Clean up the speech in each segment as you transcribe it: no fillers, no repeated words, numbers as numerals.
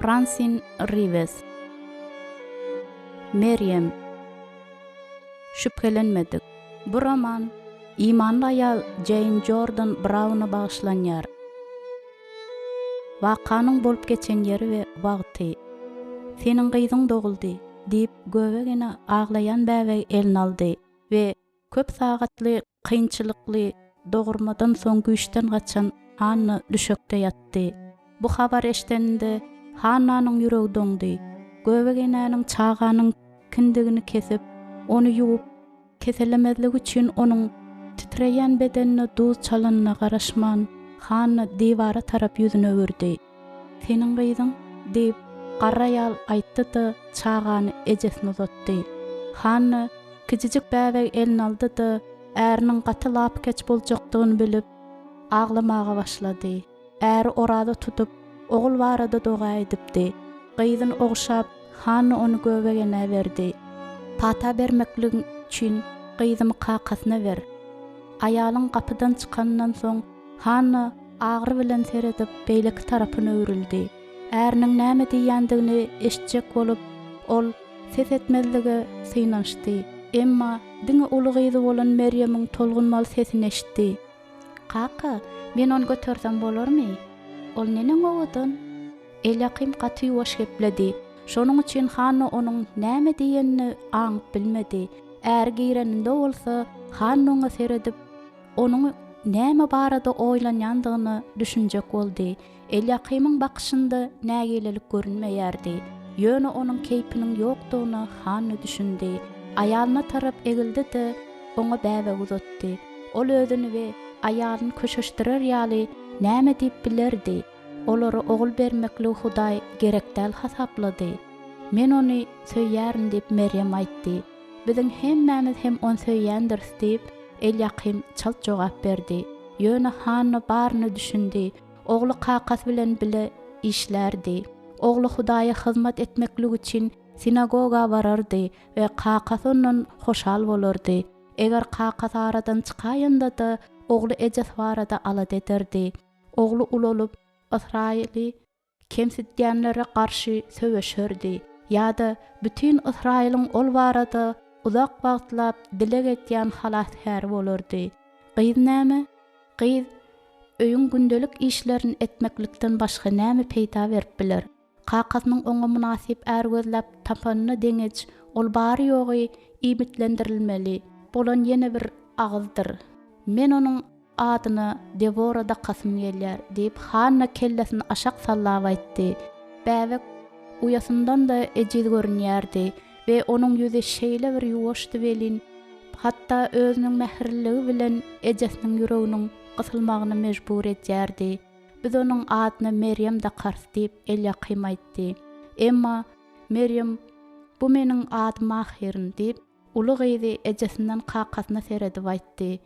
Fransin Riwes. Merýem. Şübhelenmedik. Bu roman imanly aýal Jeýn Jordan Brauna bagyşlanýar. Wakanyň bolup geçen ýeri we wagty. Seniň gyzyň doguldy, diýip, göbek ene aglaýan bäbegi eline aldy we Köp sagatly kynçylykly dogurmadan soň güýçden gaçan Hanna düşekde ýatdy. Bu habary eşdeninde Hannanyň ýüregi doňdy. Göbek enäniň çaganyň kindigini kesip, ony ýuwup, keselemezligi üçin onuň titreýän bedenine duz çalanyna garaşman, Hanna diwara tarap ýüzüni öwürdi. Seniň gyzyň? diýip, garry aýal aýtdy-da, çagany ejesine uzatdy. Hanna kiçijik bäbegi eline aldy-da, äriniň gaty lapykeç boljakdygyny bilip, aglamaga başlady. Äri oraza tutup, ogul barada doga edipdi. Gyzyny ogşap, Hanna ony göbek enä berdi. Pata bermekligiň üçin gyzymy kakasyna ber. Aýalyň gapydan çykanyndan soň, Hanna agyry bilen seredip, beýleki tarapyna öwrüldi. Äriniň näme diýýändigini eşitjek bolup, ol ses etmezlige synanyşdy. Emma diňe uly gyzy bolan Merýemiň tolgunmaly sesini eşitdi. Kaka, men ony götersem bolarmy? Ol neneň owadan? Elýakym gaty ýuwaş gepledi. Şonuň üçin Hanna onuň näme diýenini aňyp bilmedi. Äri gireninde bolsa, Hanna oňa seredip, Onuň näme barada oýlanýandygyna düşünjek boldy. Elýakymyň bakyşynda nägilelik görünmeýärdi. Ýöne onuň keýpiniň ýokdugyna Hanna düşündi. Aýalyna tarap egildi-de, oňa bäbegi uzatdy. Ol özüni we aýalyny köşeşdirer ýaly näme diýip bilerdi? Olara ogul bermekligi Hudaý gerek däl hasaplady. Men ony söýýärin diýip Merýem aýtdy. Biziň hemmämiz hem ony söýýändiris diýip, Elýakym çalt jogap berdi. Ýöne Hanna baryna düşündi. Ogly kakasy bilen bile işlärdi. Ogly Hudaýa hyzmat etmeklik üçin sinagoga barardy we kakasy ondan hoşal bolardy. Eger kakasy aradan çykaýanda-da, ogly ejesi barada alada ederdi. Ogly ulalyp, Ysraýyly kemsitýänlere garşy söweşerdi ýa-da bütin Ysraýylyň ol barada uzak wagtlap dileg edýän halasgäri bolardy. Gyz näme? Gyz öýüň gündelik işlerini etmeklikden başga näme peýda berip biler? Kakasynyň oňa mynasyp är gözläp tapanyna deňeç, ol bary-ýogy iýmitlendirilmeli bolan ýene bir agyzdyr. Men onuň adyna Dewora dakasym gelýär, diýip, Hanna kellesini aşak sallap aýtdy. Bäbek uýasyndan-da ejiz görünýärdi we onuň ýüzi şeýle bir ýuwaşdy welin, hatda özüniň mähirliligi bilen ejesiniň ýüreginiň gysylmagyna mejbur edýärdi. Biz onuň adyna Merýem dakarys, diýip, Elýakym aýtdy. Emma Merýem, Bu meniň adym ahyryn, diýip, uly gyzy ejesinden kakasyna seredip aýtdy.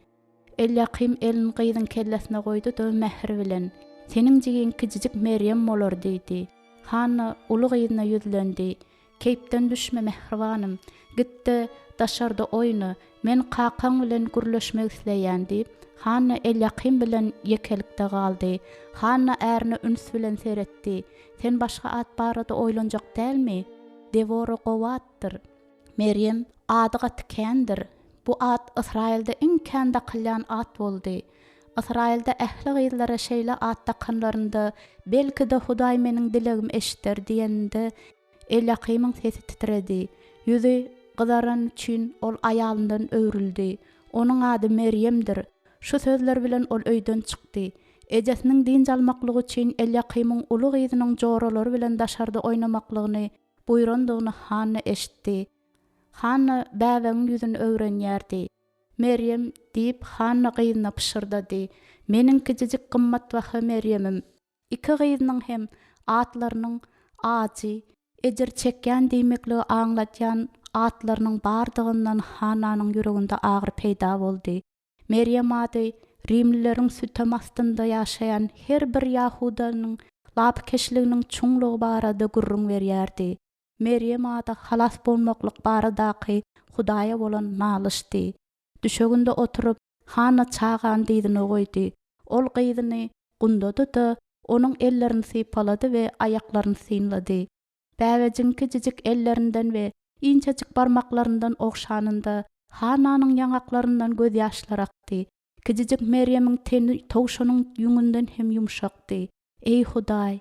Elýakym elini gyzyň kellesine goýdy-da, mähir bilen, Seniň jigiň kiçijik Merýem bolar diýdi. Hanna uly gyzyna ýüzlendi, Keýpden düşme, mähribanym. Git-de, daşarda oýna. Men kakaň bilen gürleşmek isleýän diýip, Hanna Elýakym bilen ýekelikde galdy. Hanna ärine üns bilen seretdi. Sen başga at barada oýlanjak dälmi? Dewora gowy atdyr. Merýem ady gaty kändir. Bu at Ysraýylda iň kän dakylýan at boldy. Ysraýylda ähli gyzlara şeýle at dakanlarynda, belki-de Hudaý meniň dilegimi eşider diýeninde, Elýakymyň sesi titredi. Ýüzi gyzarany üçin ol aýalyndan öwrüldi. Onuň ady Merýemdir. Şu sözler bilen ol öýden çykdy. Ejesiniň dynç almaklygy üçin Elýakymyň uly gyzynyň joralary bilen daşarda oýnamaklygyny buýrandygyny Hanna eşitdi. Hanna bäbegiň ýüzüni öwrenýärdi. Merýem, diýip, Hanna gyzyna pyşyrdady, meniň kiçijik gymmatbaha Merýemim. Iki gyzynyň hem atlarynyň ajy, ejir çekýän diýmekligi aňladýan atlarynyň bardygyndan Hannanyň ýüreginde agyry peýda boldy. Merýem ady rimlileriň sütem astynda ýaşaýan her bir ýahudanyň lapykeçliginiň çuňlugy barada gürrüň berýärdi. Merýem ady halas bolmaklyk baradaky Hudaýa bolan nalyşdy. Düşeginde oturyp, Hanna çagany dyzyna goýdy. Ol gyzyny gundady-da, onuň ellerini sypalady we aýaklaryny synlady. Bäbejigiň kiçijik ellerinden we inçejik barmaklaryndan ogşanynda, Hannanyň ýaňaklaryndan gözýaşlar akdy. Kiçijik Merýemiň teni towşanyň ýüňünden hem ýumşakdy. Eý, Hudaý!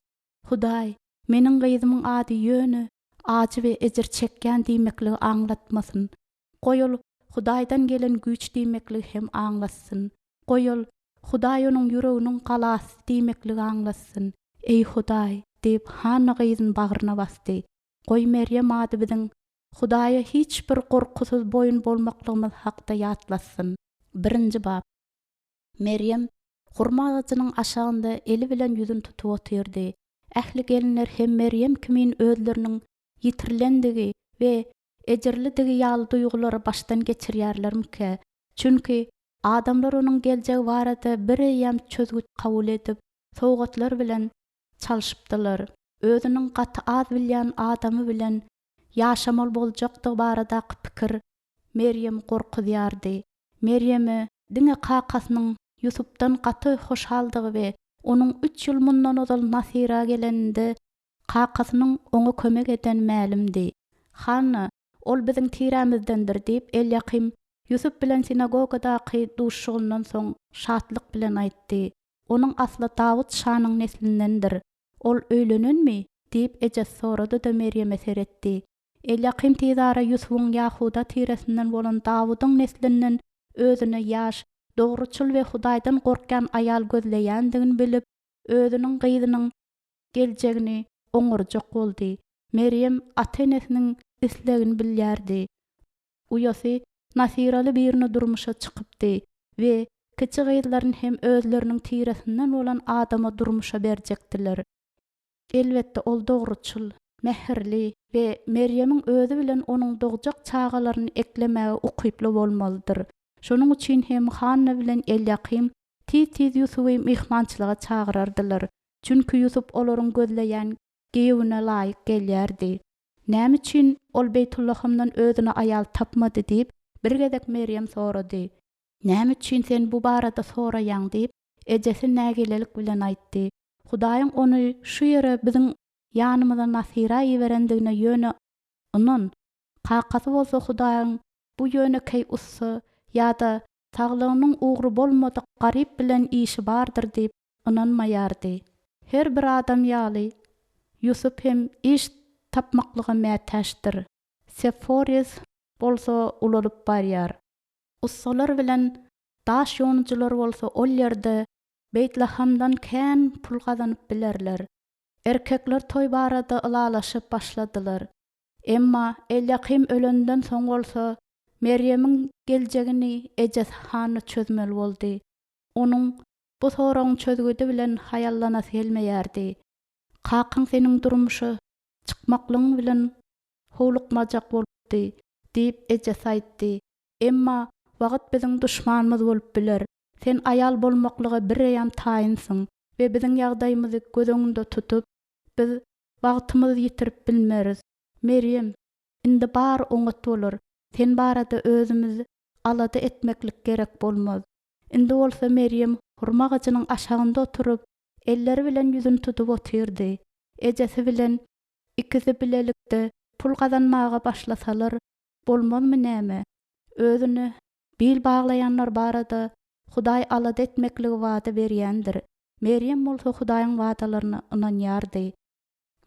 Hudaý, meniň gyzymyň ady ýöne ajy we ejir çekýän diýmekligi aňlatmasyn. Goý ol Hudaýdan gelen güýç diýmekligi hem aňlatsyn. Goý ol Hudaý onuň ýüreginiň galasy diýmekligi aňlatsyn. Eý, Hudaý! diýip, Hanna gyzyny bagryna basdy. Goý Merýem ady biziň Hudaýa hiç bir gorkusyz boýun bolmaklygymyz hakda ýatlatsyn. Birinji bap. Merýem hurma agajynyň aşagynda eli bilen ýüzüni tutup otyrdy. Ähli gelinler hem Merýem kimin özleriniň ýitirilendigi we ejirlidigi ýaly duýgulary başdan geçirýärlermikä? Çünki adamlar onuň geljegi barada bireýýäm çözgüt kabul edip, sowgatlar bilen çalşypdylar. Özüniň gaty az bilýän adamy bilen ýaşamaly boljakdygy baradaky pikir Merýemi gorkuzýardy. Merýeme diňe kakasynyň Ýusupdan gaty hoşaldygy we onuň üç ýyl mundan ozal Nasyra geleninde kakasynyň oňa kömek edeni mälimdi. Hanna, Ol biziň tirämizdendir diýip, Elýakym Ýusup bilen sinagogadaky duşuşygyndan soň şatlyk bilen aýtdy. Onuň asly Dawut şanyň neslindendir. Ol öýlenenmi? diýip, ejesi sorady-da Merýeme seretdi. Elýakym tizara Ýusubyň Ýahuda tiresinden bolan Dawudyň neslinden özüne ýaş, dogruçyl we Hudaýdan gorkýan aýal gözleýändigini bilip, özüniň gyzynyň geljegini oňarjak boldy. Merýem ata-enesiniň islegini bilýärdi. Uýasy Nasyraly birine durmuşa çykypdy we kiçi gyzlaryny hem özleriniň tiresinden bolan adama durmuşa berjekdiler. Elbetde, ol dogruçyl, mähirli we Merýemiň özi bilen onuň dogjak çagalaryny eklemäge ukyply bolmalydyr. Şonuň üçin hem Hanna bilen Elýakym tiz-tiz Ýusuby myhmançylyga çagyrardylar. Çünki Ýusup olaryň gözleýän giýewine laýyk gelýärdi. Näme üçin ol Beýtullahamdan özüne aýal tapmady diýip, bir gezek Merýem sorady. Näme üçin sen bu barada soraýaň diýip, ejesi nägilelik bilen aýtdy. Hudaýyň ony şu ýere biziň ýanymyza Nasyra iberendigine ýöne ynan. Kakasy bolsa Hudaýyň bu ýönekeý ussa ýa-da saglygynyň ugry bolmadyk garyp bilen işi bardyr diýip ynanmaýardy. Her bir adam ýaly, Ýusup hem iş tapmaklyga mätäçdir. Seforis bolsa ulalyp barýar. Ussalar bilen daş ýonujylar bolsa ol ýerde Beýtlahamdan kän pul gazanyp bilerler. Erkekler toý barada ylalaşyp başladylar. Emma Elýakym ölenden soň bolsa Merýemiň geljegini ejesi Hanna çözmeli boldy. Onuň bu soragyň çözgüdi bilen haýallanasy gelmeýärdi. Kakaň seniň durmuşa çykmaklygyň bilen howlukmajak bolupdy, diýip, ejesi aýtdy. Emma wagt biziň duşmanymyz bolup biler. Sen aýal bolmaklyga bireýýäm taýynsyň we biziň ýagdaýymyzy göz öňünde tutup, biz wagtymyzy ýitirip bilmeris. Merýem, indi bary oňat bolar. Sen barada özümiz alada etmeklik gerek bolmaz. Indi bolsa Merýem hurma agajynyň aşagynda oturyp, elleri bilen ýüzüni tutup otyrdy. Ejesi bilen ikisi bilelikde pul gazanmaga başlasalar bolmazmy näme? Özüne bil baglaýanlar barada Hudaý alada etmekligi wada berýändir. Merýem bolsa Hudaýyň wadalaryna ynanýardy.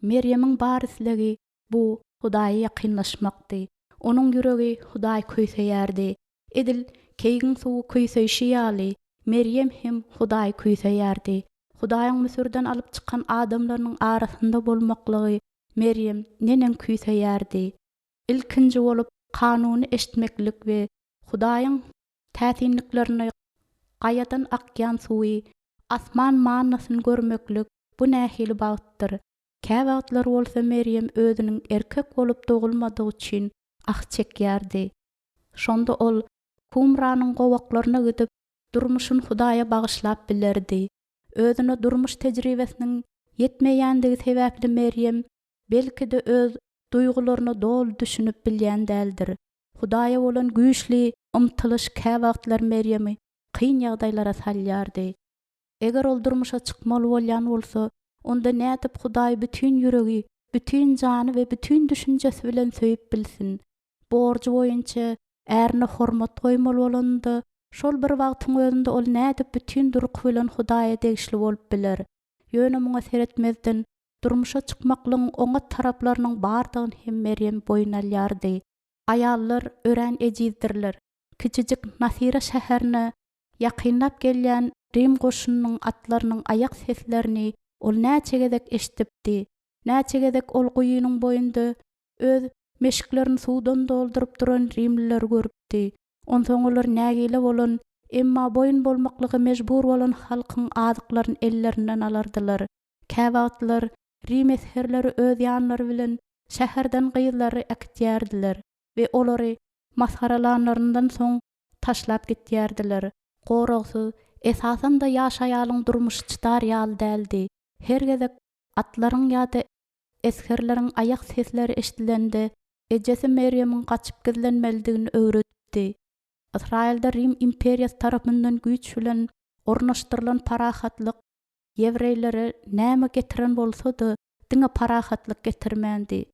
Merýemiň bar islegi bu Hudaýa ýakynlaşmakdy. Onuň ýüregi Hudaýy küýseýärdi. Edil keýigiň suwy küýseýşi ýaly, Merýem hem Hudaýy küýseýärdi. Hudaýyň Müsürden alyp çykan adamlarynyň arasynda bolmaklygy Merýem neneň küýseýärdi! Ilkinji bolup kanuny eşitmeklik we Hudaýyň täsinliklerini, gaýadan akýan suwy, asman mannasyny görmeklik bu nähili bagtdyr! Käwagtlar bolsa Merýem özüniň erkek bolup dogulmadygy üçin ah çekýärdi. Şonda ol Kumranyň gowaklaryna gidip, durmuşyny Hudaýa bagyşlap bilerdi. Özüne durmuş tejribesiniň ýetmeýändigi sebäpli Merýem, belki-de, öz duýgularyna doly düşünip bilýän däldir. Hudaýa bolan güýçli ymtylyş käwagtlar Merýemi kyn ýagdaýlara salýardy. Eger ol durmuşa çykmaly bolýan bolsa, onda nädip Hudaýy bütin ýüregi, bütin jany we bütin düşünjesi bilen söýüp bilsin? Borjy boýunça ärine hormat goýmaly bolanynda, şol bir wagtyň özünde ol nädip bütin durky bilen Hudaýa degişli bolup biler? Ýöne muňa seretmezden, durmuşa çykmaklygyň oňat taraplarynyň bardygyny hem Merýem boýun alýardy. Aýallar örän ejizdirler. Kiçijik Nasira şäherine ýakynlap gelýän rim goşunynyň atlarynyň aýak seslerini ol näçe gezek eşidipdi. Näçe gezek ol guýynyň boýunda öz meşiklerini suwdan dolduryp duran rimlileri görüpdi. Onsoň olar nägile bolan, emma boýun bolmaklyga mejbur bolan halkyň azyklaryny ellerinden alardylar. Käwagtlar rim esgerleri öz ýanlary bilen şäherden gyzlary äkitýärdiler we olary masgaralanlaryndan soň taşlap gitýärdiler. Goragsyz, esasan-da ýaş aýalyň durmuşy çydar ýaly däldi. Her gezek atlaryň ýa-da esgerleriň aýak sesleri eşidilende, ejesi Merýemiň gaçyp gizlenmelidigini öwredipdi. Ysraýylda Rim imperiýasy tarapyndan güýç bilen ornaşdyrylan parahatlyk ýewreýlere näme getiren bolsa-da, diňe parahatlyk getirmändi.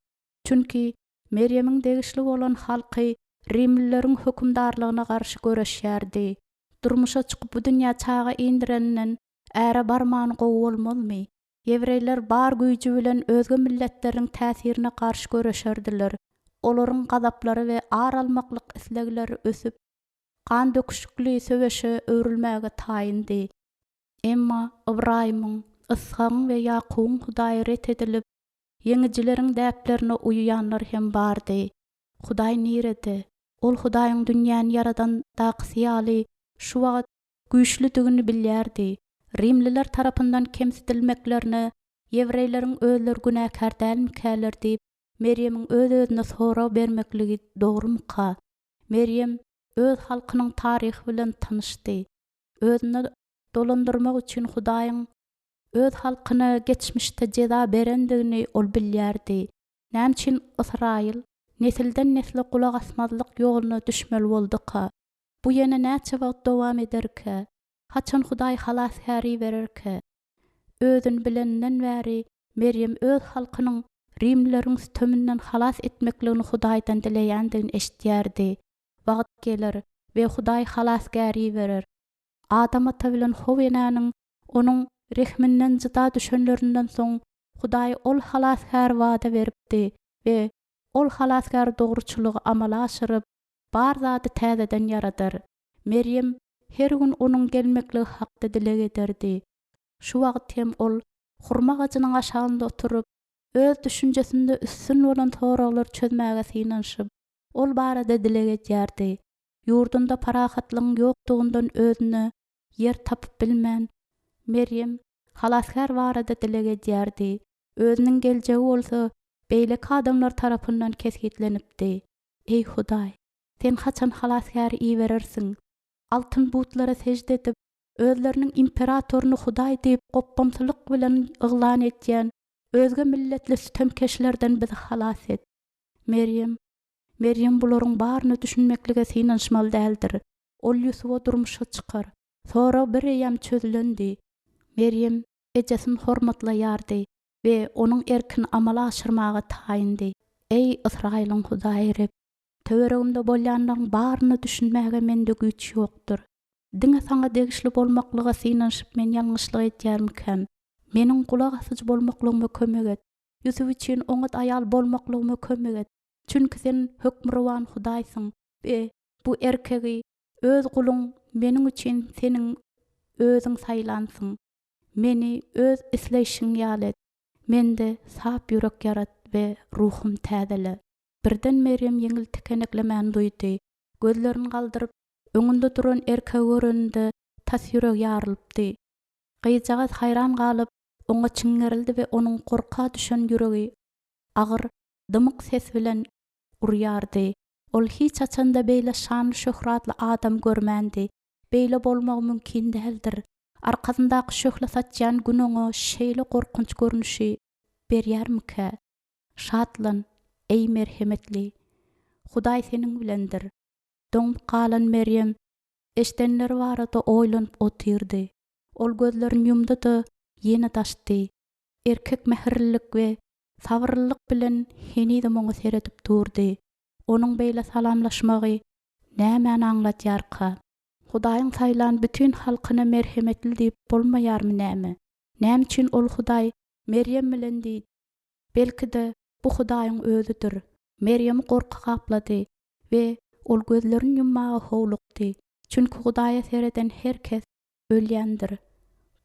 Çünki Merýemiň degişli bolan halky rimlileriň hökümdarlygyna garşy göreşýärdi. Durmuşa çykyp bu dünýä çaga indireninden äre barmany gowy bolmazmy? Ýewreýler bar güýji bilen özge milletleriň täsirine garşy göreşerdiler. Olaryň gazaplary we ar almaklyk islegleri ösüp, gan döküşikli söweşe öwrülmäge taýyndy. Emma Ybraýymyň, Yshagyň we Ýakubyň Hudaýy ret edilip, ýeňijileriň däplerine uýýanlar hem bardy. Hudaý nirede? Ol Hudaýyň dünýäni ýaradandakysy ýaly şu wagt güýçlüdigini bilýärdi. Rimliler tarapyndan kemsidilmeklerine ýewreýleriň özleri günäkär dälmikäler diýip, Merýemiň öz-özüne sorag bermekligi dogrumyka? Merýem öz halkynyň taryhy bilen tanyşdy. Özüne dolandyrmak üçin Hudaýyň öz halkyna geçmişde jeza berendigini ol bilýärdi. Näme üçin Ysraýyl nesilden-nesle gulak asmazlyk ýoluna düşmeli bolduka? Bu ýene näçe wagt dowam ederkä? Haçan Hudaý halasgär ibererkä? Özüni bileninden bäri Merýem öz halkynyň rimlileriň süteminden halas etmekligini Hudaýdan dileýändigini eşidýärdi. Wagt geler we Hudaý halasgär iberer. Adam ata bilen How enäniň onuň rehminden jyda düşenlerinden soň Hudaý ol halasgäri wada beripdi we ol halasgär dogruçylygy amala aşyryp, bar zady täzeden ýaradar. Merýem her gün onuň gelmekligi hakda dileg ederdi. Şu wagt hem ol hurma agajynyň aşagynda oturyp, öz düşünjesinde üstün bolan soraglary çözmäge synanyşyp, ol barada dileg edýärdi. Ýurdunda parahatlygyň ýokdugyndan özüne ýer tapyp bilmän, Merýem Halasgär barada dileg edýärdi. Özüniň geljegi bolsa beýleki adamlar tarapyndan kesgitlenipdi. Eý, Hudaý, Sen haçan Halasgäri iberersiň? Altyn butlara sežde edip, özleriniň imperatoryny Hudaý diýip gopbamsylyk bilen yglan edýän özge milletli sütemkeşlerden bizi halas et. Merýem, Merýem bularyň baryna düşünmeklige synanyşmaly däldir. Ol Ýusuba durmuşa çykar. Sorag bireýýäm çözülendi. Merýem ejesini hormatlaýardy we onuň erkini amala aşyrmaga taýyndy. Eý, Ysraýylyň Hudaýy Reb, töweregimde bolýanlaryň baryna düşünmäge mende güýç ýokdur. Diňe Saňa degişli bolmaklyga synanyşyp men ýalňyşlyk edýärmikäm? Meniň gulak asyjy bolmaklygyma kömek et. Ýusup üçin oňat aýal bolmaklygyma kömek et. Çünki Sen hökmürowan Hudaýsyň we bu erkegi, öz guluň meniň üçin Seniň Özüň saýlansyň. Meni Öz isleýşiň ýaly et. Mende sap ýürek ýarat we ruhum täzele. Birden Merýem ýeňil tikeneklemäni duýdy. Gözlerini galdyryp, öňünde duran erkegi göreninde tas ýüregi ýarylypdy. Gyzjagaz haýran galyp, oňa çiňňerildi we onuň gorka düşen ýüregi agyr, dymyk ses bilen urýardy. Ol hiç haçan-da beýle şanly-şöhratly adam görmändi. Beýle bolmagy mümkin däldir. Arkasyndaky şöhle saçýan Gün oňa şeýle gorkunç görnüşi berýärmikä? Şatlan, eý merhemetli! Hudaý seniň bilendir. Doňup galan Merýem eşdenleri barada oýlanyp otyrdy. Ol gözlerini ýumdy-da, ýene-de açdy. Erkek mähirlilik we sabyrlylyk bilen henizem oňa seredip durdy. Onuň beýle salamlaşmagy nämäni aňladýarka? Hudaýyň saýlan bütin halkyna merhemetli diýip bolmaýarmy näme? Näme üçin ol Hudaý Merýem bilen diýdi? Belki-de, bu Hudaýyň özüdir. Merýemi gorky gaplady we ol gözlerini ýummaga howlukdy, çünki Hudaýa sereden her kes ölýändir.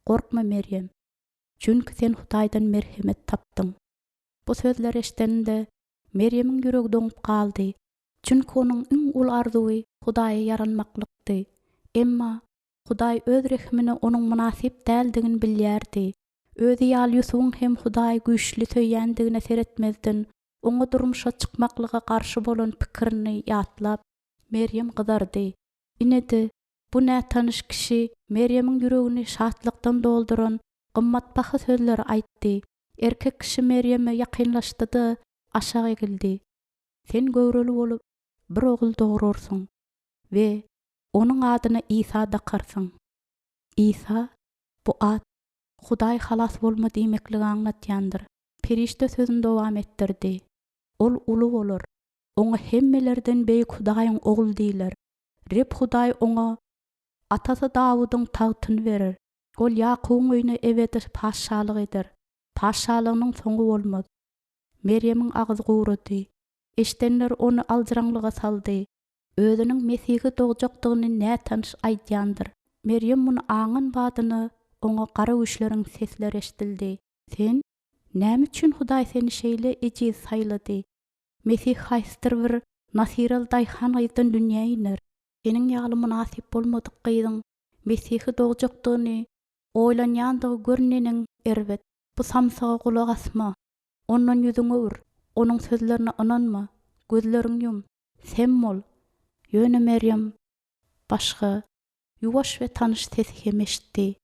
Gorkma, Merýem, çünki sen Hudaýdan merhemet tapdyň. Bu sözleri eşideninde, Merýemiň ýüregi doňup galdy, çünki onuň iň uly arzuwy Hudaýa ýaranmaklykdy. Emma Hudaý Öz rehimine onuň mynasyp däldigini bilýärdi. Özi ýaly Ýusubyň hem Hudaýy güýçli söýýändigine seretmezden, oňa durmuşa çykmaklyga garşy bolan pikirini ýatlap, Merýem gyzardy. Ine-de, bu nätanyş kişi Merýemiň ýüregini şatlykdan dolduran gymmatbaha sözleri aýtdy. Erkek kişi Merýeme ýakynlaşdy-da, aşak egildi. Sen göwreli bolup, bir ogul dograrsyň we onuň adyna Isa dakarsyň. Isa, bu at Hudaý halas bolma diýmekligi aňladýandyr. Perişde sözüni dowam etdirdi. Ol uly bolar. Oňa hemmelerden beýik Hudaýyň Ogly diýler. Reb Hudaý oňa atasy Dawudyň tagtyny berer. Ol Ýakubyň öýüne ebedi patyşalyk eder. Patyşalygynyň soňy bolmaz. Merýemiň agzy gurady. Eşidenler ony aljyraňlyga saldy. Özüniň Mesihi dogjakdygyny nätanyş aýdýandyr. Merýem muny aňan badyna oňa gara güýçleriň sesleri eşidildi. Sen, Näme üçin Hudaý seni şeýle ejiz saýlady? Mesih haýsydyr bir nasyraly daýhan gyzdan dünýä iner. Seniň ýaly mynasyp bolmadyk gyzyň Mesihi dogjakdygyny oýlanýandygy gör neneň erbet. Bu samsyga gulak asma. Ondan ýüzüňi öwür. Onuň sözlerine ynanma. Gözleriňi ýum. Sem bol. Ýöne Merýem başga, ýuwaş we tanyş sesi hem eşitdi.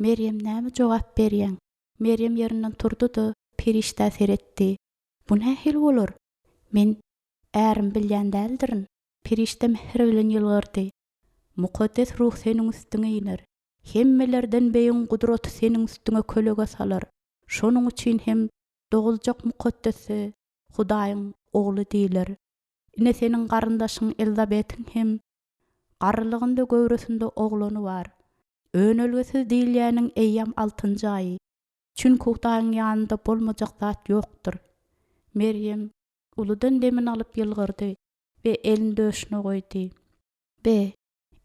Merýem, näme jogap berýäň? Merýem ýerinden turdy-da, perişdä seretdi. Bu nähili bolar? Men ärimi bilýän däldirin. Perişde mähir bilen ýylgyrdy. Mukaddes Ruh seniň üstüňe iner. Hemmelerden beýigiň gudraty seniň üstüňe kölege salar. Şonuň üçin hem doguljak Mukaddese Hudaýyň Ogly diýler. Ine seniň garyndaşyň Elizabetiň hem garrylygynda göwresinde oglany bar. Önelgesiz diýilýäniň eýýäm altynjy aýy. Çünki Hudaýyň ýanynda bolmajak zat ýokdur. Merýem uludan demini alyp ýylgyrdy we elini döşüne goýdy. Be,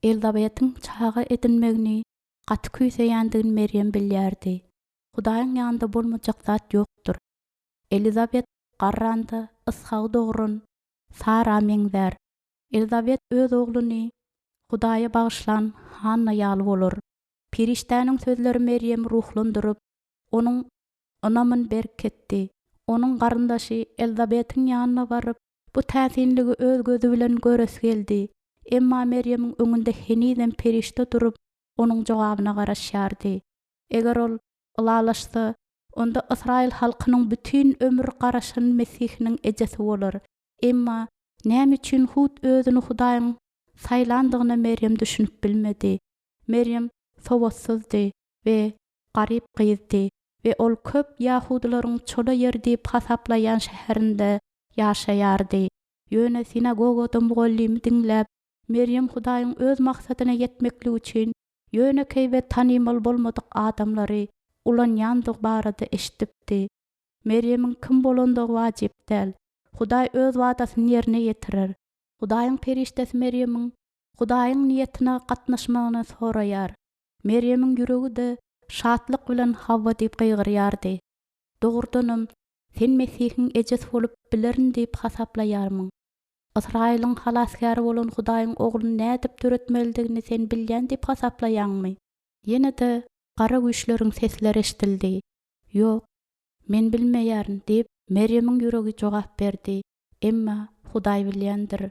Elizabetiň çaga edinmegini gaty küýseýändigini Merýem bilýärdi. Hudaýyň ýanynda bolmajak zat ýokdur. Elizabet garranda Yshagy dogran Sara meňzär. Elizabet öz ogluny Hudaýa bagyşlan Hanna ýaly bolar. Perişdäniň sözleri Merýemi ruhlandyryp, onuň ynamyny berkitdi. Onuň garyndaşy Elizabetiň ýanyna baryp, bu täsinligi öz gözi bilen göresi geldi. Emma Merýemiň öňünde henizem perişde durup, onuň jogabyna garaşýardy. Eger ol ylalaşsa, onda ysraýyl halkynyň bütin ömür garaşan Mesihiniň ejesi bolar. Emma näme üçin hut özüni Hudaýyň saýlandygyna Merýem düşünip bilmedi. Merýem sowatsyzdy we garyp gyzdy we ol köp ýahudylaryň çola ýer diýip hasaplaýan şäherinde ýaşaýardy. Ýöne sinagogada mugallymy diňläp, Merýem Hudaýyň öz maksadyna ýetmekligi üçin ýönekeý we tanymal bolmadyk adamlary ulanýandygy barada eşidipdi. Merýemiň kim bolandygy wajyp däl. Hudaý öz wadasyny ýerine ýetirer. Hudaýyň perişdesi Merýemiň Hudaýyň niýetine gatnaşmagyny soraýar. Merýemiň ýüregi-de şatlyk bilen hawa diýip gygyrýardy. Dogrudanam, sen Mesihiň ejesi bolup bilerin diýip hasaplaýarmyň? Ysraýylyň Halasgäri bolan Hudaýyň Ogluny nädip döretmelidigini sen bilýän diýip hasaplaýaňmy? Ýene-de gara güýçleriň sesleri eşidildi. Ýok, men bilmeýärin, diýip, Merýemiň ýüregi jogap berdi, emma Hudaý bilýändir.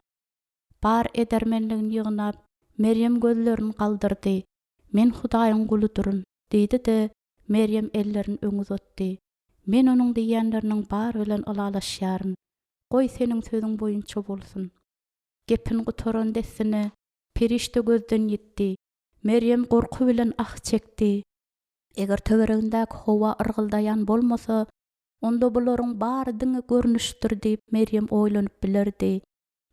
Bar edermenligini ýygnap, Merýem gözlerini galdyrdy. Men Hudaýyň guludyryn, diýdi-de, Merýem ellerini öňe uzatdy. Men Onuň diýýänleriniň bary bilen ylalaşýaryn. Goý, seniň sözüň boýunça bolsun. Gepini gutaran dessine, perişde gözden ýitdi. Merýem gorky bilen ah çekdi. Eger töweregindäki howa yrgyldaýan bolmasa, onda bularyň bary diňe görnüşdir diýip Merýem oýlanyp bilerdi.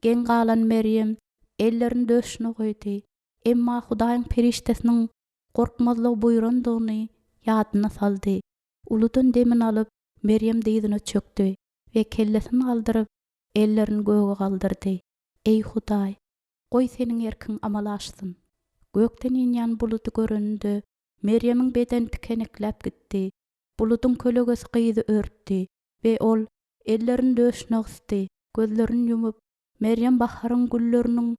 Geň galan Merýem ellerini döşüne goýdy. Emma Hudaýyň perişdesiniň gorkmazlygy buýrandygyny ýadyna saldy. Uludan demini alyp, Merýem dyzyna çökdi we kellesini galdyryp, ellerini göge galdyrdy. Eý, Hudaý, goý Seniň erkiň amala aşsyn. Gökden inýän buludy göreninde, Merýemiň bedeni tikenekläp gitdi. Buludyň kölegesi gyzy örtdi we ol ellerini döşüne gysdy. Gözlerini ýumup, Merýem baharyň gülleriniň,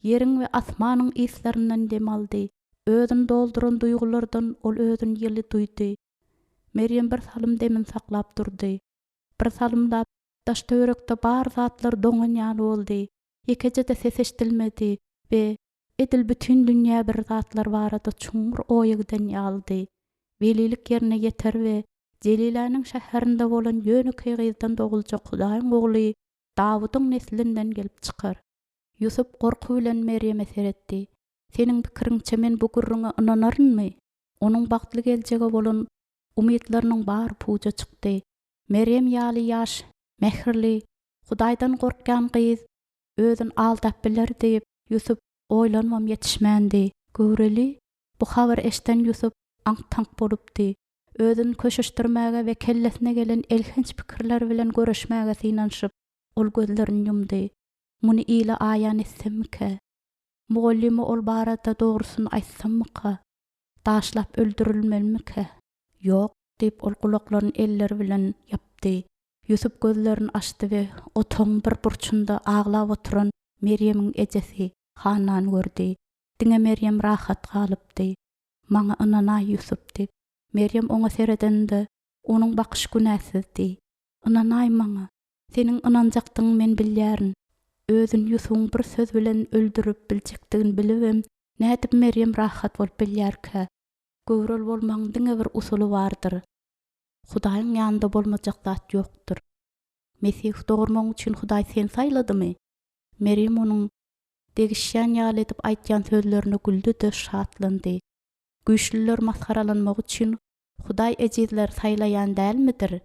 ýeriň we asmanyň yslaryndan dem aldy. Özüni dolduran duýgulardan ol özüni ýyly duýdy. Merýem bir salym demini saklap durdy. Bir salymlap daş-töwerekde bar zatlar doňan ýaly boldy. Ýekeje-de ses eşidilmedi we Edil bütin dünýä bir zatlar barada çuňňur oýa giden ýalydy. Welilik ýerine ýeter we Jeliläniň şäherinde bolan ýönekeý gyzdan doguljak Hudaýyň Ogly Dawudyň neslinden gelip çykar. Ýusup gorky bilen Merýeme seretdi. Seniň pikiriňçe men bu gürrüňe ynanarynmy? Onuň bagtly geljege bolan umytlarynyň bary puja çykdy. Merýem ýaly ýaş, mähirli, Hudaýdan gorkýan gyz özüni aldap biler diýip, Ýusup oýlanybam ýetişmändi. Göwreli bu habary eşiden Ýusup aňk-taňk bolupdy. Özüni köşeşdirmäge we kellesine gelen elhenç pikirler bilen göreşmäge synanyşyp, ol gözlerini ýumdy. Muny ile aýan etsemmikä? Mugallyma ol barada dogrusyny aýtsammyka? Daşlap öldürilmelimikä? Ýok, diýip, ol gulaklaryny elleri bilen ýapdy. Ýusup gözlerini açdy we otagyň bir burçunda aglap oturan Merýemiň ejesi Hannany gördi. Diňe Merýem rahat galypdy. Maňa ynanaý, Ýusup, diýip, Merýem oňa seredende, onuň bakyşy günäsizdi. Ynanaý maňa. Seniň ynanjakdygyňy men bilýärin. Özüni Ýusubyň bir söz bilen öldürip biljekdigini bilibem, nädip Merýem rahat bolup bilýärkä? Göwreli bolmagyň diňe bir usuly bardyr. Hudaýyň ýanynda bolmajak zat ýokdur. Mesihi dogurmagyň üçin Hudaý seni saýladymy? Merýem onuň degişýän ýaly edip aýdýan sözlerine güldi-de, şatlandy. Güýçlüler masgaralanmagy üçin Hudaý ejizleri saýlaýan dälmidir?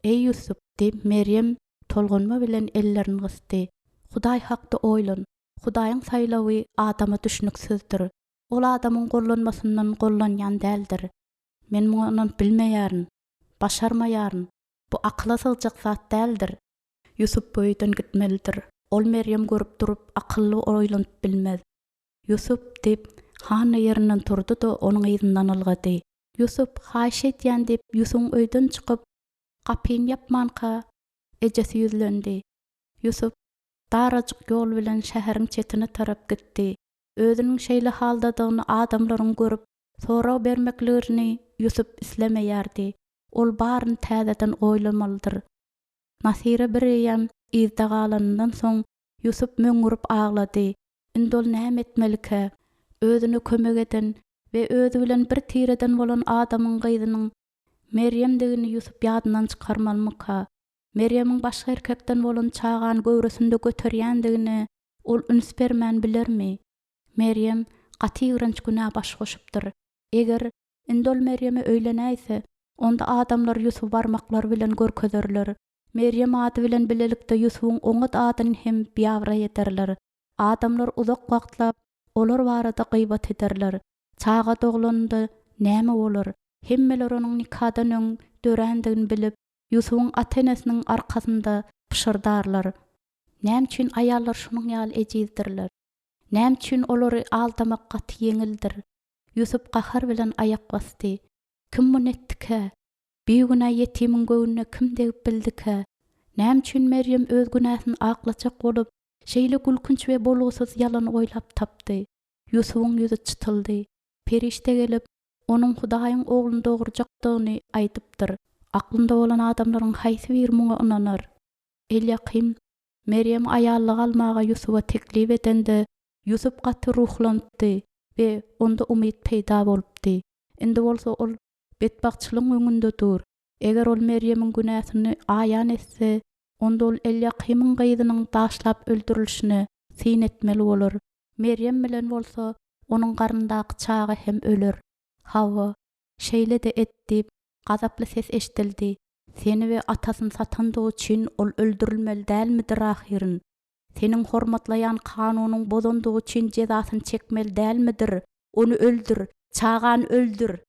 Eý, Ýusup! diýip, Merýem tolgunma bilen ellerini gysdy. Hudaý hakda oýlan. Hudaýyň saýlawy adama düşnüksizdir. Ol adamyň gollanmasyndan gollanýan däldir. Men muňa ynanyp bilmeýärin. Başarmaýaryn. Bu akyla sygjak zat däldir. Ýusup bu öýden gitmelidir. Ol Merýem görüp durup, akylly oýlanyp bilmez. Ýusup, diýip, Hanna ýerinden turdy-da, onuň yzyndan ylgady. Ýusup, haýyş edýän, diýip, Ýusubyň öýden çykyp, gapyny ýapmanka, ejesi ýüzlendi. Ýusup darajyk ýol bilen şäheriň çetine tarap gitdi. Özüniň şeýle haldadygyny adamlaryň görüp, Sorag bermeklerini Ýusup islemeýärdi. Ol baryny täzeden oýlamalydyr. Nasyra bireýýäm yzda galanyndan soň Ýusup möňňürip aglady. Indi ol näme etmelikä? Özüne kömek eden we özi bilen bir tireden bolan adamyň gyzynyň Merýemdigini Ýusup ýadyndan çykarmalymyka? Merýemiň başga erkekden bolan çagany göwresinde göterýändigine ol üns bermän bilermi? Merýem gaty ýigrenç günä baş goşupdyr. Eger indi ol Merýeme öýlenäýse, onda adamlar Ýusuby barmaklary bilen görkezerler. Merýem ady bilen bilelikde Ýusubyň oňat adyny hem biabraý ederler. Adamlar uzak wagtlap olar barada gybat ederler. Çaga doglanynda näme bolar? Hemmeler onuň nikadan öň dörändigini bilip, Ýusubyň ata-enesiniň arkasynda pyşyrdarlar. Näme üçin aýallar şunuň ýaly ejizdirler? Näme üçin olary aldamak gaty ýeňildir? Ýusup gahar bilen aýak basdy. Kim muny etdikä? Bigünä ýetimiň göwnüne kim degip bildikä? Näme üçin Merýem öz günäsini aklajak bolup, şeýle gülkünç we bolgusyz ýalan oýlap tapdy? Ýusubyň ýüzi çytyldy. Perişde gelip, onuň Hudaýyň Ogluny dogurjakdygyny aýdypdyr. Aklynda bolan adamlaryň haýsy biri muňa ynanar? Elýakym Merýemi aýallyga almaga Ýusuba teklip edende, Ýusup gaty ruhlanypdy we onda umyt peýda bolupdy. Indi bolsa ol betbagtçylygyň öňünde dur. Eger ol Merýemiň günäsini aýan etse, onda ol Elýakymyň gyzynyň daşlap öldürilişine syn etmeli bolar. Merýem bilen bolsa onuň garnyndaky çaga hem öler. Hawa. Şeýle-de et diýip, gazaply ses eşidildi. Seni we atasyny satandygy üçin ol öldürilmeli dälmidir ahyryn? Seniň hormatlaýan kanunyň bozandygy üçin jezasyny çekmeli dälmidir? Ony öldür! Çagany öldür!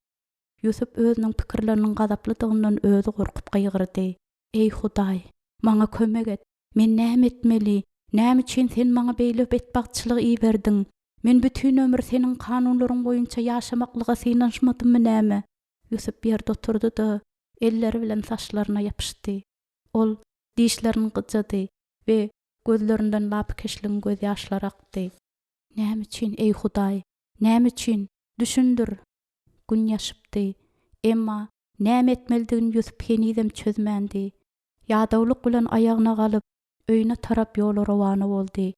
Ýusup özüniň pikirleriniň gazaplydygyndan özi gorkup gygyrdy. Eý, Hudaý! Maňa kömek et! Men näme etmeli? Näme üçin Sen maňa beýle betbagtçylygy iberdiň? Men bütin ömür Seniň kanunlaryň boýunça ýaşamaklyga synanyşmadymmy näme? Ýusup ýerde oturdy-da, elleri bilen saçlaryna ýapyşdy. Ol dişlerini gyjady we gözlerinden lapykeçligiň gözýaşlary akdy. Näme üçin, eý Hudaý? Näme üçin? Düşündir! Gün ýaşypdy. Emma näme etmelidigini Ýusup henizem çözmändi. Ýadawlyk bilen aýagyna galyp, öýüne tarap ýola rowana boldy.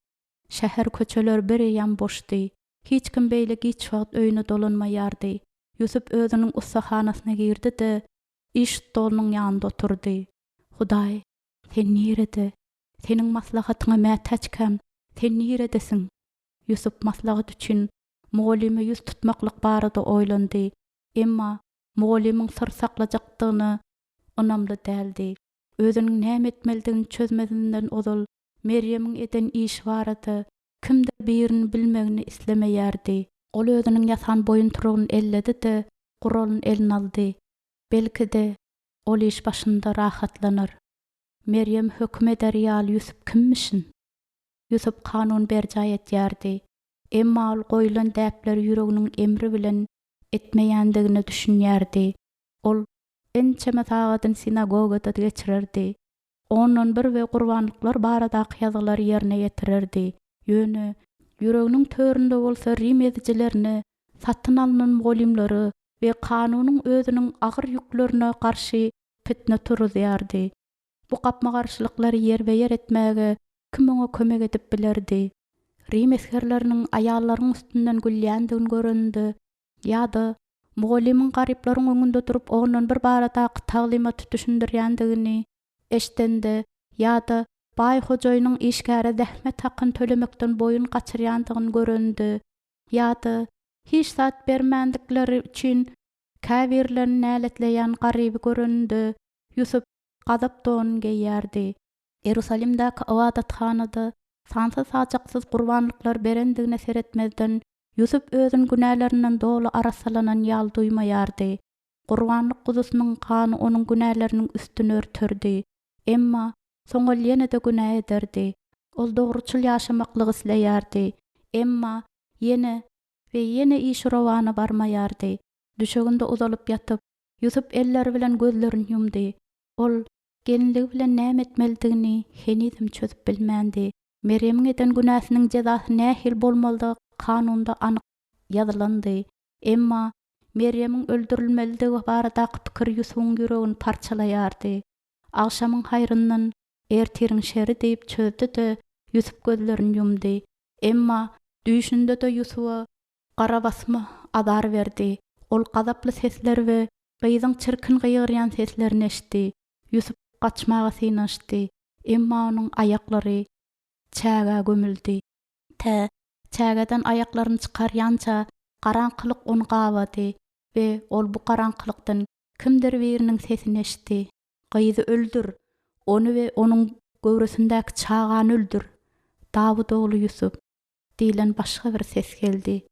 Şäher köçeleri bireýýäm boşdy. Hiç kim beýle giç wagt öýüne dolanmaýardy. Ýusup özüniň ussahanasyna girdi-de, iş stolunyň ýanynda oturdy. Hudaý, Sen nirede? Seniň maslahatyňa mätäçkäm, Sen niredesiň? Ýusup maslahat üçin mugallyma ýüz tutmaklyk barada oýlandy. Emma mugallymyň syr saklajakdygyna ynamly däldi. Özüniň näme etmelidigini çözmezinden ozal Merýemiň eden işi barada kimdir birini bilmegini islemeýärdi. Ol özüniň ýasan boýuntyrygyny elledi-de, guralyny eline aldy. Belki-de, ol iş başynda rahatlanar. Merýem höküm eder ýaly Ýusup kimmişin? Ýusup kanuny berjaý edýärdi. Emma ol goýlan däpleri ýüreginiň emri bilen etmeýändigine düşünýärdi. Ol ençeme sagadyny sinagogada geçirerdi. Ondan bir we gurbanlyklar baradaky ýazgylary ýerine ýetirerdi. Ýöne, ýüreginiň töründe bolsa rim ezijilerine, satyn alnan mugallymlara we kanunyň özüniň agyr ýüklerine garşy pitne turuzýardy. Bu gapma-garşylyklary ýerbe-ýer etmäge kim oňa kömek edip bilerdi? Rim esgerleriniň aýallaryň üstünden gülýändigini göreninde ýa-da mugallymyň garyplaryň öňünde durup ondan bir baradaky taglymaty düşündirýändigini eşidende ýa-da baý hojaýynyň işgäre zähmet hakyny tölemekden boýun gaçyrýandygyny görende ýa-da hiç zat bermändikleri üçin käbirlerini näletleýän garyby göreninde Ýusup gazap donuny geýýärdi. Ierusalimdäki ybadathanada sansyz-sajaksyz gurbanlyklar berendigine seretmezden, Ýusup özüni günälerinden doly arassalanan ýaly duýmaýardy. Gurbanlyk guzusynyň gany onuň günäleriniň üstüni örterdi. Emma soň ol ýene-de günä ederdi. Ol dogruçyl ýaşamaklygy isleýärdi. Emma ýene we ýene işi rowana barmaýardy. Düşeginde uzalyp ýatyp, Ýusup elleri bilen gözlerini ýumdy. Ol gelinligi bilen näme etmelidigini henizem çözüp bilmändi. Merýemiň eden günäsiniň jezasy nähili bolmalydygy kanunda anyk ýazylandy. Emma Merýemiň öldürilmelidigi baradaky pikir Ýusubyň ýüregini parçalaýardy. Agşamyň haýryndan ertiriň şeri diýip çözdi-de, Ýusup gözlerini ýumdy. Emma düýşünde-de Ýusuba gara basma azar berdi. Ol gazaply sesleri we gyzyň çirkin gygyrýan seslerini eşitdi. Ýusup gaçmaga synanyşdy. Emma onuň aýaklary çägä gömüldi. Tä çägeden aýaklaryny çykarýança garaňkylyk ony gabady we ol bu garaňkylykdan kimdir biriniň sesini eşitdi, Gyzy öldür! Ony we onuň göwresindäki çagany öldür! Dawut ogly Ýusup! diýlen başga bir ses geldi.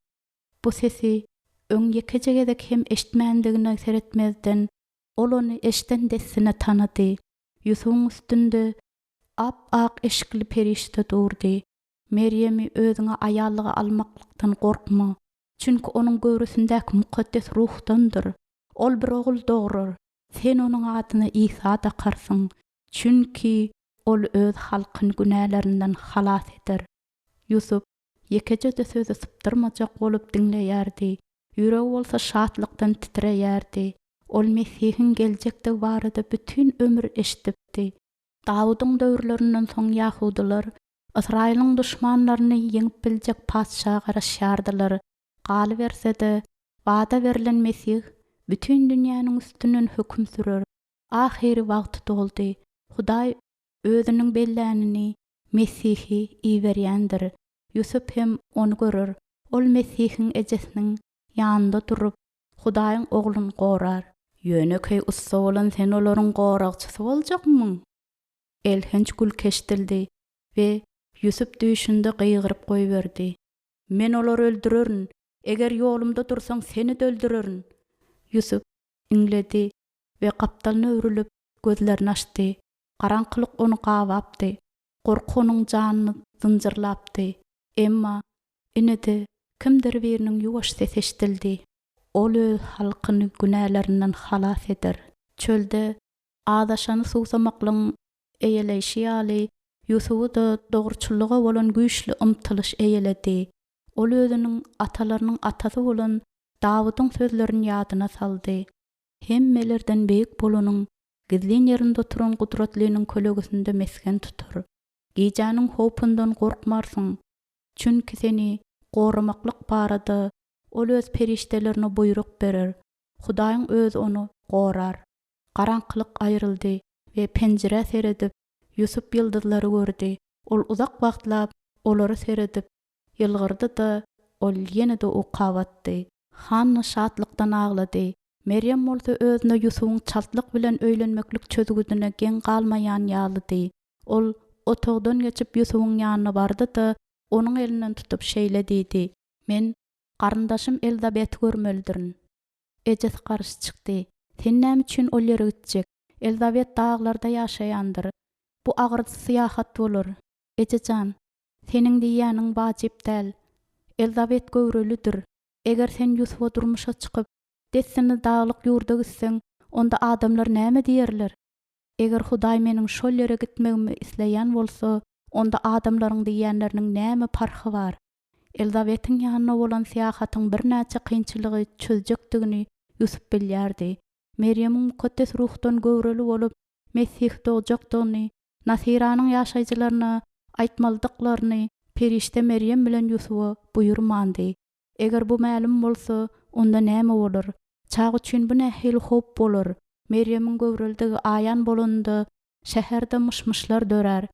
Bu sesi öň ýekeje gezek hem eşitmändigine seretmezden, ol ony eşiden dessine tanady. Ýusubyň üstünde ap-ak eşikli perişde durdy. Merýemi özüňe aýallyga almaklykdan gorkma, çünki onuň göwresindäki mukaddes ruhdandyr. Ol bir ogul dograr, sen onuň adyna Isa dakarsyň, çünki ol öz halkyny günälerinden halas eder. Ýusup ýekeje-de sözi sypdyrmajak bolup diňleýärdi, ýüregi bolsa şatlykdan titreýärdi. Ol Mesihiň geljekdigi barada bütin ömür eşidipdi. Dawudyň döwürlerinden soň ýahudylar Ysraýylyň duşmanlaryny ýeňip biljek patyşa garaşýardylar. Galyberse-de, wada berlen Mesih bütin dünýäniň üstünden höküm sürer. Ahyry wagty doldy. Hudaý Özüniň bellänini, Mesihi iberýändir. Ýusup hem Ony görer. Ol Mesihiň ejesiniň ýanynda durup, Hudaýyň Ogluny gorar. Ýönekeý ussa bolan sen olaryň goragçysy boljakmyň? Elhenç gülki eşidildi we Ýusup düýşünde gygyryp goýberdi. Men olary öldürerin! Eger ýolumda dursaň, seni-de öldürerin! Ýusup iňledi we gapdalyna öwrülip, gözlerini açdy. Garaňkylyk ony gabapdy. Gorky onuň janyny zynjyrlapdy. Emma, ine-de, kimdir biriniň ýuwaş sesi eşidildi. Ol öz halkyny günälerinden halas eder. Çölde azaşany suwsamaklygyň eýeleýşi ýaly, Ýusuby-da dogruçyllyga bolan güýçli ymtylyş eýeledi. Ol özüniň atalarynyň atasy bolan Dawudyň sözlerini ýadyna saldy. Hemmelerden beýik bolanyň gizlin ýerinde oturan Gudratlynyň kölegesinde mesgen tutar. Gijäniň howpundan gorkmarsyň, çünki seni goramaklyk barada Ol öz perişdelerine buýruk berer, Hudaýyň Özi ony gorar. Garaňkylyk aýryldy we penjirä seredip, Ýusup ýyldyzlary gördi. Ol uzak wagtlap olara seredip, ýylgyrdy-da, ol ýene-de uka batdy. Hanna şatlykdan aglady. Merýem bolsa özüne Ýusubyň çaltlyk bilen öýlenmeklik çözgüdine geň galmaýan ýalydy. Ol otagdan geçip Ýusubyň ýanyna bardy-da, onuň elinden tutup şeýle diýdi, Men garyndaşym Elzabeti görmelidirin. Ejesi garşy çykdy. Sen näme üçin ol ýere gitjek? Elzabet daglarda ýaşaýandyr. Bu agyr syýahat bolar. Eje jan, seniň diýýäniň wajyp däl. Elzabet göwrelidir. Eger sen Ýusuba durmuşa çykyp, dessine daglyk ýurda gitseň, onda adamlar näme diýerler? Eger Hudaý meniň şol ýere gitmegimi isleýän bolsa, onda adamlaryň diýýänleriniň näme parhy bar? Elizabetiň ýanyna bolan syýahatyň birnäçe kynçylygy çözjekdigini Ýusup bilýärdi. Merýemiň mukaddes ruhdan göwreli bolup, Mesihi dogjakdygyny Nasyranyň ýaşaýjylaryna aýtmalydyklaryny perişde Merýem bilen Ýusuba buýurmandy. Eger bu mälim bolsa, onda näme bolar? Çaga üçin bu nähili howp bolar? Merýemiň göwrelidigi aýan bolanynda, şäherde myş-myşlar dörär.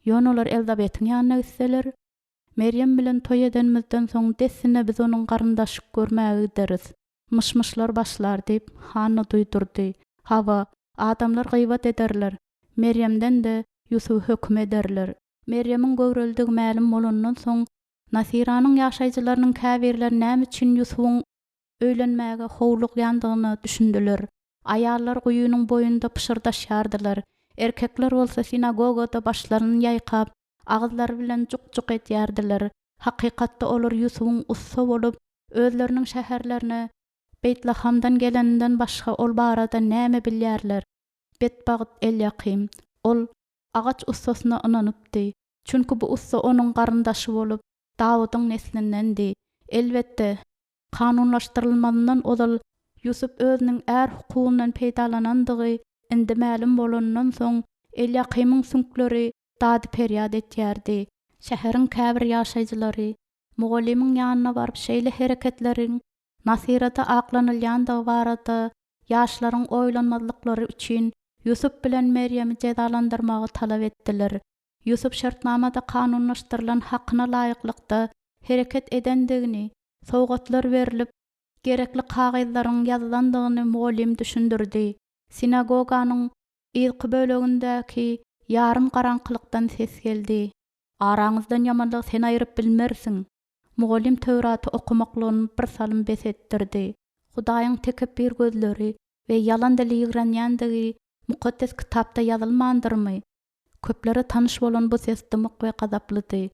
Ýöne olar Elizabetiň ýanyna gitseler, Merýem bilen toý edenimizden soň dessine biz onuň garyndaşy görmäge gideris. Myş-myşlar başlar diýip, Hanna duýdurdy. Hawa, adamlar gybat ederler. Merýemden-de Ýusuby höküm ederler. Merýemiň göwrelidigi mälim bolandan soň, Nasyranyň ýaşaýjylarynyň käbirleri näme üçin Ýusubyň öýlenmäge howlugýandygyna düşündiler. Aýallar guýynyň boýunda pyşyrdaşýardylar, erkekler bolsa sinagogada başlaryny ýaýkap, agyzlary bilen juk-juk edýärdiler. Hakykatda olar Ýusubyň ussa bolup, özleriniň şäherlerine Beýtlahamdan geleninden başga ol barada näme bilýärler? Betbagt Elýakym. Ol agaç ussasyna ynanypdy. Çünki bu ussa onuň garyndaşy bolup, Dawudyň neslindendi. Elbetde, kanunlaşdyrylmazyndan ozal Ýusup özüniň är hukugyndan peýdalanandygy indi mälim bolanyndan soň, Elýakymyň süňkleri dady-perýat etýärdi. Şäheriň käbir ýaşaýjylary mugallymyň ýanyna baryp şeýle hereketleriň Nasyrada aklanylýandygy barada ýaşlaryň oýlanmazlyklary üçin Ýusup bilen Merýemi jezalandyrmagy talap etdiler. Ýusup şertnamada kanunlaşdyrylan hakyna laýyklykda hereket edendigini, sowgatlar berlip, gerekli kagyzlaryň ýazylandygyny mugallym düşündirdi. Sinagoganyň yzky bölegindäki ýarym garaňkylykdan ses geldi. Araňyzdan ýamanlygy sen aýryp bilmersiň. Mugallym Töwraty okamaklygyny birsalym bes etdirdi. Hudaýyň tekepbir gözleri we ýalan dili ýigrenýändigi Mukaddes Kitapda ýazylmandyrmy? Köplere tanyş bolan bu ses dymyk we gazaplydy.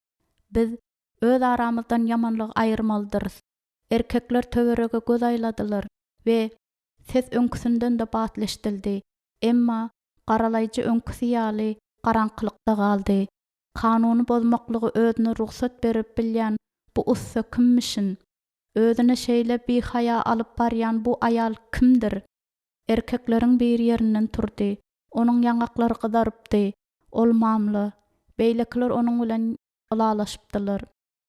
Biz öz aramyzdan ýamanlygy aýyrmalydyrys. Erkekler töwerege göz aýladylar we ses öňküsinden-de batly eşidildi. Emma garalaýjy öňküsi ýaly garaňkylykda galdy. Kanuny bozmaklygy özüne rugsat berip bilýän bu ussa kimmişin? Özüne şeýle bihaýa alyp barýan bu aýal kimdir? Erkekleriň biri ýerinden turdy. Onuň ýaňaklary gyzarypdy. Ol mamla. Beýlekiler onuň bilen ylalaşypdylar.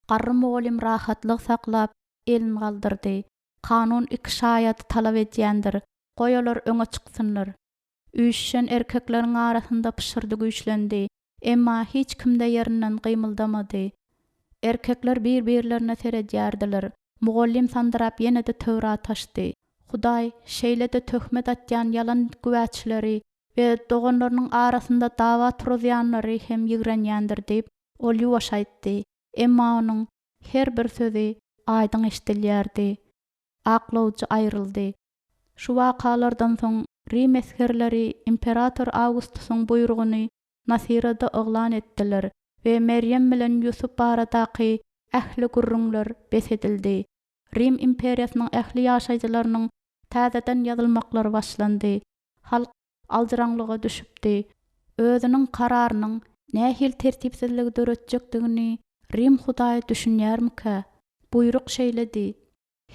Garry mugallym rahatlyk saklap, elini galdyrdy. Kanun iki şaýady talap edýändir. Goý olar öňe çyksynlar. Üýşüşen erkekleriň arasynda pyşyrdy güýçlendi. Emma hiç kim-de ýerinden gymyldamady. Erkekler bir-birlerine seredýärdiler. Mugallym sandyrap ýene-de Töwrat açdy. Hudaý şeýle-de töhmet atýan ýalan güwäçileri we doganlarynyň arasynda dawa turuzýanlary hem ýigrenýändir diýip, ol ýuwaş aýtdy. Emma onuň her bir sözi aýdyň eşidilýärdi. Aklawjy aýryldy. Şu wakalardan soň rim esgerleri imperator Awgustusyň buýrugyny Nasyrada yglan etdiler we Merýem bilen Ýusup baradaky ähli gürrüňler bes edildi. Rim imperiýasynyň ähli ýaşaýjylarynyň täzeden ýazylmaklary başlandy. Halk aljyraňlyga düşüpdi. Özüniň kararynyň nähili tertipsizligi döretjekdigini Rim hudaýy düşünýärmikä? Buýruk şeýledi,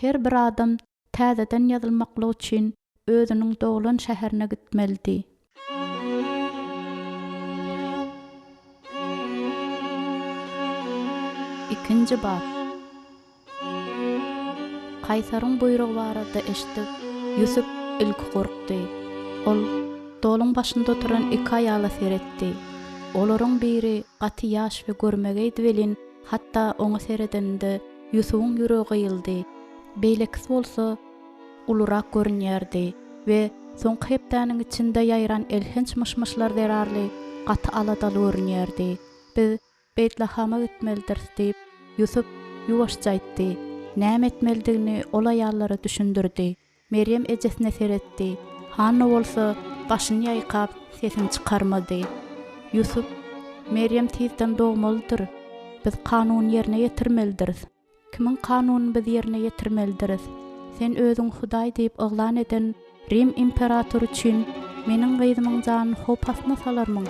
Her bir adam täzeden ýazylmaklyk üçin özüniň doglan şäherine gitmelidi. Ikinji bap. Kaýsaryň buýrugy barada eşidip, Ýusup ilki gorkdy. Ol stoluň başynda oturan iki aýala seretdi. Olaryň biri gaty ýaş we görmegeýdi welin, hatda oňa seredeninde Ýusubyň ýüregi gyýyldy. Beýlekisi bolsa ulurak görünýärdi we soňky hepdäniň içinde ýaýran elhenç myş-myşlar zerarly gaty aladaly görünýärdi. Biz Beýtlahama gitmelidiris diýip, Ýusup ýuwaşja aýtdy. Näme etmelidigini ol aýallara düşündirdi. Merýem ejesine seretdi. Hanna bolsa başyny ýaýkap, sesini çykarmady. Ýusup, Merýem tizden dogmalydyr. Biz kanuny ýerine ýetirmelidiris. Kimiň kanunyny biz ýerine ýetirmelidiris? Sen özüňi Hudaý diýip yglan eden Rim imperatory üçin meniň gyzymyň janyny howp astyna salarmyň?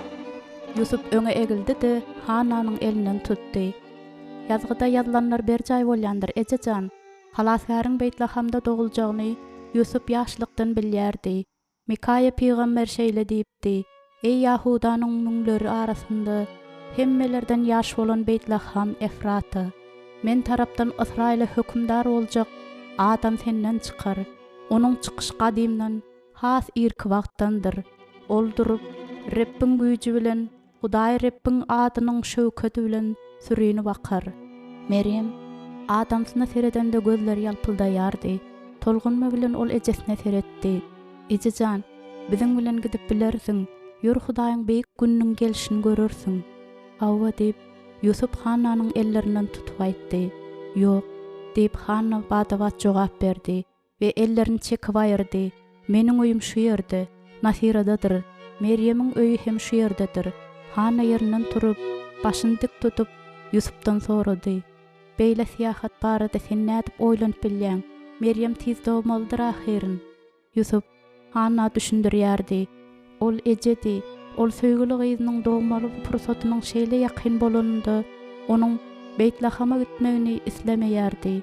Ýusup öňe egildi-de, Hannanyň elinden tutdy. Ýazgyda ýazylanlar berjaý bolýandyr, eje jan! Halasgäriň Beýtlahamda doguljagyny Ýusup ýaşlykdan bilýärdi. Mikaýa pygamber şeýle diýipdi, Eý Ýahudanyň müňleri arasynda hemmelerden ýaş bolan Beýtlaham Efrata! Men tarapdan Ysraýyla hökümdar boljak adam senden çykar. Onuň çykyşy gadymdan, has irki wagtdandyr. Ol durup, Rebbiň güýji bilen Hudaý Rebbiň adynyň şöwkedi bilen sürini bakar. Merýem adamsyna seredende gözleri ýalpyldaýardy. Tolgunma bilen ol ejesine seretdi. Eje jan, biziň bilen gidip bilersiň. Ýör Hudaýyň beýik gününiň gelşini görersiň. Hawa, diýip, Ýusup Hannanyň ellerinden tutup aýtdy. Ýok, diýip, Hanna bada-bat jogap berdi. We ellerini çekip aýyrdy. Meniň öýüm şu ýerde, Nasyradadyr. Merýemiň öýi hem şu ýerdedir. Hanna ýerinden turup, başyny dik tutup, Ýusupdan sorady, Beýle syýahat barada sen nädip oýlanyp bilýäň? Merýem tiz dogmalydyr ahyryn. Ýusup Hanna düşündirýärdi. Ol ejedi. Ol söýgüli gyzynyň dogmaly pursatynyň şeýle ýakyn bolanynda, onuň Beýtlahama gitmegini islemeýärdi.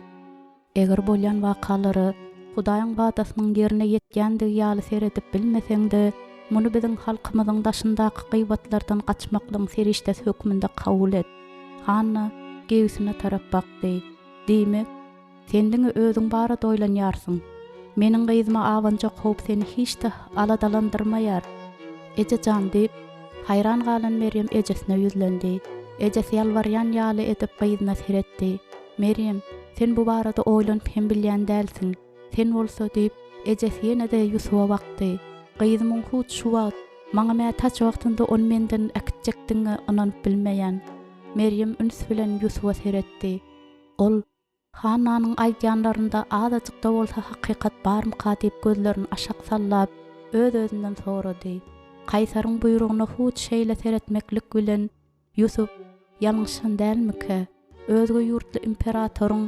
Eger bolýan wakalara Hudaýyň wadasynyň ýerine ýetýändigi ýaly seredip bilmeseň-de, muny biziň halkymyzyň daşyndaky gybatlardan gaçmaklygyň serişdesi hökmünde kabul et. Hanna geýgüsine tarap bakdy. Diýmek, sen diňe özüň barada oýlanýarsyň. Meniň gyzyma abanjak howp seni hiç-de aladalandyrmaýar. Eje jan, diýip, haýran galan Merýem ejesine ýüzlendi. Ejesi ýalbarýan ýaly edip gyzyna seretdi. Merýem, sen bu barada oýlanyp hem bilýän dälsiň. Sen bolsa, diýip, ejesi ýene-de Ýusuba bakdy. Gyzymyň hut şu wagt, maňa mätäç wagtynda ony menden äkitjekdigiňe ynanyp bilmeýän. Merýem üns bilen Ýusuba seretdi. Ol, Hannanyň aýdýanlarynda azajyk-da bolsa hakykat barmyka diýip gözlerini aşak sallap, öz-özünden sorady. Kaýsaryň buýrugyna hut şeýle seretmeklik bilen, Ýusup ýalňyşan dälmikä? Özge ýurtly imperatoryň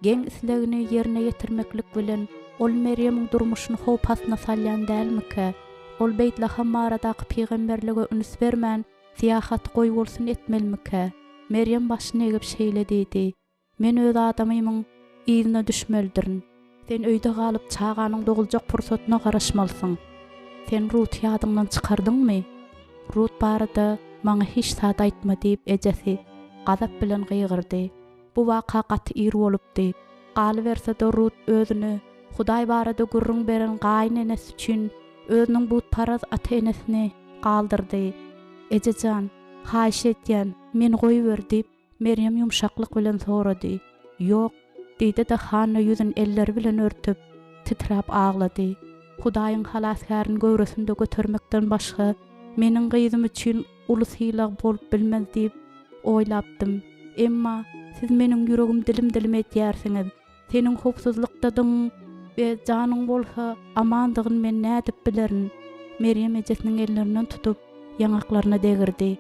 geň islegini ýerine ýetirmeklik bilen, ol Merýemiň durmuşyny howp astyna salýan dälmikä? Ol Beýtlaham baradaky pygamberlige üns bermän, syýahaty goýbolsun etmelimikä? Merýem başyny egip şeýle diýdi, Men öz adamymyň yzyna düşmelidirin. Sen öýde galyp, çaganyň doguljak pursatyna garaşmalysyň. Sen Ruty ýadyňdan çykardyňmy? Rut barada maňa hiç zat aýtma diýip, ejesi gazap bilen gygyrdy. Bu waka gaty ir bolupdy. Galyberse-de, Rut özüne Hudaý barada gürrüň beren gaýynenesi üçin özüniň butparaz ata-enesini galdyrdy. Eje jan, haýyş edýän, meni goýber diýip, Merýem ýumşaklyk bilen sorady. Ýok, diýdi-de, Hanna ýüzüni elleri bilen örtüp, titräp aglady. Hudaýyň Halasgärini göwresinde götermekden başga meniň gyzym üçin uly sylag bolup bilmez diýip oýlapdym. Emma siz meniň ýüregimi dilim-dilim edýärsiňiz. Seniň howpsuzlykdadygyň we janyň bolsa amandygyny men nädip bilerin? Merýem ejesiniň ellerinden tutup, ýaňaklaryna degirdi.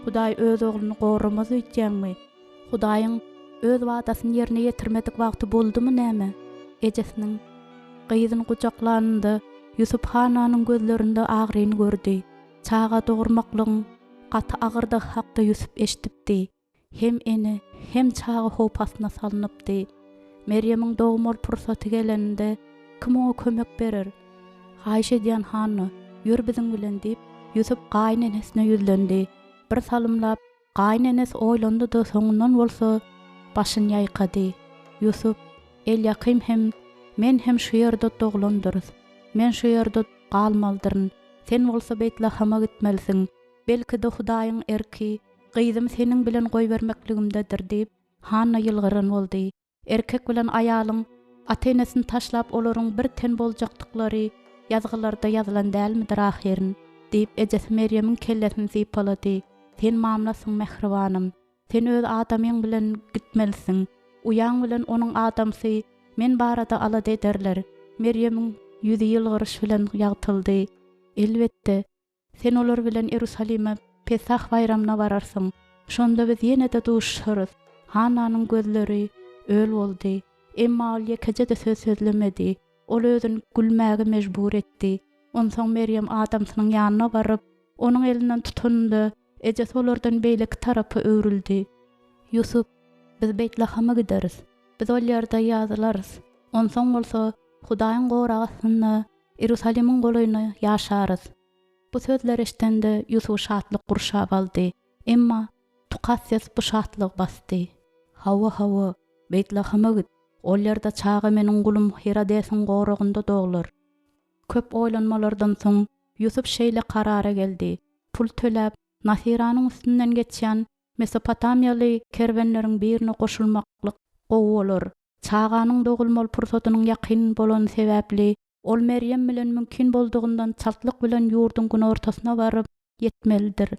Hudaý öz ogluny goramaz öýtýäňmi? Hudaýyň öz wadasyny ýerine ýetirmedik wagty boldumy näme? Ejesiniň gyzyny gujaklanynda, Ýusup Hananyň gözlerinde agyryny gördi. Çaga dogurmaklygyň gaty agyrdygy hakda Ýusup eşidipdi. Hem ene, hem çaga howp astyna salnypdy. Merýemiň dogmaly pursaty geleninde, kim oňa kömek berer? Haýyş edýän, Hanna, ýör biziň bilen, diýip, Ýusup gaýynenesine ýüzlendi. Bir salymlap, gaýynenesi oýlandy-da, soňundan bolsa başyny ýaýkady. Ýusup, Elýakym hem, men hem şu ýerde doglandyrys. Men şu ýerde galmalydyryn. Sen bolsa Beýtlahama gitmelisiň. Belki-de, Hudaýyň erki, gyzymy seniň bilen goýbermekligimdedir, diýip, Hanna ýylgyran boldy. Erkek bilen aýalyň ata-enesini taşlap olaryň bir ten boljakdyklary Ýazgylarda ýazylan dälmidir ahyryn? diýip, ejesi Merýemiň kellesini sypalady. Sen mamlasyň, mähribanym. Sen öz adamyň bilen gitmelisiň. Uýaň bilen onuň adamsy men barada alada ederler. Merýemiň ýüzi ýylgyryş bilen ýagtyldy. Elbetde, Sen olar bilen Iýerusalime Pesah baýramyna bararsyň. Şonda biz ýene-de duşuşarys. Hannanyň gözleri öl boldy. Emma ol ýekeje-de söz sözlemedi. Ol özüni gülmäge mejbur etdi. Onsoň Merýem adamsynyň ýanyna baryp, onuň elinden tutanynda, ejesi olardan beýleki tarapa öwrüldi. Ýusup, biz Beýtlahama gideris. Biz ol ýerde ýazylarys. Onsoň bolsa Hudaýyň goragy astynda Iýerusalimiň golaýynda ýaşarys. Bu sözleri eşidende Ýusuby şatlyk gurşap aldy. Emma tukat ses bu şatlygy basdy. Hawa, hawa, Beýtlahama git. Ol ýerde çaga meniň gulum Hirodesiň goragynda doglar. Köp oýlanmalardan soň Ýusup şeýle karara geldi, pul töläp, Nasyranyň üstünden geçýän mesopotamiýaly kerwenleriň birine goşulmaklyk gowy bolar. Çaganyň dogulmaly pursatynyň ýakyn bolany sebäpli, ol Merýem bilen mümkin boldugyndan çaltlyk bilen ýurduň günortasyna baryp ýetmelidir.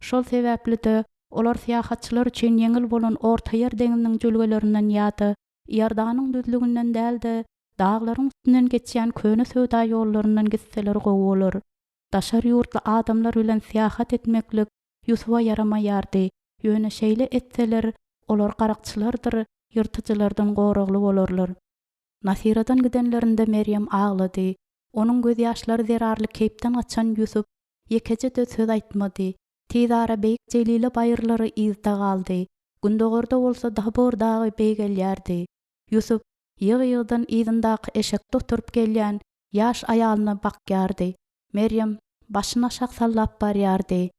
Şol sebäpli-de, olar syýahatçylar üçin ýeňil bolan Ortaýer deňziniň jülgelerinden ýa-da Iordanyň düzlüginden däl-de, daglaryň üstünden geçýän köne söwda ýollaryndan gitseler gowy bolar. Daşary ýurtly adamlar bilen syýahat etmeklik Ýusuba ýaramaýardy, ýöne şeýle etseler, olar garakçylardyr ýyrtyjylardan goragly bolarlar. Nasyradan gidenlerinde Merýem aglady. Onuň gözýaşlary zerarly keýpden gaçan Ýusup ýekeje-de söz aýtmady. Tizara beýik Jelile baýyrlary yzda galdy. Gündogarda bolsa Tabor dagy beýgelýärdi. Ýusup ýygy-ýygydan yzyndaky eşekde oturyp gelýän ýaş aýalyna bakýardy. Merýem başyny aşak sallap barýardy.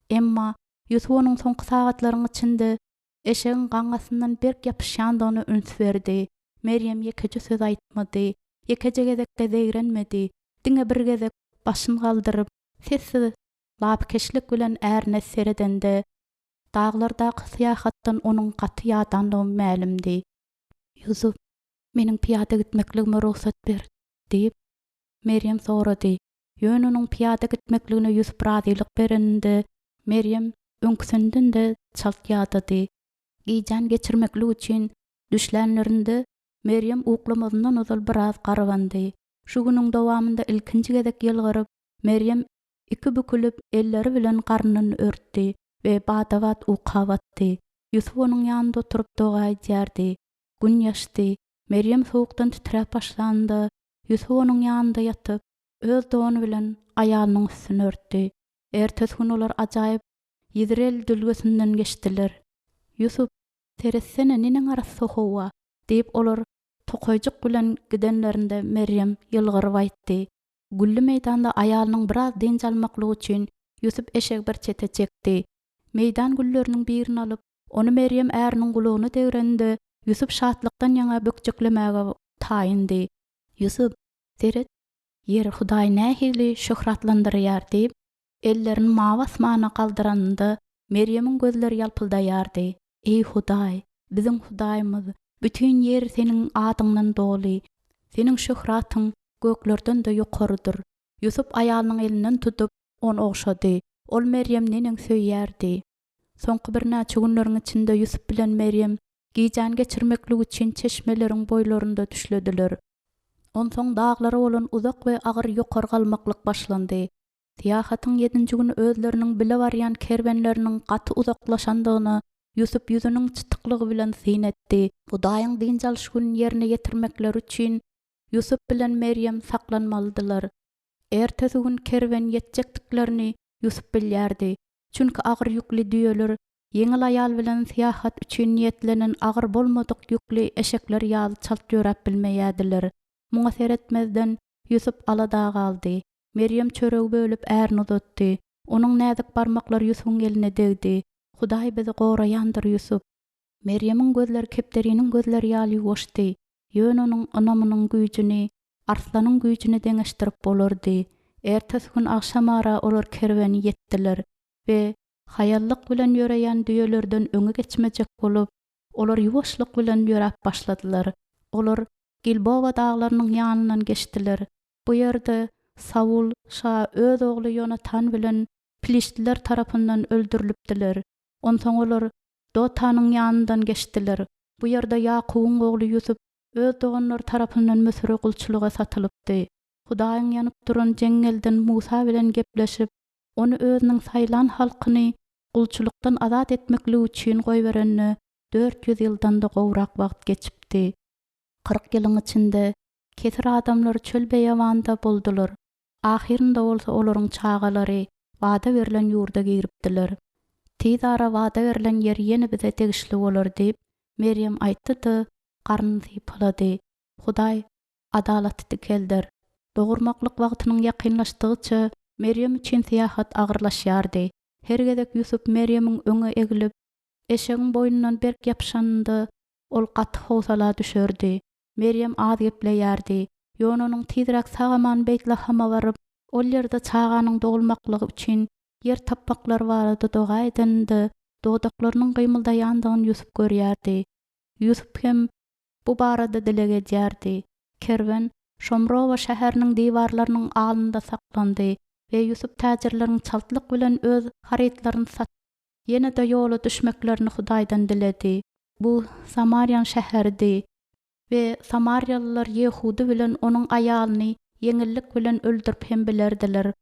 Emma Ýusup onuň soňky sagatlaryň içinde eşegiň gaňňasyndan berk ýapyşýandygyna üns berdi. Merýem ýekeje söz aýtmady, ýekeje gezek-de zeýrenmedi, diňe bir gezek başyny galdyryp, sessiz lapykeçlik bilen ärine seredende, daglardaky syýahatdan onuň gaty ýadandygy mälimdi. Ýusup, meniň pyýada gitmekligime rugsat ber, diýip, Merýem sorady. Ýöne onuň pyýada gitmekligine Ýusup razylyk bereninde, Merýem öňküsinden-de çalt ýadady. Gijäni geçirmeklik üçin düşlänlerinde, Merýem uklamazyndan ozal biraz garbandy. Şu günüň dowamynda ilkinji gezek ýylgyryp, Merýem iki bükülip, elleri bilen garnyny örtdi we bada-bat uka batdy. Ýusup onuň ýanynda oturyp doga edýärdi. Gün ýaşdy. Merýem sowukdan titräp başlanynda, Ýusup onuň ýanynda ýatyp, öz dony bilen aýalynyň üstüni örtdi. Ertesi gün olar ajaýyp Ýizreel jülgesinden geçdiler. Ýusup, Seretsene, neneň arassa howa! diýip, olar tokaýjyk bilen gidenlerinde Merýem ýylgyryp aýtdy. Gülli meýdanda aýalynyň biraz dynç almaklygy üçin Ýusup eşegi bir çete çekdi. Meýdan gülleriniň birini alyp, ony Merýem äriniň gulagyna degreninde, Ýusup şatlykdan ýaňa bökjeklemäge taýyndy. Ýusup, seret, Ýeri Hudaý nähili şöhratlandyrýar diýip, ellerini mawy asmana galdyranynda, Merýemiň gözleri ýalpyldaýardy. Eý, Hudaý, biziň Hudaýymyz, bütin ýer Seniň adyňdan doly. Seniň şöhratyň göklerden-de ýokarydyr. Ýusup aýalynyň elinden tutup, ony ogşady. Ol Merýemi neneň söýýärdi! Soňky birnäçe günleriň içinde Ýusup bilen Merýem gijäni geçirmeklik üçin çeşmeleriň boýlarynda düşlediler. Onsoň daglara bolan uzak we agyr ýokary galmaklyk başlandy. Syýahatyň ýedinji güni özleriniň bile barýan kerwenleriniň gaty uzaklaşandygyna Ýusup ýüzüniň çytyklygy bilen syn etdi. Hudaýyň dynç alyş gününi ýerine ýetirmekleri üçin Ýusup bilen Merýem saklanmalydylar. Ertesi gün kerwen ýetjekdiklerini Ýusup bilýärdi. Çünki agyr ýükli düýeler ýeňil aýal bilen syýahat üçin niýetlenen agyr bolmadyk ýükli eşekler ýaly çalt ýöräp bilmeýärdiler. Muňa seretmezden, Ýusup alada galdy. Merýem çöregi bölüp ärine uzatdy. Onuň näzik barmaklary Ýusubyň eline degdi. Hudaý bizi goraýandyr, Ýusup. Merýemiň gözleri kepderiniň gözleri ýaly ýuwaşdy. Ýöne onuň ynamynyň güýjüni arslanyň güýjüne deňeşdirip bolardy. Ertesi gün agşamara olar kerweni ýetdiler we haýallyk bilen ýöreýän düýelerden öňe geçmejek bolup, olar ýuwaşlyk bilen ýöräp başladylar. Olar Gilbowa daglarynyň ýanyndan geçdiler. Bu ýerde Saul şa öz ogly Ýonatan bilen piliştliler tarapyndan öldürilipdiler. Onsoň olar Dotanyň ýanyndan geçdiler. Bu ýerde Ýakubyň ogly Ýusup öz doganlary tarapyndan Müsüre gulçulyga satylypdy. Hudaýyň ýanyp duran jeňňelden Musa bilen gepleşip, ony özüniň saýlan halkyny gulçulykdan azat etmekligi üçin goýberenine 400 ýyldan-da gowrak wagt geçipdi. 40 ýylyň içinde kesir adamlar çöl-beýewanda boldular. Ahyrynda bolsa olaryň çagalary wada berlen ýurda giripdiler. Tiz ara wada berlen ýer ýene bize degişli bolar diýip, Merýem aýtdy-da, garnyny sypalady. Hudaý adalaty dikelder. Dogurmaklyk wagtynyň ýakynlaşdygyça, Merýem üçin syýahat agyrlaşýardy. Her gezek Ýusup Merýemiň öňe eglip, eşegiň boýnundan berk ýapyşanynda, ol gaty howsala düşerdi. Merýem az gepleýärdi. Ýöne onuň tizräk sag-aman Beýtlahama baryp, ol ýerde çaganyň dogulmaklygy üçin ýer tapmaklary barada doga edeninde, dodaklarynyň gymyldaýandygyny Ýusup görýärdi. Ýusup hem bu barada dileg edýärdi. Kerwen Şomrowa şäheriniň diwarlarynyň alnynda saklandy we Ýusup täjirleriň çaltlyk bilen öz harytlaryny satyp, ýene-de ýola düşmeklerini Hudaýdan diledi. Bu Samariýanyň şäheridi we samariýalylar Ýehudy bilen onuň aýalyny ýeňillik bilen öldürip hem bilerdiler.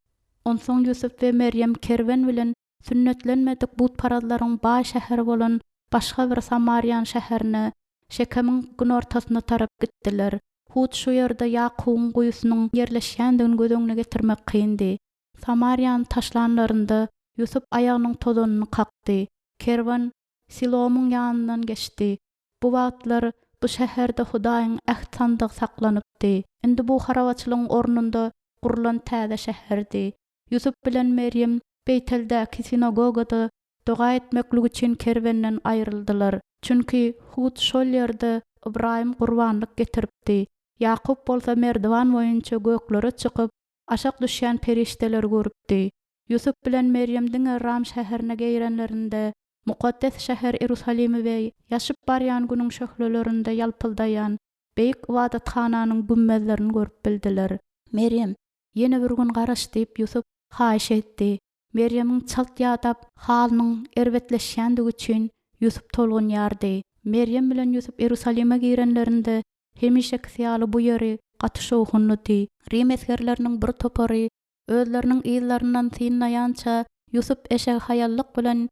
Onsoň Ýusup we Merýem kerwen bilen sünnetlenmedik butparazlaryň baý şäheri bolan başga bir samariýan şäherine, Şekemiň günortasyna tarap gitdiler. Hut şu ýerde Ýakubyň guýusynyň ýerleşýändigini göz öňüne getirmek kyndy. Samariýany taşlanlarynda, Ýusup aýagynyň tozanyny kakdy. Kerwen Silomyň ýanyndan geçdi. Bu wagtlar bu şäherde Hudaýyň äht sandygy saklanypdy. Indi bu harabaçylygyň ornunda gurlan täze şäherdi. Ýusup bilen Merýem Beýteldäki sinagogada doga etmeklik üçin kerwenden aýryldylar. Çünki hut şol ýerde Ybraýym gurbanlyk getiripdi. Ýakup bolsa merdiwan boýunça göklere çykyp, aşak düşýän perişdeleri görüpdi. Ýusup bilen Merýem diňe Ram şäherine girenlerinde, mukaddes şäher Irusalimi we ýaşyp barýan günüň şöhlelerinde ýalpyldaýan beýik ybadathananyň gümmezlerini görüp bildiler. Merýem, ýene bir gün garaş diýip, Ýusup haýyş etdi. Merýemiň çalt ýadap, halynyň erbetleşýändigi üçin Ýusup tolgunýardy. Merýem bilen Ýusup Irusalime girenlerinde, hemişekisi ýaly bu ýeri gaty şowhunlydy. Rim esgerleriniň bir topary Özleriniň yzlaryndan synlaýança Ýusup eşegi haýallyk bilen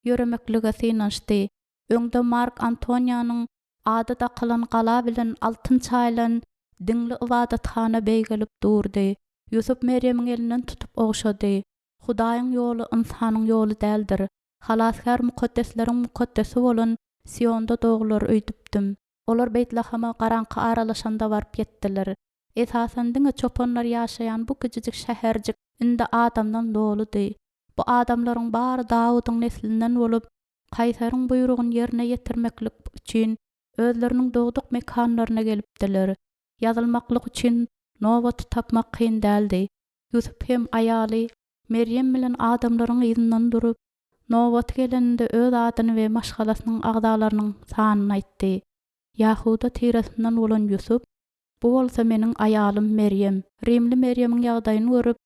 ýöremeklige synanyşdy. Öňde Mark Antoniýanyň ady dakylan gala bilen altyn çaýylan diňli ybadathana beýgelip durdy. Ýusup Merýemiň elinden tutup ogşady. Hudaýyň ýoly ynsanyň ýoly däldir. Halasgär mukaddesleriň mukaddesi bolan Sionda doglar öýdüpdim. Olar Beýtlahama garaňky aralaşanda baryp ýetdiler. Esasan diňe çopanlar ýaşaýan bu kiçijik şäherjik indi adamdan doludy. Bu adamlaryň bary Dawudyň neslinden bolup, kaýsaryň buýrugyny ýerine ýetirmeklik üçin özleriniň dogduk mekanlaryna gelipdiler. Ýazylmaklyk üçin nobaty tapmak kyn däldi. Ýusup hem aýaly Merýem bilen adamlaryň yzyndan durup, nobaty geleninde öz adyny we maşgalasynyň agzalarynyň sanyny aýtdy. Ýahuda tiresinden bolan Ýusup. Bu bolsa meniň aýalym Merýem. Rimli Merýemiň ýagdaýyny görüp,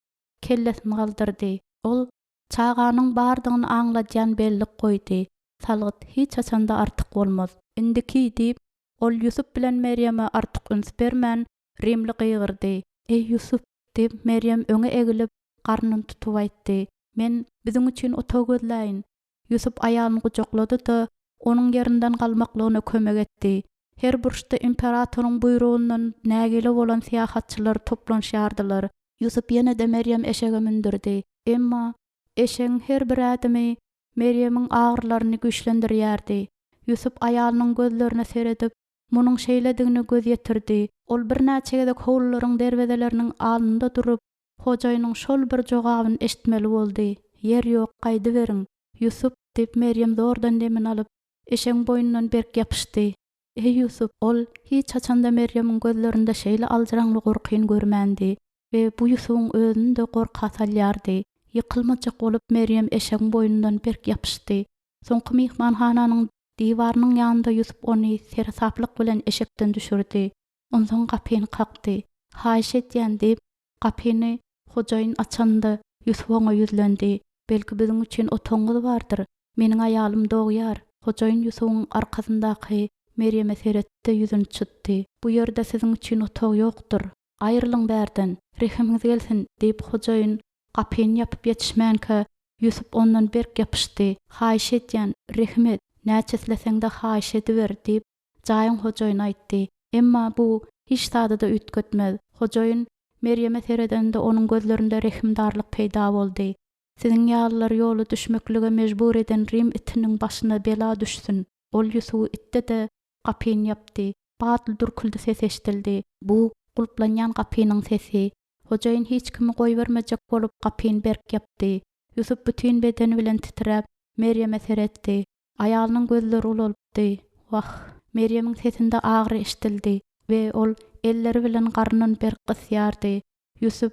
kellesini galdyrdy. Ol çaganyň bardygyny aňladýan bellik goýdy. Salgyt hiç haçan-da artyk bolmaz. Indiki, diýip, ol Ýusup bilen Merýeme artyk üns bermän, rimli gygyrdy. Eý, Ýusup, diýip, Merýem öňe egilip, garnyny tutup aýtdy. Men biziň üçin otag gözläýin. Ýusup aýalyny gujaklady-da, onuň ýerinden galmaklygyna kömek etdi. Her burçda imperatoryň buýrugyndan nägile bolan syýahatçylar toplanyşýardylar. Ýusup ýene-de Merýem eşege mündürdi. Emma eşegiň her bir ädimi Merýemiň agyrylaryny güýçlendirýärdi. Ýusup aýalynyň gözlerine seredip, munuň şeýledigine göz ýetirdi. Ol birnäçe gezek howlularyň derwezeleriniň alnynda durup, Hojaýynyň şol bir jogabyny eşitmeli boldy, Ýer ýok, gaýdyberiň! Ýusup! diýip, Merýem zordan demini alyp, eşegiň boýnundan berk ýapyşdy. Eý, Ýusup! Ol hiç haçan-da Merýemiň gözlerinde şeýle aljyraňly gorkyny görmändi we bu Ýusubyň özüni-de gorka salýardy. Ýykylmajak bolup, Merýem eşegiň boýnundan berk ýapyşdy. Soňky myhmanhananyň diwarynyň ýanynda Ýusup ony seresaplyk bilen eşekden düşürdi. Onsoň gapyny kakdy. Haýyş edýän, diýip, gapyny hojaýyn açanda, Ýusup oňa ýüzlendi. Belki biziň üçin otagyňyz bardyr? Meniň aýalym dogýar. Hojaýyn Ýusubyň arkasyndaky Merýeme seretdi-de ýüzüni çytdy. Bu ýerde siziň üçin otag ýokdur. Aýrylyň bärden! Rehimiňiz gelsin! diýip, hojaýyn gapyny ýapyp ýetişmänkä, Ýusup ondan berk ýapyşdy. Haýyş edýän, rehim et! Näçe isleseň-de haýyş ediber! diýip, Jaýyň hojaýyny aýtdy. Emma bu hiç zady-da üýtgetmez. Hojaýyn Merýeme seredende onuň gözlerinde rehimdarlyk peýda boldy. Siziň ýalylary ýola düşmeklige mejbur eden rim itiniň başyna bela düşsün! Ol Ýusuby itdi-de, gapyny ýapdy. Batly dürküldi sesi eşidildi. Bu gulplanýan gapynyň sesi. Hojaýyn hiç kimi goýbermejek bolup gapyny berk ýapdy. Ýusup bütin bedeni bilen titräp, Merýeme seretdi. Aýalynyň gözleri ulalypdy. Wah! Merýemiň sesinde agyry eşidildi we ol elleri bilen garnyny berk gysýardy. Ýusup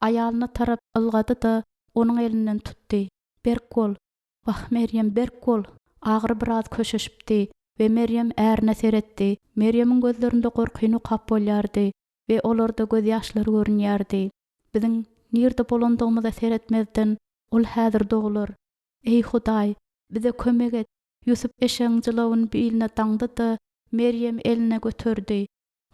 aýalyna tarap ylgady-da, onuň elinden tutdy. Berk bol! Wah, Merýem, berk bol! Agyry biraz köşeşipdi we Merýem ärine seretdi. Merýemiň gözlerinde gorkyny okap bolýardy we olarda gözýaşlar görünýärdi. Biziň nirde bolandygymyza seretmezden, ol häzir doglar. Eý, Hudaý, bize kömek et! Ýusup eşegiň jylawyny biline daňdy-da, Merýemi eline göterdi.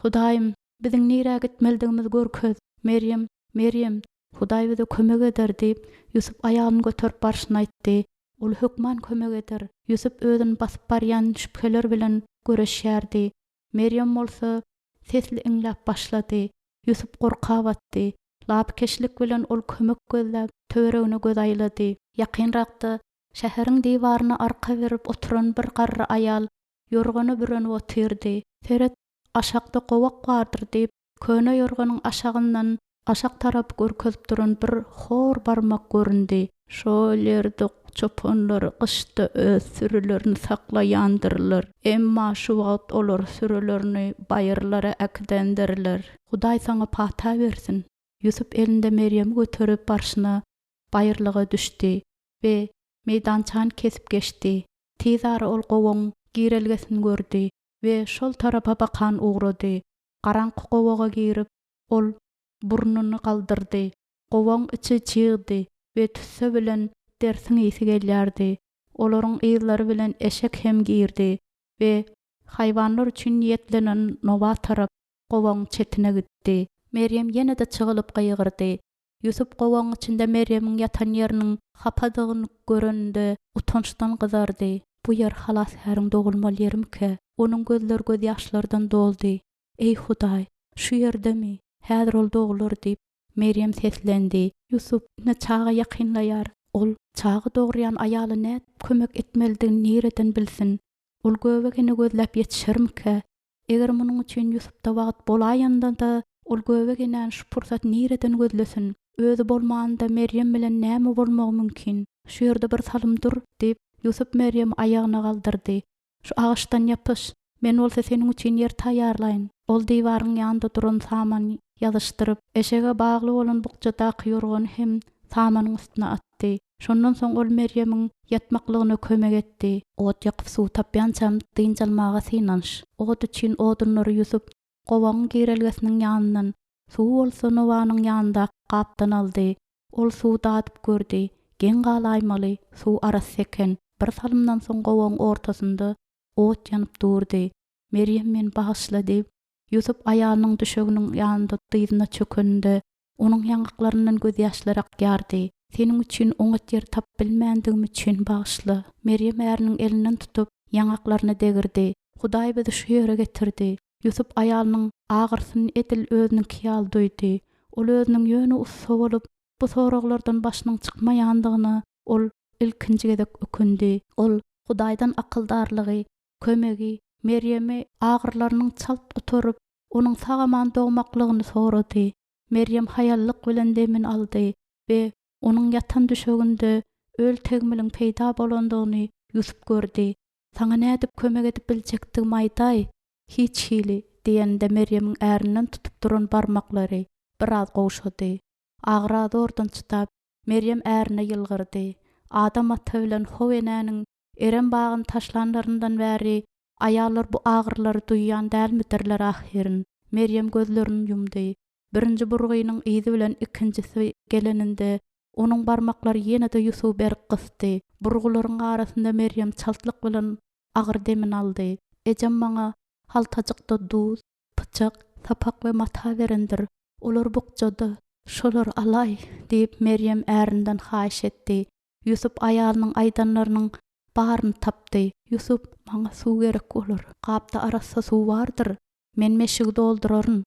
Hudaýym, biziň nirä gitmelidigimizi görkez! Merýem, Merýem, Hudaý bize kömek eder! diýip, Ýusup aýalyny göterip barşyna aýtdy. Ol hökman kömek eder! Ýusup özüni basyp barýan şübheler bilen göreşýärdi. Merýem bolsa sesli iňläp başlady. Ýusup gorka batdy. Lapykeçlik bilen ol kömek gözläp, töweregine göz aýlady. Ýakynrakda şäheriň diwaryna arka berip oturan bir garry aýal ýorgana bürenip otyrdy. Seret, aşakda gowak bardyr diýip, köne ýorganyň aşagyndan aşak tarapy görkezip duran bir hor barmak göründi. Şol ýerde çopanlar gyşda öz sürülerini saklaýandyrlar. Emma şu wagt olar sürülerini baýyrlara äkidendirler. Hudaý saňa pata bersin! Ýusup elinde Merýemi göterip barşyna baýyrlyga düşdi we meýdançany kesip geçdi. Tizara ol gowagyň girelgesini gördi we şol tarapa bakan ugrady. Garaňky gowaga girip, ol burnuny galdyrdy. Gowagyň içi çygdy we tüsse bilen dersiň ysy gelýärdi. Olaryň yzlary bilen eşek hem girdi we haýwanlar üçin niýetlenen nowa tarap gowagyň çetine gitdi. Merýem ýene-de çygylyp gygyrdy. Ýusup gowagyň içinde Merýemiň ýatan ýeriniň hapadygyny göreninde utançdan gyzardy. Bu ýer Halasgäriň dogulmaly ýerimikä? Onuň gözleri gözýaşlardan doldy. Eý, Hudaý, şu ýerdemi? Häzir ol doglar diýip, Merýem seslendi. Ýusup, ine çaga ýakynlaýar. Ol çaga dogurýan aýala nädip kömek etmelidigini nireden bilsin? Ol göbek ene gözläp ýetişermikä? Eger munuň üçin Ýusupda wagt bolaýanda-da, ol göbek enäni şu pursat nireden gözlesin? Özi bolmanda Merýem bilen näme bolmagy mümkin? Şu ýerde bir salym dur, diýip, Ýusup Merýemi aýagyna galdyrdy. Şu agaçdan ýapyş, men bolsa seniň üçin ýer taýýarlaýyn. Ol diwaryň ýanynda duran samany ýazyşdyryp, eşege bagly bolan bukjadaky ýorgany hem samanyň üstüne atdy. Şondan soň ol Merýemiň ýatmaklygyna kömek etdi. Ot ýakyp suw tapýançam dynç almaga synanyş. Ot üçin odunlary Ýusup. gowagyň girelgesiniň ýanyndan, suwy bolsa nowanyň ýanyndaky gapdan aldy. Ol suwy dadyp gördi. Geň galaýmaly, suw arassa eken. Bir salymdan soň gowagyň ortasynda ot ýanyp durdy. Merýem meni bagyşla diýip, Ýusup aýalynyň düşeginiň ýanynda dyzyna çökeninde, onuň ýaňaklaryndan gözýaşlar akýardy. Seniň üçin oňat ýer tapyp bilmändigim üçin bagyşla. Merýem äriniň elinden tutup, ýaňaklaryna degirdi. Hudaý bizi şu ýere getirdi. Ýusup aýalynyň agyrsyny edil özüniňki ýaly duýdy. Ol özüniň ýöne ussa bolup, bu soraglardan başynyň çykmaýandygyna ol ilkinji gezek ökündi. Ol Hudaýdan akyldarlygy, kömegi, Merýemi agyrlarynyň çalt gutaryp, onuň sag-aman dogmaklygyny sorady. Merýem haýallyk bilen demini aldy we onuň ýatan düşeginde öl tegmiliň peýda bolandygyny Ýusup gördi. Saňa nädip kömek edip biljekdigimi aýdaý? Hiç hili, diýeninde Merýemiň ärinden tutup duran barmaklary biraz gowşady. Agyra zordan çydap, Merýem ärine ýylgyrdy. Adam ata bilen How enäniň Erem bagyny taşlanlaryndan bäri aýallar bu agyrylary duýýan dälmidirler ahyryn. Merýem gözlerini ýumdy. Birinji burgynyň yzy bilen ikinjisi geleninde, onuň barmaklary ýene-de Ýusuby berk gysdy. Burgularyň arasynda Merýem çaltlyk bilen agyr demini aldy. Ejem maňa haltajykda duz, pyçak, sapak we mata berendir. Olar bukjada. Şolary alaý, diýip, Merýem ärinden haýyş etdi. Ýusup aýalynyň aýdanlarynyň baryny tapdy. Ýusup, maňa suw gerek bolar. Gapda arassa suw bardyr. Men meşigi dolduraryn.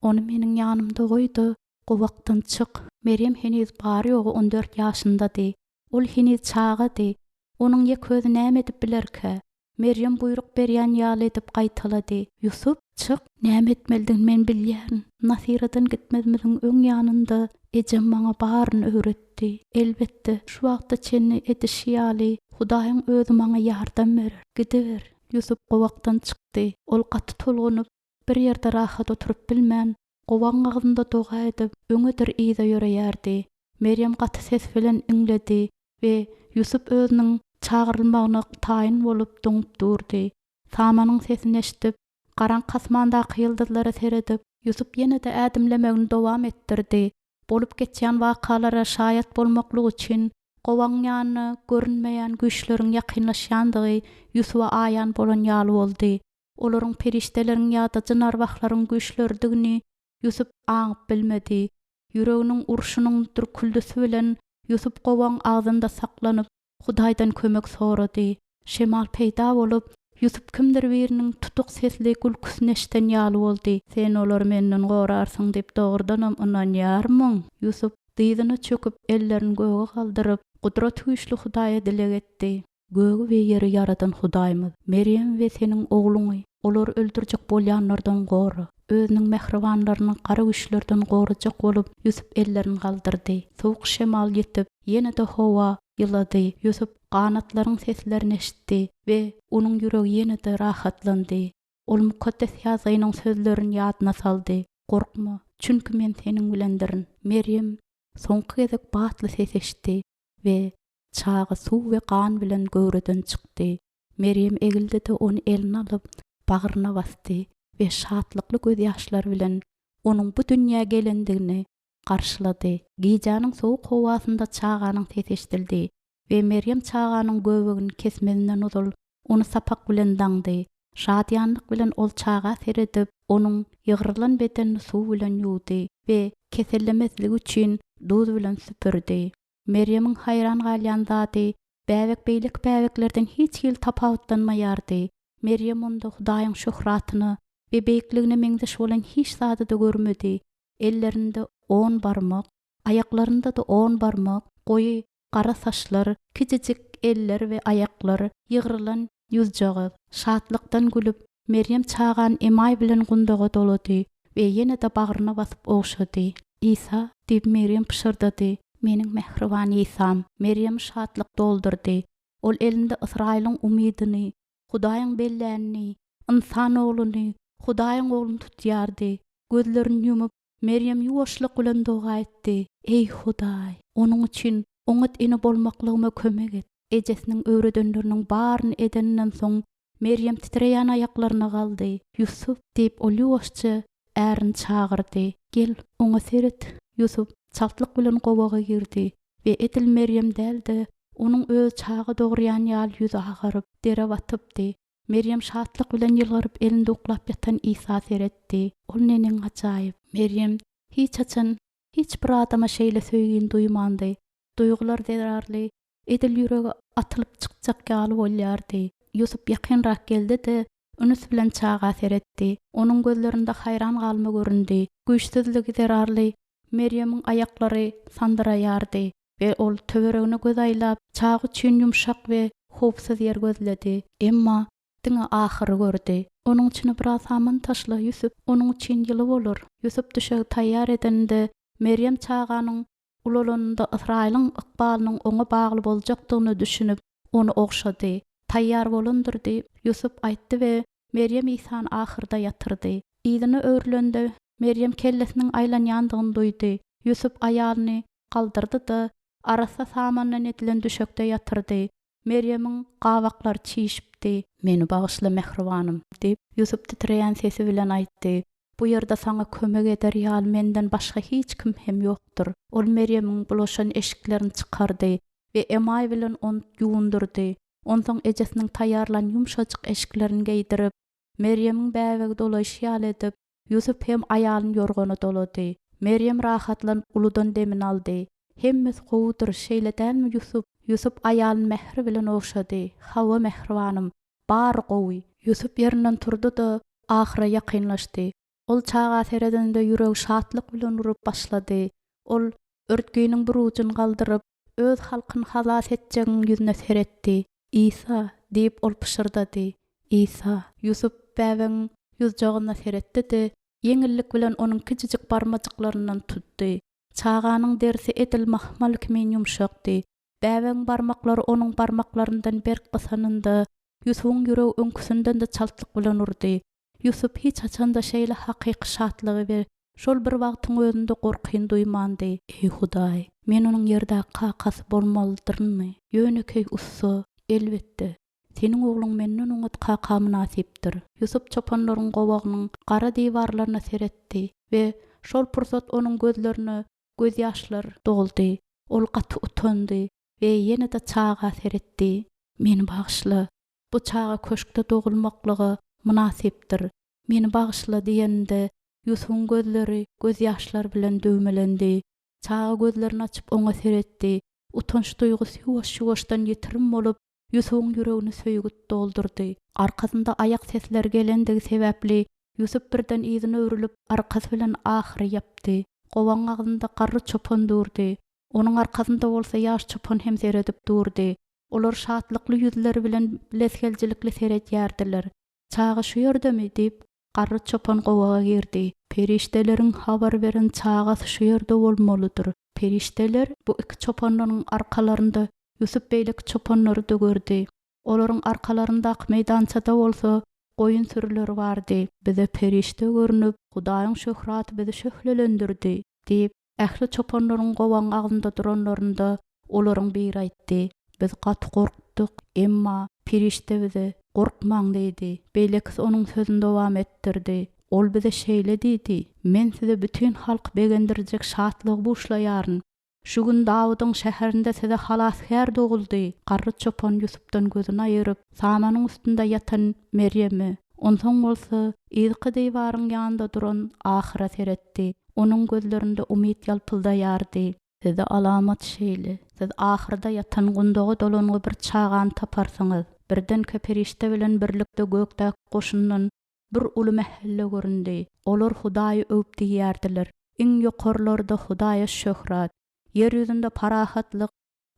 Ony meniň ýanymda goý-da, gowakdan çyk. Merýem heniz bary-ýogy on dört ýaşyndady. Ol heniz çagady. Onuň ýeke özi näme edip bilerkä? Merýem buýruk berýän ýaly edip gaýtalady. Ýusup, çyk! Näme etmelidigini men bilýärin. Nasyradan gitmezimiziň öň ýanynda ejem maňa baryny öwretdi. Elbetde, şu wagta çenli edişi ýaly, Hudaýyň özi maňa ýardam berer. Gidiber. Ýusup gowakdan çykdy. Ol gaty tolgunyp, bir ýerde rahat oturyp bilmän, gowagyň agzynda doga edip, öňedir yza ýöreýärdi. Merýem gaty ses bilen iňledi we Ýusup özüniň çagyrylmagyna taýyn bolup doňup durdy. Samanyň sesini eşidip, garaňky asmandaky ýyldyzlara seredip, Ýusup ýene-de ädimlemegini dowam etdirdi. Bolup geçýän wakalara şaýat bolmaklyk üçin gowagyň ýanyna görünmeýän güýçleriň ýakynlaşýandygy Ýusuba aýan bolan ýaly boldy. Olaryň perişdeleriň ýa-da jyn-arwahlaryň güýçleridigini Ýusup aňyp bilmedi. Ýüreginiň urşunyň dürküldisi bilen Ýusup gowagyň agzynda saklanyp, Hudaýdan kömek sorady. Şemal peýda bolup, Ýusup kimdir biriniň tutuk sesli gülküsini eşiden ýaly boldy. Sen olary menden gorarsyň diýip dogrudanam ynanýarmyň? Ýusup dyzyna çöküp, ellerini göge galdyryp, Gudratygüýçli Hudaýa dileg etdi. Gögi we ýeri ýaradan Hudaýymyz, Merýemi we seniň ogluňy olary öldürjek bolýanlardan gora. Özüniň mähribanlaryny gara güýçlerden gorajak bolup, Ýusup ellerini galdyrdy. Sowuk şemal ýetip, ýene-de howa ýylady. Ýusup ganatlaryň seslerini eşitdi we onuň ýüregi ýene-de rahatlandy. Ol Mukaddes Ýazgynyň sözlerini ýadyna saldy, Gorkma, çünki Men seniň bilendirin. Merýem soňky gezek batly ses eşitdi we Çaga suw we gan bilen göwreden çykdy. Merýem egildi-de ony eline alyp, bagryna basdy we şatlykly gözýaşlar bilen onuň bu dünýä gelendigini garşylady. Gijäniň sowuk howasynda çaganyň sesi eşidildi we Merýem çaganyň göbegini kesmezinden ozal ony sapak bilen daňdy. Şadyýanlyk bilen ol çaga seredip, onuň ýygrylan bedenini suw bilen ýuwdy we kesellemezligi üçin duz bilen süpürdi. Merýemiň haýran galýan zady, bäbek beýleki bäbeklerden hiç hili tapawutlanmaýardy. Merýem onda Hudaýyň şöhratyna we beýikligine meňzeş bolan hiç zady-da görmedi. Ellerinde on barmak, aýaklarynda-da on barmak, goýy gara saçlar, kiçijik eller we aýaklar, ýygrylan ýüzjagaz. Şatlykdan gülüp, Merýem çagany emaý bilen gundaga dolady we ýene-de bagryna basyp ogşady. Isa, diýip, Merýem pyşyrdady, meniň mähriban Isam! Merýemi şatlyk doldurdy. Ol elinde Ysraýylyň umydyny, Hudaýyň bellänini, Ynsan Ogluny, Hudaýyň Ogluny tutýardy. Gözlerini ýumup, Merýem ýuwaşlyk bilen doga etdi, Eý, Hudaý, onuň üçin oňat ene bolmaklygyma kömek et. Ejesiniň öwredenleriniň baryny edeninden soň, Merýem titreýän aýaklaryna galdy. Ýusup! diýip, ol ýuwaşja ärini çagyrdy. Gel, oňa seret! Ýusup çaltlyk bilen gowaga girdi we edil Merýem däl-de, onuň özi çaga dogurýan ýaly ýüzi agaryp, dere batypdy. Merýem şatlyk bilen ýylgyryp elinde uklap ýatan Isa seretdi. Ol neneň ajaýyp! Merýem hiç haçan hiç bir adama şeýle söýgini duýmandy. Duýgular zerarly edil ýüregi atylyp çykjak ýaly bolýardy. Ýusup ýakynrak geldi-de, ünüs bilen çaga seretdi. Onuň gözlerinde haýran galma göründi. Güýçsüzligi zerarly Merýemiň aýaklary sandyraýardy we ol töweregine göz aýlap, çaga üçin ýumşak we howpsuz ýer gözledi. Emma diňe ahyry gördi. Onuň içine biraz saman taşla, Ýusup, onuň üçin ýyly bolar. Ýusup düşegi taýýar edeninde, Merýem çaganyň Ulalanynda Ysraýylyň ykbalynyň oňa bagly boljakdygyna düşünip, ony ogşady. Taýýar bolandyr diýip, Ýusup aýtdy we Merýem Isany ahyrda ýatyrdy. Yzyna öwrülende, Merýem kellesiniň aýlanýandygyny duýdy. Ýusup aýalyny galdyrdy-da, arassa samandan edilen düşekde ýatyrdy. Merýemiň gabaklary çişipdi. Meni bagyşla, mähribanym, diýip, Ýusup titreýän sesi bilen aýtdy. Bu ýerde saňa kömek eder ýaly menden başga hiç kim hem ýokdur. Ol Merýemiň bulaşan eşiklerini çykardy we emaý bilen ony ýuwundyrdy. Onsoň ejesiniň taýýarlan ýumşajyk eşiklerini geýdirip, Merýemiň bäbegi dolaýşy ýaly edip, Ýusup hem aýalyny ýorgana dolady. Merýem rahatlanyp uludan demini aldy. Hemmesi gowudyr, şeýle dälmi, Ýusup? Ýusup aýalyny mähir bilen ogşady. Hawa, mähribanym, bary gowy. Ýusup ýerinden turdy-da, ahyra ýakynlaşdy. Ol çaga seredende ýüregi şatlyk bilen urup başlady. Ol örtginiň bir ujuny galdyryp, öz halkyny halas etjegiň ýüzüne seretdi. Isa! diýip, ol pyşyrdady. Isa! Ýusup bäbegiň ýuzjagyna seretdi-de, ýeňillik bilen onuň kiçijik barmajyklaryndan tutdy. Çaganyň derisi edil mahmal kimin ýumşakdy. Bäbegiň barmaklary onuň barmaklaryndan berk gysanynda, Ýusubyň ýüregi öňküsinden-de çaltlyk bilen urdy. Ýusup hiç haçan-da şeýle hakyky şatlygy we şol bir wagtyň özünde gorkyny duýmandy. Eý, Hudaý, men onuň ýerdäki kakasy bolmalydyrynmy? Ýönekeý ussa, elbetde, Seniň ogluň menden oňat kaka mynasypdyr. Ýusup çopanlaryň gowagynyň gara diwarlaryna seretdi we şol pursat onuň gözlerine gözýaşlar doldy. Ol gaty utandy we ýene-de çaga seretdi. Meni bagyşla, Bu çaga köşkde dogulmaklyga mynasypdyr. Meni bagyşla diýeninde, Ýusubyň gözleri gözýaşlar bilen düwmelendi. Çaga gözlerini açyp oňa seretdi. Utanç duýgusy ýuwaş-ýuwaşdan ýitirim bolup, Ýusubyň ýüregini söýgi doldurdy. Arkasynda aýak sesleri gelendigi sebäpli, Ýusup birden yzyna öwrülip, arkasy bilen ahyry ýapdy. Gowagyň agzynda garry çopan durdy. Onuň arkasynda bolsa ýaş çopan hem seredip durdy. Olar şatlykly ýüzleri bilen bilesigeljilikli seredýärdiler. Çaga şu ýerdemi? diýip, garry çopan gowaga girdi. Perişdeleriň habar beren çagasy şu ýerde bolmalydyr. Perişdeler bu iki çopanlaryň arkalarynda Ýusup beýleki çopanlary-da gördi. Olaryň arkalaryndaky meýdançada bolsa goýun sürüleri bardy. Bize perişde görnüp, Hudaýyň şöhraty bizi şöhlelendirdi, diýip, Ähli çopanlaryň gowagyň agzynda duranlarynda, olaryň biri aýtdy, Biz gaty gorkduk, emma perişde bize, Gorkmaň diýdi. Beýlekisi onuň sözüni dowam etdirdi, Ol bize şeýle diýdi, Men size bütin halky begendirjek şatlygy buşlaýaryn. Şu gün Dawudyň şäherinde size Halasgär doguldy. Garry çopan Ýusupdan gözüni aýyryp, samanyň üstünde ýatan Merýeme, onsoň bolsa yzky diwaryň ýanynda duran ahyra seretdi. Onuň gözlerinde umyt ýalpyldaýardy. Size alamat şeýle, siz ahyrda ýatan gundaga dolangy bir çagany taparsyňyz. Birdenkä perişde bilen birlikde gökdäki goşundan bir uly mähelle göründi. Olar Hudaýy öwüp diýýärdiler, Iň ýokarylarda Hudaýa şöhrat, ýer ýüzünde parahatlyk,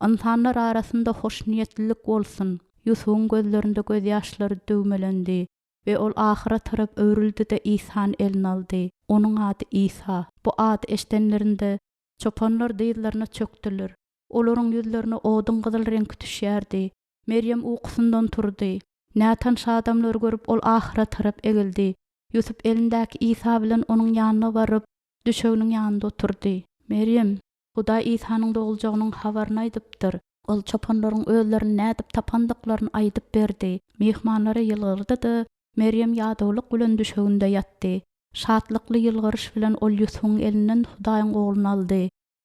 ynsanlar arasynda hoşniýetlilik bolsun! Ýusubyň gözlerinde gözýaşlary düwmelendi we ol ahyra tarap öwrüldi-de Isany eline aldy. Onuň ady Isa. Bu ady eşidenlerinde, çopanlar dyzlaryna çökdüler. Olaryň ýüzlerine oduň gyzyl reňki düşýärdi. Merýem ukusyndan turdy. Nätanyş adamlary görüp, ol ahyra tarap egildi. Ýusup elindäki Isa bilen onuň ýanyna baryp, düşeginiň ýanynda oturdy. Merýem, Hudaý Isanyň doguljagynyň habaryny aýdypdyr. Ol çopanlaryň özlerini nädip tapandyklaryny aýdyp berdi. Myhmanlara ýylgyrdy-da, Merýem ýadawlyk bilen düşeginde ýatdy. Şatlykly ýylgyryş bilen ol Ýusubyň elinden Hudaýyň Ogluny aldy.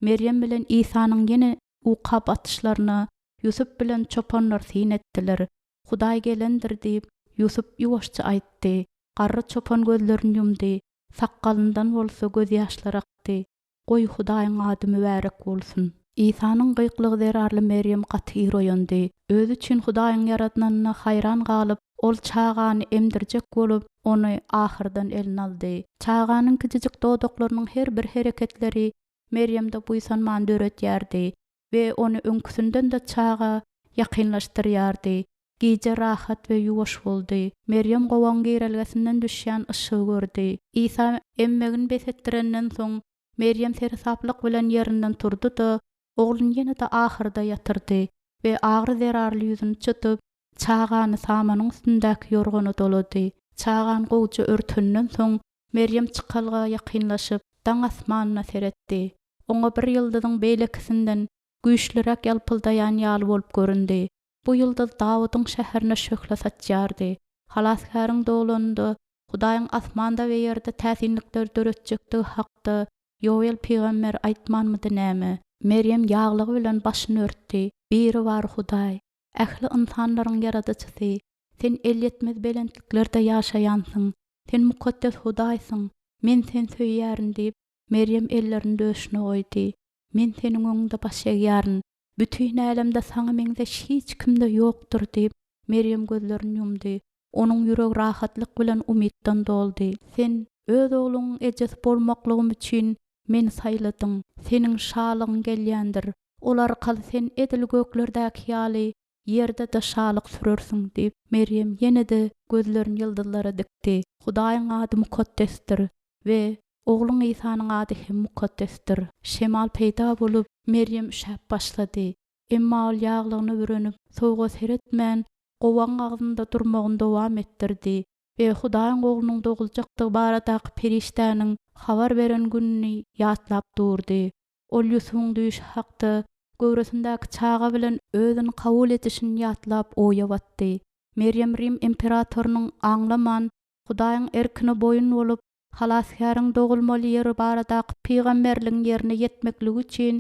Merýem bilen Isanyň ýene uka batyşlaryna Ýusup bilen çopanlar syn etdiler. Hudaý gelendir diýip, Ýusup ýuwaşja aýtdy. Garry çopan gözlerini ýumdy, sakgalyndan bolsa gözýaşlar akdy. Goý, Hudaýyň ady mübärek bolsun! Isanyň gykylygy zerarly Merýem gaty ir oýandy. Özi üçin Hudaýyň ýaradanyna haýran galyp, ol çagany emdirjek bolup, ony ahyrdan eline aldy. Çaganyň kiçijik dodaklarynyň her bir hereketleri Merýemde buýsanmany döredýärdi we ony öňküsinden-de çaga ýakynlaşdyrýardy. Gije rahat we ýuwaş boldy. Merýem gowagyň girelgesinden düşýän yşygy gördi. Isa emmegini bes etdirenden soň, Merýem seresaplyk bilen ýerinden turdy-da, ogluny ýene-de ahyrda ýatyrdy we agyry zerarly ýüzüni çytyp, çagany samanyň üstündäki ýorgana dolady. Çagany gowuja örtenden soň, Merýem çykalga ýakynlaşyp, daň asmanyna seretdi. Oňa bir ýyldyzyň beýlekisinden güýçlüräk ýalpyldaýan ýaly bolup göründi. Bu ýyldyz Dawudyň şäherine şöhle saçýardy. Halasgäriň doglanynda Hudaýyň asmanda we ýerde täsinlikler döretjekdigi hakda Ýoel pygamber aýtmanmydy näme? Merýem ýaglygy bilen başyny örtdi. Biribar Hudaý, ähli ynsanlaryň Ýaradyjysy, Sen elýetmez belentliklerde ýaşaýansyň. Sen mukaddes Hudaýsyň. Men Seni söýýärin diýip, Merýem ellerini döşüne goýdy. Men Seniň öňüňde baş egýärin. Bütin älemde Saňa meňzeş hiç kim-de ýokdur diýip, Merýem gözlerini ýumdy. Onuň ýüregi rahatlyk bilen umytdan doldy. Sen Öz Ogluňyň ejesi bolmaklygym üçin meni saýladyň. Seniň şalygyň gelýändir. Ol arkaly Sen edil göklerdäki ýaly ýerde-de şalyk sürersiň diýip, Merýem ýene-de gözlerini ýyldyzlara dikdi. Hudaýyň ady mukaddesdir we Ogluň Isanyň ady hem mukaddesdir. Şemal peýda bolup, Merýem üşäp başlady. Emma ol ýaglygyna bürenip, sowuga seretmän, gowagyň agzynda durmagyny dowam etdirdi we Hudaýyň Oglunyň doguljakdygy baradaky perişdäniň habar beren gününi ýatlap durdy. Ol Ýusubyň düýşi hakda, göwresindäki çaga bilen özüni kabul edişini ýatlap oýa batdy. Merýem Rim imperatorynyň aňlaman, Hudaýyň erkine boýun bolup, Halasgäriň dogulmaly ýeri baradaky pygamberligiň ýerine ýetmekligi üçin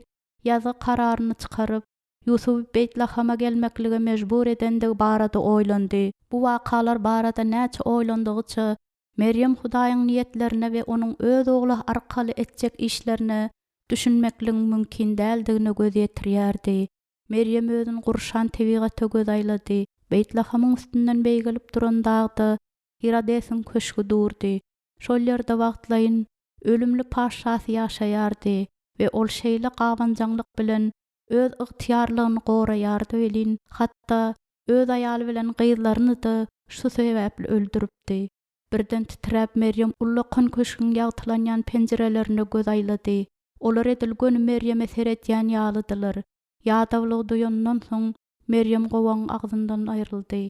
ýazgy kararyny çykaryp, Ýusuby Beýtlahama gelmeklige mejbur edendigi barada oýlandy. Bu wakalar barada näçe oýlandygyça, Merýem Hudaýyň niýetlerine we Onuň Öz Ogly arkaly etjek işlerine düşünmekligiň mümkin däldigine göz ýetirýärdi. Merýem özüni gurşan tebigata göz aýlady. Beýtlahamyň üstünden beýgelip duran dagda Hirodesiň köşgi durdy. Şol ýerde wagtlaýyn ölümli patyşasy ýaşaýardy we ol şeýle gabanjaňlyk bilen öz ygtyýarlygyny goraýardy welin, hatda öz aýaly bilen gyzlaryny-da şu sebäpli öldüripdi. Birden titräp Merýem ullakan köşgüň ýagtylanýan penjirelerine göz aýlady. Olar edil göni Merýeme seredýän ýalydylar. Ýadawlygy duýanyndan soň, Merýem gowagyň agzyndan aýryldy.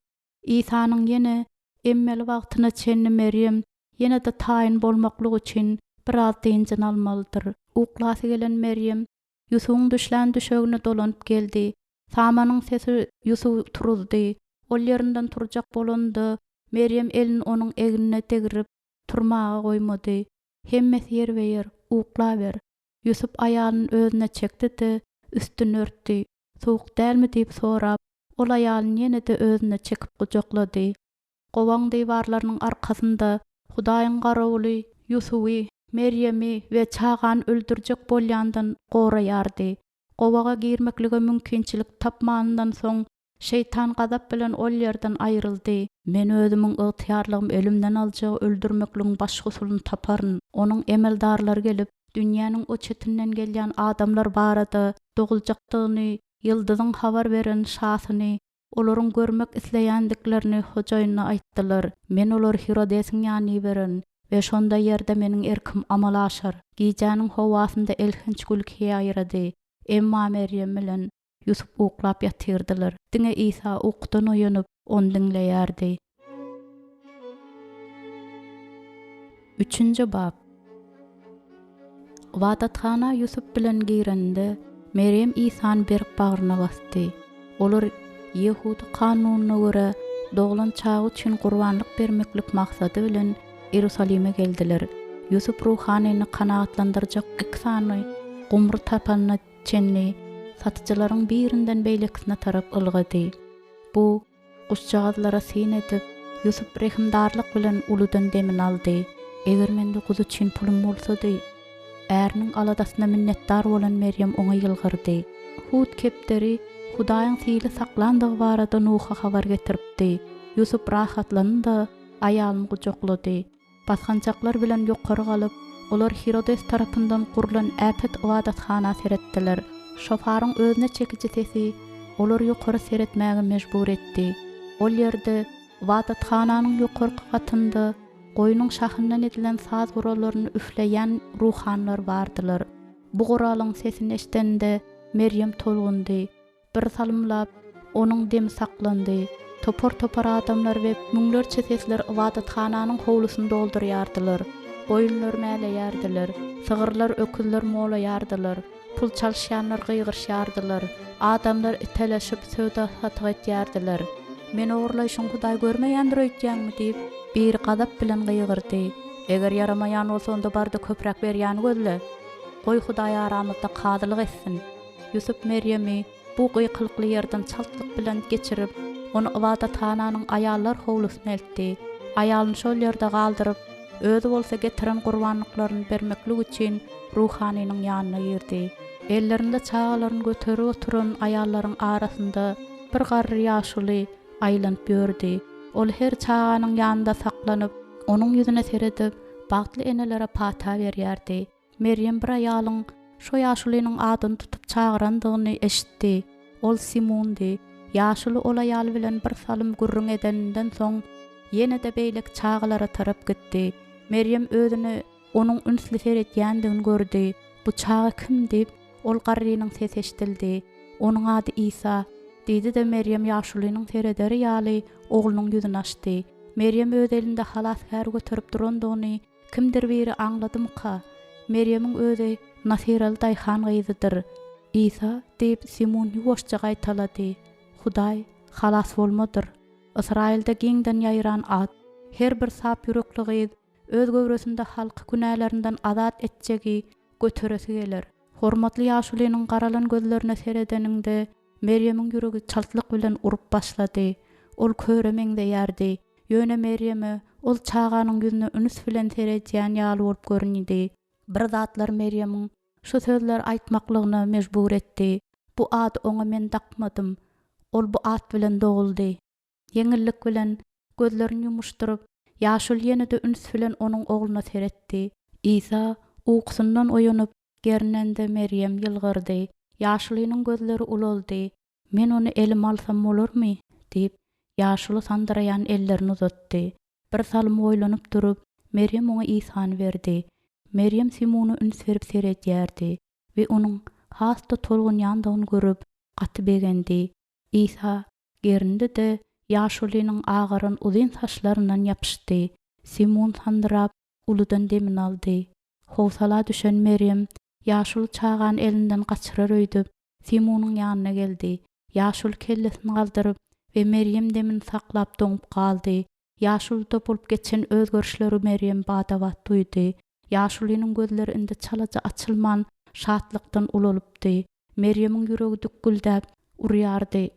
Isanyň ýene emmeli wagtyna çenli Merýem ýene-de taýyn bolmaklyk üçin biraz dynjyny almalydyr. Uklasy gelen Merýem Ýusubyň düşlän düşegine dolanyp geldi. Samanyň sesi Ýusuby turuzdy. Ol ýerinden turjak bolanda, Merýem elini onuň egnine degrip, turmaga goýmady. Hemmesi ýerbe-ýer, uklaber. Ýusup aýalyny özüne çekdi-de, üstüni örtdi. Sowuk dälmi diýip sorap, ol aýalyny ýene-de özüne çekip gujaklady. Gowagyň diwarlarynyň arkasynda Hudaýyň garawuly Ýusuby, Merýemi we çagany öldürjek bolýandan goraýardy. Gowaga girmeklige mümkinçilik tapmanyndan soň, şeýtan gazap bilen ol ýerden aýryldy. Men özümiň ygtyýarlygym elimden aljagy öldürmekligiň başga usulyny taparyn. Onuň emeldarlary gelip, dünýäniň o çetinden gelýän adamlar barada doguljakdygyny ýyldyzyň habar beren şasyny Olaryň görmek isleýändiklerini hojaýynyna aýtdylar. Men olary Hirodesiň ýanyna ibererin we şonda ýerde meniň erkim amala aşar. Gijäniň howasynda elhenç gülki ýaýrady. Emma Merýem bilen Ýusup uklap ýatyrdylar. Diňe Isa ukudan oýanyp, ony diňleýärdi. Üçünji bap. Ybadathana Ýusup bilen girende, Merýem Isany berk bagryna basdy. Olar ýehudy kanunyna görä, doglan çaga üçin gurbanlyk bermeklik maksady bilen Iýerusalime geldiler. Ýusup ruhanyny kanagatlandyrjak iki sany gumry tapanyna çenli satyjylaryň birinden beýlekisine tarap ylgady. Bu Guşjagazlara syn edip, Ýusup rehimdarlyk bilen uludan demini aldy. Eger mende guzy üçin pulum bolsady! Äriniň aladasyna minnetdar bolan Merýem oňa ýylgyrdy. Hut kepderi Hudaýyň sili saklandygy barada Nuha habar getiripdi. Ýusup rahatlandy-da, aýalyny gujaklady. Basgançaklar bilen ýokary galyp, olar Hirodes tarapyndan gurlan äpet ybadathana seretdiler. Şofaryň özüne çekiji sesi olary ýokary seretmäge mejbur etdi. Ol ýerde, ybadathananyň ýokarky gatynda goýnuň şahyndan edilen saz gurallaryny üfleýän ruhanylar bardylar. Bu guralyň sesini eşidende, Merýem tolgundy. Bir salymlap, onuň demi saklandy. Topar-topar adamlar we müňlerçe sesler ybadathananyň howlusyny doldurýardylar. Goýunlar mäleýärdiler, sygyrlar, öküzler molaýardylar, pul çalyşýanlar gygyryşýardylar, adamlar iteleşip, söwda-satyk edýärdiler. Meni ogurlaýşyňy Hudaý görmeýändir öýdýäňmi? diýip, biri gazap bilen gygyrdy. Eger ýaramaýan bolsa, onda bar-da köpräk berýäni gözle. Goý, Hudaý aramyzda kazylyk etsin. Ýusup Merýemi bu gykylykly ýerden çaltlyk bilen geçirip, ony ybadathananyň aýallar howlusyna eltdi. Aýalyny şol ýerde galdyryp, özi bolsa getiren gurbanlyklaryny bermeklik üçin ruhanynyň ýanyna girdi. Ellerinde çagalaryny göterip oturan aýallaryň arasynda bir garry ýaşuly aýlanyp ýördi. Ol her çaganyň ýanynda saklanyp, onuň ýüzüne seredip, bagtly enelere pata berýärdi. Merýem bir aýalyň şo ýaşulynyň adyny tutup çagyrandygyny eşitdi. Ol Simundy. Ýaşuly ol aýal bilen bir salym gürrüň edeninden soň, ýene-de beýleki çagalara tarap gitdi. Merýem özüne onuň ünsli seredýändigini gördi. Bu çaga kim? diýip, ol garrynyň sesi eşidildi. Onuň ady Isa, diýdi-de, Merýem ýaşulynyň serederi ýaly oglunyň ýüzüni açdy. Merýem öz elinde Halasgäri göterip durandygyny Kimdir biri aňladymyka? Merýemiň özi nasyraly daýhan gyzydyr. Isa, diýip, Simun ýuwaşja gaýtalady. Hudaý, halas bolmadyr. Ysraýylda giňden ýaýran at. Her bir sap ýürekli gyz öz göwresinde halky günälerinden azat etjegi göteresi geler. Hormatly ýaşulynyň garalan gözlerine seredeniňde, Merýemiň ýüregi çaltlyk bilen urup başlady. Ol köre meňzeýärdi. Ýöne Merýeme ol çaganyň ýüzüne üns bilen seredýän ýaly bolup görünidi. Bir zatlar Merýemiň şu sözleri aýtmaklygyna mejbur etdi, Bu ady oňa men dakmadym. Ol bu at bilen doguldy. Ýeňillik bilen gözlerini ýumuşdyryp, ýaşuly ýene-de üns bilen onuň ogluna seretdi. Isa ukusyndan oýanyp, gerinende Merýem ýylgyrdy. Ýaşulynyň gözleri ulaldy. Men ony elime alsam bolarmy? diýip, ýaşuly sandyraýan ellerini uzatdy. Bir salym oýlanyp durup, Merýem oňa Isany berdi. Merýem Simuna üns berip seredýärdi we onuň has-da tolgunýandygyny görüp, gaty begendi. Isa Gerindi-de, ýaşulynyň agaran uzyn saçlaryndan ýapyşdy. Simun sandyrap, uludan demini aldy. Howsala düşen Merýem ýaşuly çagany elinden gaçyrar öýdüp, Simunyň ýanyna geldi. Ýaşuly kellesini galdyryp we Merýem demini saklap doňup galdy. Ýaşuluda bolup geçen özgerişleri Merýem bada-bat duýdy. Ýaşulynyň gözleri indi çalaja açylman, şatlykdan ulalypdy. Merýemiň ýüregi dükgüldäp urýardy.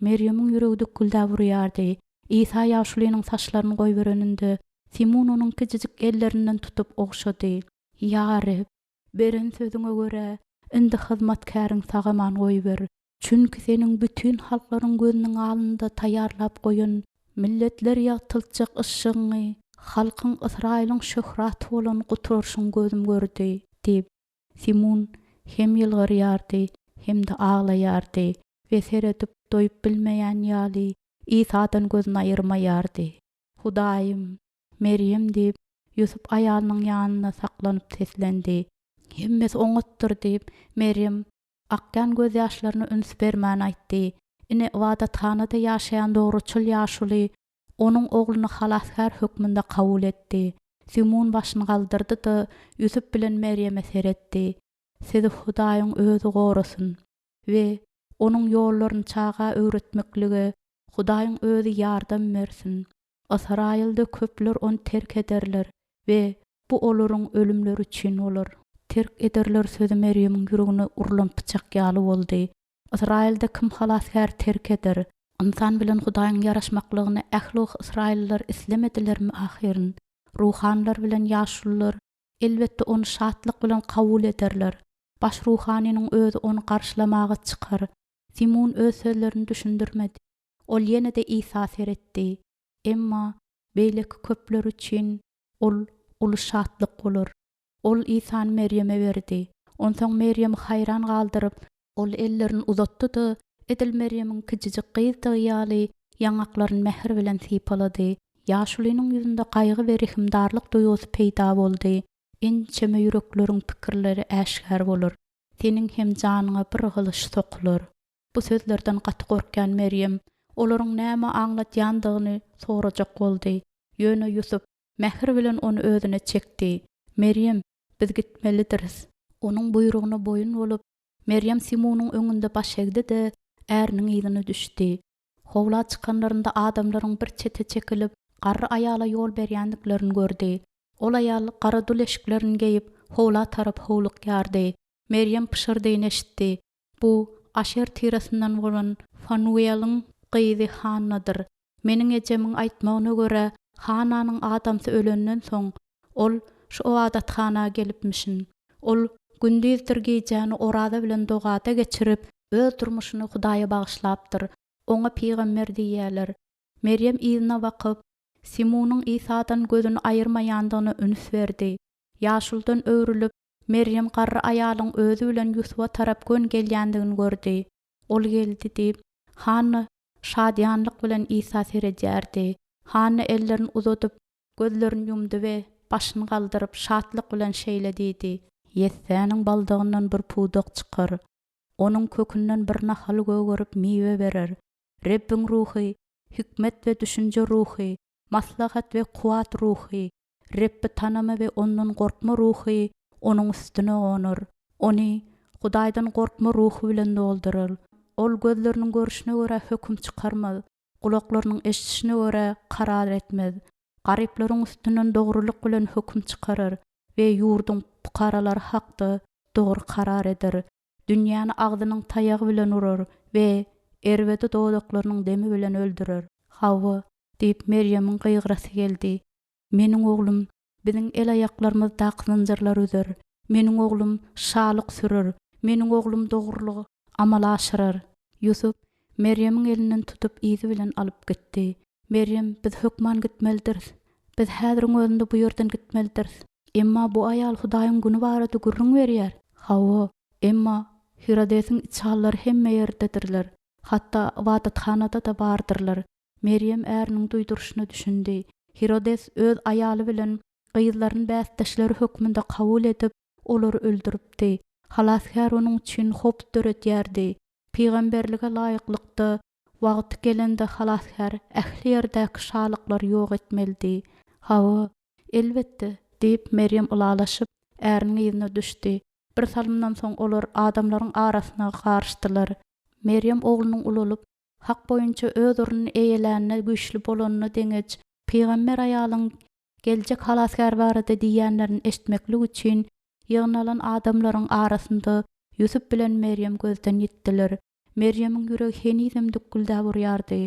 Merýemiň ýüregi dükgüldäp urýardy. Isa ýaşulynyň saçlaryny goýbereninde, Simun onuň kiçijik ellerinden tutup ogşady. Ýa Reb, beren sözüňe görä, indi hyzmatkäriňi sag-aman goýber. Çünki Seniň bütin halklaryň gözüniň alnynda taýýarlap goýan, milletleri ýagtyltjak yşygyňy, halkyň Ysraýylyň şöhraty bolan gutaryşyňy gözüm gördi diýip, Simun hem ýylgyrýardy, hem-de aglaýardy we seredip doýup bilmeýän ýaly, Isadan gözüni aýyrmaýardy. Hudaýym, Merýem diýip, Ýusup aýalynyň ýanynda saklanyp seslendi. Hemmesi oňatdyr diýip, Merýem Akýan gözýaşlaryna üns bermän aýtdy. Ine, ybadathanada ýaşaýan dogruçyl ýaşuly onuň ogluny halasgär hökmünde kabul etdi. Simun başyny galdyrdy-da, Ýusup bilen Merýeme seretdi. Sizi Hudaýyň Özi gorasyn we. Onuň ýollaryny çaga öwretmeklige Hudaýyň Özi ýardam bersin. Ysraýylda köpler ony terk ederler we bu olaryň ölümleri üçin bolar. Terk ederler sözi Merýemiň ýüregine urlan pyçak ýaly boldy. Ysraýylda kim Halasgäri terk eder? Ynsan bilen Hudaýyň ýaraşmaklygyny ähli ysraýyllylar islemedilermi ahyryn? Ruhanylar bilen ýaşulular, elbetde, ony şatlyk bilen kabul ederler. Baş ruhanynyň özi ony garşylamaga çykar. Simun öz sözlerini düşündirmedi. Ol ýene-de Isa seretdi. Emma beýleki köpler üçin ol uly şatlyk bolar. Ol Isany Merýeme berdi. Onsoň Merýemi haýran galdyryp, ol ellerini uzatdy-da, edil Merýemiň kiçijik gyzdygy ýaly, ýaňaklaryny mähir bilen sypalady. Ýaşulynyň ýüzünde gaýgy we rehimdarlyk duýgusy peýda boldy. Ençeme ýürekleriň pikirleri äşgär bolar. Seniň hem janyňa bir gylyç sokular. Bu sözlerden gaty gorkýan Merýem, olaryň näme aňladýandygyny sorajak boldy. Ýöne Ýusup, Mähir bilen ony özüne çekdi. Merýem, biz gitmelidiris. Onuň buýrugyna boýun bolup, Merýem Simunyň öňünde baş egdi-de, äriniň yzyna düşdi. Howla çykanlarynda adamlaryň bir çete çekilip, garry aýala ýol berýändiklerini gördi. Ol aýal gara dul eşiklerini geýip, howla tarap howlukýardy. Merýem pyşyrdyny eşitdi. Bu Aşer tiresinden bolan Fanueliň gyzy Hannadyr. Meniň ejemiň aýtmagyna görä, Hananyň adamsy ölenden soň, ol şu ybadathana gelipmişin. Ol gündizdir gijäni oraza bilen dogada geçirip, öz durmuşyny Hudaýa bagyşlapdyr. Oňa pygamber diýýärler. Merýem yzyna bakyp, Simunyň Isadan gözüni aýyrmaýandygyna üns berdi. Ýaşuludan öwrülip, Merýem garry aýalyň özi bilen Ýusuba tarap gön gelýändigini gördi. Ol geldi diýip, Hanna şadyýanlyk bilen Isa seredýärdi. Hanna ellerini uzadyp, gözlerini ýumdy we başyny galdyryp, şatlyk bilen şeýle diýdi. Ýessäniň baldagyndan bir pudak çykar. Onuň kökünden bir nahal gögerip, miwe berer. Rebbiň Ruhy, hikmet we düşünje Ruhy, maslahat we kuwwat Ruhy, Rebbi tanama we Ondan gorkma ruhy onuň üstüne gonar. Ony Hudaýdan gorkma ruhy bilen doldurar. Ol gözleriniň görşüne görä höküm çykarmaz, gulaklarynyň eşidişine görä karar etmez. Garyplaryň üstünden dogrulyk bilen höküm çykarar we ýurduň pukaralary hakda dogry karar eder. Dünýäni agzynyň taýagy bilen urar we erbedi dodaklarynyň demi bilen öldürer. Hawa, diýip, Merýemiň gygyrasy geldi. Meniň oglum biziň el-aýaklarymyzdaky zynjyrlary üzer. Meniň oglum şalyk sürer. Meniň oglum dogrulygy amala aşyrar. Ýusup Merýemiň elinden tutup yzy bilen alyp gitdi. Merýem, biz hökman gitmelidiris. Biz häziriň özünde bu ýerden gitmelidiris. Emma bu aýal Hudaýyň güni barada gürrüň berýär. Hawa, emma Hirodesiň içalylary hemme ýerdedirler. Hatda ybadathanada-da bardyrlar. Merýem äriniň duýduryşyna düşündi. Hirodes öz aýaly bilen gyzlaryny bäsdeşleri hökmünde kabul edip, olary öldüripdi. Halasgär onuň üçin howp döredýärdi. Pygamberlige laýyklykda, wagty gelende Halasgär ähli ýerdäki şalyklary ýok etmelidi. Hawa, elbetde, diýip, Merýem ylalaşyp, äriniň yzyna düşdi. Bir salymdan soň olar adamlaryň arasyna garyşdylar. Merýem oglunyň ulalyp, Hak boýunça öz ornuny eýelänine güýçli bolanyna deňeç, pygamber aýalyň geljek Halasgär barada diýýänlerini eşitmeklik üçin ýygnalan adamlaryň arasynda Ýusup bilen Merýem gözden ýitdiler. Merýemiň ýüregi henizem dükgüldäp urýardy.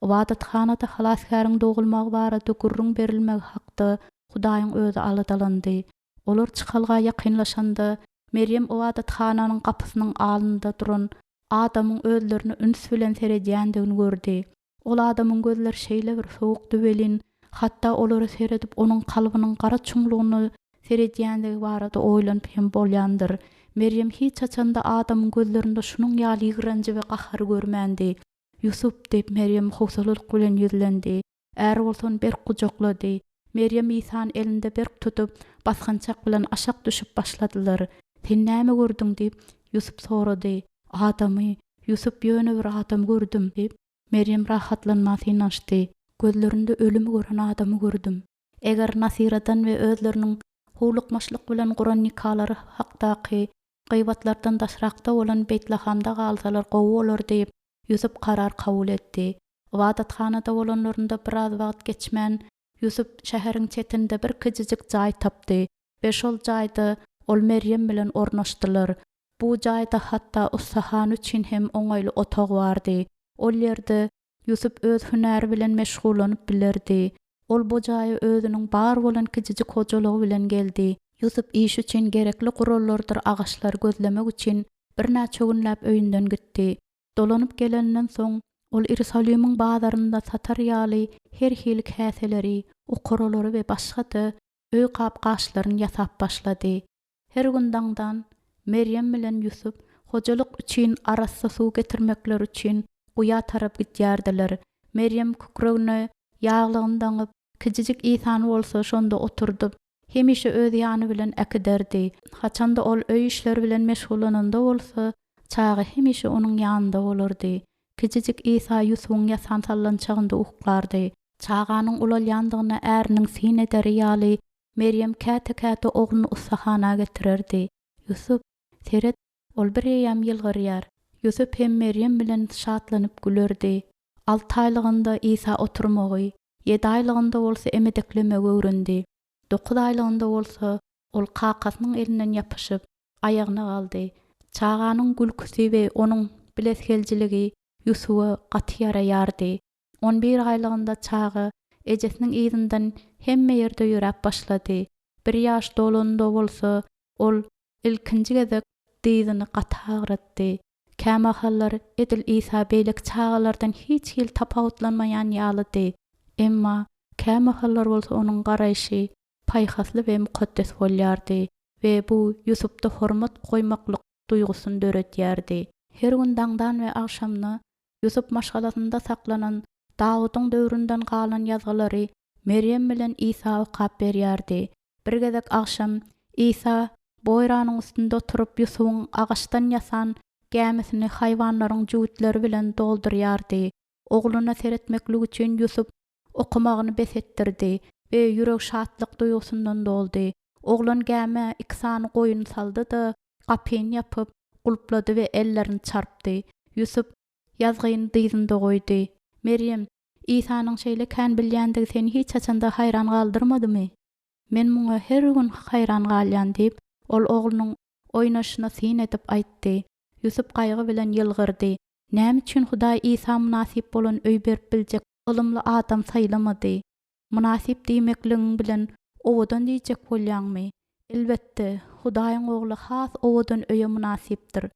Ybadathanada Halasgäriň dogulmagy barada gürrüň berilmegi hakda Hudaýyň özi aladalandy. Olar çykalga ýakynlaşanda, Merýem ybadathananyň gapysynyň alnynda duran adamyň özlerine üns bilen seredýändigini gördi. Ol adamyň gözleri şeýle bir sowukdy welin, hatda olara seredip onuň kalbynyň gara çuňlugyna seredýändigi barada oýlanyp hem bolýandyr. Merýem hiç haçan-da adamyň gözlerinde şunuň ýaly ýigrenji we gahary görmändi. Ýusup, diýip, Merýem howsalalyk bilen ýüzlendi. Äri bolsa ony berk gujaklady. Merýem Isany elinde berk tutup, basgançak bilen aşak düşüp başladylar. Sen näme gördüň? diýip, Ýusup sorady. Adamy, Ýusup, ýöne bir adam gördüm, diýip, Merýem rahatlanmaga synanyşdy. Gözlerinde ölümi gören adamy gördüm. Eger Nasyradan we özleriniň howlukmaçlyk bilen guran nikalary hakdaky. Gybatlardan daşrakda bolan Beýtlahamda galsalar gowy bolar diýip, Ýusup karar kabul etdi. Ybadathanada bolanlarynda biraz wagt geçmän, Ýusup şäheriň çetinde bir kiçijik jaý tapdy we şol jaýda ol Merýem bilen ornaşdylar. Bu jaýda hatda ussahana üçin hem oňaýly otag bardy. Ol ýerde Ýusup öz hünäri bilen meşgullanyp bilerdi. Ol bu jaýa özüniň bar bolan kiçijik hojalygy bilen geldi. Ýusup iş üçin gerekli gurallardyr agaçlary gözlemek üçin birnäçe günläp öýünden gitdi. Dolanyp geleninden soň, ol Iýerusalimiň bazarynda satar ýaly her hili käseleri, okaralary we başga-da öý gap-gaçlaryny ýasap başlady. Her gün daňdan Merýem bilen Ýusup hojalyk üçin arassa suw getirmekleri üçin guýa tarap gidýärdiler. Merýem kükregine ýaglygyny daňyp, kiçijik Isany bolsa şonda oturdyp, hemişe öz ýany bilen äkiderdi. Haçanda ol öý işleri bilen meşgullananda bolsa, çaga hemişe onuň ýanynda bolardy. Kiçijik Isa Ýusubyň ýasan sallançagynda uklardy. Çaganyň ulalýandygyna äriniň syn ederi ýaly, Merýem käte-käte ogluny ussahana getirerdi. Ýusup, seret, ol bireýýäm ýylgyrýar. Ýusup hem Merýem bilen şatlanyp gülerdi. Alty aýlygynda Isa oturmagy, ýedi aýlygynda bolsa emedeklemegi öwrendi. Dokuz aýlygynda bolsa ol kakasynyň elinden ýapyşyp, aýagyna galdy. Çaganyň gülküsi we onuň bilesigelijiligi Ýusuba gaty ýaraýardy. On bir aýlygynda çaga ejesiniň yzyndan hemme ýerde ýöräp başlady. Bir ýaş dolanda bolsa ol ilkinji gezek dyzyny gaty agratdy. Kämahallar edil Isa beýleki çagalardan hiç hili tapawutlanmaýan ýalydy. Emma kämahallar bolsa onuň garaýşy paýhasly we mukaddes bolýardy we bu Ýusupda hormat goýmaklyk duýgusyny döredýärdi. Her gün daňdan we agşamda Ýusup maşgalasynda saklanan Dawudyň döwründen galan ýazgylary Merýem bilen Isa okap berýärdi. Bir gezek agşam Isa boýranyň üstünde oturyp Ýusubyň agaçdan ýasan gämisini haýwanlaryň jübütleri bilen doldurýardy. Ogluna seretmeklik üçin Ýusup okamagyny bes etdirdi we ýüregi şatlyk duýgusyndan doldy. Oglan gämä iki sany goýun saldy-da, gapyny ýapyp, gulplady we ellerini çarpdy. Ýusup ýazgyny dyzynda goýdy. Merýem, Isanyň şeýle kän bilýändigi seni hiç haçan-da haýran galdyrmadymy? Men muňa her gün haýran galýan diýip, ol oglunyň oýnaşyna syn edip aýtdy. Ýusup gaýgy bilen ýylgyrdy. Näme üçin Hudaý Isa mynasyp bolan öý berip biljek ylymly adam saýlamady? Mynasyp diýmekligiň bilen owadan diýjek bolýaňmy? Elbetde, Hudaýyň Ogly has owadan öýe mynasypdyr.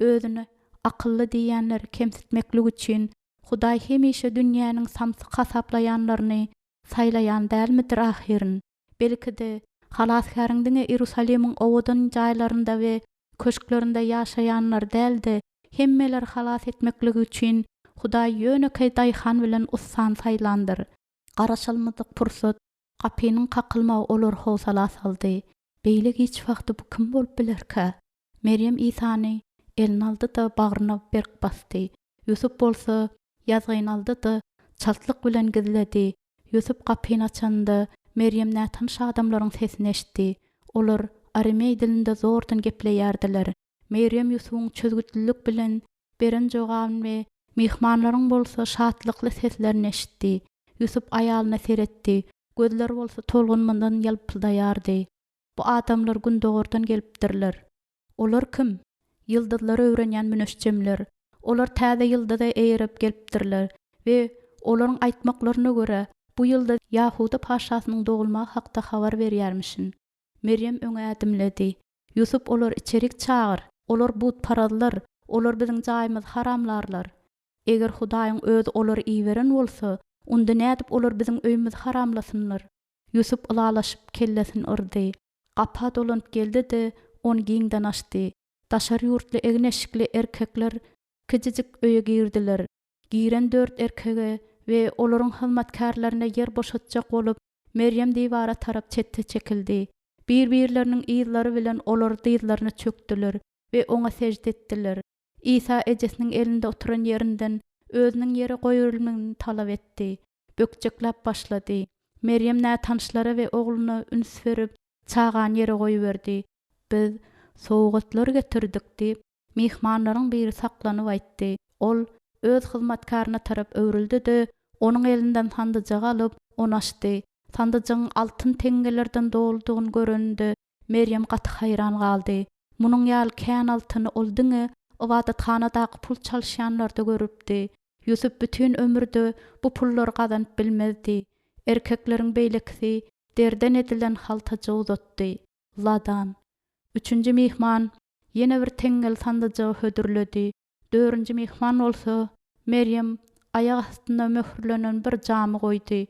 Özüne akylly diýýänleri kemsitmeklik üçin Hudaý hemişe dünýäniň samsyk hasaplaýanlaryny saýlaýan dälmidir ahyryn? Belki-de, Halasgäriň diňe Iýerusalimiň owadan jaýlarynda we köşklerinde ýaşaýanlary däl-de, hemmeleri halas etmekligi üçin Hudaý ýönekeý daýhan bilen ussany saýlandyr. Garaşylmadyk pursat, gapynyň kakylmagy olary howsala saldy. Beýle giç wagty bu kim bolup bilerkä? Merýem Isany eline aldy-da, bagryna berk basdy. Ýusup bolsa ýazgyny aldy-da, çaltlyk bilen gizledi. Ýusup gapyny açanda, Merýem nätanyş adamlaryň sesini eşitdi. Olar aremeý dilinde zordan gepleýärdiler. Merýem Ýusubyň çözgütlilik bilen beren jogabyny we myhmanlaryň bolsa şatlykly seslerini eşitdi. Ýusup aýalyna seretdi, gözleri bolsa tolgunmadan ýalpyldaýardy. Bu adamlar gündogardan gelipdirler. Olar kim? Ýyldyzlary öwrenýän müneçjemler. Olar täze ýyldyza eýerip gelipdirler we olaryň aýtmaklaryna görä, bu ýyldyz Ýahuda patyşasynyň dogulmagy hakda habar berýärmişin. Merýem öňe ädimledi. Ýusup olary içerik çagyr! Olar butparazlar, olar biziň jaýymyzy haramlarlar. Eger Hudaýyň Özi olary iberen bolsa, onda nädip olar biziň öýümizi haramlasynlar? Ýusup ylalaşyp kellesini yrdy. Gapa dolanyp geldi-de, ony giňden açdy. Daşary ýurtly egin-eşikli erkekler kiçijik öýe girdiler. Giren dört erkege we olaryň hyzmatkärlerine ýer boşatjak bolup, Merýem diwara tarap çetde çekildi. Bir-birleriniň yzlary bilen olar dyzlaryna çökdüler we oňa sežde etdiler. Isa ejesiniň elinde oturan ýerinden özüniň ýere goýberilmegini talap etdi. Bökjekläp başlady. Merýem nätanyşlara we ogluna üns berip, çagany ýere goýberdi. Biz. Sowgatlar getirdik, diýip, myhmanlaryň biri saklanyp aýtdy. Ol öz hyzmatkärini tarap öwrüldi-de, onuň elinden sandyjagy alyp, ony açdy. Sandyjygyň altyn teňňelerden doludygyny göreninde, Merýem gaty haýran galdy. Munuň ýaly kän altyny ol diňe ybadathanadaky pul çalyşýanlarda görüpdi. Ýusup bütin ömürde bu pullary gazanyp bilmezdi. Erkekleriň beýlekisi derden edilen haltajygy uzatdy. Ladan. Üçünji myhman ýene bir teňňeli sandyjagy hödürledi. Dördünji myhman bolsa, Merýem aýak astynda möhürlenen bir jamy goýdy.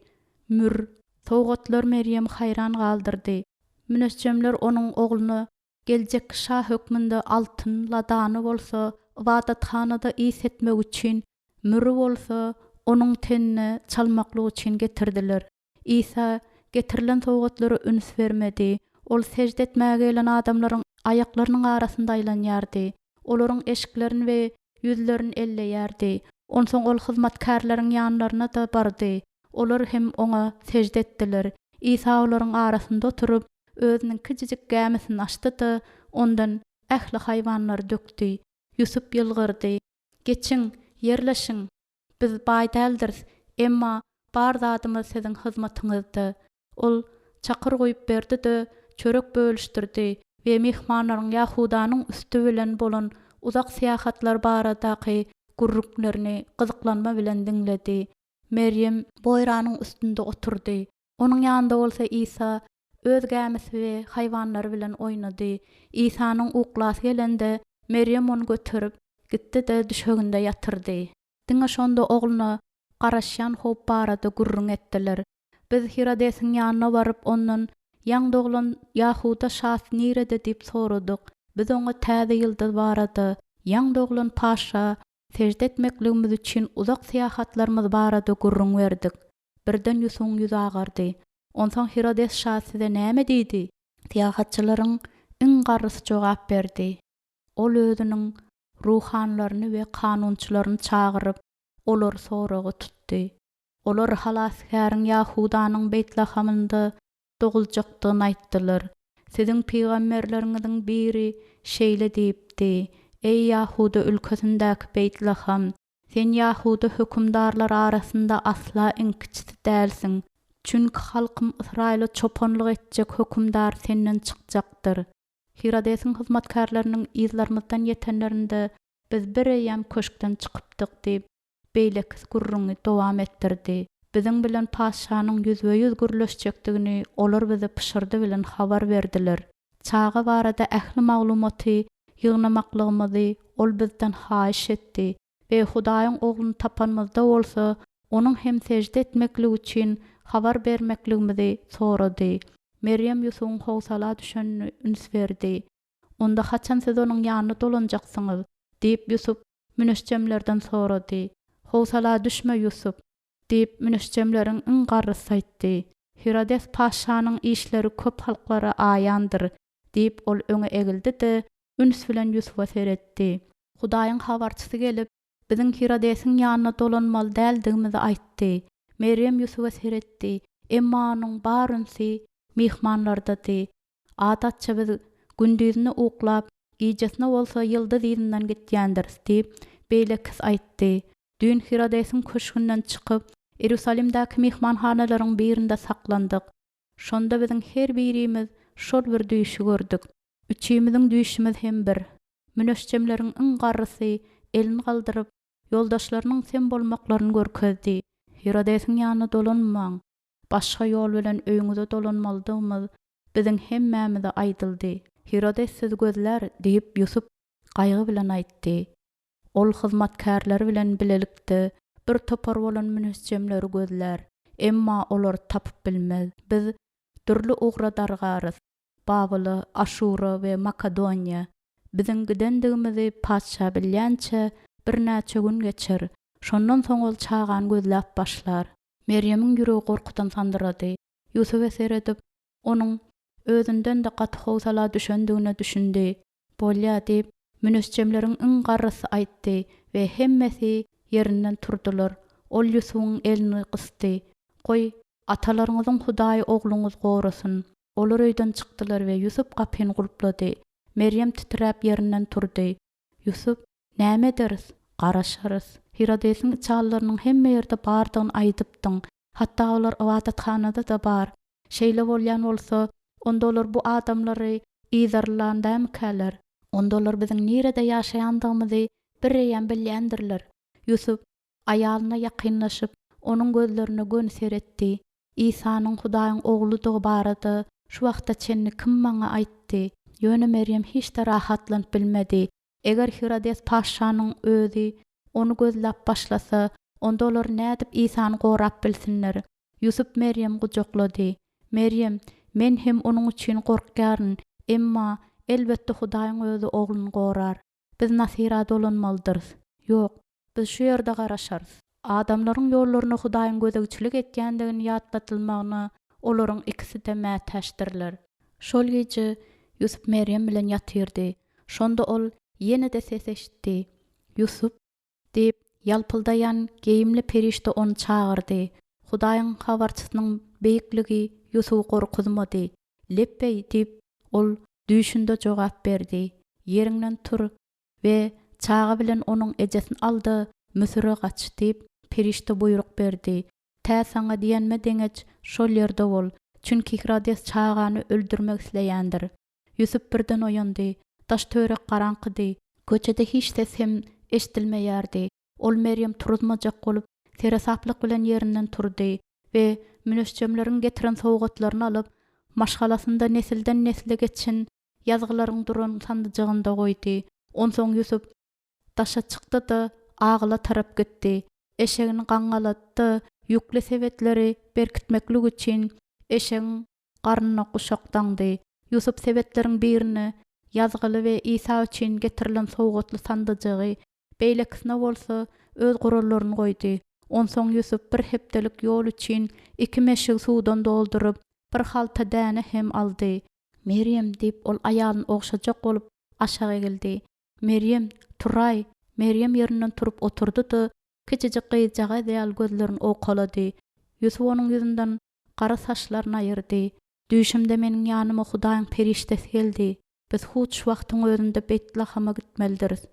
Mür. Sowgatlar Merýemi haýran galdyrdy. Müneçjemler onuň ogluna geljekki şa hökmünde altyn, ladany bolsa ybadathanada ys etmek üçin, müri bolsa onuň tenine çalmaklyk üçin getirdiler. Isa getirilen sowgatlara üns bermedi. Ol sežde etmäge gelen adamlaryň aýaklarynyň arasynda aýlanýardy. Olaryň eşiklerini we ýüzlerini elleýärdi. Onsoň ol hyzmatkärleriň ýanlaryna-da bardy. Olar hem oňa sežde etdiler. Isa olaryň arasynda oturyp, özüniň kiçijik gämisini açdy-da, ondan ähli haýwanlary dökdi. Ýusup ýylgyrdy. Geçiň, ýerleşiň! Biz baý däldiris, emma bar zadymyz siziň hyzmatyňyzda. Ol çakyr guýup berdi-de, çörek bölüşdirdi we myhmanlaryň Ýahudanyň üsti bilen bolan uzak syýahatlar baradaky gürrüňlerini gyzyklanma bilen diňledi. Merýem boýranyň üstünde oturdy. Onuň ýanynda bolsa Isa öz gämisi we haýwanlary bilen oýnady. Isanyň uklasy gelende, Merýem ony göterip, gitdi-de, düşeginde ýatyrdy. Diňe şonda ogluna garaşýan howp barada gürrüň etdiler. Biz Hirodesiň ýanyna baryp, ondan, Ýaňy doglan Ýahuda şasy nirede diýip soradyk. Biz oňa täze ýyldyz barada, ýaňy doglan paşşa sežde etmekligimiz üçin uzak syýahatlarymyz barada gürrüň berdik. Birden Ýusubyň ýüzi agardy. Onsoň Hirodes şa size näme diýdi? Syýahatçylaryň iň garrysy jogap berdi. Ol özüniň ruhanylaryny we kanunçylaryny çagyryp, olary soraga tutdy. Olar Halasgäriň Ýahudanyň Beýtlahamynda doguljakdygyny aýtdylar. Siziň pygamberleriňiziň biri şeýle diýipdi, Eý, Ýahuda ülkesindäki Beýtlaham, Sen ýahuda hökümdarlary arasynda asla iň kiçisi dälsiň. Çünki halkym Ysraýyla çopanlyk etjek hökümdar senden çykjakdyr. Hirodesiň hyzmatkärleriniň yzlarymyzdan ýetenlerinde, biz bireýýäm köşkden çykypdyk diýip, beýlekisi gürrüňi dowam etdirdi. Biziň bilen patyşanyň ýüzbe-ýüz gürleşjekdigini olar bize pyşyrdy bilen habar berdiler. Çaga barada ähli maglumaty ýygnamaklygymyzy ol bizden haýyş etdi we Hudaýyň Ogluny tapanymyzda bolsa, Onuň hem sežde etmekligi üçin habar bermekligimizi sorady. Merýem Ýusubyň howsala düşenini üns berdi. Onda haçan siz onuň ýanyna dolanjaksyňyz? diýip, Ýusup müneçjemlerden sorady. Howsala düşme, Ýusup! Diýip, müneçjemleriň iň garrysy aýtdy. Hirodes patyşanyň işleri köp halklara aýandyr, diýip, ol öňe egildi-de, üns bilen Ýusuba seretdi. Hudaýyň habarçysy gelip, biziň Hirodesiň ýanyna dolanmaly däldigimizi aýtdy. Merýem Ýusuba seretdi, emma onuň bar ünsi myhmanlardady. Adatça biz gündizine uklap, gijesine bolsa ýyldyz yzyndan gitýändiris, diýip, beýlekisi aýtdy. Düýn Hirodesiň köşgünden çykyp, Iýerusalimdäki myhmanhanalaryň birinde saklandyk. Şonda biziň her birimiz şol bir düýşi gördük. Üçimiziň düýşümiz hem bir. Müneçjemleriň iň garrysy elini galdyryp, ýoldaşlarynyň sem bolmaklaryny görkezdi. Hirodesiň ýanyna dolanmaň. Başga ýol bilen öýüňize dolanmalydygymyz biziň hemmämize aýdyldy. Hirodes sizi gözlär, diýip, Ýusup gaýgy bilen aýtdy. Ol hyzmatkärleri bilen bilelikde bir topar bolan müneçjemleri gözlär, emma olary tapyp bilmez. Biz dürli ugra dargarys, Babyla, Aşura we Makedoniýa. Biziň gidendigimizi patyşa bilýänçä, birnäçe gün geçer. Şondan soň ol çagany gözläp başlar. Merýemiň ýüregi gorkudan sandyrady. Ýusuba seredip, onuň özünden-de gaty howsala düşendigine düşündi. Bolýa, diýip, müneçjemleriň iň garrysy aýtdy we hemmesi ýerinden turdular. Ol Ýusubyň elini gysdy. Goý, atalaryňyzyň Hudaýy ogluňyzy gorasyn. Olar öýden çykdylar we Ýusup gapyny gulplady. Merýem titräp ýerinden turdy. Ýusup, näme ederis? Garaşarys. Hirodesiň içalylarynyň hemme ýerde bardygyny aýdypdyň. Hatda olar ybadathanada-da bar. Şeýle bolýan bolsa, onda olar bu adamlary yzarlan dämikäler? Onda olar biziň nirede ýaşaýandygymyzy bireýýäm bilýändirler. Ýusup aýalyna ýakynlaşyp, onuň gözlerine göni seretdi. Isanyň Hudaýyň Ogludygy barada şu wagta çenli kim maňa aýtdy? Ýöne Merýem hiç-de rahatlanyp bilmedi. Eger Hirodes patyşanyň özi ony gözläp başlasa, onda olar nädip Isany gorap bilsinler? Ýusup Merýemi gujaklady. Merýem, men hem onuň üçin gorkýaryn, emma, elbetde, Hudaýyň özi Ogluny gorar. Biz Nasyra dolanmalydyrys. Ýok, biz şu ýerde garaşarys. Adamlaryň ýollaryna Hudaýyň gözegçilik etýändigini ýatladylmagyna olaryň ikisi-de mätäçdirler. Şol gije Ýusup Merýem bilen ýatyrdy. Şonda ol ýene-de ses eşitdi, Ýusup! Diýip, ýalpyldaýan geýimli perişde ony çagyrdy. Hudaýyň habarçysynyň beýikligi Ýusuby gorkuzmady. Lepbeý! diýip, ol düýşünde jogap berdi. Ýeriňden tur we çaga bilen onuň ejesini al-da, Müsüre gaç, diýip, perişde buýruk berdi. Tä saňa diýenime deňeç şol ýerde bol, çünki Hirodes çagany öldürmek isleýändir. Ýusup birden oýandy. Daş-töwerek garaňkydy. Köçede hiç ses hem eşidilmeýärdi. Ol Merýem turuzmajak bolup, seresaplyk bilen ýerinden turdy we müneçjemleriň getiren sowgatlaryny alyp, maşgalasynda nesilden-nesle geçen ýazgylaryň duran sandyjagynda goýdy. Onsoň Ýusup daşa çykdy-da, agyla tarap gitdi. Eşegini gaňňalatdy, ýükli sebetleri berkitmeklik üçin eşegiň garnyna guşak daňdy. Ýusup sebetleriň birine ýazgyly we Isa üçin getirilen sowgatly sandyjagy, beýlekisine bolsa öz gurallaryny goýdy. Onsoň Ýusup bir hepdelik ýol üçin iki meşigi suwdan dolduryp, bir halta däne hem aldy. Merýem, diýip, ol aýalyny ogşajak bolup, aşak egildi. Merýem, turaý! Merýem ýerinden turup oturdy-da, kiçijik gyzjagaz ýaly gözlerini owkalady. Ýusup onuň ýüzünden gara saçlaryny aýyrdy. Düýşümde meniň ýanyma Hudaýyň perişdesi geldi. Biz hut şu wagtyň özünde Beýtlahama gitmelidiris.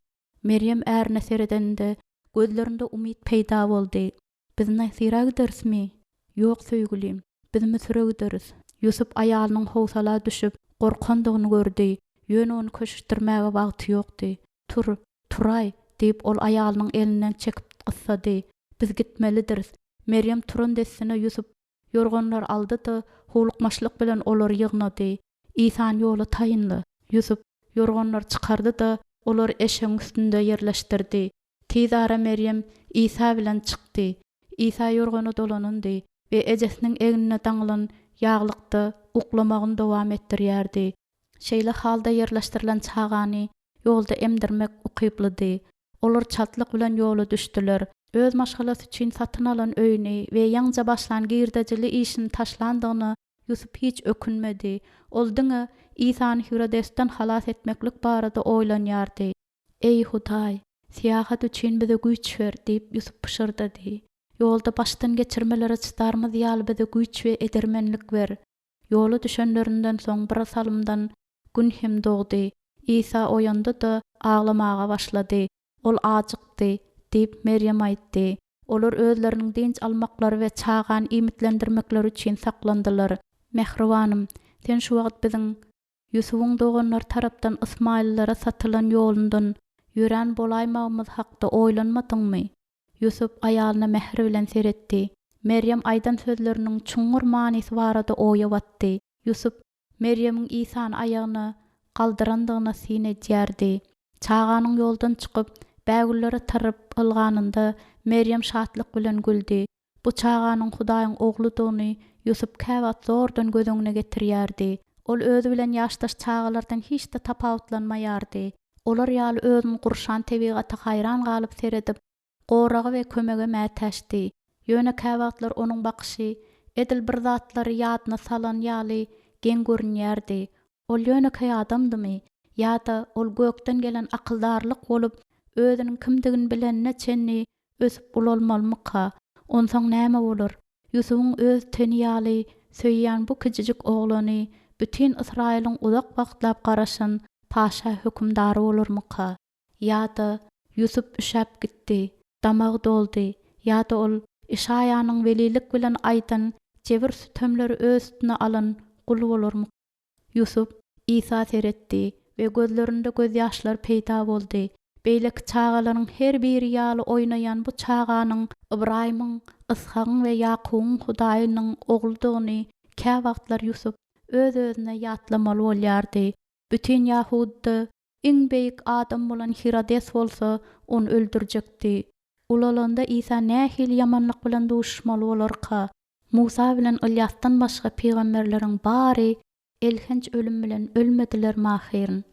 Merýem ärine seredende, gözlerinde umyt peýda boldy. Biz Nasyra giderismi? Ýok, söýgülim, biz Müsüre gideris. Ýusup aýalynyň howsala düşüp, gorkandygyny gördi, ýöne ony köşeşdirmäge wagty ýokdy. Tur, turaý! diýip, ol aýalynyň elinden çekip gyssady. Biz gitmelidiris. Merýem turan dessine Ýusup ýorganlary aldy-da, howlukmaçlyk bilen olary ýygnady. Isany ýola taýynla. Ýusup ýorganlary çykardy-da, olary eşegiň üstünde ýerleşdirdi. Tizara Merýem Isa bilen çykdy. Isa ýorgana dolanyndy we ejesiniň egnine daňylan ýaglykda uklamagyny dowam etdirýärdi. Şeýle halda ýerleşdirilen çagany ýolda emdirmek ukyplydy. Olar çaltlyk bilen ýola düşdüler. Öz maşgalasy üçin satyn alan öýüni we ýaňja başlan girdejili işini taşlandygyna Ýusup hiç ökünmedi. Ol diňe Isany Hirodesden halas etmeklik barada oýlanýardy. Eý, Hudaý, syýahat üçin bize güýç ber, diýip, Ýusup pyşyrdady. Ýolda başdan geçirmelere çydarymyz ýaly bize güýç we edermenlik ber. Ýola düşenlerinden soň bir salymdan Gün hem dogdy. Isa oýandy-da, aglamaga başlady. Ol ajykdy, diýip, Merýem aýtdy. Olar özleriniň dynç almaklary we çagany iýmitlendirmekleri üçin saklandylar. Mähribanym, sen şu wagt biziň Ýusubyň doganlary tarapdan ysmaýyllara satylan ýolundan ýörän bolaýmagymyz hakda oýlanmadyňmy? Ýusup aýalyna mähir bilen seretdi. Merýem aýdan sözleriniň çuňňur manysy barada oýa batdy. Ýusup Merýemiň Isany aýagyna galdyrandygyna syn edýärdi. Çaganyň ýoldan çykyp, bägüllere tarap ylganynda, Merýem şatlyk bilen güldi. Bu çaganyň Hudaýyň Ogludygyny Ýusup käwagt zordan göz öňüne getirýärdi. Ol özi bilen ýaşdaş çagalardan hiç-de tapawutlanmaýardy. Olar ýaly özüni gurşan tebigata haýran galyp seredip, goraga we kömege mätäçdi. Ýöne käwagtlar onuň bakyşy edil bir zatlary ýadyna salan ýaly geň görünýärdi. Ol ýönekeý adamdymy ýa-da ol gökden gelen akyldarlyk bolup, özüniň kimdigini bilenine çenli ösüp ulalmalymyka? Onsoň näme bolar? Ýusubyň öz teni ýaly söýýän bu kiçijik oglany bütin Ysraýylyň uzak wagtlap garaşan. paşa hökümdary bolarmyka? Ýa-da Ýusup üşäp gitdi, damagy doldy, ýa-da ol Işaýanyň welilik bilen aýdan jebir-sütemleri öz üstüne alan gul bolarmyka? Ýusup Isa seretdi we gözlerinde gözýaşlar peýda boldy. Beýleki çagalaryň her biri ýaly oýnaýan bu çaganyň Ybraýymyň, Yshagyň we Ýakubyň Hudaýynyň ogludygyny käwagtlar Ýusup öz-özüne ýatlamaly bolýardy. Bütin Ýahudyda iň beýik adam bolan Hirodes bolsa ony öldürjekdi. Ulalanda Isa nähili ýamanlyk bilen duşuşmaly bolarka? Musa bilen Ylýasdan başga pygamberleriň bary elhenç ölüm bilen ölmedilermi ahyryn?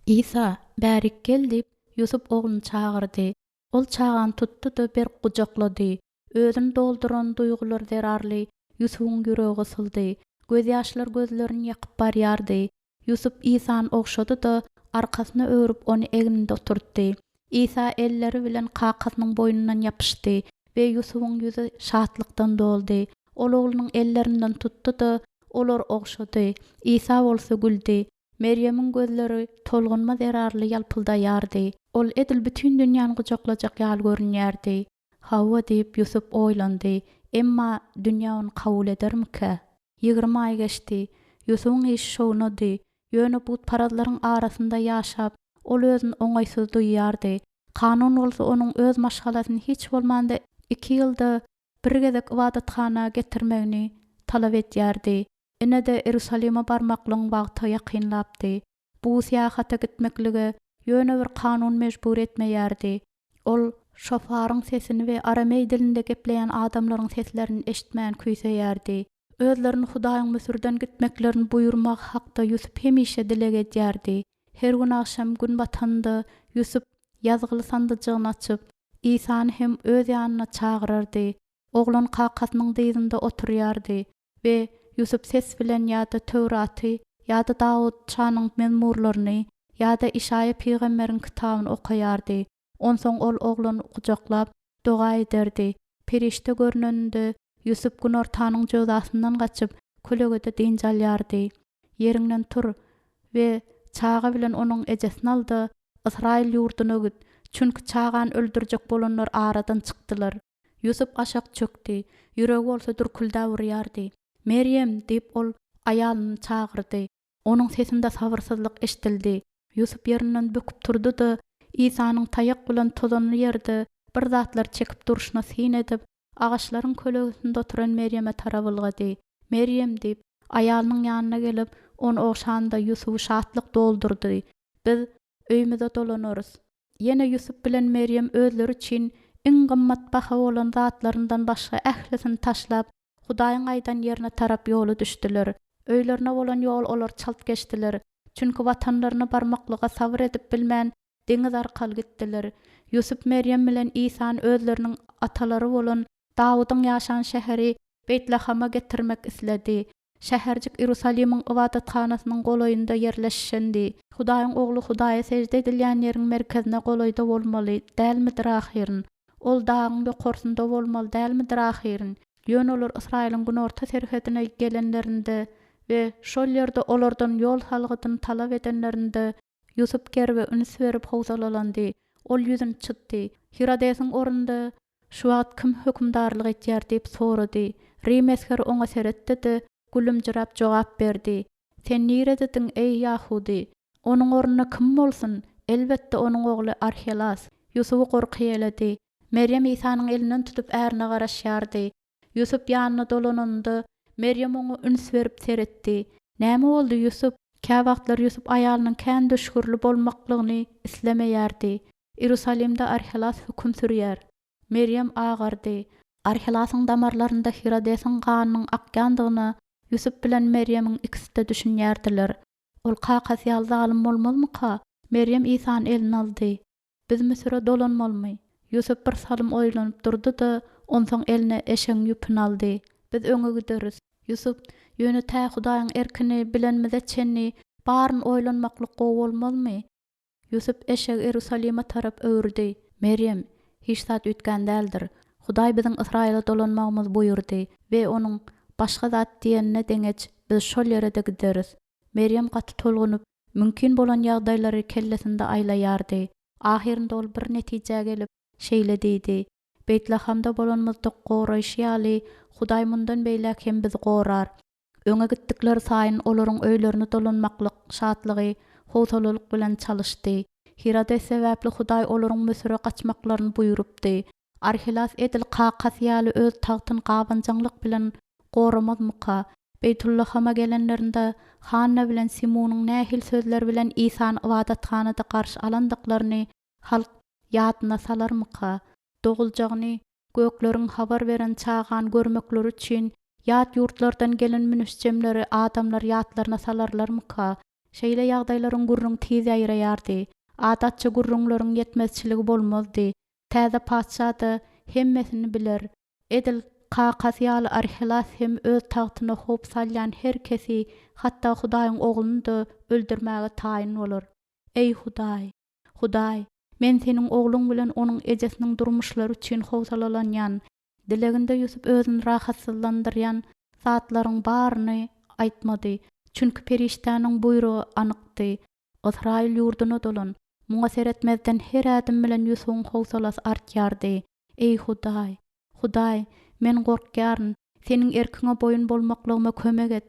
Isa, bärik gel diýip, Ýusup ogluny çagyrdy. Ol çagany tutdy-da, berk gujaklady. Özüni dolduran duýgular zerarly Ýusubyň ýüregi gysyldy. Gözýaşlar gözlerini ýakyp barýardy. Ýusup Isany ogşady-da, arkasyna öwrüp, ony egninde oturtdy. Isa elleri bilen kakasynyň boýnundan ýapyşdy we Ýusubyň ýüzi şatlykdan doldy. Ol oglunyň ellerinden tutdy-da, olary ogşady. Isa bolsa güldi. Merýemiň gözleri tolgunma zerarly ýalpyldaýardy. Ol edil bütin dünýäni gujaklajak ýaly görünýärdi. Hawa diýip, Ýusup oýlandy, emma dünýä ony kabul edermikä? 20 aý geçdi. Ýusubyň işi şowunady. Ýöne butparazlaryň arasynda ýaşap, ol özüni oňaýsyz duýýardy. Kanun bolsa onuň öz maşgalasyny hiç bolmanda iki ýylda bir gezek ybadathana getirmegini talap edýärdi. Ine-de Iýerusalime barmaklygyň wagty ýakynlapdy. Bu syýahata gitmeklige ýöne bir kanun mejbur etmeýärdi. Ol şofaryň sesini we arameý dilinde gepleýän adamlaryň seslerini eşitmäni küýseýärdi. Özlerini Hudaýyň Müsürden gitmeklerini buýurmagy hakda Ýusup hemişe dileg edýärdi. Her gün agşam gün batanda Ýusup ýazgyly sandyjygyny açyp, Isany hem öz ýanyna çagyrardy. Oglan kakasynyň dyzynda oturýardy. We Ýusup ses bilen ýa-da Töwraty, ýa-da Dawut şanyň mezmurlaryny, ýa-da Işaýa pygamberiň kitabyny okaýardy. Onsoň ol oglany gujaklap, doga ederdi. Perişde görneninde, Ýusup günortanyň jöwzasyndan gaçyp, kölegede dynç alýardy. Ýeriňden tur we çaga bilen onuň ejesini al-da, Ysraýyl ýurduna git, çünki çagany öldürjek bolanlar aradan çykdylar. Ýusup aşak çökdi, ýüregi bolsa dürküldäp urýardy. Merýem! diýip, ol aýalyny çagyrdy. Onuň sesinde sabyrsyzlyk eşidildi. Ýusup ýerinden böküp turdy-da, Isanyň taýak bilen tozanly ýerde bir zatlar çekip durşuna syn edip, agaçlaryň kölegesinde oturan Merýeme tarap ylgady. Merýem! diýip, aýalynyň ýanyna gelip, ony ogşanda Ýusuby şatlyk doldurdy. Biz öýümize dolanarys. Ýene Ýusup bilen Merýem özleri üçin iň gymmatbaha bolan zatlaryndan başga ählisini taşlap, Hudaýyň aýdan ýerine tarap ýola düşdüler. Öýlerine bolan ýoly olar çalt geçdiler. Çünki watanlaryna barmaklyga sabyr edip bilmän, deňiz arkaly gitdiler. Ýusup Merýem bilen Isany özleriniň atalary bolan Dawudyň ýaşan şäheri Beýtlahama getirmek isledi. Şäherjik Iýerusalimiň ybadathanasynyň golaýynda ýerleşşendi. Hudaýyň Ogly Hudaýa sežde edilýän ýeriň merkezine golaýda bolmaly dälmidir ahyryn? Ol dagyň ýokarsynda bolmaly dälmidir ahyryn? Ýöne olar Ysraýylyň günorta serhedine gelenlerinde we şol ýerde olardan ýol salgydyny talap edenlerinde, Ýusup gerbe üns berip howsalalandy. Ol ýüzüni çytdy. Hirodesiň ornunda Şu wagt kim hökümdarlyk etýär diýip sorady. Rim esgeri oňa seretdi-de, gülümjiräp jogap berdi, Sen niredediň, eý, ýahudy? Onuň ornuna kim bolsun? Elbetde, onuň ogly Arhelas. Ýusuby gorky eýledi. Merýem Isanyň elinden tutup ärine garaşýardy. Ýusup ýanyna dolananynda, Merýem oňa üns berip seretdi. Näme boldy, Ýusup? Käwagtlar Ýusup aýalynyň kän düşgürli bolmaklygyny islemeýärdi. Iýerusalimde Arhelas höküm sürýär. Merýem agardy. Arhelasyň damarlarynda Hirodesiň ganynyň akýandygyna Ýusup bilen Merýemiň ikisi-de düşünýärdiler. Ol kakasy ýaly zalym bolmazmyka? Merýem Isany eline aldy. Biz Müsüre dolanmalymy? Ýusup bir salym oýlanyp durdy-da, onsoň eline eşegiň ýüpüni aldy. Biz öňe gideris. Ýusup, ýöne tä Hudaýyň erkini bilenimize çenli baryny oýlanmaklyk gowy bolmazmy? Ýusup eşegi Iýerusalime tarap öwürdi. Merýem, hiç zat üýtgän däldir. Hudaý biziň Ysraýyla dolanmagymyzy buýurdy we Onuň başga zat diýenine deňeç biz şol ýere-de gideris. Merýem gaty tolgunyp, mümkin bolan ýagdaýlary kellesinde aýlaýardy. Ahyrynda ol bir netijä gelip, şeýle diýdi, Beýtlahamda bolanymyzda goraýşy ýaly, Hudaý mundan beýläk hem bizi gorar. Öňe gitdikleri saýyn olaryň öýlerine dolanmaklyk şatlygy howsalalyk bilen çalyşdy. Hirodes sebäpli Hudaý olaryň Müsüre gaçmaklaryny buýrupdy. Arhelas edil kakasy ýaly öz tagtyny gabanjaňlyk bilen goramazmyka? Beýtullahama gelenlerinde Hanna bilen Simunyň nähili sözler bilen Isany ybadathanada garşy alandyklaryny halk ýadyna salarmyka? Doguljagyny gökleriň habar beren çagany görmekleri üçin ýat ýurtlardan gelen münüşjemleri adamlar ýatlaryna salarlarmyka? Şeýle ýagdaýlaryň gürrüň tiz ýaýraýardy. Adatça gürrüňleriň ýetmezçiligi bolmazdy. Täze patyşa-da hemmesini biler. Edil kakasy ýaly Arhelas hem öz tagtyna howp salýan her kesi, hatda Hudaýyň Ogluny-da öldürmäge taýyn bolar. Eý, Hudaý! Hudaý, men Seniň Ogluň bilen Onuň ejesiniň durmuşlary üçin howsalalanýan. Dileginde Ýusup özüni rahatsyzlandyrýan zatlaryň baryny aýtmady, çünki perişdäniň buýrugy anykdy, Ysraýyl ýurduna dolan. Muňa seretmezden her ädim bilen Ýusubyň howsalasy artýardy. Eý, Hudaý! Hudaý, men gorkýaryn. Seniň erkiňe boýun bolmaklygyma kömek et.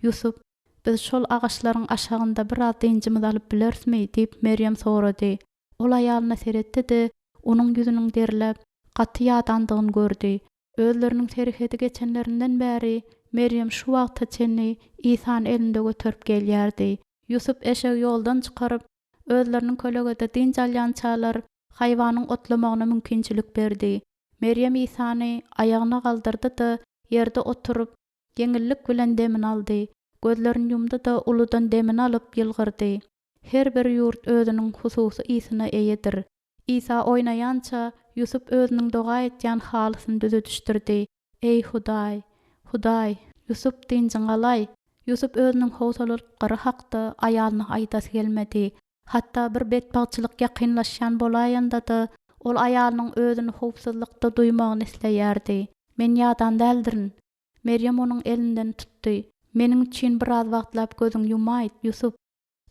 Ýusup, biz şol agaçlaryň aşagynda biraz dynjymyzy alyp bilerismi? diýip, Merýem sorady. Ol aýalyna seretdi-de, onuň ýüzüniň derläp, gaty ýadandygyny gördi. Özleriniň serhedi geçenlerinden bäri Merýem şu wagta çenli Isany elinde göterip gelýärdi. Ýusup eşegi ýoldan çykaryp, özleriniň kölegede dynç alýançalar, haýwanyň otlamagyna mümkinçilik berdi. Merýem Isany aýagyna galdyrdy-da, ýerde oturyp, Ýeňillik bilen demini aldy. Gözlerini ýumdy-da, uludan demini alyp, ýylgyrdy. Her bir ýurt özüniň hususy ysyna eýedir. Isa oýnaýança, Ýusup özüniň doga etýän halysyny düzedişdirdi. Eý, Hudaý! Hudaý! Ýusup, dynjyňy alaý! Ýusup özüniň howsalalyklary hakda aýalyna aýdasy gelmedi. Hatda bir betbagtçylyk ýakynlaşýan bolaýanda-da, ol aýalynyň özüni howpsuzlykda duýmagyny isleýärdi. Men ýadan däldirin. Merýem onuň elinden tutdy. Meniň üçin biraz wagtlap gözüňi ýumaýt, Ýusup.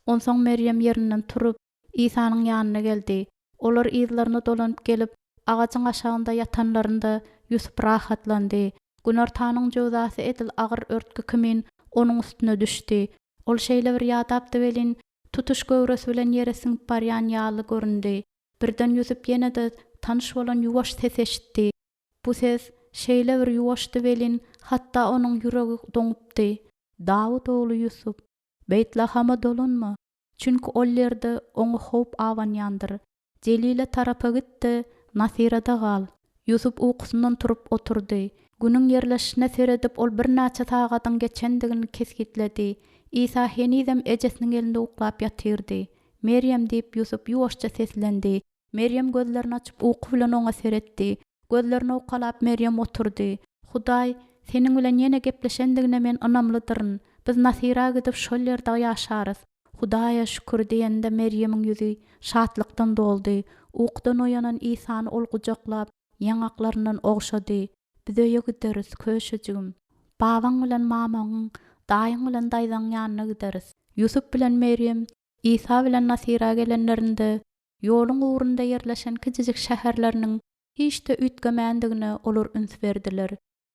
Onsoň Merýem ýerinden turup, Isanyň ýanyna geldi. Olar yzlaryna dolanyp gelip, agajyň aşagynda ýatanlarynda, Ýusup rahatlandy. Günortanyň jöwzasy edil agyr örtgi kimin onuň üstüne düşdi. Ol şeýle bir ýadapdy welin, tutuş göwresi bilen ýere siňip barýan ýaly göründi. Birden Ýusup ýene-de tanyş bolan ýuwaş ses eşitdi. Bu ses şeýle bir ýuwaşdy welin, hatda onuň ýüregi doňupdy. Dawut ogly Ýusup, Beýtlahama dolanma, çünki ol ýerde oňa howp abanýandyr. Jelile tarapa git-de, Nasyrada gal. Ýusup ukusyndan turup oturdy. Günüň ýerleşişine seredip, ol birnäçe sagadyň geçendigini kesgitledi. Isa henizem ejesiniň elinde uklap ýatyrdy. Merýem, diýip, Ýusup ýuwaşja seslendi. Merýem gözlerini açyp, uky bilen oňa seretdi. Gözlerini owkalap, Merýem oturdy. Hudaý, seniň bilen ýene gepleşendigine men ynamlydyryn. Biz Nasyra gidip, şol ýerde ýaşarys. Hudaýa şükür diýende Merýemiň ýüzi şatlykdan doldy. Ukudan oýanan Isany ol gujaklap, ýaňaklaryndan ogşady. Biz öýe gideris, köşejigim. Babaň bilen mamaňyň, daýyň bilen daýzaň ýanyna gideris. Ýusup bilen Merýem Isa bilen Nasyra gelenlerinde, ýoluň ugrunda ýerleşen kiçijik şäherleriniň hiç-de üýtgemändigine olar üns berdiler.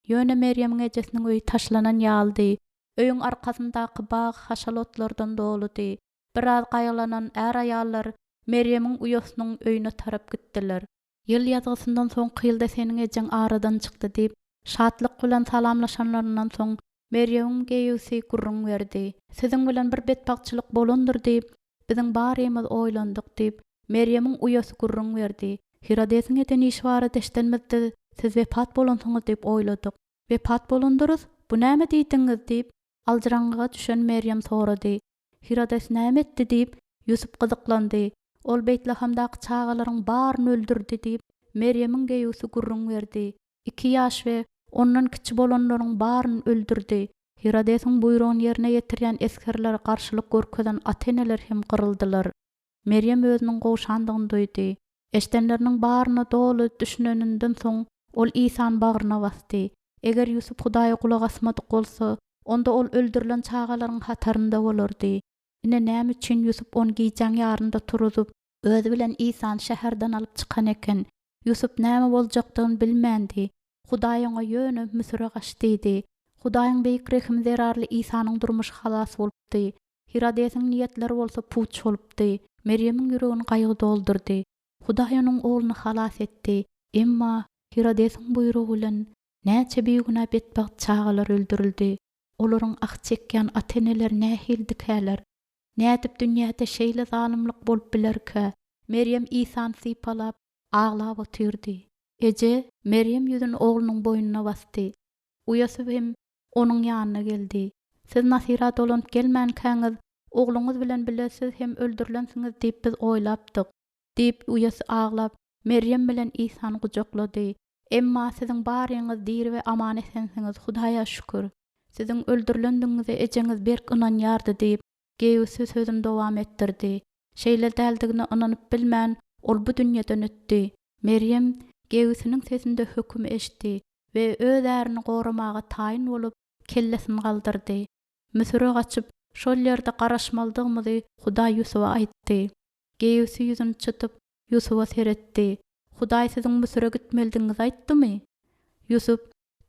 Ýöne Merýemiň ejesiniň öýi taşlanan ýalydy, öýüň arkasyndaky bag haşal otlardan doludy. Biraz gaýgylanan är-aýallar Merýemiň uýasynyň öýüne tarap gitdiler. Ýyl ýazgysyndan soňky ýylda seniň ejeň aradan çykdy diýip, şatlyk bilen salamlaşanlaryndan soň, Merýemiň geýewsi gürrüň berdi. Siziň bilen bir betbagtçylyk bolandyr diýip, biziň barymyz oýlandyk diýip, Merýemiň uýasy gürrüň berdi. Hirodesiň eden işi barada eşidenimizde, siz wepat bolansyňyz diýip oýladyk. Wepat bolandyrys? Bu näme diýdigiňiz? diýip, aljyraňňyga düşen Merýem sorady. Hirodes näme etdi? diýip, Ýusup gyzyklandy. Ol Beýtlahamdaky çagalaryň baryny öldürdi diýip, Merýemiň geýewsi gürrüň berdi. Iki ýaş we ondan kiçi bolanlaryň baryny öldürdi. Hirodesiň buýrugyny ýerine ýetirýän esgerlere garşylyk görkezen ata-eneler hem gyryldylar. Merýem özüniň gowşandygyny duýdy. Eşdenleriniň baryna doly düşüneninden soň, ol Isany bagryna basdy. Eger Ýusup Hudaýa gulak asmadyk bolsa, onda ol öldürilen çagalaryň hatarynda bolardy. Ine näme üçin Ýusup ony gijäň ýarynda turuzyp, özi bilen Isany şäherden alyp çykan eken. Ýusup näme boljakdygyny bilmändi. Hudaý oňa ýöne Müsüre gaç diýdi. Hudaýyň beýik rehimi zerarly Isanyň durmuşy halas bolupdy. Hirodesiň niýetleri bolsa puç bolupdy. Merýemiň ýüregini gaýgy doldurdy. Hudaý onuň ogluny halas etdi. Emma Hirodesiň buýrugy bilen näçe bigünä betbagt çagalar öldürildi. Olaryň ah çekýän ata-eneleri nähilidikäler? Nädip dünýäde şeýle zalymlyk bolup bilerkä? Merýem Isany sypalap, aglap otyrdy. Eje, Merýem ýüzüni oglunyň boýnuna basdy. Uýasy hem onuň ýanyna geldi. Siz Nasyra dolanyp gelmänkäňiz, ogluňyz bilen bile siz hem öldürilensiňiz diýip biz oýlapdyk. Diýip, uýasy aglap, Merýem bilen Isany gujaklady. Emma siziň baryňyz diri we aman-esensiňiz, Hudaýa şükür. Siziň öldürilendigiňize ejeňiz berk ynanýardy diýip, Geýusi sözüni dowam etdirdi. Şeýle däldigine ynanyp bilmän, ol bu dünýeden ötdi. Merýem Geýusiniň sesinde hökümi eşitdi we öz ärini goramaga taýyn bolup, kellesini galdyrdy. Müsüre gaçyp, şol ýerde garaşmalydygymyzy Hudaý Ýusuba aýtdy. Geýusi ýüzüni çytyp, Ýusuba seretdi. Hudaý siziň Müsüre gitmelidigiňizi aýtdymy? Ýusup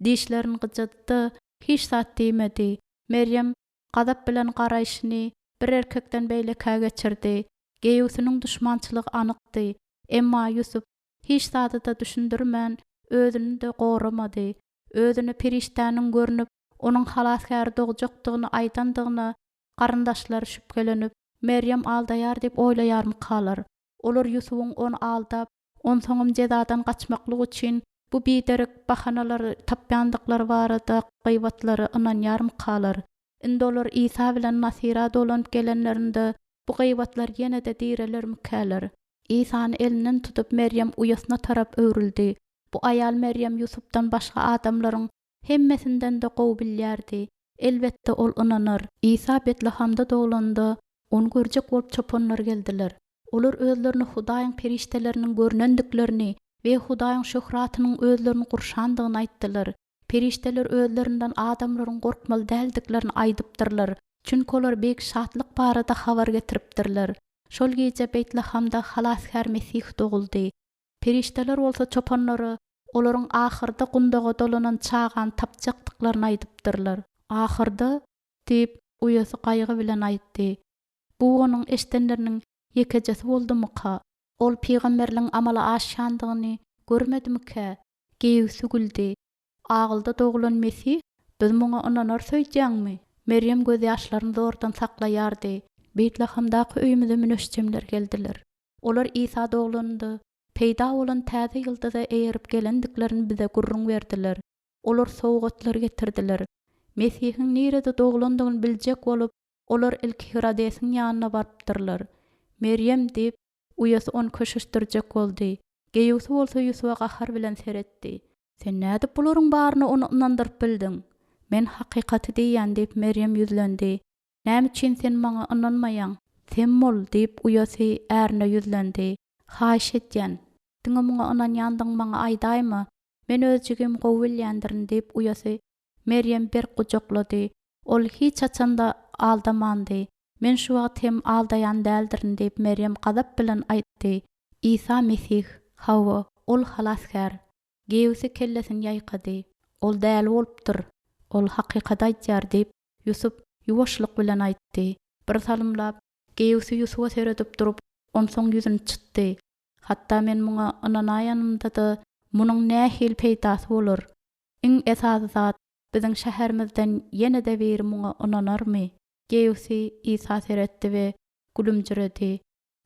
dişlerini gyjady-da, hiç zat diýmedi. Merýem gazap bilen garaýşyny bir erkekden beýlekä geçirdi. Geýusiniň duşmançylygy anykdy. Emma Ýusup hiç zady-da düşündirmän, özüni-de goramady. Özüne perişdäniň görnüp, onuň Halasgäri dogjakdygyny aýdandygyna garyndaşlary şübhelenip, Merýem aldaýar diýip oýlaýarmykalar? Olar Ýusubyň ony aldap, onsoňam jezadan gaçmaklyk üçin bu biderek bahanalary tapýandyklary barada gybatlara ynanýarmykalar? Indi olar Isa bilen Nasyra dolanyp gelenlerinde bu gybatlar ýene-de direlermikäler? Isany elinden tutup Merýem uýasyna tarap öwrüldi. Bu aýal Merýem Ýusupdan başga adamlaryň hemmesinden-de gowy bilýärdi. Elbetde, ol ynanar. Isa Betlahamda doglanda, ony görjek bolup çopanlar geldiler. Olar özlerine Hudaýyň perişdeleriniň görnendiklerini we Hudaýyň şöhratynyň özlerini gurşandygyny aýtdylar. Perişdeler özlerinden adamlaryň gorkmaly däldiklerini aýdypdyrlar, çünki olar beýik şatlyk barada habar getiripdirler. Şol gije Beýtlahamda Halasgär Mesih doguldy. Perişdeler bolsa çopanlara olaryň ahyrda gundaga dolanan çagany tapjakdyklaryny aýdypdyrlar. Ahyrda? Diýip, uýasy gaýgy bilen aýtdy. Bu onuň eşdenleriniň ýekejesi boldumyka? Ol pygamberligiň amala aşýandygyny görmedimikä? Geýusi güldi. Agylda doglan Mesih? Biz muňa ynanarys öýdýäňmi? Merýem gözýaşlaryny zordan saklaýardy. Beýtlahamdaky öýümize müneşjemler geldiler. Olar Isa doglanynda peýda bolan täze ýyldyza eýerip gelendiklerini bize gürrüň berdiler. Olar sowgatlar getirdiler. Mesihiň nirede doglandygyny biljek bolup, olar ilki Hirodesiň ýanyna barypdyrlar. Merýem, diýip, uýasy ony köşeşdirjek boldy. Geýusi bolsa Ýusuba gahar bilen seretdi. Sen nädip bularyň baryna ony ynandyryp bildiň? Men hakykaty diýýän, diýip, Merýem ýüzlendi. Näme üçin sen maňa ynanmaýaň? Sem bol, diýip, uýasy ärine ýüzlendi. Haýyş edýän, diňe muňa ynanýandygyňy maňa aýdaýma. Men öz jigimi gowy bilýändirin, diýip, uýasy Merýemi berk gujaklady. Ol hiç haçan-da aldamandy. Men şu wagt hem aldaýan däldirin, diýip, Merýem gazap bilen aýtdy. Isa Mesih, hawa, Ol Halasgär. Geýusi kellesini ýaýkady. Ol däli bolupdyr. Ol hakykaty aýdýar, diýip, Ýusup ýuwaşlyk bilen aýtdy. Bir salymlap, Geýusi Ýusuba seredip durup, onsoň ýüzüni çytdy. Hatda men muňa ynanaýanymda-da, munuň nähili peýdasy bolar? Iň esasy zat, biziň şäherimizden ýene-de biri muňa ynanarmy? Geýusi Isa seretdi we gülümjiredi.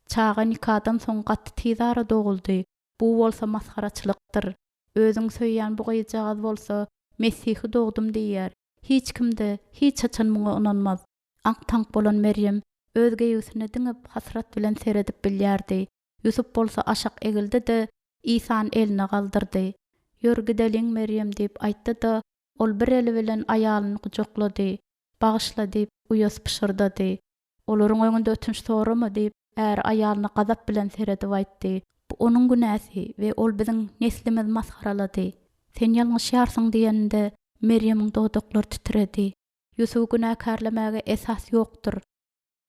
Çaga nikadan soň gaty tizara doguldy, bu bolsa masgaraçylykdyr. Özüň söýýän bu gyzjagaz bolsa, Mesihi dogdum diýýär. Hiç kim-de hiç haçan muňa ynanmaz. Aňk-taňk bolan Merýem öz geýgüsine diňe hasrat bilen seredip bilýärdi. Ýusup bolsa aşak egildi-de, Isany eline galdyrdy. Ýör, gideliň, Merýem diýip aýtdy-da, ol bir eli bilen aýalyny gujaklady. Bagyşla diýip, uýasy pyşyrdady. Olaryň öňünde ötünç sorama diýip, äri aýalyna gazap bilen seredip aýtdy. Bu onuň günäsi we ol biziň neslimizi masgaralady. Sen ýalňyşýarsyň diýeninde, Merýemiň dodaklary titredi. Ýusuby günäkärlemäge esas ýokdur.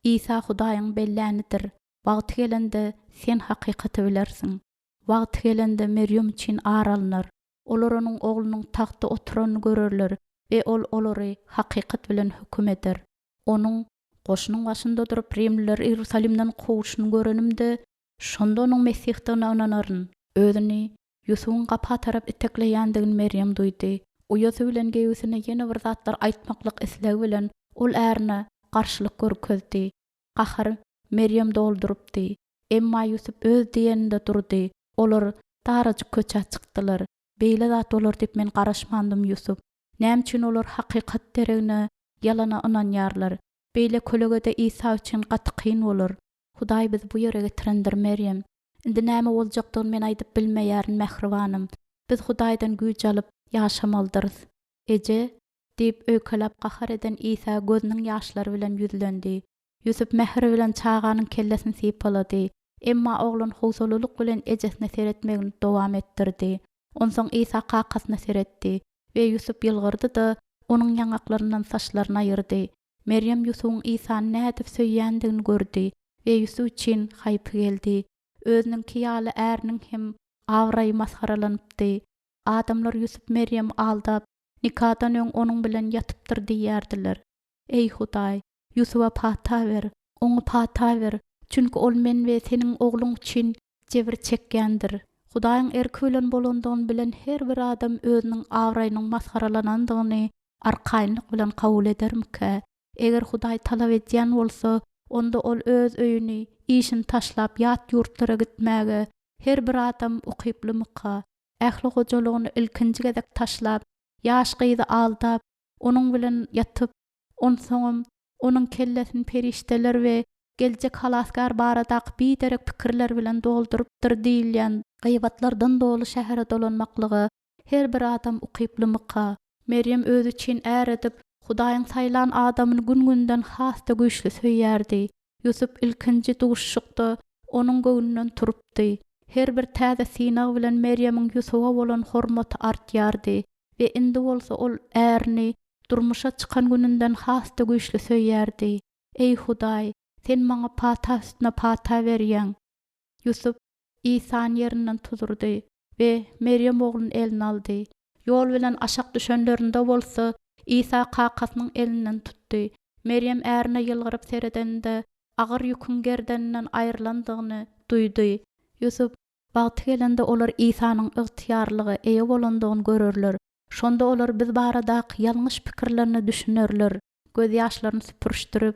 Isa Hudaýyň bellänidir. Wagty gelende, sen hakykaty bilersiň. Wagty gelende Merýem üçin ar alnar. Olar onuň oglunyň tagtda oturanyny görerler we ol olary hakykat bilen höküm eder. Onuň goşunyň başynda durup, rimlileri Iýerusalimden kowuşyny görenimde, şonda onuň Mesihdigine ynanaryn. Özüni Ýusubyň gapa tarap itekleýändigini Merýem duýdy. Uýasy bilen geýgüsine ýene bir zatlar aýtmaklyk islegi bilen ol ärine garşylyk görkezdi. Gahar Merýem doldurypdy. Emma Ýusup öz diýeninde durdy. Olar darajyk köçä çykdylar. Beýle zat bolar diýip men garaşmandym, Ýusup. Näme üçin olar hakykat deregine ýalana ynanýarlar? Beýle kölegede Isa üçin gaty kyn bolar. Hudaý bizi bu ýere getirendir, Merýem. Indi näme boljakdygyny men aýdyp bilmeýärin, mähribanym. Biz Hudaýdan güýç alyp, ýaşamalydyrys. Eje? diýip, öýkeläp gahar eden Isa gözüniň ýaşlary bilen ýüzlendi. Ýusup mähir bilen çaganyň kellesini sypalady. Emma oglan howsalalyk bilen ejesine seretmegini dowam etdirdi. Onsoň Isa kakasyna seretdi we Ýusup ýylgyrdy-da, onuň ýaňaklaryndan saçlaryny aýyrdy. Merýem Ýusubyň Isany nädip söýýändigini gördi we Ýusup üçin haýpy geldi. Özüniňki ýaly äriniň hem abraýy masgaralanypdy. Adamlar Ýusup Merýemi aldap, nikadan öň onuň bilen ýatypdyr diýýärdiler. Eý, Hudaý, Ýusuba pata ber, oňa pata ber, çünki ol men we seniň ogluň üçin jebir çekýändir. Hudaýyň erki bilen bolandygyny bilen her bir adam özüniň abraýynyň masgaralanandygyny arkaýynlyk bilen kabul edermikä? Eger Hudaý talap edýän bolsa, onda ol öz öýüni, işini taşlap ýat ýurtlara gitmäge her bir adam ukyplymyka? Ähli hojalygyny ilkinji gezek taşlap, ýaş gyzy aldap, onuň bilen ýatyp, onsoňam onuň kellesini perişdeler we geljek halasgär baradaky biderek pikirler bilen doldurypdyr diýilýän gybatlardan doly şähere dolanmaklyga her bir adam ukyplymyka? Merýem özi üçin är edip, Hudaýyň saýlan adamyny gün-günden has-da güýçli söýýärdi. Ýusup ilkinji duşuşykda onuň göwnünden turupdy. Her bir täze synag bilen Merýemiň Ýusuba bolan hormaty artýardy we indi bolsa ol ärini durmuşa çykan gününden has-da güýçli söýýärdi. Eý, Hudaý, Sen maňa pata üstüne pata berýäň. Ýusup Isany ýerinden tuzurdy we Merýem ogluny eline aldy. Ýol bilen aşak düşenlerinde bolsa, Isa kakasynyň elinden tutdy. Merýem ärine ýylgyryp seredende, agyr ýüküň gerdeninden aýrylandygyny duýdy. Ýusup, Wagty gelende olar Isanyň ygtyýarlyga eýe bolandygyny görerler. Şonda olar biz baradaky ýalňyş pikirlerine düşünerler. Gözýaşlaryny süpürişdirip,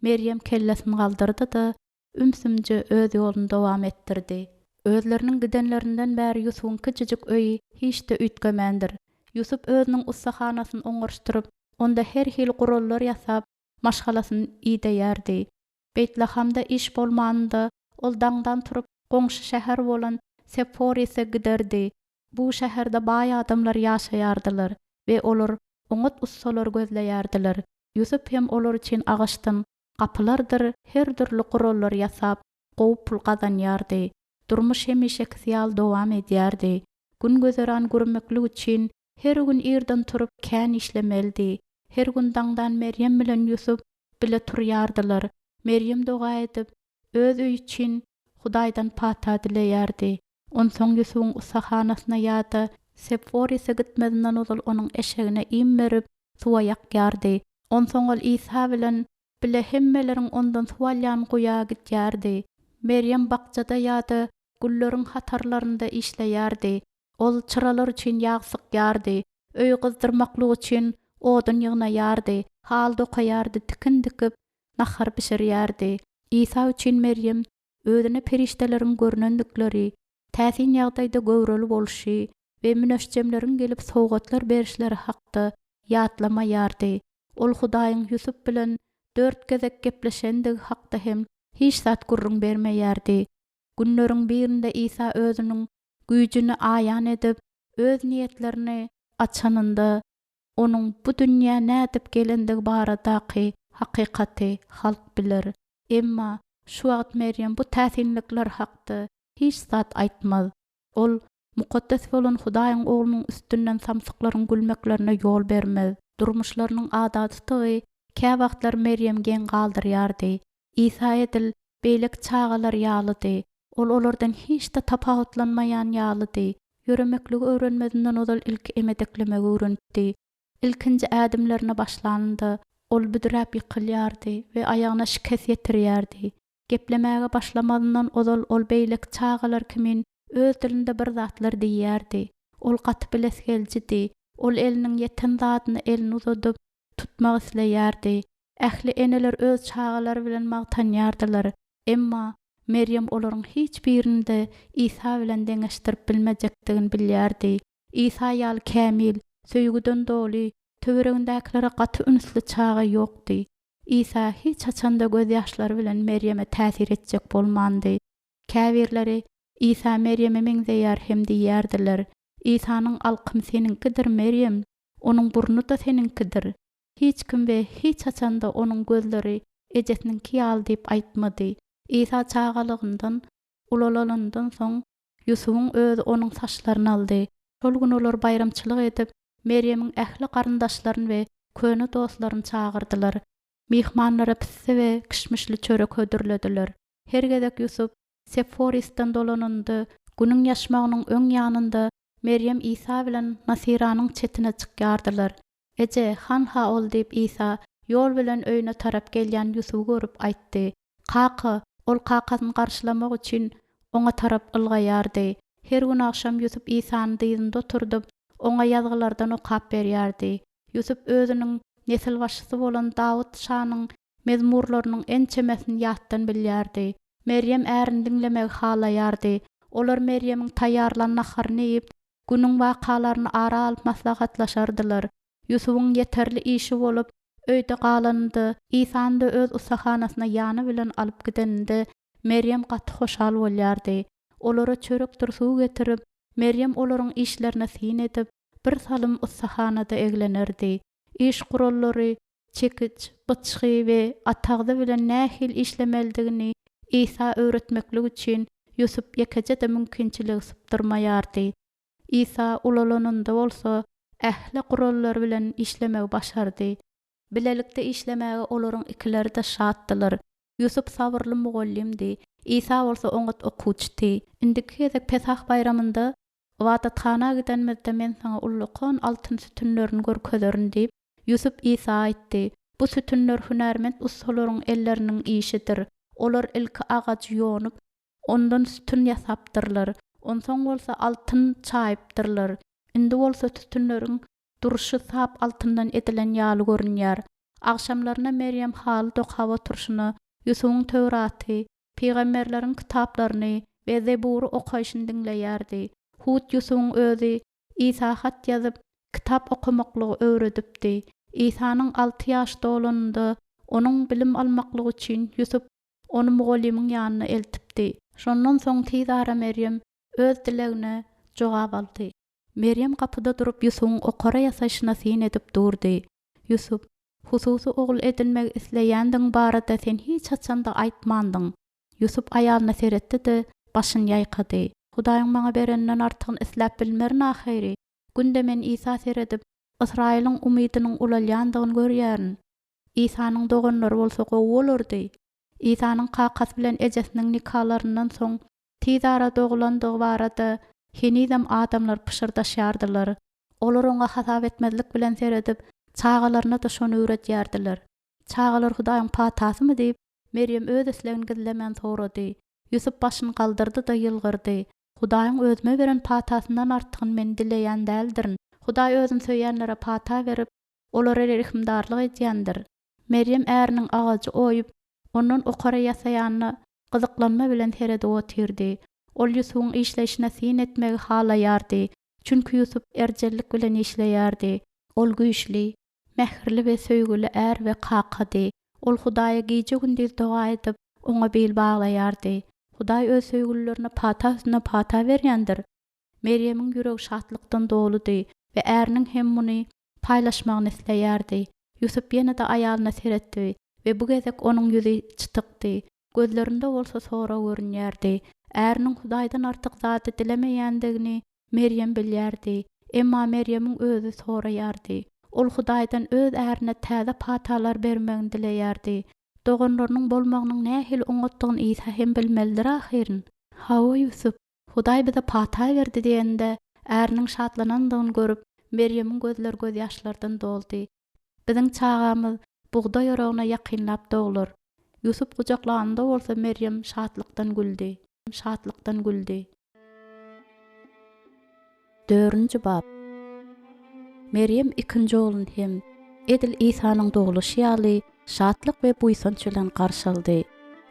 Merýem kellesini galdyrdy-da, ümsümje öz ýoluny dowam etdirdi. Özleriniň gidenlerinden bäri Ýusubyň kiçijik öýi hiç-de üýtgemändir. Ýusup özüniň ussahanasyny oňaryşdyryp, onda her hili gurallar ýasap, maşgalasyny ideýärdi. Beýtlahamda iş bolmanynda, ol daňdan turup, goňşy şäher bolan Seforise giderdi. Bu şäherde baý adamlar ýaşaýardylar we olar oňat ussalary gözleýärdiler. Ýusup hem olar üçin agaçdan gapylardyr her dürli gurallar ýasap, gowy pul gazanýardy. Durmuş hemişekisi ýaly dowam edýärdi. Gün-güzeran gürmeklik üçin her gün irden turup kän işlemelidi. Her gün daňdan Merýem bilen Ýusup bile turýardylar. Merýem doga edip, öz öýi üçin Hudaýdan pata dileýärdi. Onsoň Ýusubyň ussahanasyna ýa-da Sepforise gitmezinden ozal onuň eşegine iým berip, suwa ýakýardy. Onsoň ol Isa bilen bile hemmeleriň ondan suw alýan guýa gidýärdi. Merýem bakjada ýa-da gülleriň hatarlarynda işleýärdi. Ol çyralar üçin ýag sykýardy, öýi gyzdyrmaklyk üçin odun ýygnaýardy, haly dokaýardy, tikin dikip, nahar bişirýärdi. Isa üçin Merýem özüne perişdeleriň görnendikleri, täsin ýagdaýda göwreli bolşy we müneçjemleriň gelip sowgatlar berişleri hakda ýatlamaýardy. Ol Hudaýyň Ýusup bilen dört gezek gepleşendigi hakda hem hiç zat gürrüň bermeýärdi. Günleriň birinde Isa özüniň güýjüni aýan edip, öz niýetlerini açanynda, onuň bu dünýä nädip gelendigi baradaky hakykaty halk biler. Emma şu wagt Merýem bu täsinlikler hakda hiç zat aýtmaz. Ol mukaddes bolan Hudaýyň Oglunyň üstünden samsyklaryň gülmeklerine ýol bermez. Durmuşlarynyň adatydygy käwagtlar Merýemi geň galdyrýardy. Isa edil beýleki çagalar ýalydy. Ol olardan hiç-de tapawutlanmaýan ýalydy. Ýöremekligi öwrenmezinden ozal ilki emedeklemegi öwrenipdi. Ilkinji ädimlerine başlanynda, ol büdräp ýykylýardy we aýagyna şikes ýetirýärdi. Geplemäge başlamazyndan ozal ol beýleki çagalar kimin öz dilinde bir zatlar diýýärdi. Ol gaty bilesigelijidi. Ol eliniň ýeten zadyna elini uzadyp, tutmak isleýärdi. Ähli eneler öz çagalary bilen magtanýardylar. Emma Merýem olaryň hiç birini-de Isa bilen deňeşdirip bilmejekdigini bilýärdi. Isa ýaly kämil, söýgüden doly, töweregindäkilere gaty ünsli çaga ýokdy. Isa hiç haçan-da gözýaşlary bilen Merýeme täsir etjek bolmandy. Käbirleri, Isa Merýeme meňzeýär hem diýýärdiler. Isanyň alkymy seniňkidir, Merýem, onuň burny-da seniňkidir. Hiç kim we hiç haçan-da onuň gözleri ejesiniňki ýaly diýip aýtmady. Isa çagalygyndan ulalanyndan soň, Ýusubyň özi onuň saçlaryny aldy. Şol gün olar baýramçylyk edip, Merýemiň ähli garyndaşlaryny we köne dostlaryny çagyrdylar. Myhmanlara pisse we kişmişli çörek hödürlediler. Her gezek Ýusup Sepforisden dolananda, Günüň ýaşmagynyň öň ýanynda Merýem Isa bilen Nasyranyň çetine çykýardylar. Eje, hanha ol diýip Isa ýol bilen öýüne tarap gelýän Ýusuby görüp aýtdy. Kaka, ol kakasyny garşylamak üçin oňa tarap ylgaýardy. Her gün agşam Ýusup Isany dyzynda oturdyp, oňa Ýazgylardan okap berýärdi. Ýusup özüniň nesilbaşysy bolan Dawut şanyň mezmurlarynyň ençemesini ýatdan bilýärdi. Merýem ärini diňlemegi halaýardy. Olar Merýemiň taýýarlan naharyny iýip, Günüň wakalaryny ara alyp maslahatlaşardylar. Ýusubyň ýeterli işi bolup, öýde galanynda, Isany-da öz ussahanasyna ýany bilen alyp gideninde, Merýem gaty hoşal bolýardy. Olara çörekdir suw getirip, Merýem olaryň işlerine syn edip, birsalym ussahanada eglenerdi. Iş gurallary, çekiç, byçgy we atagzy bilen nähili işlemelidigini Isa öwretmeklik üçin Ýusup ýekeje-de mümkinçiligi sypdyrmaýardy. Isa ulalanynda bolsa, ähli gurallar bilen işlemegi başardy. Bilelikde işlemäge olaryň ikileri-de şatdylar. Ýusup sabyrly mugallymdy, Isa bolsa oňat okuwçydy. Indiki gezek Pesah baýramynda ybadathana gidenimizde men saňa ullakan altyn sütünlerini görkezerin diýip, Ýusup Isa aýtdy, Bu sütünler hünärment ussalaryň elleriniň işidir. Olar ilki agajy ýonup, ondan sütün ýasapdyrlar. Onsoň bolsa altyn çaýypdyrlar. Indi bolsa sütünleriň durşy sap altyndan edilen ýaly görünýär. Agşamlaryna Merýem haly dokap oturyşyna Ýusubyň Töwraty, pygamberleriň kitaplaryny we Zebury okaýşyny diňleýärdi. Hut Ýusubyň özi Isa hat ýazyp, kitap okamaklygy öwredipdi. Isanyň alty ýaş dolanynda, onuň bilim almaklygy üçin Ýusup ony mugallymyň ýanyna eltipdi. Şondan soň tizara Merýem öz dilegine jogap aldy. Merýem gapyda durup Ýusubyň okara ýasaýşyna syn edip durdy. Ýusup, hususy ogul edinmegi isleýändigiň barada sen hiç haçan-da aýtmandyň. Ýusup aýalyna seretdi-de, başyny ýaýkady. Hudaýyň maňa bereninden artygyny isläp bilmerin ahyry. Günde men Isa seredip, Ysraýylyň umydynyň ulalýandygyny görýärin. Isanyň doganlary bolsa gowy bolardy. Isanyň kakasy bilen ejesiniň nikalaryndan soň tizara doglandygy barada henizem adamlar pyşyrdaşýardylar. Olar oňa hasap etmezlik bilen seredip, çagalaryna-da şony öwredýärdiler. Çagalar Hudaýyň patasymy diýip, Merýem öz islegini gizlemän sorady. Ýusup başyny galdyrdy-da ýylgyrdy. Hudaýyň özüme beren patasyndan artygyny men dileýän däldirin. Hudaý özüni söýýänlere pata berip, olara rehimdarlyk edýändir. Merýem äriniň agajy oýup, ondan okara ýasaýanyna gyzyklanma bilen seredip otyrdy. Ol Ýusubyň işleýşine syn etmegi halaýardy, çünki Ýusup erjellik bilen işleýärdi. Ol güýçli, Mähirli we söýgüli är we kakady. Ol Hudaýa gije-gündiz doga edip, Oňa bil baglaýardy. Hudaý Öz söýgülilerine pata üstüne pata berýändir. Merýemiň ýüregi şatlykdan doludy we äriniň hem muny paýlaşmagyny isleýärdi. Ýusup ýene-de aýalyna seretdi we bu gezek onuň ýüzi çytykdy, gözlerinde bolsa sorag görünýärdi. Äriniň Hudaýdan artyk zady dilemeýändigini Merýem bilýärdi. Emma Merýemiň özi soraýardy. Ol Hudaýdan öz ärine täze patalar bermegini dileýärdi. Doganlarynyň bolmagynyň nähili oňatdygyny Isa hem bilmelidir ahyryn. Hawa, Ýusup, Hudaý bize pata berdi diýende, äriniň şatlanandygyny görüp, Merýemiň gözleri gözýaşlardan doldy. Biziň çagamyz bugdaý oragyna ýakynlap doglar. Ýusup gujaklanynda bolsa Merýem şatlykdan güldi. Şatlykdan güldi. Dördünji bap. Merýem ikinji ogluny hem, edil Isanyň dogluşy ýaly, şatlyk we buýsanç bilen garşy aldy.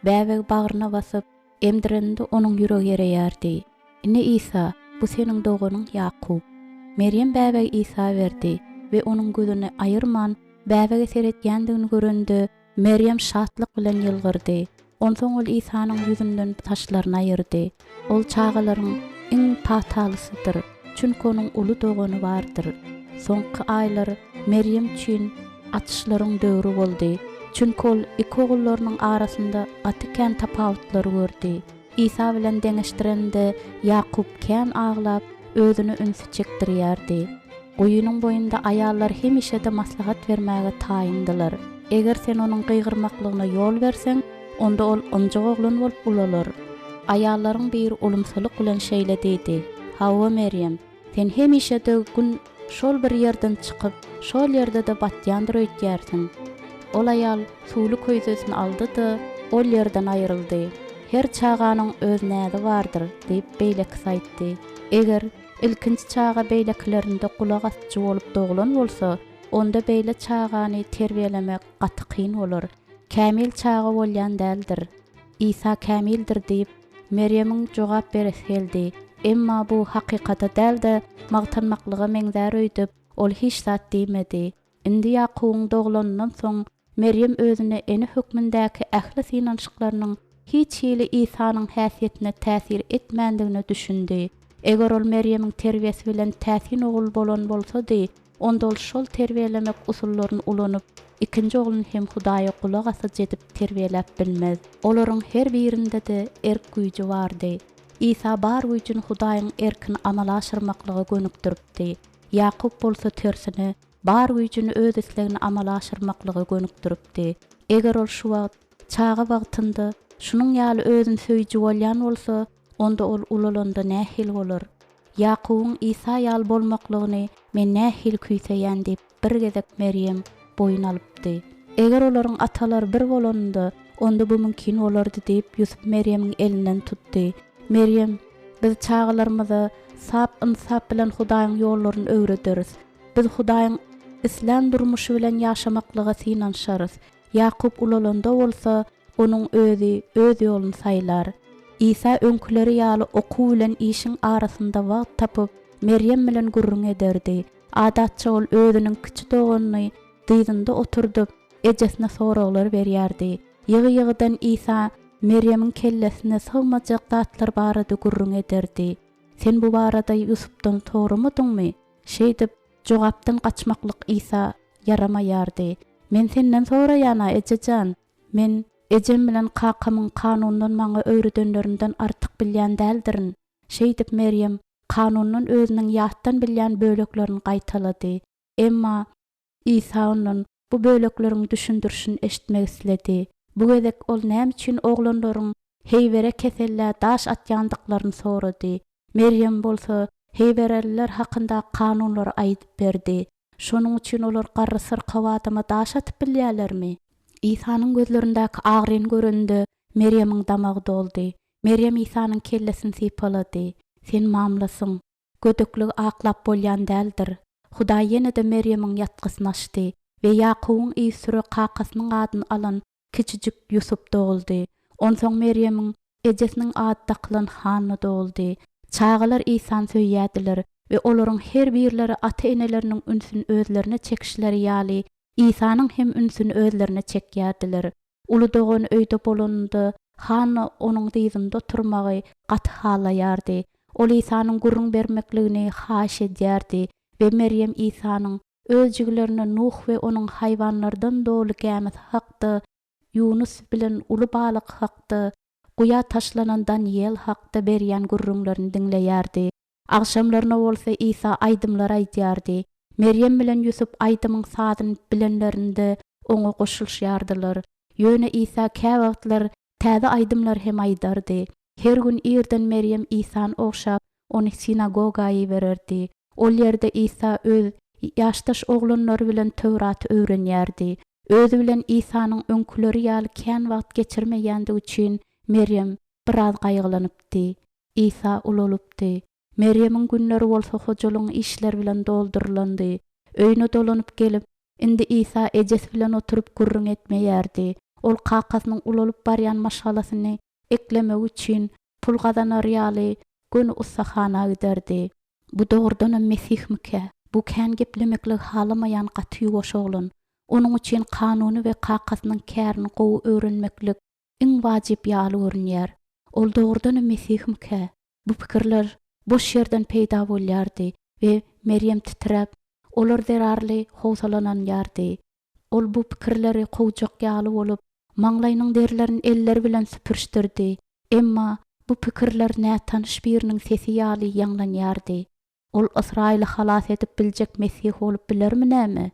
Bäbegi bagryna basyp, emdireninde onuň ýüregi ereýärdi. Ine Isa, bu seniň doganyň Ýakup. Merýem bäbegi Isa berdi we onuň gözüni aýyrman, bäbege seredýändigini görende, Merýem şatlyk bilen ýylgyrdy. Onsoň ol Isanyň ýüzünden saçlaryny aýyrdy. Ol çagalaryň iň patalysydyr, çünki onuň uly dogany bardyr. Soňky aýlar Merýem üçin açyşlaryň döwri boldy, çünki ol iki ogullarynyň arasynda gaty kän tapawutlary gördi. Isa bilen deňeşdirende Ýakup kän aglap, özüne ünsi çekdirýärdi. Guýynyň boýunda aýallar hemişe-de maslahat bermäge taýyndylar. Eger sen onuň gygyrmaklygyna ýol berseň, onda ol ynjyk oglan bolup ulalar. Aýallaryň biri ulumsylyk bilen şeýle diýdi, Hawa, Merýem, sen hemişe-de Gün şol bir ýerden çykyp, şol ýerde-de batýandyr öýdýärsiň. Ol aýal suwly küýzesini aldy-da, ol ýerden aýryldy. Her çaganyň öz näzi bardyr, diýip, beýlekisi aýtdy. Eger ilkinji çaga beýlekilerinde gulak asyjy bolup doglan bolsa, onda beýle çagany terbiýelemek gaty kyn bolar. Kämil çaga bolýan däldir. Isa kämildir diýip, Merýemiň jogap beresi geldi. Emma bu hakykata däl-de, magtanmaklyga meňzär öýdüp, ol hiç zat diýmedi. Indi Ýakubyň doglanyndan soň, Merýem özüne ene hökmündäki ähli synanyşyklarynyň hiç hili Isanyň häsiýetine täsir etmändigine düşündi. Eger ol Merýemiň terbiýesi bilen täsin ogul bolan bolsady, onda ol şol terbiýelemek usullaryny ulanyp, ikinji ogluny hem Hudaýa gulak asyjy edip terbiýeläp bilmez. Olaryň her birinde-de erk güýji bardy. Isa bar güýjüni Hudaýyň erkini amala aşyrmaklyga gönükdiripdi. Ýakup bolsa tersine, bar güýjüni öz islegini amala aşyrmaklyga gönükdiripdi. Eger ol şu wagt, çaga wagtynda, şunuň ýaly özüni söýüji bolýan bolsa, onda ol ulalanda nähili bolar? Ýakubyň Isa ýaly bolmaklygyny men nähili küýseýän diýip, bir gezek Merýem boýun alypdy. Eger olaryň atalary bir bolanynda, onda bu mümkin bolardy diýip, Ýusup Merýemiň elinden tutdy. Merýem, Biz çagalarymyza sap ynsap bilen Hudaýyň ýollaryny öwrederis. Biz Hudaýyň islän durmuşy bilen ýaşamaklyga synanyşarys. Ýakup ulalanda bolsa, onuň özi öz ýoluny saýlar. Isa öňküleri ýaly okuw bilen işiň arasynda wagt tapyp, Merýem bilen gürrüň ederdi. Adatça ol özüniň kiçi doganyny dyzynda oturdyp, ejesine soraglar berýärdi. Ýygy-ýygydan Isa Merýemiň kellesine sygmajak zatlar barada gürrüň ederdi. Sen bu barada Ýusupdan soramadyňmy? Şeýdip, jogapdan gaçmaklyk Isa ýaramaýardy. Men senden soraýan-a, eje jan! Men ejem bilen kakamyň kanundan maňa öwredenlerinden artyk bilýän däldirin. Şeýdip Merýem kanundan özüniň ýatdan bilýän böleklerini gaýtalady. Emma Isa ondan bu bölekleriň düşündirişini eşitmek isledi. Bu gezek ol näme üçin oglanlaryň heýwere kesellä daş atýandyklaryny sorady. Merýem bolsa heýwereliler hakyndaky kanunlary aýdyp berdi. Şonuň üçin olar garry syrkaw adama daş atyp bilýärlermi? Isanyň gözlerindäki agyryny görende, Merýemiň damagy doldy. Merýem Isanyň kellesini sypalady. Sen mamlasyň. Gödekligi aklap bolýan däldir. Hudaý ýene-de Merýemiň ýatgysyny açdy we Ýakubyň yzsüre kakasynyň adyny alan kiçijik Ýusup doguldy. Onsoň Merýemiň ejesiniň ady dakylan Hanna doguldy. Çagalar Isany söýýärdiler we olaryň her birleri ata-eneleriniň ünsüni özlerine çekişleri ýaly, Isanyň hem ünsüni özlerine çekýärdiler. Uly dogany öýde bolanynda, Hanna onuň dyzynda oturmagy gaty halaýardy. Ol Isanyň gürrüň bermekligini haýyş edýärdi we Merýem Isanyň öz jigilerine Nuh we onuň haýwanlardan doly gämisi hakda, Ýunus bilen uly balyk hakda, guýa taşlanan Danyýel hakda berýän gürrüňlerini diňleýärdi. Agşamlaryna bolsa Isa aýdymlar aýdýardy. Merýem bilen Ýusup aýdymyň sazyny bilenlerinde oňa goşulyşýardylar. Ýöne Isa käwagtlar täze aýdymlar hem aýdardy. Her gün irden Merýem Isany ogşap, ony sinagoga ibererdi. Ol ýerde Isa öz ýaşdaş oglanlary bilen Töwraty öwrenýärdi. Özi bilen Isanyň öňküleri ýaly kän wagt geçirmeýändigi üçin Merýem biraz gaýgylanypdy. Isa ulalypdy. Merýemiň günleri bolsa hojalygyň işleri bilen doldurylandy. Öýüne dolanyp gelip, indi Isa ejesi bilen oturyp gürrüň etmeýärdi. Ol kakasynyň ulalyp barýan maşgalasyny eklemegi üçin pul gazanar ýaly göni ussahana giderdi. Bu dogrudanam Mesihmikä? Bu kän geplemekligi halamaýan gaty ýuwaş oglan. Onuň üçin kanuny we kakasynyň kärini gowy öwrenmeklik iň wajyp ýaly görünýär. Ol dogrudanam Mesihmikä? Bu pikirler boş ýerden peýda bolýardy we Merýem titräp, olar zerarly howsalananýardy. Ol bu pikirleri kowjak ýaly bolup, maňlaýynyň derlerini elleri bilen süpürişdirdi. Emma bu pikirler nätanyş biriniň sesi ýaly ýaňlanýardy. Ol Ysraýyly halas edip biljek Mesih bolup bilermi näme?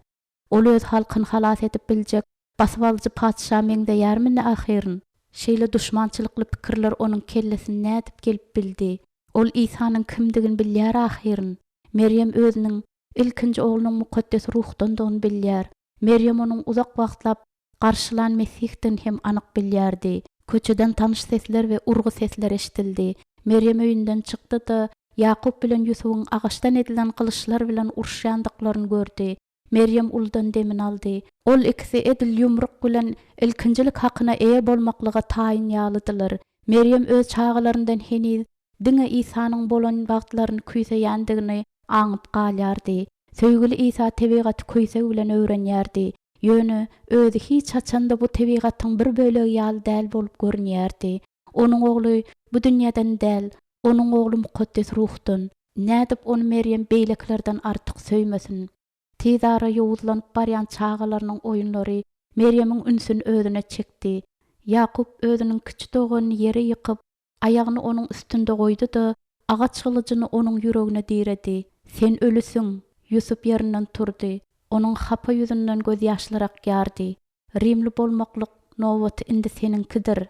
Ol öz halkyny halas edip biljek basybalyjy patyşa meňzeýärmi ne ahyryn? Şeýle duşmançylykly pikirler onuň kellesine nädip gelip bildi? Ol Isanyň kimdigini bilýär ahyryn. Merýem özüniň ilkinji oglunyň mukaddes ruhdandygyny bilýär. Merýem onuň uzak wagtlap garşylan Mesihdigini hem anyk bilýärdi. Köçeden tanyş sesler we urgy sesleri eşidildi. Merýem öýünden çykdy-da, Ýakup bilen Ýusubyň agaçdan edilen gylyçlar bilen uruşýandyklaryny gördi. Merýem uludan demini aldy. Ol ikisi edil ýumruk bilen ilkinjilik hakyna eýe bolmaklyga taýyn ýalydylar. Merýem öz çagalaryndan heniz diňe Isanyň bolan wagtlaryny küýseýändigini aňyp galýardy. Söýgüli Isa tebigaty küýseg bilen öwrenýärdi. Ýöne özi hiç haçan-da bu tebigatyň bir bölegi ýaly däl bolup görünýärdi. Onuň Ogly bu dünýeden däl, Onuň Ogly Mukaddes Ruhdan. Nädip Ony Merýem beýlekilerden artyk söýmesin? Tizara ýowuzlanyp barýan çagalarynyň oýunlary Merýemiň ünsüni özüne çekdi. Ýakup özüniň kiçi doganyny ýere ýykyp, aýagyny onuň üstünde goýdy-da, agaç gylyjyny onuň ýüregine diredi. Sen ölüsiň! Ýusup ýerinden turdy. Onuň hapa ýüzünden gözýaşlar akýardy. Rimli bolmaklyk nobaty indi seniňkidir.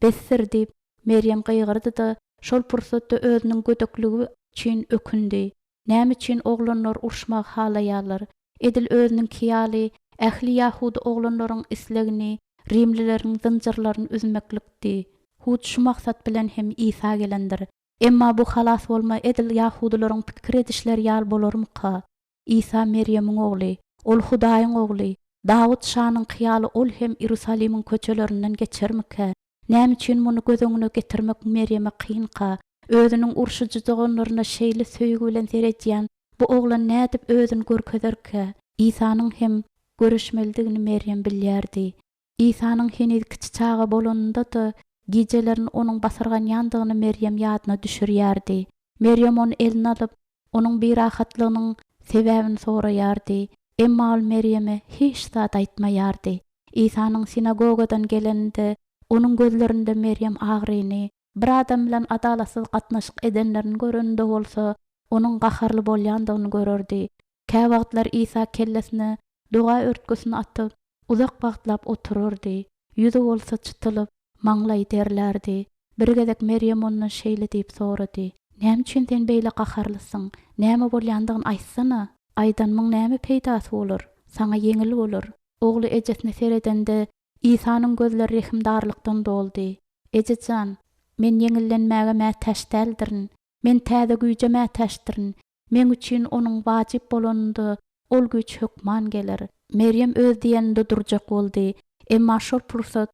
Besdir! diýip, Merýem gygyrdy-da, şol pursatda özüniň gödekligi üçin ökündi. Näme üçin oglanlar uruşmagy halaýarlar? Edil özüniňki ýaly, ähli ýahudy oglanlaryň islegini rimlileriň zynjyrlaryny üzmeklikdi. Hut şu maksat bilen hem Isa gelendir. Emma bu halas bolma edil ýahudylaryň pikir edişleri ýaly bolarmyka? Isa Merýemiň ogly. Ol Hudaýyň ogly. Dawut şanyňky ýaly ol hem Iýerusalimiň köçelerinden geçermikä? Näme üçin muny göz öňüne getirmek Merýeme kynka? Özüniň urşujy doganlaryna şeýle söýgi bilen seredýän bu oglan nädip özüni görkezerkä? Isanyň hem göreşmelidigini Merýem bilýärdi. Isanyň heniz kiçi çaga bolanynda-da, gijelerini onuň basyrganýandygyny Merýem ýadyna düşürýärdi. Merýem ony eline alyp, onuň birahatlygynyň sebäbini soraýardy. Emma ol Merýeme hiç zat aýtmaýardy. Isanyň sinagogadan geleninde, onuň gözlerinde Merýem agryny, bir adam bilen adalatsyz gatnaşyk edenlerini göreninde bolsa, onuň gaharly bolýandygyny görerdi. Käwagtlar Isa kellesine doga örtgüsini atyp, uzak wagtlap oturardy, ýüzi bolsa çytylyp, maňlaýy derlärdi. Bir gezek Merýem ondan şeýle diýip sorady, Näme üçin sen beýle gaharlysyň? Näme bolýandygyny aýtsana? Aýdanymyň näme peýdasy bolar? Saňa ýeňil bolar. Ogly ejesine seredende, Isanyň gözleri rehimdarlykdan doldy. Eje jan, men ýeňillenmäge mätäç däldirin. Men täze güýje mätäçdirin. Meň üçin onuň wajyp bolanynda ol güýç hökman geler. Merýem öz diýeninde durjak boldy. Emma şol pursat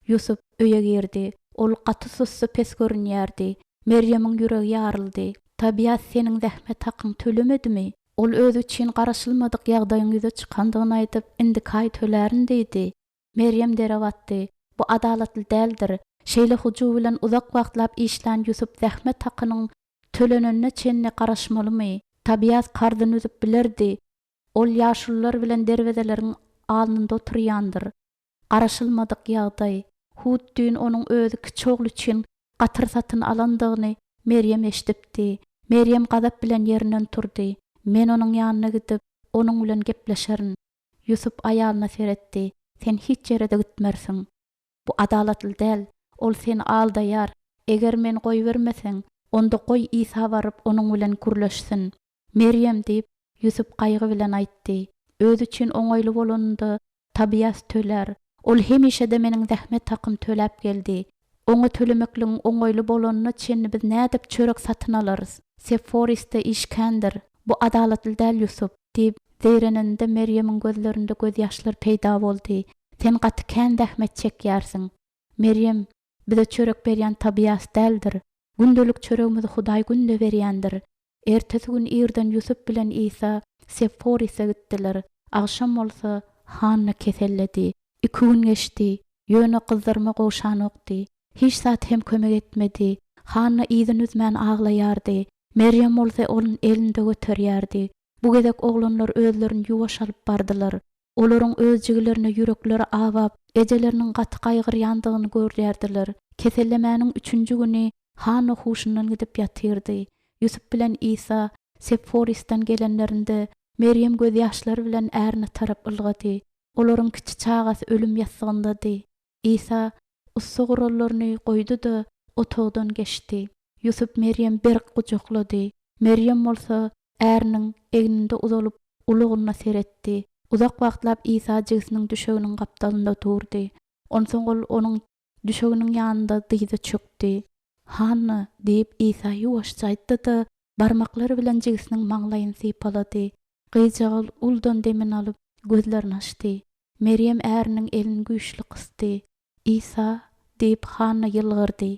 Ýusup öýe girdi. Ol gaty sussupes görünýärdi. Merýemiň ýüregi ýaryldy. Tobias seniň zähmet hakyňy tölemedimi? Ol özi üçin garaşylmadyk ýagdaýyň ýüze çykandygyny aýdyp, indiki aý tölärin diýdi. Merýem dere batdy. Bu adalatly däldir. Şeýle hyjuw bilen uzak wagtlap işlän Ýusup zähmet hakynyň tölenenine çenli garaşmalymy? Tobias karzyny üzüp bilerdi. Ol ýaşulular bilen derwezeleriň alnynda oturýandyr. Garaşylmadyk ýagdaý. Hut düýn onuň özi kiçi ogly üçin gatyr satyn alandygyny Merýem eşidipdi. Merýem gazap bilen ýerinden turdy. Men onuň ýanyna gidip, onuň bilen gepleşerin. Ýusup aýalyna seretdi. Sen hiç ýere-de gitmersiň. Bu adalatly däl. Ol seni aldaýar. Eger meni goýbermeseň, onda goý Isa baryp onuň bilen gürleşsin. Merýem, diýip, Ýusup gaýgy bilen aýtdy. Özi üçin oňaýly bolanynda Tobias tölär. Ol hemişe-de meniň zähmet hakymy töläp geldi. Oňa tölemekligiň oňaýly bolanyna çenli biz nädip çörek satyn alarys? Seforisde iş kändir. Bu adalatly däl, Ýusup, diýip, zeýreneninde Merýemiň gözlerinde gözýaşlar peýda boldy. Sen gaty kän zähmet çekýärsiň. Merýem, bize çörek berýän Tobias däldir. Gündelik çöregimizi Hudaý günde berýändir. Ertesi gün irden Ýusup bilen Isa Seforise gitdiler. Agşam bolsa Hanna keselledi. Iki gün geçdi, ýöne gyzdyrma gowşanokdy. Hiç zat hem kömek etmedi. Hanna yzyny üzmän aglaýardy. Merýem bolsa ony elinde göterýärdi. Bu gezek oglanlar özlerini ýuwaş alyp bardylar. Olaryň öz jigilerine ýürekleri awap, ejeleriniň gaty gaýgyrýandygyny görýärdiler. Kesellemäniň üçünji güni Hanna huşundan gidip ýatyrdy. Ýusup bilen Isa Sepforisden gelenlerinde, Merýem gözýaşlary bilen ärine tarap ylgady. Olaryň kiçi çagasy ölüm ýassygyndady. Isa ussa gurallaryny goýdy-da, otagdan geçdi. Ýusup Merýemi berk gujaklady. Merýem bolsa äriniň egninde uzalyp, ulugyna seretdi. Uzak wagtlap Isa jigisiniň düşeginiň gapdalynda durdy. Onsoň ol onuň düşeginiň ýanynda dyza çökdi. Hanna! diýip, Isa ýuwaşja aýtdy-da, barmaklary bilen jigisiniň maňlaýyny sypalady. Gyzjagaz uludan demini alyp, gözlerini açdy. Merýem äriniň elini güýçli gysdy. Isa! diýip, Hanna ýylgyrdy.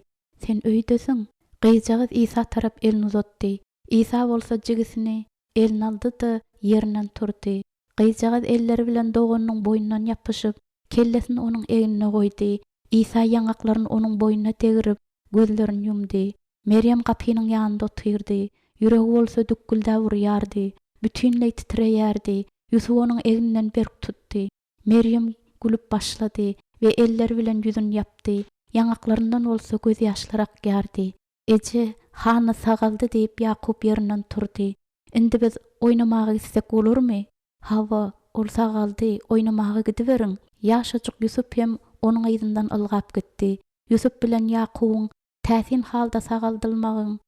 Sen öýdesiň? Gyzjagaz Isa tarap elini uzatdy. Isa bolsa jigisini eline aldy-da, ýerinden turdy. Gyzjagaz elleri bilen doganynyň boýnundan ýapyşyp, kellesini onuň egnine goýdy. Isa ýaňaklaryny onuň boýnuna degrip, gözlerini ýumdy. Merýem gapynyň ýanynda otyrdy. Ýüregi bolsa dükgüldäp urýardy. Bütinleý titreýärdi. Ýusup onuň egninden berk tutdy. Merýem gülüp başlady we elleri bilen ýüzüni ýapdy, ýaňaklaryndan bolsa gözýaşlar akýardy. Eje, Hanna sagaldy, diýip, Ýakup ýerinden turdy. Indi biz oýnamaga gitsek bolarmy? Hawa, ol sagaldy, oýnamaga gidiberiň. Ýaşajyk Ýusup hem onuň yzyndan ylgap gitdi. Ýusup bilen Ýakubyň täsin halda sagaldylmagyň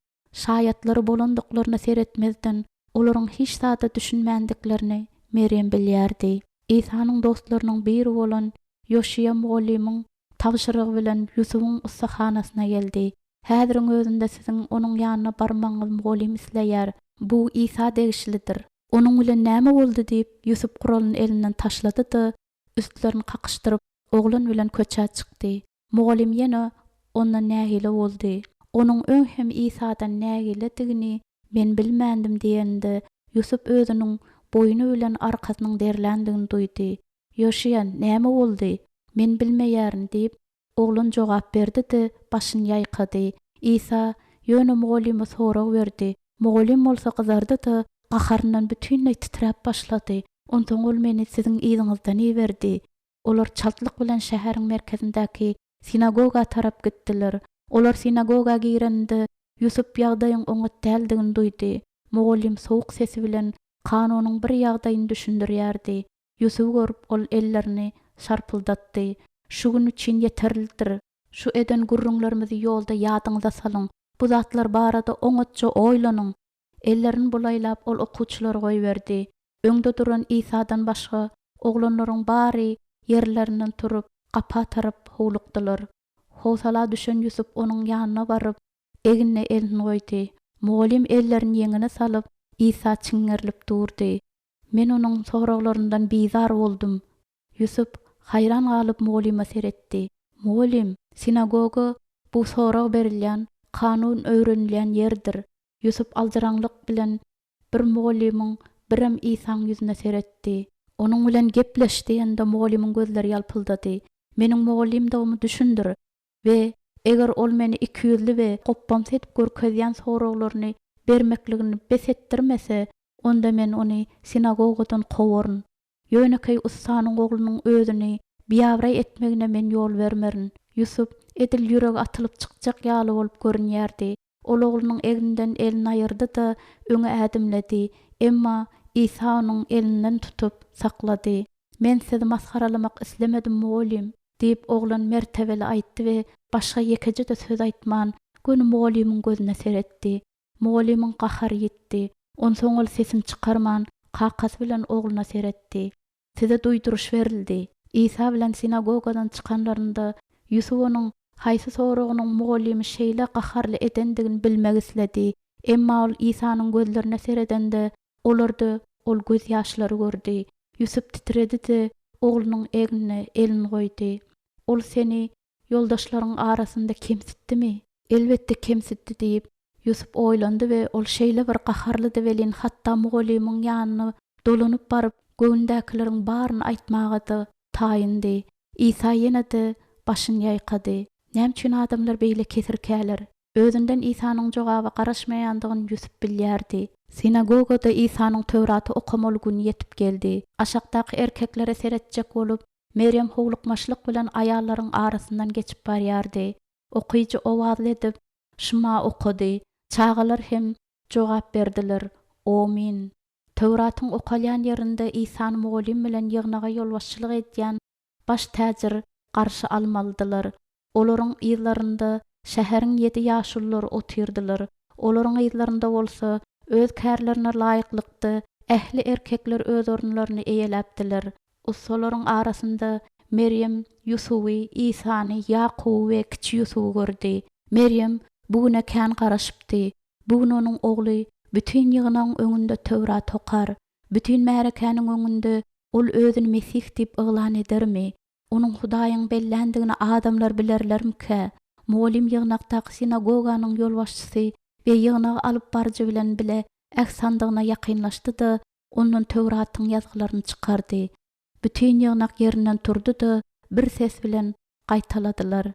Şaýatlary bolandyklaryna seretmezden, olaryň hiç zada düşünmändiklerini Merýem bilýärdi. Isanyň dostlarynyň biri bolan Ýoşiýa mugallymyň tabşyrygy bilen Ýusubyň ussahanasyna geldi. Häziriň özünde siziň onuň ýanyna barmagyňyzy mugallym isleýär. Bu Isa degişlidir. Onuň bilen näme boldy diýip, Ýusup guralyny elinden taşlady-da, üstlerini kakyşdyryp, oglan bilen köçä çykdy. Mugallym ýene ondan nägile boldy. Onuň öň hem Isadan nägiledigini men bilmändim diýeninde, Ýusup özüniň boýny bilen arkasynyň derländigini duýdy. Ýoşiýa, näme boldy? Men bilmeýärin, diýip, oglan jogap berdi-de, başyny ýaýkady. Isa ýöne mugallyma sorag berdi. Mugallym bolsa gyzardy-da, gaharyndan bütinleý titräp başlady. Onsoň ol meni siziň yzyňyzdan iberdi. Olar çaltlyk bilen şäheriň merkezindäki sinagoga tarap gitdiler. Olar sinagoga gireninde, Ýusup ýagdaýyň oňat däldigini duýdy. Mugallym sowuk sesi bilen kanunyň bir ýagdaýyny düşündirýärdi. Ýusuby görüp, ol ellerini şarpyldatdy. Şu gün üçin ýeterlidir. Şu eden gürrüňlerimizi ýolda ýadyňyza salyň. Bu zatlar barada oňatja oýlanyň. Ellerini bulaýlap, ol okuwçylary goýberdi. Öňde duran Isadan başga oglanlaryň bary ýerlerinden turup, gapa tarap howlukdylar. Howsala düşen Ýusup onuň ýanyna baryp, egnine elini goýdy. Mugallym ellerini ýeňine salyp, Isa çiňňerilip durdy. Men onuň soraglaryndan bizar boldum. Ýusup haýran galyp mugallyma seretdi. Mugallym, sinagoga bu sorag berilýän, kanun öwrenilýän ýerdir. Ýusup aljyraňlyk bilen bir mugallymyň, birem Isaň ýüzüne seretdi. Onuň bilen gepleş diýende mugallymyň gözleri ýalpyldady. Meniň mugallymdygymy düşündir we eger ol meni ikiýüzli we gopbamsy edip görkezýän soraglaryny bermekligini bes etdirmese, onda men ony sinagogadan kowaryn. Ýönekeý ussanyň oglunyň özüni biabraý etmegine men ýol bermerin. Ýusup edil ýüregi atylyp çykjak ýaly bolup görünýärdi. Ol oglunyň egninden elini aýyrdy-da, öňe ädimledi. Emma Isa onuň elinden tutup, saklady. Men sizi masgaralamak islemedim, mugallym. Diýip, oglan mertebeli aýtdy we başga ýekeje-de söz aýtman, göni mugallymyň gözüne seretdi. Mugallymyň gahary ýitdi. Onsoň ol sesini çykarman, kakasy bilen ogluna seretdi. Size duýduryş berildi. Isa bilen sinagogadan çykanlarynda, Ýusup onuň haýsy soragynyň mugallymy şeýle gaharly edendigini bilmek isledi. Emma ol Isanyň gözlerine seredende, olarda ol gözýaşlary gördi. Ýusup titredi-de, oglunyň egnine elini goýdy. Ol seni ýoldaşlaryň arasynda kemsitdimi? Elbetde kemsitdi diýip, Ýusup oýlandy we ol şeýle bir gaharlydy welin hatda mugallymyň ýanyna dolanyp baryp göwündäkileriň baryny aýtmaga-da taýyndy. Isa ýene-de başyny ýaýkady. Näme üçin adamlar beýle kesirkäler? Özünden Isanyň jogaba garaşmaýandygyny Ýusup bilýärdi. Sinagogada Isanyň Töwraty okamaly güni ýetip geldi. Aşakdaky erkeklere seretjek bolup, Merýem howlukmaçlyk bilen aýallaryň arasyndan geçip barýardy. Okyjy owazly edip, Şma okady. Çagalar hem jogap berdiler, Omyn. Töwratyň okalýan ýerinde Isany mugallym bilen ýygnaga ýolbaşçylyk edýän baş täjir garşy almalydylar. Olaryň yzlarynda şäheriň ýedi ýaşululary otyrdylar. Olaryň yzlarynda bolsa, öz kärlerine laýyklykda ähli erkekler öz orunlaryny eýeläpdiler. Ussalaryň arasynda Merýem Ýusuby, Isany, Ýakuby we kiçi Ýusuby gördi. Merýem bu güne kän garaşypdy. Bu gün onuň ogly bütin ýygnagyň öňünde Töwrat okar. Bütin märekäniň öňünde ol özüni Mesih diýip yglan edermi? Onuň Hudaýyň belländigini adamlar bilerlermikä? Mugallym ýygnakdaky sinagoganyň ýolbaşçysy we ýygnagy alyp baryjy bilen bile äht sandygyna ýakynlaşdy-da, ondan Töwratyň ýazgylaryny çykardy. Bütin ýygnak ýerinden turdy-da, bir ses bilen gaýtaladylar.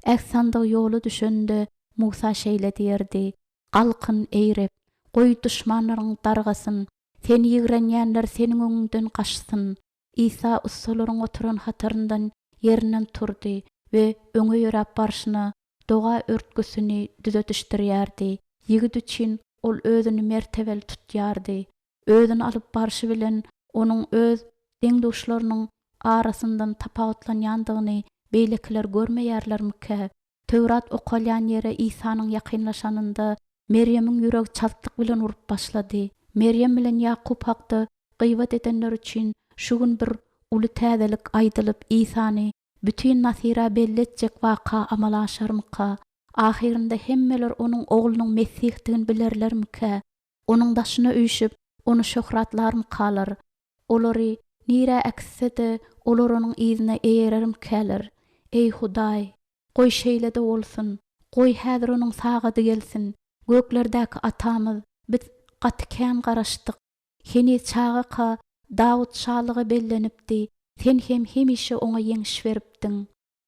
Äht sandygy ýola düşende, Musa şeýle diýerdi, Galkyn, eý Reb! Goý, duşmanlaryň dargasyn, Seni ýigrenýänler Seniň öňüňden gaçsyn. Isa ussalaryň oturan hataryndan ýerinden turdy we öňe ýöräp barşyna doga örtgüsini düzedişdirýärdi. Ýigit üçin ol özüni mertebeli tutýardy. Özüni alyp barşy bilen onuň öz deň-duşlarynyň arasyndan tapawutlanýandygyny beýlekiler görmeýärlermikä? Töwrat okalýan ýere Isanyň ýakynlaşanynda, Merýemiň ýüregi çaltlyk bilen urup başlady. Merýem bilen Ýakup hakda gybat edenler üçin şu gün bir uly täzelik aýdylyp, Isany bütin Nasyra belli etjek waka amala aşarmyka? Ahyrynda hemmeler onuň Oglunyň Mesihdigini bilerlermikä? Onuň daşyna üýşüp, ony şöhratlarmykalar? Olary nirä äkitse-de, olar onuň yzyna eýerermikäler? Eý, Hudaý! Goý, şeýle-de bolsun! Goý, häzir onuň sagady gelsin! Göklerdäki Atamyz, biz gaty kän garaşdyk. Heniz çagaka Dawut şalyga bellenipdi, Sen hem hemişe oňa ýeňiş beripdiň.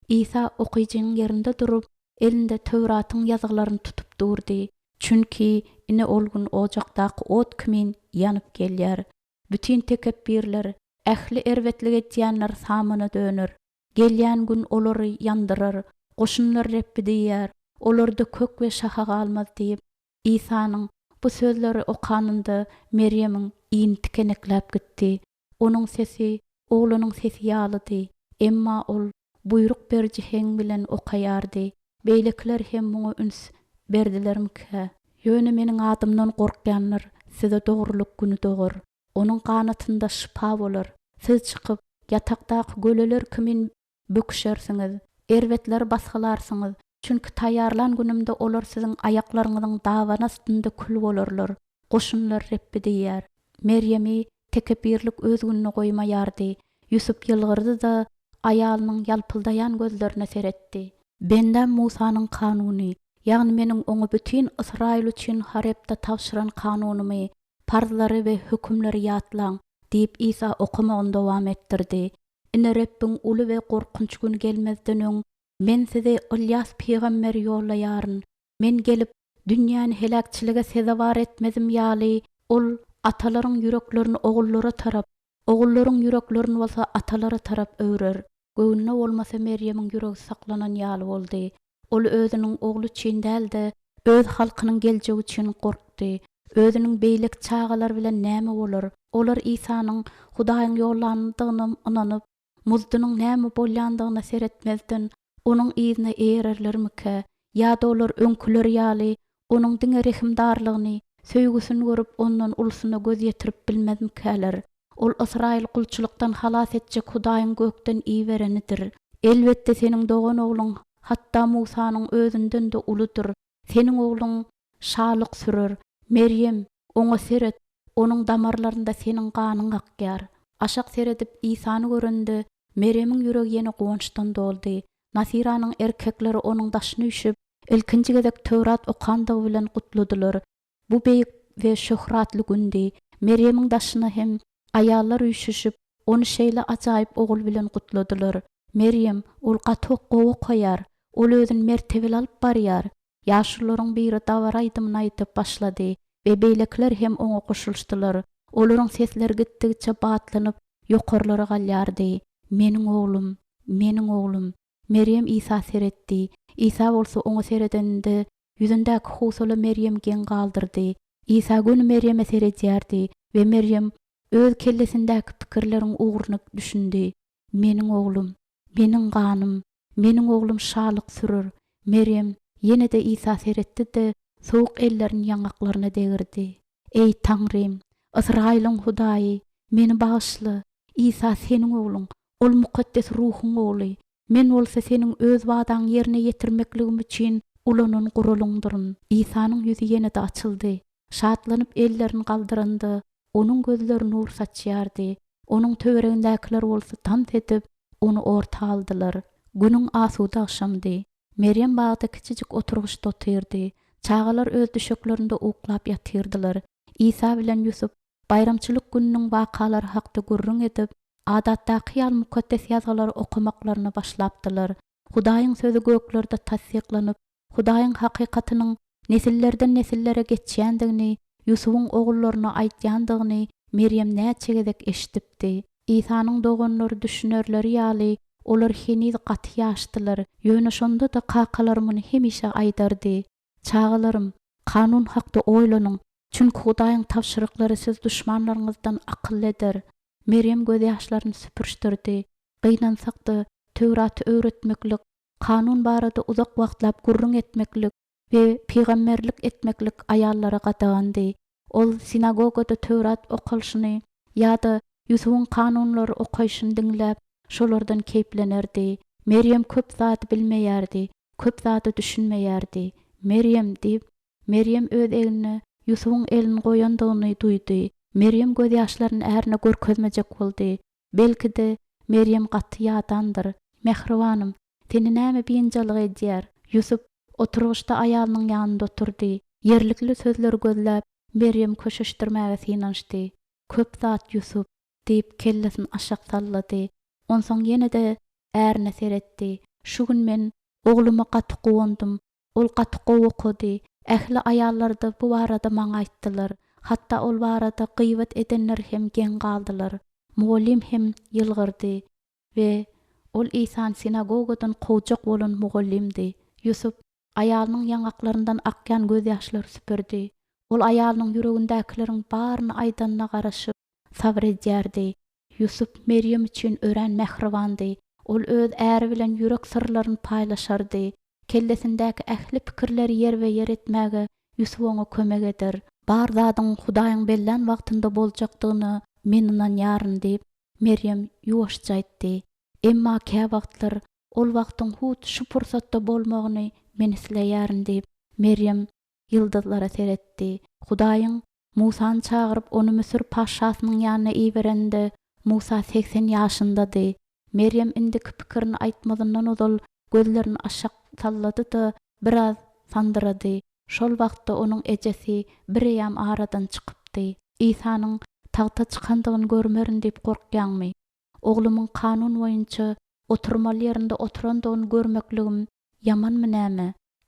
Isa okyjynyň ýerinde durup, elinde Töwratyň ýazgylaryny tutup durdy. Çünki ine ol gün ojakdaky ot kimin ýanyp gelýär. Bütin tekepbirler, ähli erbetlik edýänler samana döner. Gelýän gün olary ýandyrar, Goşunlar Rebbi diýýär, olarda kök we şaha galmaz diýip, Isanyň bu sözleri okanynda Merýemiň ini tikenekläp gitdi. Onuň sesi oglanyň sesi ýalydy, emma ol buýruk beriji heň bilen okaýardy. Beýlekiler hem muňa üns berdilermikä? Ýöne Meniň adymdan gorkýanlar size dogrulyk güni dogar. Onuň ganatynda şypa bolar. Siz çykyp, ýatakdaky göleler kimin böküşersiňiz, erbetleri basgylarsyňyz, çünki taýýarlan günümde olar siziň aýaklaryňyzyň dabany astynda kül bolarlar, Goşunlar Rebbi diýýär. Merýemi tekepbirlik öz gününe goýmaýardy. Ýusup ýylgyrdy-da, aýalynyň ýalpyldaýan gözlerine seretdi. Bendäm Musanyň kanuny, ýagny meniň oňa bütin Ysraýyl üçin Horepde tabşyran kanunymy, parzlary we hökümleri ýatlaň, diýip, Isa okamagyny dowam etdirdi. Ine, Rebbiň uly we gorkunç güni gelmezden öň, Men size Ylýas pygamberi ýollaýaryn. Men gelip, dünýäni heläkçilige sezewar etmezim ýaly, ol atalaryň ýüreklerini ogullara tarap, ogullaryň ýüreklerini bolsa atalara tarap öwrer. Göwnüne bolmasa Merýemiň ýüregi saklanan ýaly boldy. Ol özüniň ogly üçin däl-de, öz halkynyň geljegi üçin gorkdy. Özüniň beýleki çagalary bilen näme bolar? Olar Isanyň Hudaýyň ýollanydygyna ynanyp, Muzdunyň näme bolýandygyna seretmezden, onuň yzyna eýererlermikä? Ýa-da olar öňküleri ýaly, onuň diňe rehimdarlygyny, söýgüsini görüp, ondan ulusyna göz ýetirip bilmezmikäler? Ol Ysraýyly gulçulykdan halas etjek Hudaýyň gökden iberenidir. Elbetde, seniň dogan ogluň hatda Musanyň özünden-de uludyr. Seniň ogluň şalyk sürer. Merýem, oňa seret, onuň damarlarynda seniň ganyň akýar. Aşak seredip, Isany görende, Merýemiň ýüregi ýene guwançdan doldy. Nasyranyň erkekleri onuň daşyna üýşüp, ilkinji gezek Töwrat okandygy bilen gutladylar. Bu beýik we şöhratly gündi. Merýemiň daşyna hem aýallar üýşüşip, ony şeýle ajaýyp ogul bilen gutladylar. Merýem, ol gaty gowy okaýar. Ol özüni mertebeli alyp barýar. Ýaşulularyň biri dabara aýdymyny aýdyp başlady we beýlekiler hem oňa goşulyşdylar. Olaryň sesleri gitdigiçe batlanyp, ýokarlara galýardy, Meniň oglum! Meniň oglum! Merýem Isa seretdi. Isa bolsa oňa seredeninde, ýüzündäki howsala Merýemi geň galdyrdy. Isa göni Merýeme seredýärdi we Merýem öz kellesindäki pikirleriň ugruny düşündi. Meniň oglum! Meniň ganym! Meniň oglum şalyk sürer! Merýem ýene-de Isa seretdi-de, sowuk ellerini ýaňaklaryna degirdi. Eý, Taňrym! Ysraýylyň Hudaýy, meni bagyşla! Isa Seniň Ogluň, Ol Mukaddes Ruhuň Ogly. Men bolsa Seniň Öz wadaňy ýerine ýetirmekligim üçin ulanan guralyňdyryn. Isanyň ýüzi ýene-de açyldy. Şatlanyp ellerini galdyranda, Onuň gözleri nur saçýardy. Onuň töweregindäkiler bolsa tans edip, Ony orta aldylar. Günüň asuda agşamydy. Merýem bagda kiçijik oturgyçda otyrdy. Çagalar öz düşeklerinde uklap ýatyrdylar. Isa bilen Ýusup baýramçylyk gününiň wakalary hakda gürrüň edip, adatdaky ýaly Mukaddes Ýazgylary okamaklaryna başlapdylar. Hudaýyň Sözi göklerde tassyklanyp, Hudaýyň hakykatynyň nesillerden-nesillere geçýändigini Ýusubyň ogullaryna aýdýandygyny Merýem näçe gezek eşidipdi. Isanyň doganlary düşünerleri ýaly, olar heniz gaty ýaşdylar, ýöne şonda-da kakalary muny hemişe aýdardy. Çagalarym, kanun hakda oýlanyň, çünki Hudaýyň tabşyryklary sizi duşmanlaryňyzdan akylly eder. Merýem gözýaşlaryny süpürişdirdi. Gynansak-da, Töwraty öwretmeklik, kanun barada uzak wagtlap gürrüň etmeklik we pygamberlik etmeklik aýallara gadagandy. Ol sinagogada Töwrat okalyşyny ýa-da Ýusubyň kanunlary okaýşyny diňläp, şolardan keýplenerdi. Merýem köp zady bilmeýärdi, köp zada düşünmeýärdi. Merýem! diýip, Merýem öz egnine Ýusubyň elini goýandygyny duýdy. Merýem gözýaşlaryny ärine görkezmejek boldy. Belki-de, Merýem gaty ýadandyr. Mähribanym, seni näme biynjalyk edýär? Ýusup oturgyçda aýalynyň ýanynda oturdy. Ýerlikli sözleri gözläp, Merýemi köşeşdirmäge synanyşdy. Köp zat, Ýusup, diýip, kellesini aşak sallady. Onsoň ýene-de ärine seretdi. Şu gün men ogluma gaty guwandym. Ol gaty gowy okady. Ähli aýallar-da bu barada maňa aýtdylar. Hatda ol barada gybat edenler hem geň galdylar. Mugallym hem ýylgyrdy we ol Isany sinagogadan kowjak bolan mugallymdy. Ýusup aýalynyň ýaňaklaryndan akýan gözýaşlary süpürdi. Ol aýalynyň ýüregindäkileriň baryny aýdanyna garaşyp, sabyr edýärdi. Ýusup Merýem üçin örän mähribandy. Ol öz äri bilen ýürek syrlaryny paýlaşardy. Kellesindäki ähli pikirleri ýerbe-ýer etmäge Ýusup oňa kömek eder. Bar zadyň Hudaýyň bellän wagtynda boljakdygyna men ynanýaryn diýip, Merýem ýuwaşja aýtdy. Emma käwagtlar ol wagtyň hut şu pursatda bolmagyny men isleýärin diýip, Merýem ýyldyzlara seretdi. Hudaýyň Musany çagyryp, ony Müsür patyşasynyň ýanyna ibereninde, Musa 80 ýaşyndady. Merýem indiki pikirini aýtmazyndan ozal gözlerini aşak sallady-da, biraz sandyrady. Şol wagtda onuň ejesi bireýýäm aradan çykypdy. Isanyň tagta çykandygyny görmerin diýip gorkýaňmy? Oglumyň kanun boýunça oturmaly ýerinde oturandygyny görmekligim ýamanmy näme?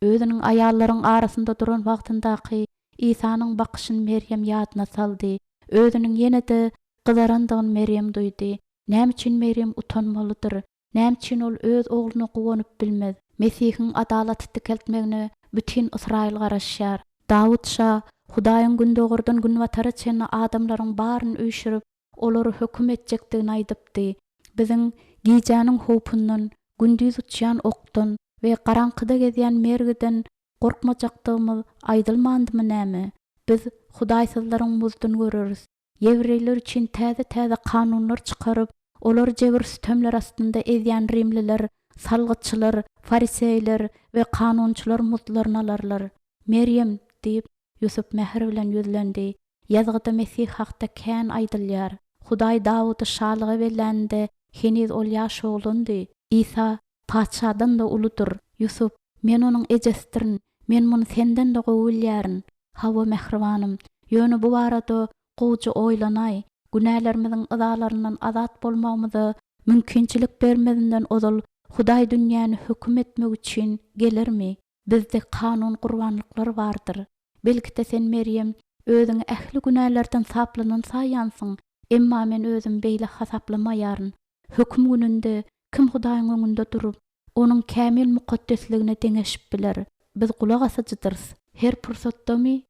Özüniň aýallaryň arasynda duran wagtyndaky Isanyň bakyşyny Merýem ýadyna saldy. Özüniň ýene-de gyzarandygyny Merýem duýdy. Näme üçin Merýem utanmalydyr? Näme üçin ol öz ogluna guwanyp bilmez? Mesihiň adalaty dikeltmegine bütin Ysraýyl garaşýar. Dawut şa Hudaýyň gündogardan günbatara çenli adamlaryň baryny üýşürip, olary höküm etjekdigini aýdypdy. Biziň gijäniň howpundan, gündiz uçýan okdan we garaňkyda gezýän mergiden gorkmajakdygymyz aýdylmandymy näme? Biz hudaýsyzlaryň muzduny göreris. Ýewreýler üçin täze-täze kanunlar çykaryp, olary jebir-sütemler astynda ezýän rimliler, salgytçylar, fariseýler we kanunçylar muztlaryny alarlar. Merýem, diýip, Ýusup mähir bilen ýüzlendi, ýazgyda Mesih hakda kän aýdylýar. Hudaý Dawudy şalyga belläninde, heniz ol ýaş oglandy. Isa patyşadan-da uludyr. Ýusup, men onuň ejesidirin, men muny senden-de gowy bilýärin. Hawa, mähribanym, ýöne bu barada gowuja oýlanaý. Günälerimiziň yzalaryndan azat bolmagymyza mümkinçilik bermezinden ozal Hudaý dünýäni höküm etmek üçin gelermi? Bizde kanun gurbanlyklar bardyr. Belki-de sen, Merýem, özüňi ähli günälerden saplanan saýýansyň, emma men özümi beýle hasaplamaýaryn. Höküm gününde kim Hudaýyň öňünde durup, Onuň kämil mukaddesligine deňeşip biler? Biz gulak asyjydyrys. Her pursatdamy?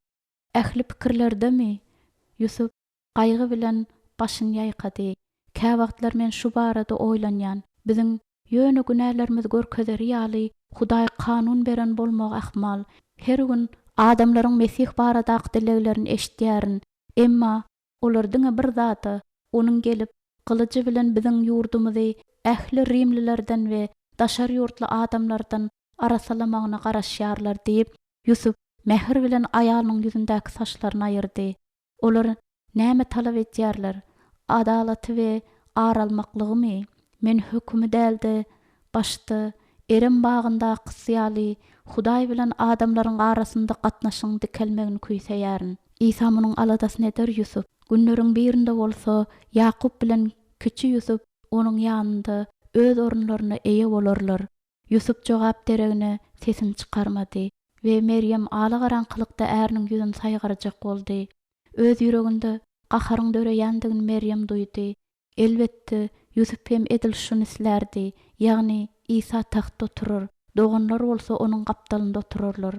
Ähli pikirlerdemi? Ýusup gaýgy bilen başyny ýaýkady. Käwagtlar men şu barada oýlanýan. Biziň ýöne günälerimizi görkezeri ýaly Hudaý kanun beren bolmagy ahmal. Her gün adamlaryň Mesih baradaky dileglerini eşidýärin. Emma olar diňe bir zada, Onuň gelip, gylyjy bilen biziň ýurdumyzy ähli rimlilerden we daşary ýurtly adamlardan arassalamagyna garaşýarlar diýip, Ýusup mähir bilen aýalynyň ýüzündäki saçlaryny aýyrdy. Olar näme talap edýärler? Adalaty we ar almaklygymy? Men hökümi däl-de, başda Erem bagyndakysy ýaly Hudaý bilen adamlaryň arasynda gatnaşygyň dikelmegini küýseýärin. Isa munuň aladasyny eder, Ýusup. Günleriň birinde bolsa Ýakup bilen kiçi Ýusup onuň ýanynda öz orunlaryna eýe bolarlar. Ýusup jogap deregine sesini çykarmady we Merýem alagaraňkylykda äriniň ýüzüni saýgarjak boldy. Öz ýüreginde gaharyň döreýändigini Merýem duýdy. Elbetde, Ýusup hem edil şuny islärdi, ýagny Isa tagtda oturar, doganlar bolsa onuň gapdalynda oturarlar.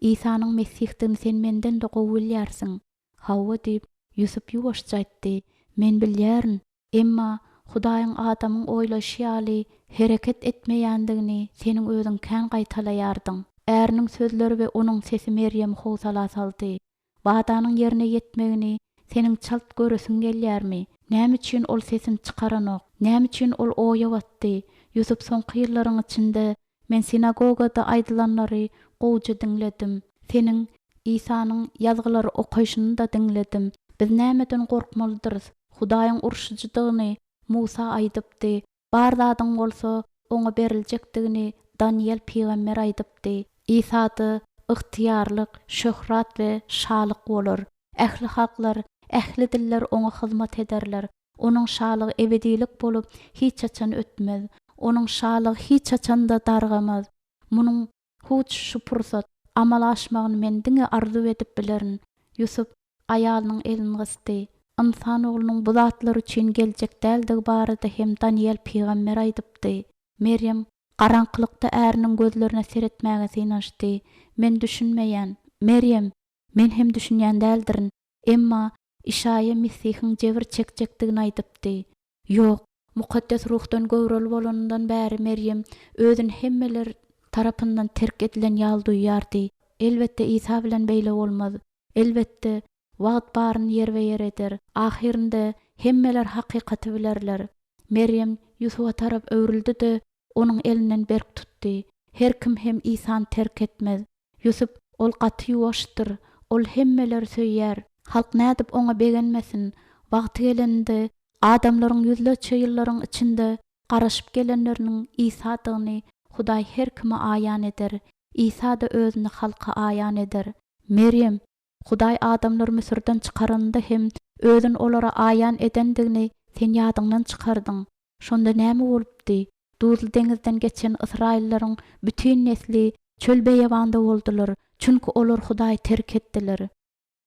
Isanyň Mesihdigini sen menden-de gowy bilýärsiň. Hawa, diýip, Ýusup ýuwaşja aýtdy, men bilýärin, Emma Hudaýyň adamyň oýlaýşy ýaly hereket etmeýändigini seniň özüň kän gaýtalaýardyň. Äriniň sözleri we onuň sesi Merýemi howsala saldy. Wadanyň ýerine ýetmegini seniň çalt göresiň gelýärmi? Näme üçin ol sesini çykaranok? Näme üçin ol oýa batdy? Ýusup soňky ýyllaryň içinde Men sinagogada aýdylanlary gowuja diňledim. Seniň Isanyň Ýazgylary okaýşyny-da diňledim. Biz nämeden gorkmalydyrys? Hudaýyň urşujydygyny Musa aýdypdy. Bar zadyň bolsa oňa beriljekdigini Danyýel pygamber aýdypdy. Isada ygtyýarlyk, şöhrat we şalyk bolar. Ähli halklar, ähli diller oňa hyzmat ederler. Onuň şalygy ebedilik bolup, hiç haçan ötmez. Onuň şalygy hiç haçan-da dargamaz. Munuň hut şu pursat amala aşmagyny men diňe arzuw edip bilerin. Ýusup aýalynyň elini gysdy. Ynsan oglunyň bu zatlar üçin geljek däldigi barada hem Danyýel pygamber aýdypdy. Merýem garaňkylykda äriniň gözlerine seretmäge synanyşdy. Men düşünmeýän. Merýem, men hem düşünýän däldirin. Emma Işaýa Mesihiň jebir çekjekdigini aýdypdy. Ýok, Mukaddes Ruhdan göwreli bolanyndan bäri Merýem özüni hemmeler tarapyndan terk edilen ýaly duýýardy. Elbetde, Isa bilen beýle bolmaz. Elbetde, wagt baryny ýerbe-ýer eder. Ahyrynda hemmeler hakykaty bilerler. Merýem Ýusuba tarap öwrüldi-de, onuň elinden berk tutdy. Her kim hem Isany terk etmez. Ýusup, Ol gaty ýuwaşdyr. Ol hemmeleri söýýär. Halk nädip oňa begenmesin? Wagty gelende, adamlaryň ýüzlerçe ýyllaryň içinde garaşyp gelenleriniň Isadygyny Hudaý her kime aýan eder. Isa-da özüni halka aýan eder. Merýem, Hudaý adamlary Müsürden çykaranynda hem özüni olara aýan edendigini sen ýadyňdan çykardyň. Şonda näme bolupdy? Duzly deňizden geçen ysraýyllaryň bütin nesli çöl-beýewanda boldular, çünki olar Hudaýy terk etdiler.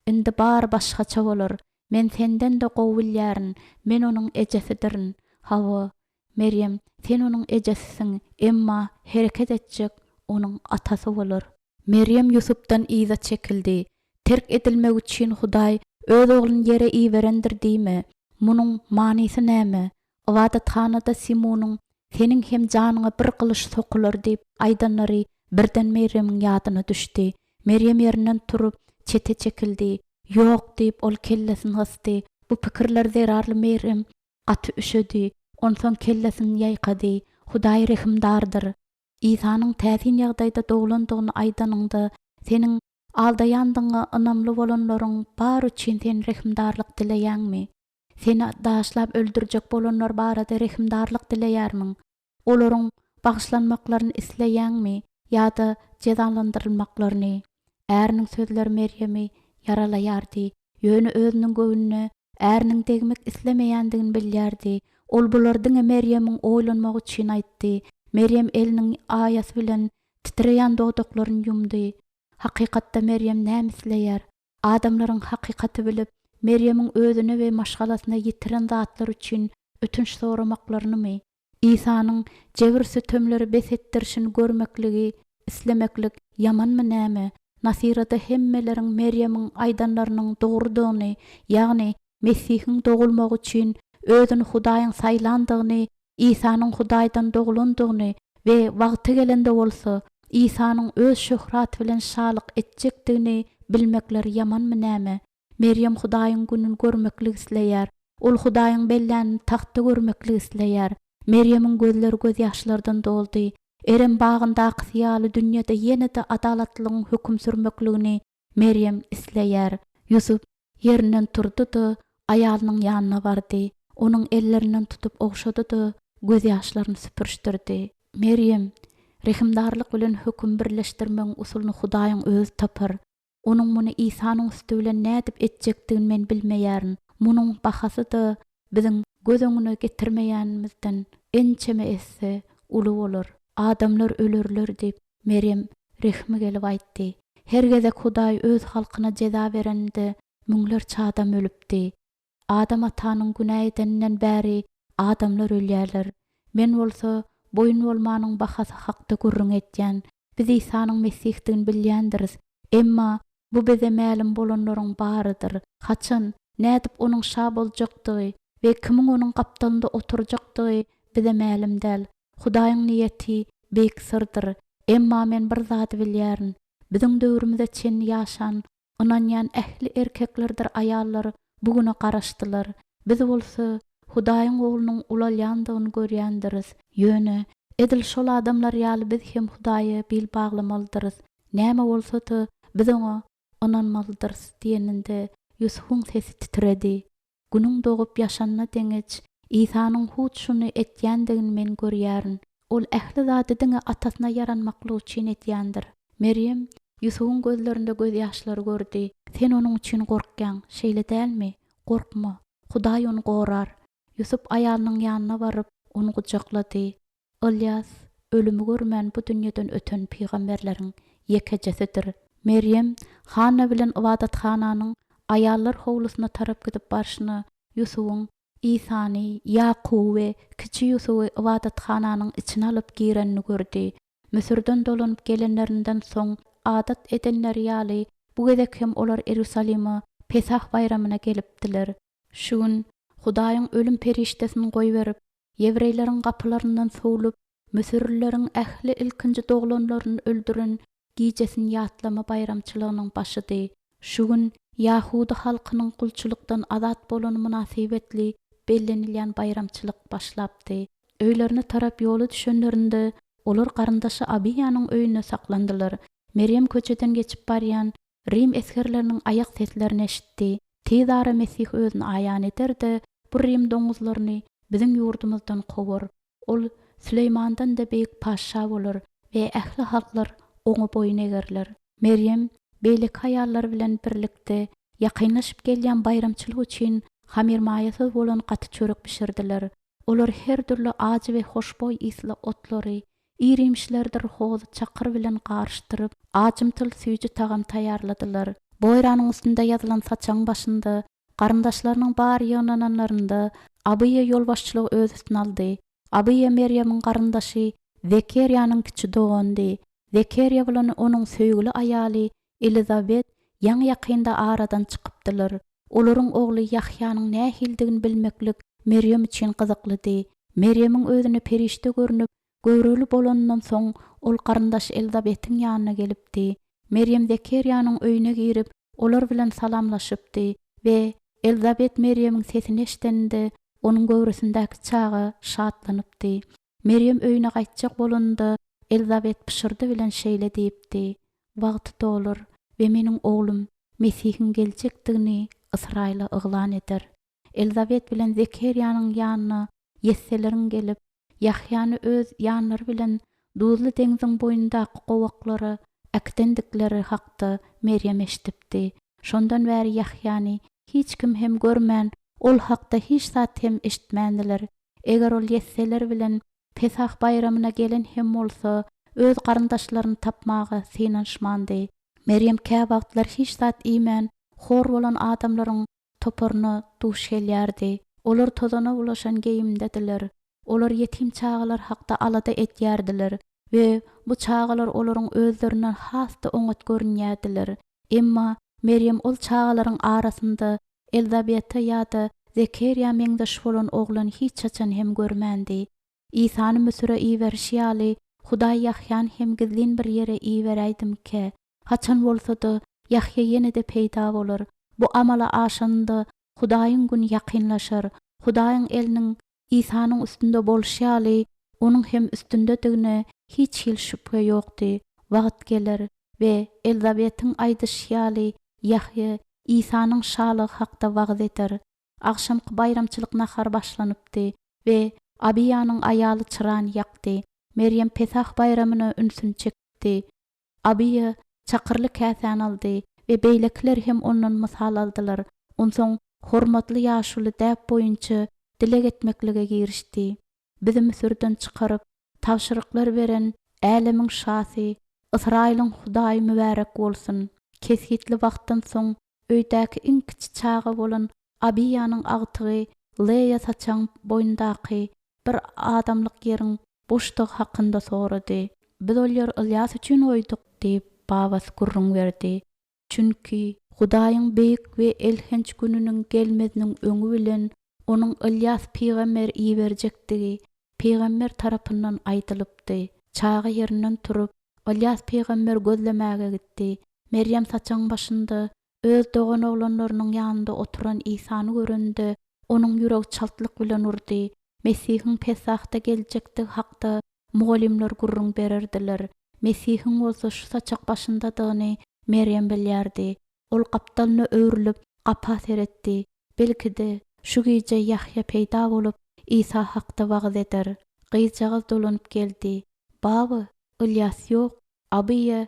Indi bary başgaça bolar. Men senden-de gowy bilýärin, men onuň ejesidirin. Hawa, Merýem, sen onuň ejesisiň, emma hereket etjek onuň atasy bolar. Merýem Ýusupdan yza çekildi. Terk edilmek üçin Hudaý Öz Ogluny ýere iberendir diýme. Munuň manysy näme? Ybadathanada Simunyň, Seniň hem janyňa bir gylyç sokular diýip aýdanlary birden Merýemiň ýadyna düşdi. Merýem ýerinden turup, çete çekildi. Ýok, diýip, ol kellesini gysdy. Bu pikirler zerarly Merýem gaty üşedi. Onsoň kellesini ýaýkady. Hudaý rehimdardyr. Isanyň täsin ýagdaýda doglandygyny aýdanyňda, seniň aldaýandygyňa ynamly bolanlaryň bary üçin sen rehimdarlyk dileýäňmi? Seni daşlap öldürjek bolanlar barada rehimdarlyk dileýärmiň? Olaryň bagyşlanmaklaryny isleýäňmi ýa-da jezalandyrylmaklaryny? Äriniň sözleri Merýemi ýaralaýardy, ýöne özüniň göwnüne äriniň degmek islemeýändigini bilýärdi. Ol bulary diňe Merýemiň oýlanmagy üçin aýtdy. Merýem eliniň aýasy bilen titreýän dodaklaryny ýumdy. Hakykatda Merýem näme isleýär? Adamlaryň hakykaty bilip, Merýemiň özüne we maşgalasyna ýitiren zatlary üçin ötünç soramaklarynymy? Isanyň jebir-sütemleri bes etdirişini görmekligi islemeklik ýamanmy näme? Nasyrada hemmeleriň Merýemiň aýdanlarynyň dogrudygyny, ýagny Mesihiň dogulmagy üçin özüni Hudaýyň saýlandygyny, Isanyň Hudaýdan doglandygyny we wagty gelende bolsa, Isanyň öz şöhraty bilen şalyk etjekdigini bilmekleri ýamanmy näme? Merýem Hudaýyň gününi görmeklik isleýär. Ol Hudaýyň bellänini tagtda görmeklik isleýär. Merýemiň gözleri gözýaşlardan doldy. Erem bagyndakysy ýaly dünýede ýene-de adalatlylygyň höküm sürmekligini Merýem isleýär. Ýusup ýerinden turdy-da, aýalynyň ýanyna bardy. Onuň ellerinden tutup ogşady-da, gözýaşlaryny süpürişdirdi. Merýem, rehimdarlyk bilen höküm birleşdirmegiň usulyny Hudaýyň özi tapar. Onuň muny Isanyň üsti bilen nädip etjekdigini men bilmeýärin. Munuň bahasy-da biziň göz öňüne getirmeýänimizden ençeme esse uly bolar. Adamlar ölerler diýip, Merýem rehmi gelip aýtdy. Her gezek Hudaý öz halkyna jeza bereninde müňlerçe adam ölüpdi. Adam atanyň günä edeninden bäri adamlar ölýärler. Men bolsa boýun bolmanyň bahasy hakda gürrüň edýän. Biz Isanyň Mesihdigini bilýändiris. Emma bu bize mälim bolanlaryň barydyr. Haçan, nädip Onuň Şa boljakdygy we kimiň Onuň gapdalynda oturjakdygy bize mälim däl. Hudaýyň niýeti beýik syrdyr. Emma men bir zady bilýärin, biziň döwrümize çenli ýaşan ynanýan ähli erkeklerdir aýallar bu güne garaşdylar. Biz bolsa Hudaýyň Oglunyň ulalýandygyny görýändiris. Ýöne, edil şol adamlar ýaly biz hem Hudaýa bil baglamalydyrys. Näme bolsa-da, biz Oňa ynanmalydyrys diýeninde, Ýusubyň sesi titredi. Günüň dogup ýaşanyna deňeç, Isanyň hut şuny etýändigini men görýärin. Ol ähli zady diňe Atasyna ýaranmaklyk üçin edýändir. Merýem Ýusubyň gözlerinde gözýaşlary gördi. Sen onuň üçin gorkýaň, şeýle dälmi? Gorkma, Hudaý ony gorar. Ýusup aýalynyň ýanyna baryp, ony gujaklady. Ylýas ölümi görmän bu dünýeden öten pygamberleriň ýekejesidir. Merýem Hanna bilen ybadathananyň aýallar howlusyna tarap gidip barşyna Ýusubyň Isany, Ýakuby we kiçi Ýusuby ybadathananyň içine alyp girenini gördi. Müsürden dolanyp gelenlerinden soň adat edenleri ýaly, bu gezek hem olar Iýerusalime Pesah baýramyna gelipdiler. Şu gün Hudaýyň ölüm perişdesini goýberip, ýewreýleriň gapylaryndan sowlup, müsürlileriň ähli ilkinji doglanlaryny öldüren gijesini ýatlama baýramçylygynyň başydy. Şu gün ýahudy halkynyň gulçulykdan azat bolany mynasybetli bellenilýän baýramçylyk başlapdy. Öýlerine tarap ýola düşenlerinde, olar garyndaşy Abiýanyň öýünde saklandylar. Merýem köçeden geçip barýan Rim esgerleriniň aýak seslerini eşitdi. Tizara Mesih özüni aýan eder-de, bu rim doňuzlaryny biziň ýurdumyzdan kowar. Ol Süleýmandan-da beýik patyşa bolar we ähli halklar oňa boýun egerler. Merýem beýleki aýallar bilen birlikde ýakynlaşyp gelýän baýramçylyk üçin hamyrmaýasyz bolan gaty çörek bişirdiler. Olar her dürli ajy we hoşboý ysly otlary, ir-iýmişlerdir hozy çakyr bilen garyşdyryp, ajymtyl süýji tagam taýýarladylar. Boýranyň üstünde ýazylan saçagyň başynda garyndaşlarynyň bary ýygnananlarynda Abyýa ýolbaşçylygy öz üstüne aldy. Abyýa Merýemiň garyndaşy Zekerýanyň kiçi doganydy. Zekerýa bilen onuň söýgüli aýaly Elizabet ýaňy-ýakynda aradan çykypdylar. Olaryň ogly Ýahýanyň nähilidigini bilmeklik. Merýem üçin gyzyklydy. Merýemiň özüne perişde görnüp, göwreli bolanyndan soň, ol garyndaşy Elizabetiň ýanyna gelipdi. Merýem Zekerýanyň öýüne girip, olar bilen salamlaşypdy we Elizabet Merýemiň sesini eşideninde, onuň göwresindäki çaga şatlanypdy. Merýem öýüne gaýtjak bolanynda, Elizabet pyşyrdy bilen şeýle diýipdi, Wagty dolar we meniň oglum Mesihiň geljekdigini Ysraýyla yglan eder. Elizabet bilen Zekerýanyň ýanyna ýesseleriň gelip, Ýahýany öz ýanlary bilen Duzly deňziň boýundaky gowaklara äkidendikleri hakda Merýem eşidipdi. Şondan bäri Ýahýany hiç kim hem görmän, ol hakda hiç zat hem eşitmändiler. Eger ol ýesseler bilen Pesah baýramyna gelen hem bolsa, öz garyndaşlaryny tapmaga synanyşmandy. Merýem käwagtlar hiç zat iýmän, hor bolan adamlaryň toparyna duş gelýärdi. Olar tozana bulaşan geýimdediler. Olar ýetim çagalar hakda alada edýärdiler we bu çagalar olaryň özlerinden has-da oňat görünýärdiler. Emma Merýem ol çagalaryň arasynda Elizabete ýa-da Zekerýa meňzeş bolan oglany hiç haçan hem görmändi. Isany Müsüre iberişi ýaly, Hudaý Ýahýany hem gizlin bir ýere iberäýdimikä? Haçan bolsa-da, Ýahýa ýene-de peýda bolar. Bu amala aşanynda, Hudaýyň güni ýakynlaşar. Hudaýyň eliniň Isanyň üstünde bolşy ýaly, onuň hem üstündedigine hiç hili şübhe ýokdy. Wagt geler we Elizabetiň aýdyşy ýaly, Ýahýa Isanyň şalygy hakda wagyz eder. Agşamky baýramçylyk nahary başlanypdy we Abiýanyň aýaly çyrany ýakdy. Merýem Pesah baýramyna ünsüni çekipdi. Abiýa çakyrly käsäni aldy we beýlekiler hem ondan mysal aldylar. Onsoň hormatly ýaşuly däp boýunça dileg etmeklige girişdi. Bizi Müsürden çykaryp, tabşyryklar beren Älemiň Şasy, Ysraýylyň Hudaýy mübärek bolsun! Kesgitli wagtdan soň öýdäki iň kiçi çaga bolan Abiýanyň agtygy Leýa saçagyň boýundaky bir adamlyk ýeriň boşdugy hakynda sorady. Biz ol ýeri Ylýas üçin goýduk, diýip, babasy gürrüň berdi. Çünki Hudaýyň beýik we elhenç gününiň gelmeziniň öňi bilen Onuň Ylýas pygamberi iberjekdigi pygamber tarapyndan aýdylypdy. Çaga ýerinden turup, Ylýas pygamberi gözlemäge gitdi. Merýem saçagyň başynda Öz doganoglanlarynyň ýanynda oturan Isany görende, onuň ýüregi çaltlyk bilen urdy. Mesihiň Pesahda geljekdigi hakda mugallymlar gürrüň bererdiler. Mesihiň bolsa şu saçak başyndadygyny Merýem bilýärdi. Ol gapdalyna öwrülip, gapa seretdi. Belki-de, şu gije Ýahýa peýda bolup, Isa hakda wagyz eder. Gyzjagaz dolanyp geldi. Baba, Ylýas ýok. Abyýa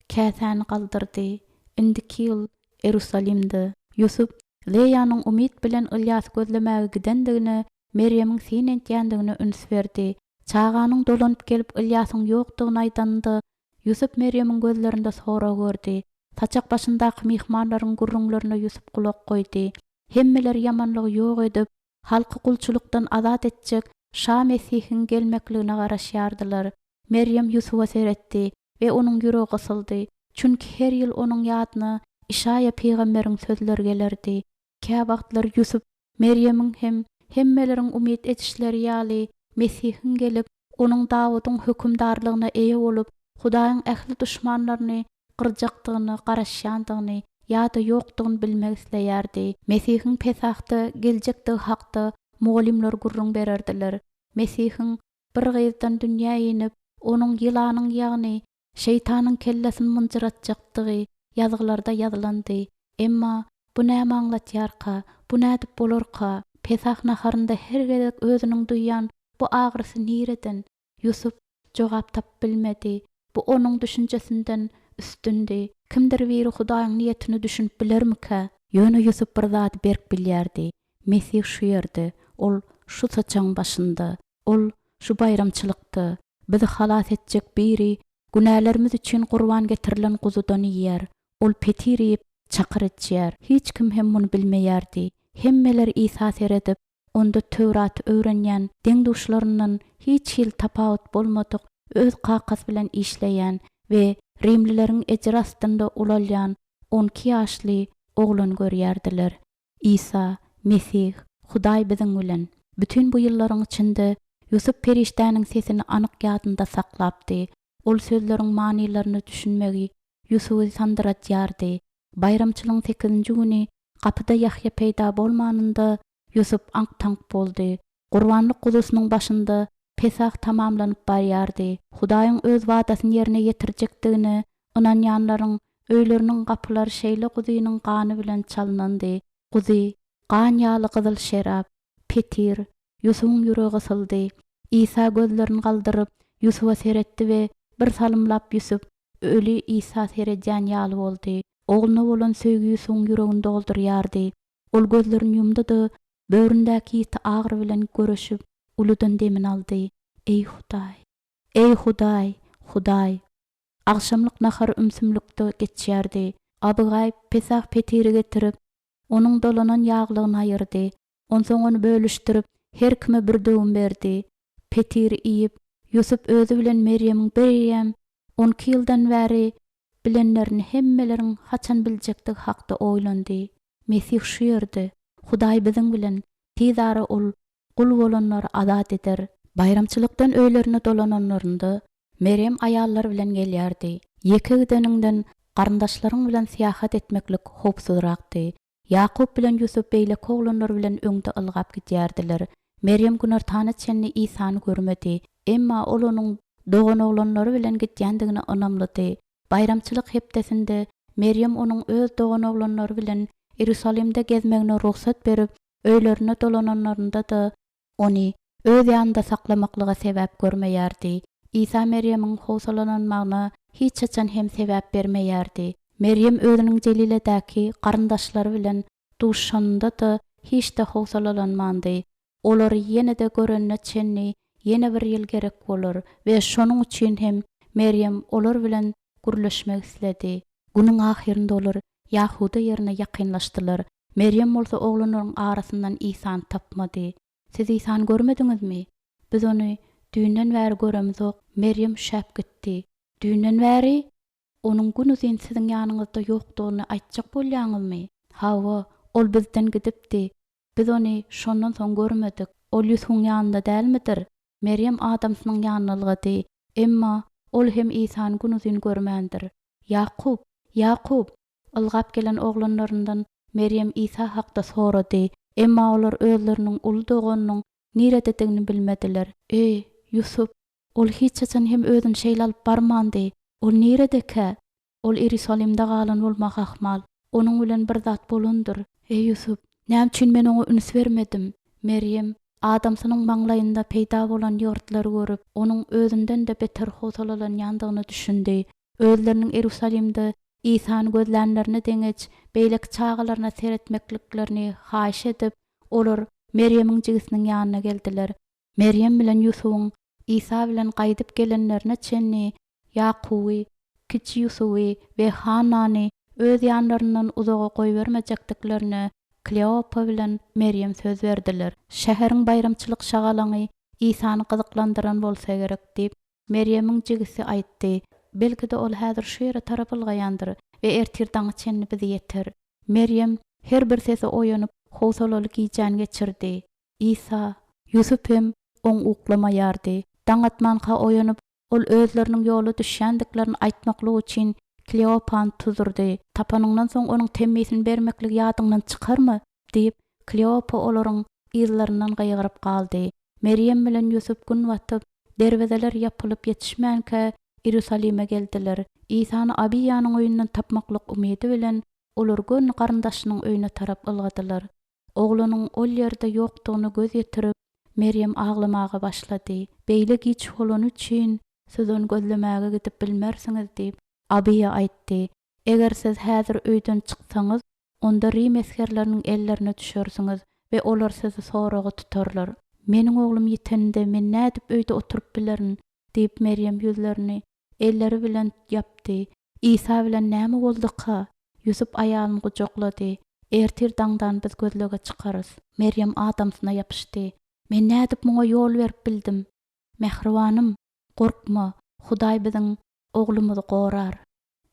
Käsäni galdyrdy. Indiki ýyl Erusalimde. Ýusup Leýanyň umyt bilen Ylýasy gözlemäge gidendigine, Merýemiň syn edýändigine üns berdi. Çaganyň dolanyp gelip Ylýasyň ýokdugyny aýdanynda, Ýusup Merýemiň gözlerinde sorag gördi. Saçak başyndaky myhmanlaryň gürrüňlerine Ýusup gulak goýdy. Hemmeler ýamanlygy ýok edip, halky gulçulykdan azat etjek Şa Mesihiň gelmekligine garaşýardylar. Merýem Ýusuba seretdi we onuň ýüregi gysyldy, çünki her ýyl onuň ýadyna Işaýa pygamberiň sözleri gelerdi. Käwagtlar Ýusup Merýemiň hem hemmeleriň umyt edişleri ýaly Mesihiň gelip, onuň Dawudyň hökümdarlygyna eýe bolup, Hudaýyň ähli duşmanlaryny gyrjakdygyna garaşýandygyny ýa-da ýokdugyny bilmek isleýärdi. Mesihiň Pesahda geljekdigi hakda mugallymlar gürrüň bererdiler. Mesihiň bir gyzdan dünýä inip, onuň ýylanyň ýagny Şeýtanyň kellesini mynjyratjakdygy Ýazgylarda ýazylandy. Emma bu näme aňlatýarka? Bu nädip bolarka? Pesah naharynda her gezek özüniň duýýan bu agyrysy nireden? Ýusup jogap tapyp bilmedi. Bu onuň düşünjesinden üstündi. Kimdir biri Hudaýyň niýetine düşünip bilermikä? Ýöne Ýusup bir zady berk bilýärdi, Mesih şu ýerde, Ol şu saçagyň başynda, Ol şu baýramçylykda. Bizi halas etjek biri günälerimiz üçin gurban getirilen guzudan iýýär. Ol petir iýip, çakyr içýär. Hiç kim hem muny bilmeýärdi. Hemmeler Isa seredip, Onda Töwraty öwrenýän deň-duşlaryndan hiç hili tapawut bolmadyk öz kakasy bilen işleýän we rimlileriň ejiri astynda ulalýan onki ýaşly oglany görýärdiler. Isa, Mesih, Hudaý biziň bilen. Bütin bu ýyllaryň içinde Ýusup perişdäniň sesini anyk ýadynda saklapdy. Ol sözleriň manylaryna düşünmegi Ýusuby sandyratýardy. Baýramçylygyň sekizinji güni gapyda Ýahýa peýda bolmanynda Ýusup aňk-taňk boldy. Gurbanlyk guzusynyň başynda Pesah tamamlanyp barýardy. Hudaýyň Öz wadasyny ýerine ýetirjekdigine ynanýanlaryň öýleriniň gapylary şeýle guzynyň gany bilen çalnandy. Guzy, gan ýaly gyzyl şerap, petir. Ýusubyň ýüregi gysyldy. Isa gözlerini galdyryp, Ýusuba seretdi we bir salymlap Ýusup öli Isa seredýän ýaly boldy. Ogluna bolan söýgi Ýusubyň ýüregini doldurýardy. Ol gözlerini ýumdy-da, böwründäki ýiti agyry bilen göreşip, uludan demini aldy. Eý, Hudaý! Eý, Hudaý! Hudaý! Agşamlyk nahary ümsümlikde geçýärdi. Abygaý Pesah petiri getirip, onuň dolanan ýaglygyny aýyrdy. Onsoň ony bölüşdirip, her kime bir döwüm berdi. Petiri iýip, Ýusup özi bilen Merýemiň bireýýäm on iki ýyldan bäri bilenlerini hemmeleriň haçan biljekdigi hakda oýlandy. Mesih şu ýerde. Hudaý biziň bilen. Tiz ara Ol gul bolanlary azat eder. Baýramçylykdan öýlerine dolananlarynda, Merýem aýallar bilen gelýärdi. Ýeke gideniňden garyndaşlaryň bilen syýahat etmeklik howpsuzrakdy. Ýakup bilen Ýusup beýleki oglanlar bilen öňde ylgap gidýärdiler. Merýem günortana çenli Isany görmedi. Emma ol onuň doganoglanlary bilen gidýändigine ynamlydy. Baýramçylyk hepdesinde Merýem onuň öz doganoglanlary bilen Iýerusalimde gezmegine rugsat berip, öýlerine dolananlarynda-da, Ony öz ýanynda saklamaklyga sebäp görmeýärdi. Isa Merýemiň howsalalanmagyna hiç haçan hem sebäp bermeýärdi. Merýem özüniň Jeliledäki garyndaşlary bilen duşuşanynda-da hiç-de howsalalanmandy. Olary ýene-de görenine çenli ýene bir ýyl gerek bolar we şonuň üçin hem Merýem olar bilen gürleşmek isledi. Günüň ahyrynda olar Ýahuda ýerine ýakynlaşdylar. Merýem bolsa oglanlaryň arasyndan Isany tapmady. Siz Isany görmediňizmi? Biz ony düýnden bäri göremizok. Merýem üşäp gitdi. Düýnden bäri? Onuň günuzyn siziň ýanyňyzda ýokdugyny aýtjak bolýaňyzmy? Hawa, ol bizden gidipdi. Biz ony şondan soň görmedik. Ol Ýusubyň ýanynda dälmidir? Merýem adamsynyň ýanyna ylgady. Emma ol hem Isany günuzyn görmändir. Ýakup! Ýakup! Ylgap gelen oglanlaryndan Merýem Isa hakda sorady. Emma olar özleriniň uly doganynyň nirededigini bilmediler. Eý, Ýusup! Ol hiç haçan hem özüni şeýle alyp barmandy. Ol niredekä? Ol Iýerusalimde galan bolmagy ahmal. Onuň bilen bir zat bolandyr. Eý, Ýusup, näme üçin men oňa üns bermedim? Merýem, adamsynyň maňlaýynda peýda bolan ýygyrtlary görüp, onuň özünden-de beter howsalalanýandygyna düşündi. Özleriniň Iýerusalimde Isany gözlänlerine deňeç, beýleki çagalaryna seretmekliklerini haýyş edip, olar Merýemiň jigisiniň ýanyna geldiler. Merýem bilen Ýusubyň Isa bilen gaýdyp gelenlerine çenli Ýakuby, kiçi Ýusuby we Hannany öz ýanlaryndan uzaga goýbermejekdiklerine Kleopa bilen Merýem söz berdiler. Şäheriň baýramçylyk şagalaňy Isany gyzyklandyran bolsa gerek diýip, Merýemiň jigisi aýtdy. Belki-de, ol häzir şu ýere tarap ylgaýandyr we ertir daňa çenli bizi ýeter. Merýem her bir sese oýanyp, howsalaly gijäni geçirdi. Isa, Ýusup hem oň uklamaýardy. Daň atmanka oýanyp, ol özleriniň ýola düşýändiklerini aýtmaklyk üçin Kleopany tuzurdy. Tapanyňdan soň onuň temmisini bermekligi ýadyňdan çykarma! diýip, Kleopa olaryň yzlaryndan gygyryp galdy. Merýem bilen Ýusup gün batyp, derwezeler ýapylyp ýetişmänkä Iýerusalime geldiler. Isany Abiýanyň öýünden tapmaklyk umydy bilen, olar göni garyndaşynyň öýüne tarap ylgadylar. Oglunyň ol ýerde ýokdugyna göz ýetirip, Merýem aglamaga başlady. Beýle giç bolany üçin, siz ony gözlemäge gidip bilmersiňiz diýip, Abiýa aýtdy. Eger siz häzir öýden çyksaňyz, onda rim esgerleriniň ellerine düşersiňiz we olar sizi soraga tutarlar. Meniň oglum ýiteninde men nädip öýde oturyp bilerin? diýip, Merýem ýüzlerini elleri bilen ýapdy. Isa bilen näme bolduka? Ýusup aýalyny gujaklady. Ertir daňdan biz gözlege çykarys. Merýem adamsyna ýapyşdy. Men nädip muňa ýol berip bildim? Mähribanym, gorkma, Hudaý biziň oglumyzy gorar.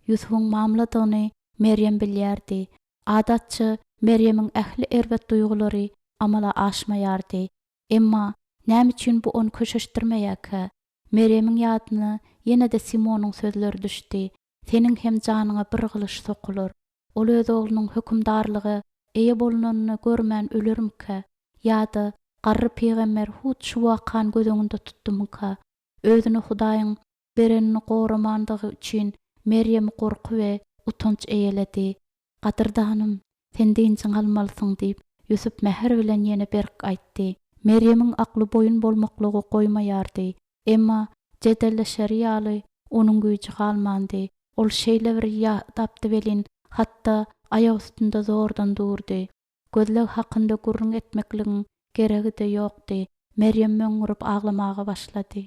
Ýusubyň mamladygyny Merýem bilýärdi. Adatça, Merýemiň ähli erbet duýgulary amala aşmaýardy. Emma näme üçin bu ony köşeşdirmeýärkä? Merýemiň ýadyna ýene-de Simonyň sözleri düşdi, Seniň hem janyňa bir gylyç sokular. Ol öz oglunyň hökümdarlyga eýe bolnanyny görmän ölermikä? Ýa-da garry pygamber hut şu wakany göz öňünde tutdumyka? Özüne Hudaýyň berenini goramandygy üçin Merýemi gorky we utanç eýeledi. Gadyrdanym, sen dynjyňy almalysyň diýip, Ýusup mähir bilen ýene berk aýtdy. Merýemiň akly boýun bolmaklygy goýmaýardy. Emma jedelleşeri ýaly onuň güýji galmandy. Ol şeýle bir ýadapdy welin, hatda aýak üstünde zordan durdy. Gözleg hakynda gürrüň etmekligiň geregi-de ýokdy. Merýem möňňürip aglamaga başlady.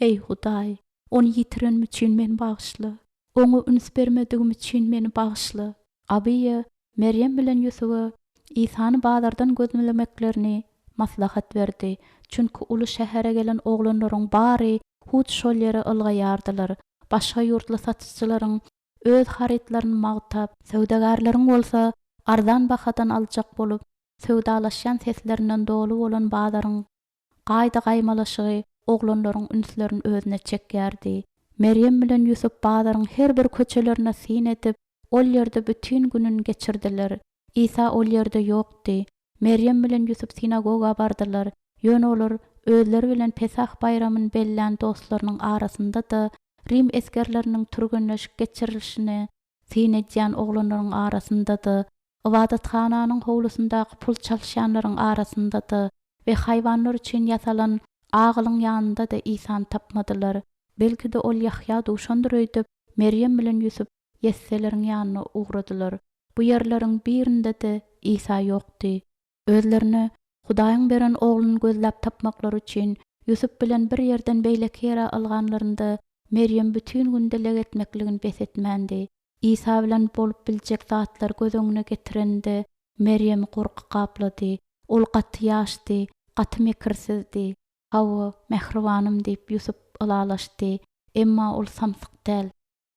Eý, Hudaý, ony ýitirenim üçin meni bagyşla. Oňa üns bermedigim üçin meni bagyşla. Abyýa Merýem bilen Ýusuba Isany bazardan gözlemeklerini maslahat berdi, çünki uly şähere gelen oglanlaryň bary hut şol ýere ylgaýardylar. Başga ýurtly satyjylaryň öz harytlaryny magtap, söwdagärleriň bolsa arzan bahadan aljak bolup söwdalaşýan seslerinden doly bolan bazaryň Gaýda-gaýmalaşygy oglanlaryň ünslerini özüne çekýärdi. Merýem bilen Ýusup bazaryň her bir köçelerine syn edip, ol ýerde bütin gününi geçirdiler. Isa ol ýerde ýokdy. Merýem bilen Ýusup sinagoga bardylar, ýöne olar özleri bilen Pesah baýramyny bellän dostlarynyň arasynda-da, rim esgerleriniň türgenleşik geçirilişine syn edýän oglanlaryň arasynda-da, ybadathananyň howlusyndaky pul çalyşýanlaryň arasynda-da we haýwanlar üçin ýasalan agylyň ýanynda-da Isany tapmadylar. Belki-de, ol Ýahýa duşandyr öýdüp, Merýem bilen Ýusup ýesseleriň ýanyna ugradylar. Bu ýerleriň birinde-de Isa ýokdy. Özlerine Hudaýyň beren ogluny gözläp tapmaklary üçin Ýusup bilen bir ýerden beýleki ýere ylganlarynda Merýem bütin gün dileg etmekligini bes etmändi. Isa bilen bolup biljek zatlary göz öňüne getirende Merýemi gorky gaplady. Ol gaty ýaşdy, gaty mekirsizdi. Hawa, mähribanym diýip Ýusup ylalaşdy. Emma ol samsyk däl.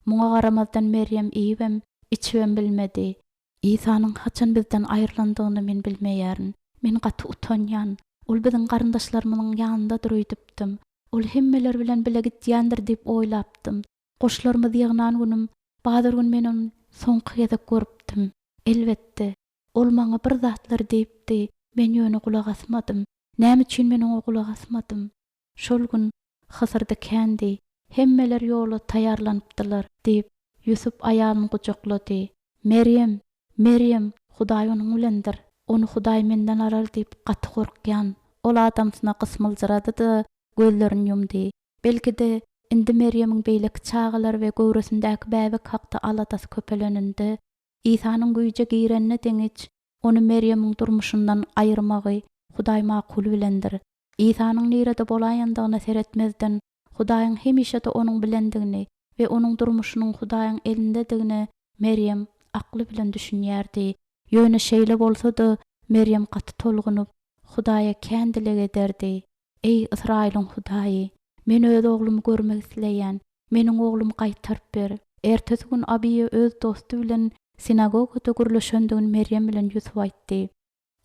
Muňa garamazdan Merýem iýibem, içibem bilmedi. Isanyň haçan bizden aýrylandygyny men bilmeýärin. Men gaty utanýan. Ol biziň garyndaşlarymyzyň ýanyndadyr öýdüpdim. Ol hemmeler bilen bile gidýändir diýip oýlapdym. Goşlarymyzy ýygnan günüm, bazar gün men ony soňky gezek görüpdim. Elbetde, ol maňa bir zatlar diýipdi, men ýöne gulak asmadym. Näme üçin men oňa gulak asmadym? Şol gün hysyrdy kändi, hemmeler ýola taýýarlanypdylar, diýip, Ýusup aýalyny gujaklady. Merýem! Merýem! Hudaý onuň bilendir. Ony Hudaý menden alar diýip gaty gorkýan. Ol adamsyna gysmyljyrady-da, gözlerini ýumdy. Belki-de, indi Merýemiň beýleki çagalar we göwresindäki bäbek hakda aladasy köpeleninde, Isanyň güýje girenine deňiç, ony Merýemiň durmuşyndan aýyrmagy Hudaý makul bilendir. Isanyň nirede bolaýandygyna seretmezden, Hudaýyň hemişe-de onuň bilendigini we onuň durmuşynyň Hudaýyň elindedigine Merýem akly bilen düşünýärdi. Ýöne şeýle bolsa-da, Merýem gaty tolgunyp, Hudaýa kän dileg ederdi. Eý, Ysraýylyň Hudaýy! Men öz oglumy görmek isleýän. Meniň oglumy gaýtaryp ber. Ertesi gün Abiýa öz dosty bilen sinagogada gürleşendigini Merýem bilen Ýusuba aýtdy.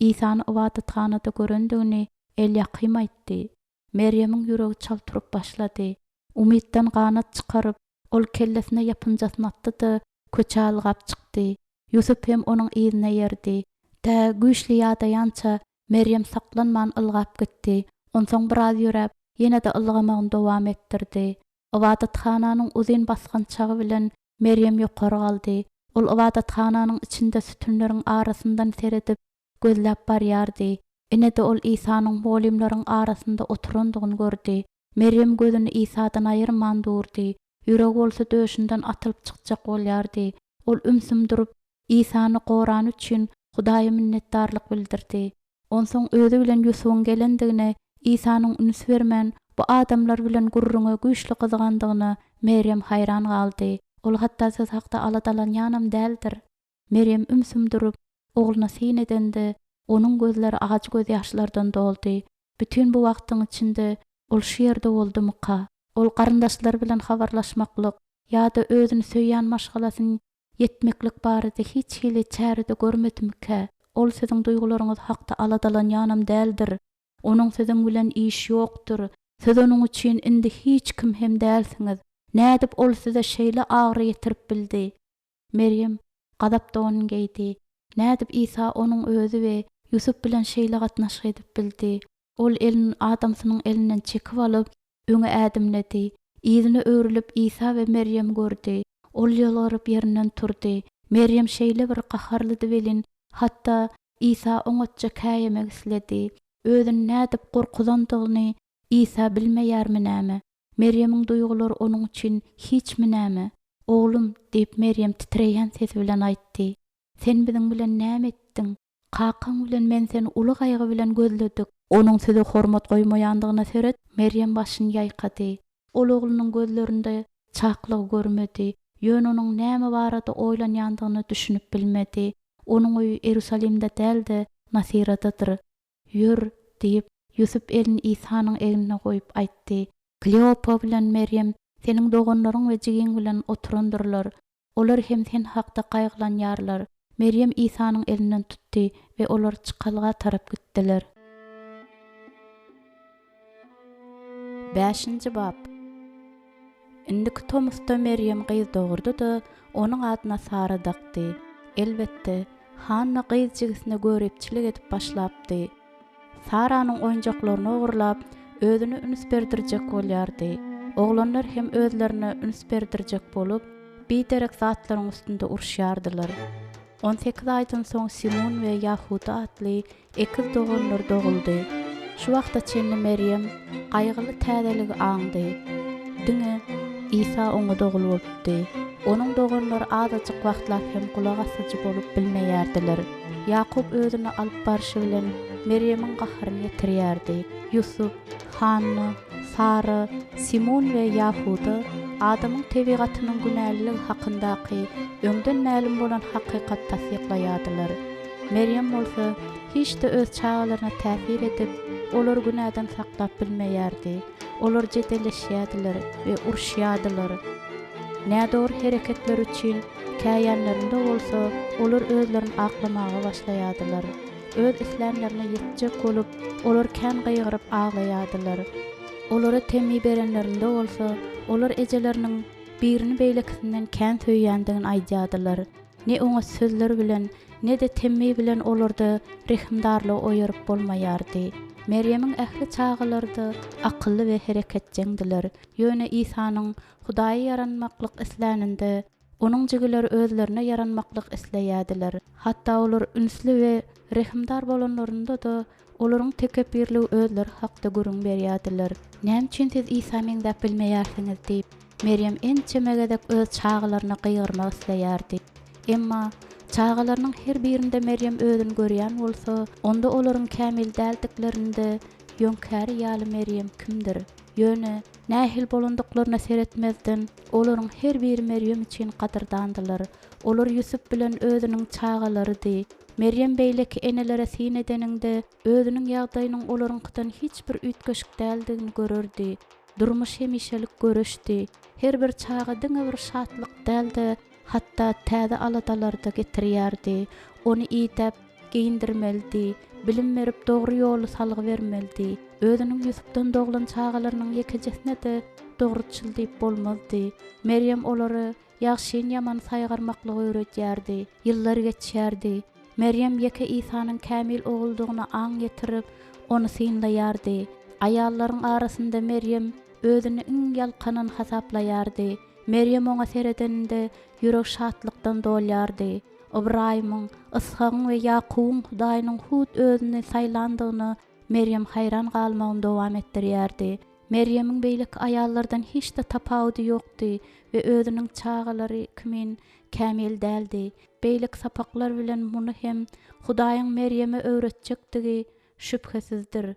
Isany ybadathanada görendigini Elýakym aýtdy. Merýemiň ýüregi çalt urup başlady. Umytdan ganat çykaryp, ol kellesine ýapynjasyny atdy-da, köçä ylgap çykdy. Ýusup hem onuň yzyna eýerdi. Tä güýçli ýadaýança, Merýem saklanman ylgap gitdi. Onsoň biraz ýöräp, ýene-de ylgamagyny dowam etdirdi. Ybadathananyň uzyn basgançagy bilen Merýem ýokary galdy. Ol ybadathananyň içinde sütünleriň arasyndan seredip, gözläp barýardy. Ine-de ol Isanyň mugallymlaryň arasynda oturandygyny gördi. Merýem gözüni Isadan aýyrman durdy. Ýüregi bolsa döşünden atylyp çykjak bolýardy. Ol ümsüm durup, Isany gorany üçin Hudaýa minnetdarlyk bildirdi. Onsoň özi bilen Ýusubyň gelendigine Isanyň üns bermän, bu adamlar bilen gürrüňe güýçli gyzygandygyna Merýem haýran galdy. Ol hatda siz hakda aladalanýanam däldir. Merýem ümsüm durup, ogluna syn edende, onuň gözleri ajy gözýaşlardan doldy. Bütin bu wagtyň içinde ol şu ýerde boldumyka? Ol garyndaşlary bilen habarlaşmaklyk ýa-da özüni söýýän maşgalasyny ýetmeklik barada hiç hili çäre-de görmedimikä? Ol siziň duýgularyňyz hakda aladalanýanam däldir. Onuň siziň bilen işi ýokdur. Siz onuň üçin indi hiç kim hem dälsiňiz. Nädip ol size şeýle agyry ýetirip bildi? Merýem gazap donuny geýdi. Nädip Isa onuň özi we Ýusup bilen şeýle gatnaşyk edip bildi? Ol elini adamsynyň elinden çekip alyp, öňe ädimledi. Yzyna öwrülip Isa we Merýemi gördi. Ol ýylgyryp ýerinden turdy. Merýem şeýle bir gaharlydy welin, hatda Isa oňatja käýemek isledi. Özüni nädip gorkuzandygyny Isa bilmeýärmi näme? Merýemiň duýgulary onuň üçin hiçmi näme? Oglum, diýip, Merýem titreýän sesi bilen aýtdy, sen biziň bilen näme etdiň? Kakaň bilen men seni uly gaýgy bilen gözledik. Onuň size hormat goýmaýandygyna seret, Merýem başyny ýaýkady. Ol oglunyň gözlerinde çaklygy görmedi, ýöne onuň näme barada oýlanýandygyna düşünip bilmedi. Onuň öýi Iýerusalimde däl-de, Nasyradadyr. Ýör, diýip, Ýusup elini Isanyň egnine goýup aýtdy. Kleopa bilen Merýem seniň doganlaryň we jigiň bilen oturandyrlar. Olar hem sen hakda gaýgylanýarlar. Merýem Isanyň elinden tutdy we olar çykalga tarap gitdiler. Bäşinji bap. Indiki tomusda Merýem gyz dogurdy-da, onuň adyna Sara dakdy. Elbetde, Hanna gyz jigisine göripçilik edip başlapdy. Saranyň oýunjaklaryny ogurlap, özüne üns berdirjek bolýardy. Oglanlar hem özlerine üns berdirjek bolup, biderek zatlaryň üstünde uruşýardylar. On sekiz aýdan soň Simun we Ýahuda atly ekiz doganlar doguldy. Şu wagta çenli Merýem gaýgyly täzeligi aňdy. Diňe Isa oňa dogul bolupdy. Onuň doganlary azajyk wagtlap hem gulak asyjy bolup bilmeýärdiler. Ýakup özüni alyp barşy bilen Merýemiň gaharyny getirýärdi. Ýusup, Hanna, Sara, Simun we Ýahuda adamyň tebigatynyň günäliligi hakyndaky öňden mälim bolan hakykaty tassyklaýardylar. Merýem bolsa hiç-de öz çagalaryna täsir edip, olary günäden saklap bilmeýärdi. Olar jedelleşýärdiler we uruşýardylar. Nädogry hereketleri üçin käýänlerinde bolsa, olar özlerini aklamaga başlaýardylar. Öz islänlerine ýetjek bolup, olar kän gygyryp aglaýardylar. Olara temmi berenlerinde bolsa, olar ejeleriniň birini beýlekisinden kän söýýändigini aýdýardylar. Ne oňat sözler bilen, ne-de temmi bilen olarda rehimdarlygy oýaryp bolmaýardy. Merýemiň ähli çagalary-da akylly we hereketjeňdiler. Ýöne Isanyň Hudaýa ýaranmaklyk isläninde, Onuň jigileri özlerine ýaranmaklyk isleýärdiler. Hatda olar ünsli we rehimdar bolanlarynda-da, olaryň tekepbirligi özleri hakda gürrüň berýärdiler. Näme üçin siz Isa meňzäp bilmeýärsiňiz? diýip, Merýem ençeme gezek öz çagalaryna gygyrmak isleýärdi. Emma çagalarynyň her birinde Merýem özüni görýän bolsa, onda olaryň kämil däldiklerinde ýöňkäri ýaly Merýem kimdir? Ýöne, nähili bolandyklaryna seretmezden, olaryň her biri Merýem üçin gadyrdandylar. Olar Ýusup bilen özüniň çagalarydy. Merýem beýleki enelere syn edeninde, özüniň ýagdaýynyň olaryňkydan hiç bir üýtgeşik däldigini görerdi. Durmuş hemişelik göreşdi. Her bir çaga diňe bir şatlyk däl-de, hatda täze aladalary-da getirýärdi. Ony idäp, geýindirmelidi, bilim berip dogry ýoly salgy bermelidi. Özüniň Ýusupdan doglan çagalarynyň ýekejesine-de dogruçyl diýip bolmazdy. Merýem olara ýagşyny-ýamany saýgarmaklygy öwredýärdi. Ýyllar geçýärdi. Merýem ýeke Isanyň kämil oguldygyna aň ýetirip, ony synlaýardy. Aýallaryň arasynda Merýem özüni iň ýalkanan hasaplaýardy. Merýem oňa seredeninde ýüregi şatlykdan dolýardy. Ybraýymyň, Yshagyň we Ýakubyň Hudaýynyň hut özüni saýlandygyna Merýem haýran galmagyny dowam etdirýärdi. Merýemiň beýleki aýallardan hiç-de tapawudy ýokdy we özüniň çagalary kimin kämil däldi. Beýleki sapaklar bilen muny hem Hudaýyň Merýeme öwretjekdigi şübhesizdir.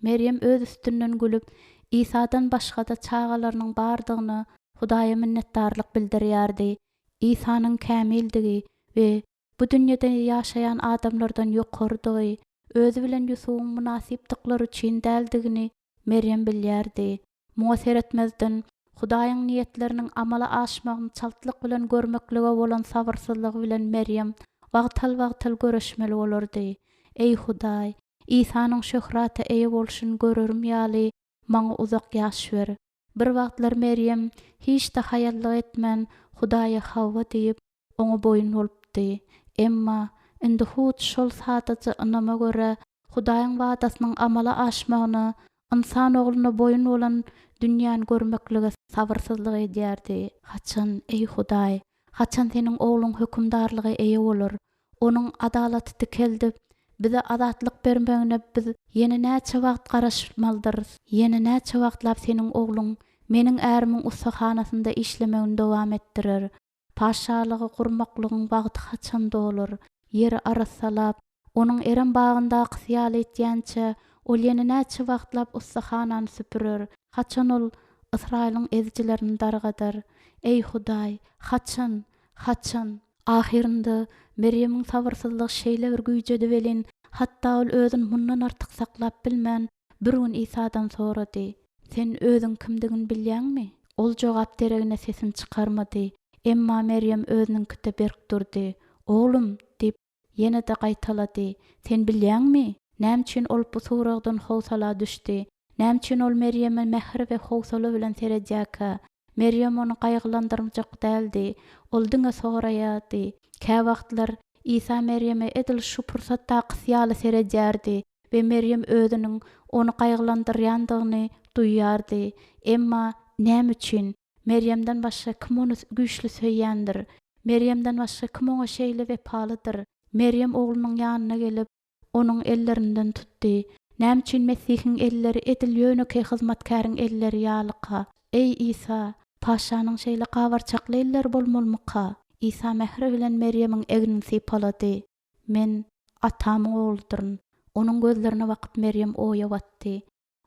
Merýem öz üstünden gülüp, Isadan başga-da çagalarynyň bardygyna Hudaýa minnetdarlyk bildirýärdi. Isanyň kämildigi we bu dünýede ýaşaýan adamlardan ýokarydygy, özi bilen Ýusubyň mynasypdyklary üçin däldigini Merýem bilýärdi. Muňa seretmezden, Hudaýyň niýetleriniň amala aşmagyny çaltlyk bilen görmeklige bolan sabyrsyzlygy bilen Merýem wagtal-wagtal göreşmeli bolardy. Eý, Hudaý! Isanyň şöhrata eýe bolşuny görerim ýaly, maňa uzak ýaş ber. Bir wagtlar Merýem hiç-de haýallyk etmän, Hudaýa hawa diýip, Oňa boýun bolupdy. Emma, indi hut şol sadaja ynama görä, Hudaýyň wadasynyň amala aşmagyna, ynsan ogluna boýun bolan dünýäni görmeklige sabyrsyzlyk edýärdi. Haçan, eý Hudaý, haçan Seniň Ogluň hökümdarlyga eýe bolar? Onuň adalaty dikeldip, bize azatlyk bermegine biz ýene näçe wagt garaşmalydyrys? Ýene näçe wagtlap Seniň Ogluň meniň ärimiň ussahanasynda işlemegini dowam etdirer? Patyşalygy gurmaklygyň wagty haçan dolar? Ýeri arassalap, onuň Erem bagyndakysy ýaly etýänçä, ol ýene näçe wagtlap ussahanany süpürer? Haçan ol Ysraýylyň ezijilerini dargadar? Eý, Hudaý, haçan? Haçan? Ahyrynda Merýemiň sabyrsyzlygy şeýle bir güýjedi welin, hatda ol özüni mundan artyk saklap bilmän, bir gün Isadan sorady, Sen özüň kimdigiňi bilýäňmi? Ol jogap deregine sesini çykarmady. Emma Merýem özüniňkide berk durdy. Oglum! diýip, ýene-de gaýtalady. Sen bilýäňmi? Näme üçin ol bu soragdan howsala düşdi? Näme üçin ol Merýeme mähir we howsala bilen seredýärkä? Merýem ony gaýgylandyrmjak däldi. Ol diňe soraýardy. Käwagtlar Isa Merýeme edil şu pursatdakysy ýaly seredýärdi we Merýem özüniň ony gaýgylandyrýandygyny duýýardy. Emma näme üçin? Merýemden başga kim ony güýçli söýýändir? Merýemden başga kim oňa şeýle wepalydyr? Merýem oglunyň ýanyna gelip, onuň ellerinden tutdy. Näme üçin Mesihiň elleri edil ýönekeý hyzmatkäriň elleri ýalyka? Eý, Isa, Paşanyň şeýle gabarçakly elleri bolmalymyka? Isa mähir bilen Merýemiň egnini sypalady. Men Atamyň ogludyryn. Onuň gözlerine bakyp Merýem oýa batdy.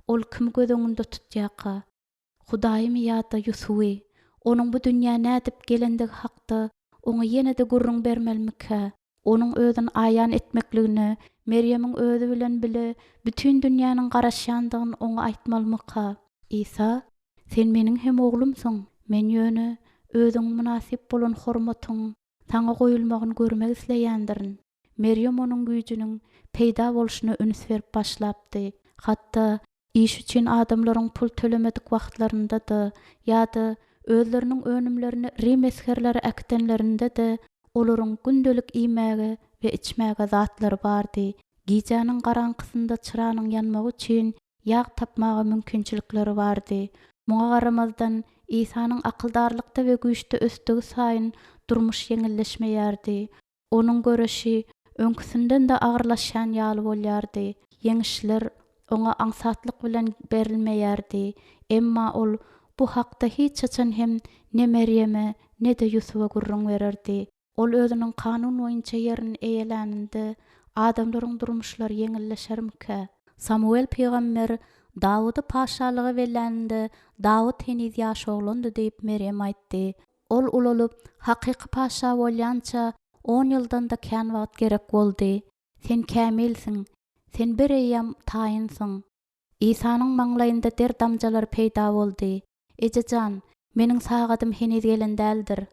Ol kimi göz öňünde tutýarka? Hudaýymy ýa-da Ýusuby? Onuň bu dünýä nädip gelendigi hakda oňa ýene-de gürrüň bermelimikä? Onuň özüni aýan etmekligine Merýemiň özi bilen bile bütin dünýäniň garaşýandygyny oňa aýtmalymyka? Isa, Sen meniň hem oglumsyň, men ýöne özüňiň mynasyp bolan hormatyň Saňa goýulmagyny görmek isleýändirin. Merýem onuň güýjüniň peýda bolşuna üns berip başlapdy. Hatda iş üçin adamlaryň pul tölemedik wagtlarynda-da ýa-da özleriniň önümlerini rim esgerleri äkidenlerinde-de olaryň gündelik iýmäge we içmäge zatlary bardy. Gijäniň garaňkysynda çyranyň ýanmagy üçin ýag tapmaga mümkinçilikleri bardy. Muňa garamazdan, Isanyň akyldarlykda we güýçde ösdügi saýyn durmuş ýeňilleşmeýärdi. Onuň göreşi öňküsinden-de agyrlaşýan ýaly bolýardy. Ýeňişler oňa aňsatlyk bilen berilmeýärdi. Emma ol bu hakda hiç haçan hem ne Merýeme, ne-de Ýusuba gürrüň bererdi. Ol özüniň kanun boýunça ýerini eýeläninde, adamlaryň durmuşlary ýeňilleşermikä? Samuel pygamber Dawudy patyşalyga belläninde, Dawut heniz ýaş oglandy diýip, Merýem aýtdy. Ol ulalyp, hakyky patyşa bolýança, on ýyldan-da kän wagt gerek boldy. Sen kämilsiň. Sen bireýýäm taýynsyň. Isanyň maňlaýynda der damjalary peýda boldy. Eje jan, meniň sagadym heniz gelen däldir.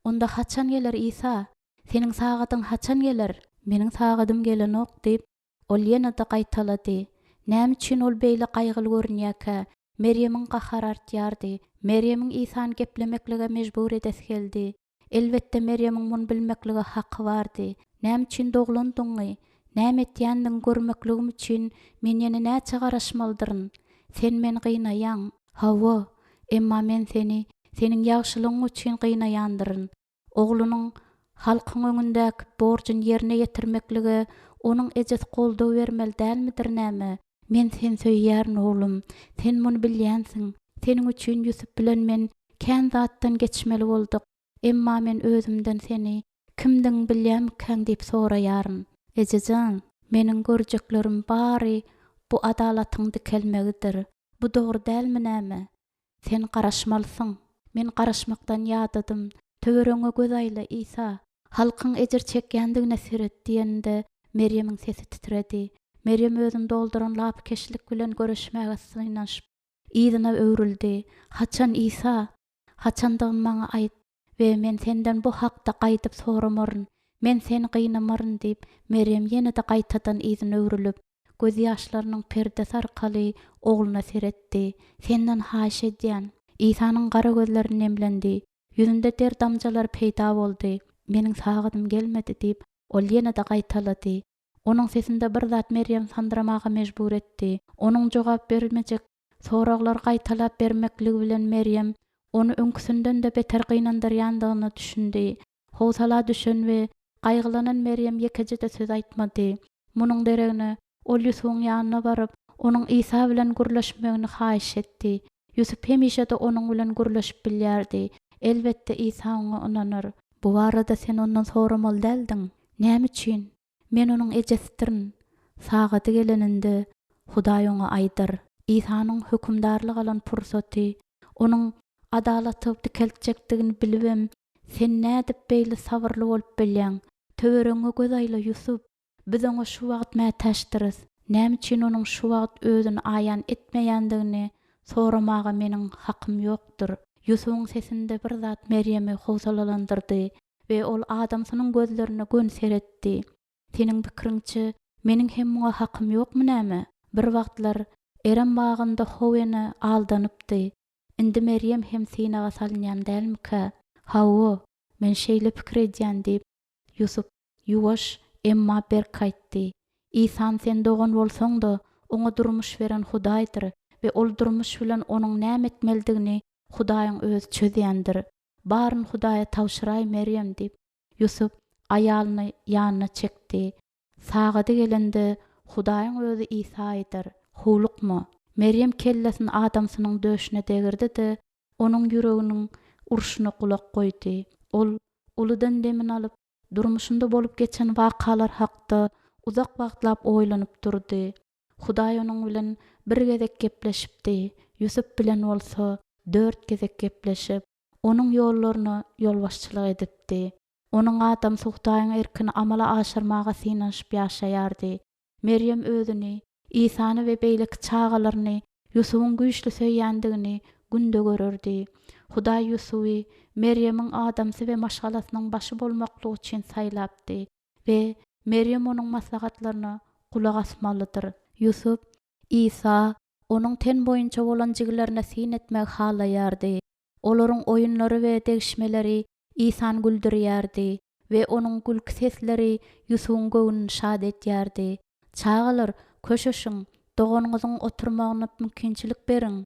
Onda haçan geler, Isa? Seniň sagadyň haçan geler? Meniň sagadym gelenok, diýip, ol ýene-de gaýtalady. Näme üçin ol beýle gaýgyly görünýärkä? Merýemiň gahary artýardy. Merýemiň Isany geplemeklige mejbur edesi geldi. Elbetde, Merýemiň muny bilmeklige haky bardy. Näme üçin doglandygyňy, näme etýändigiňi görmekligim üçin men ýene näçe garaşmalydyryn? Sen meni gynaýaň. Hawa, emma men seni seniň ýagşylygyň üçin gynaýandyryn. Oglunyň halkyň öňündäki borjuny ýerine ýetirmeklige onuň ejesi goldaw bermeli dälmidir näme? Men seni söýýärin, oglum. Sen muny bilýänsiň. Seniň üçin Ýusup bilen men kän zatdan geçmeli bolduk. Emma men özümden seni kimdigiňi bilýärmikäň diýip soraýaryn. Eje jan, meniň görjeklerim bary bu adalatyň dikelmegidir. Bu dogry dälmi näme? Sen garaşmalysyň. Men garaşmakdan ýadadym. Töweregiňe göz aýla, Isa. Halkyň ejir çekýändigine seret, diýeninde, Merýemiň sesi titredi. Merýem özüni dolduran lapykeçlik bilen göreşmäge synanyşyp, yzyna öwrüldi. Haçan, Isa? Haçandygyny maňa aýt we men senden bu hakda gaýdyp soramaryn. Men seni gynamaryn, diýip, Merýem ýene-de gaýtadan yzyna öwrülip, gözýaşlarynyň perdesi arkaly ogluna seretdi. Senden haýyş edýän. Isanyň gara gözleri nemlendi. Ýüzünde der damjalary peýda boldy. Meniň sagadym gelmedi, diýip, ol ýene-de gaýtalady. Onuň sesinde bir zat Merýemi sandyramaga mejbur etdi. Onuň jogap bermejek soraglary gaýtalap bermekligi bilen Merýem ony öňküsinden-de beter gynandyrýandygyna düşündi. Howsala düşen we gaýgylanan Merýem ýekeje-de söz aýtmady. Munuň deregine, ol Ýusubyň ýanyna baryp, onuň Isa bilen gürleşmegini haýyş etdi. Ýusup hemişe-de onuň bilen gürleşip bilýärdi. Elbetde, Isa oňa ynanar. Bu barada sen ondan soramaly däldiň. Näme üçin? Men onuň ejesidirin. Sagady geleninde, Hudaý oňa aýdar. Isanyň hökümdarlyk alan pursaty, onuň adalaty dikeltjekdigini bilibem, sen nädip beýle sabyrly bolup bilýäň? Töweregiňe göz aýla, Ýusup! Biz oňa şu wagt mätäçdiris. Näme üçin onuň şu wagt özüni aýan etmeýändigini soramaga meniň hakym ýokdur. Ýusubyň sesinde bir zat Merýemi howsalalandyrdy we ol adamsynyň gözlerine göni seretdi. Seniň pikiriňçe, meniň hem muňa hakym ýokmy näme? Bir wagtlar Erem bagynda How ene aldanypdy. Indi Merýem hem synaga salynýan dälmikä? Hawa, men şeýle pikir edýän diýip, Ýusup ýuwaş, emma berk aýtdy. Isan sen dogan bolsaň-da, oňa durmuş beren Hudaýdyr we ol durmuş bilen onuň näme etmelidigini Hudaýyň Özi çözýändir. Baryny Hudaýa tabşyraý, Merýem, diýip, Ýusup aýalyny ýanyna çekdi. Sagady gelende, Hudaýyň Özi Isa aýdar, Howlukma. Merýem kellesini adamsynyň döşüne degirdi-de, onuň ýüreginiň urşuna gulak goýdy. Ol uludan demini alyp, durmuşynda bolup geçen wakalar hakda uzak wagtlap oýlanyp durdy. Hudaý onuň bilen bir gezek gepleşipdi, Ýusup bilen bolsa dört gezek gepleşip, onuň ýollaryna ýolbaşçylyk edipdi. Onuň adamsy Hudaýyň erkini amala aşyrmaga synanyşyp ýaşaýardy. Merýem özüni, Isany we beýleki çagalaryny Ýusubyň güýçli söýýändigini günde görerdi. Hudaý Ýusuby Merýemiň adamsy we maşgalasynyň başy bolmaklygy üçin saýlapdy we Merýem onuň maslahatlaryna gulak asmalydyr. Ýusup Isa, onuň ten boýunça bolan jigilerine syn etmegi halaýardy. Olaryň oýunlary we degişmeleri Isany güldürýärdi we onuň gülki sesleri Ýusubyň göwnüni şat edýärdi. Çagalar, köşeşiň, doganyňyzyň oturmagyna mümkinçilik beriň.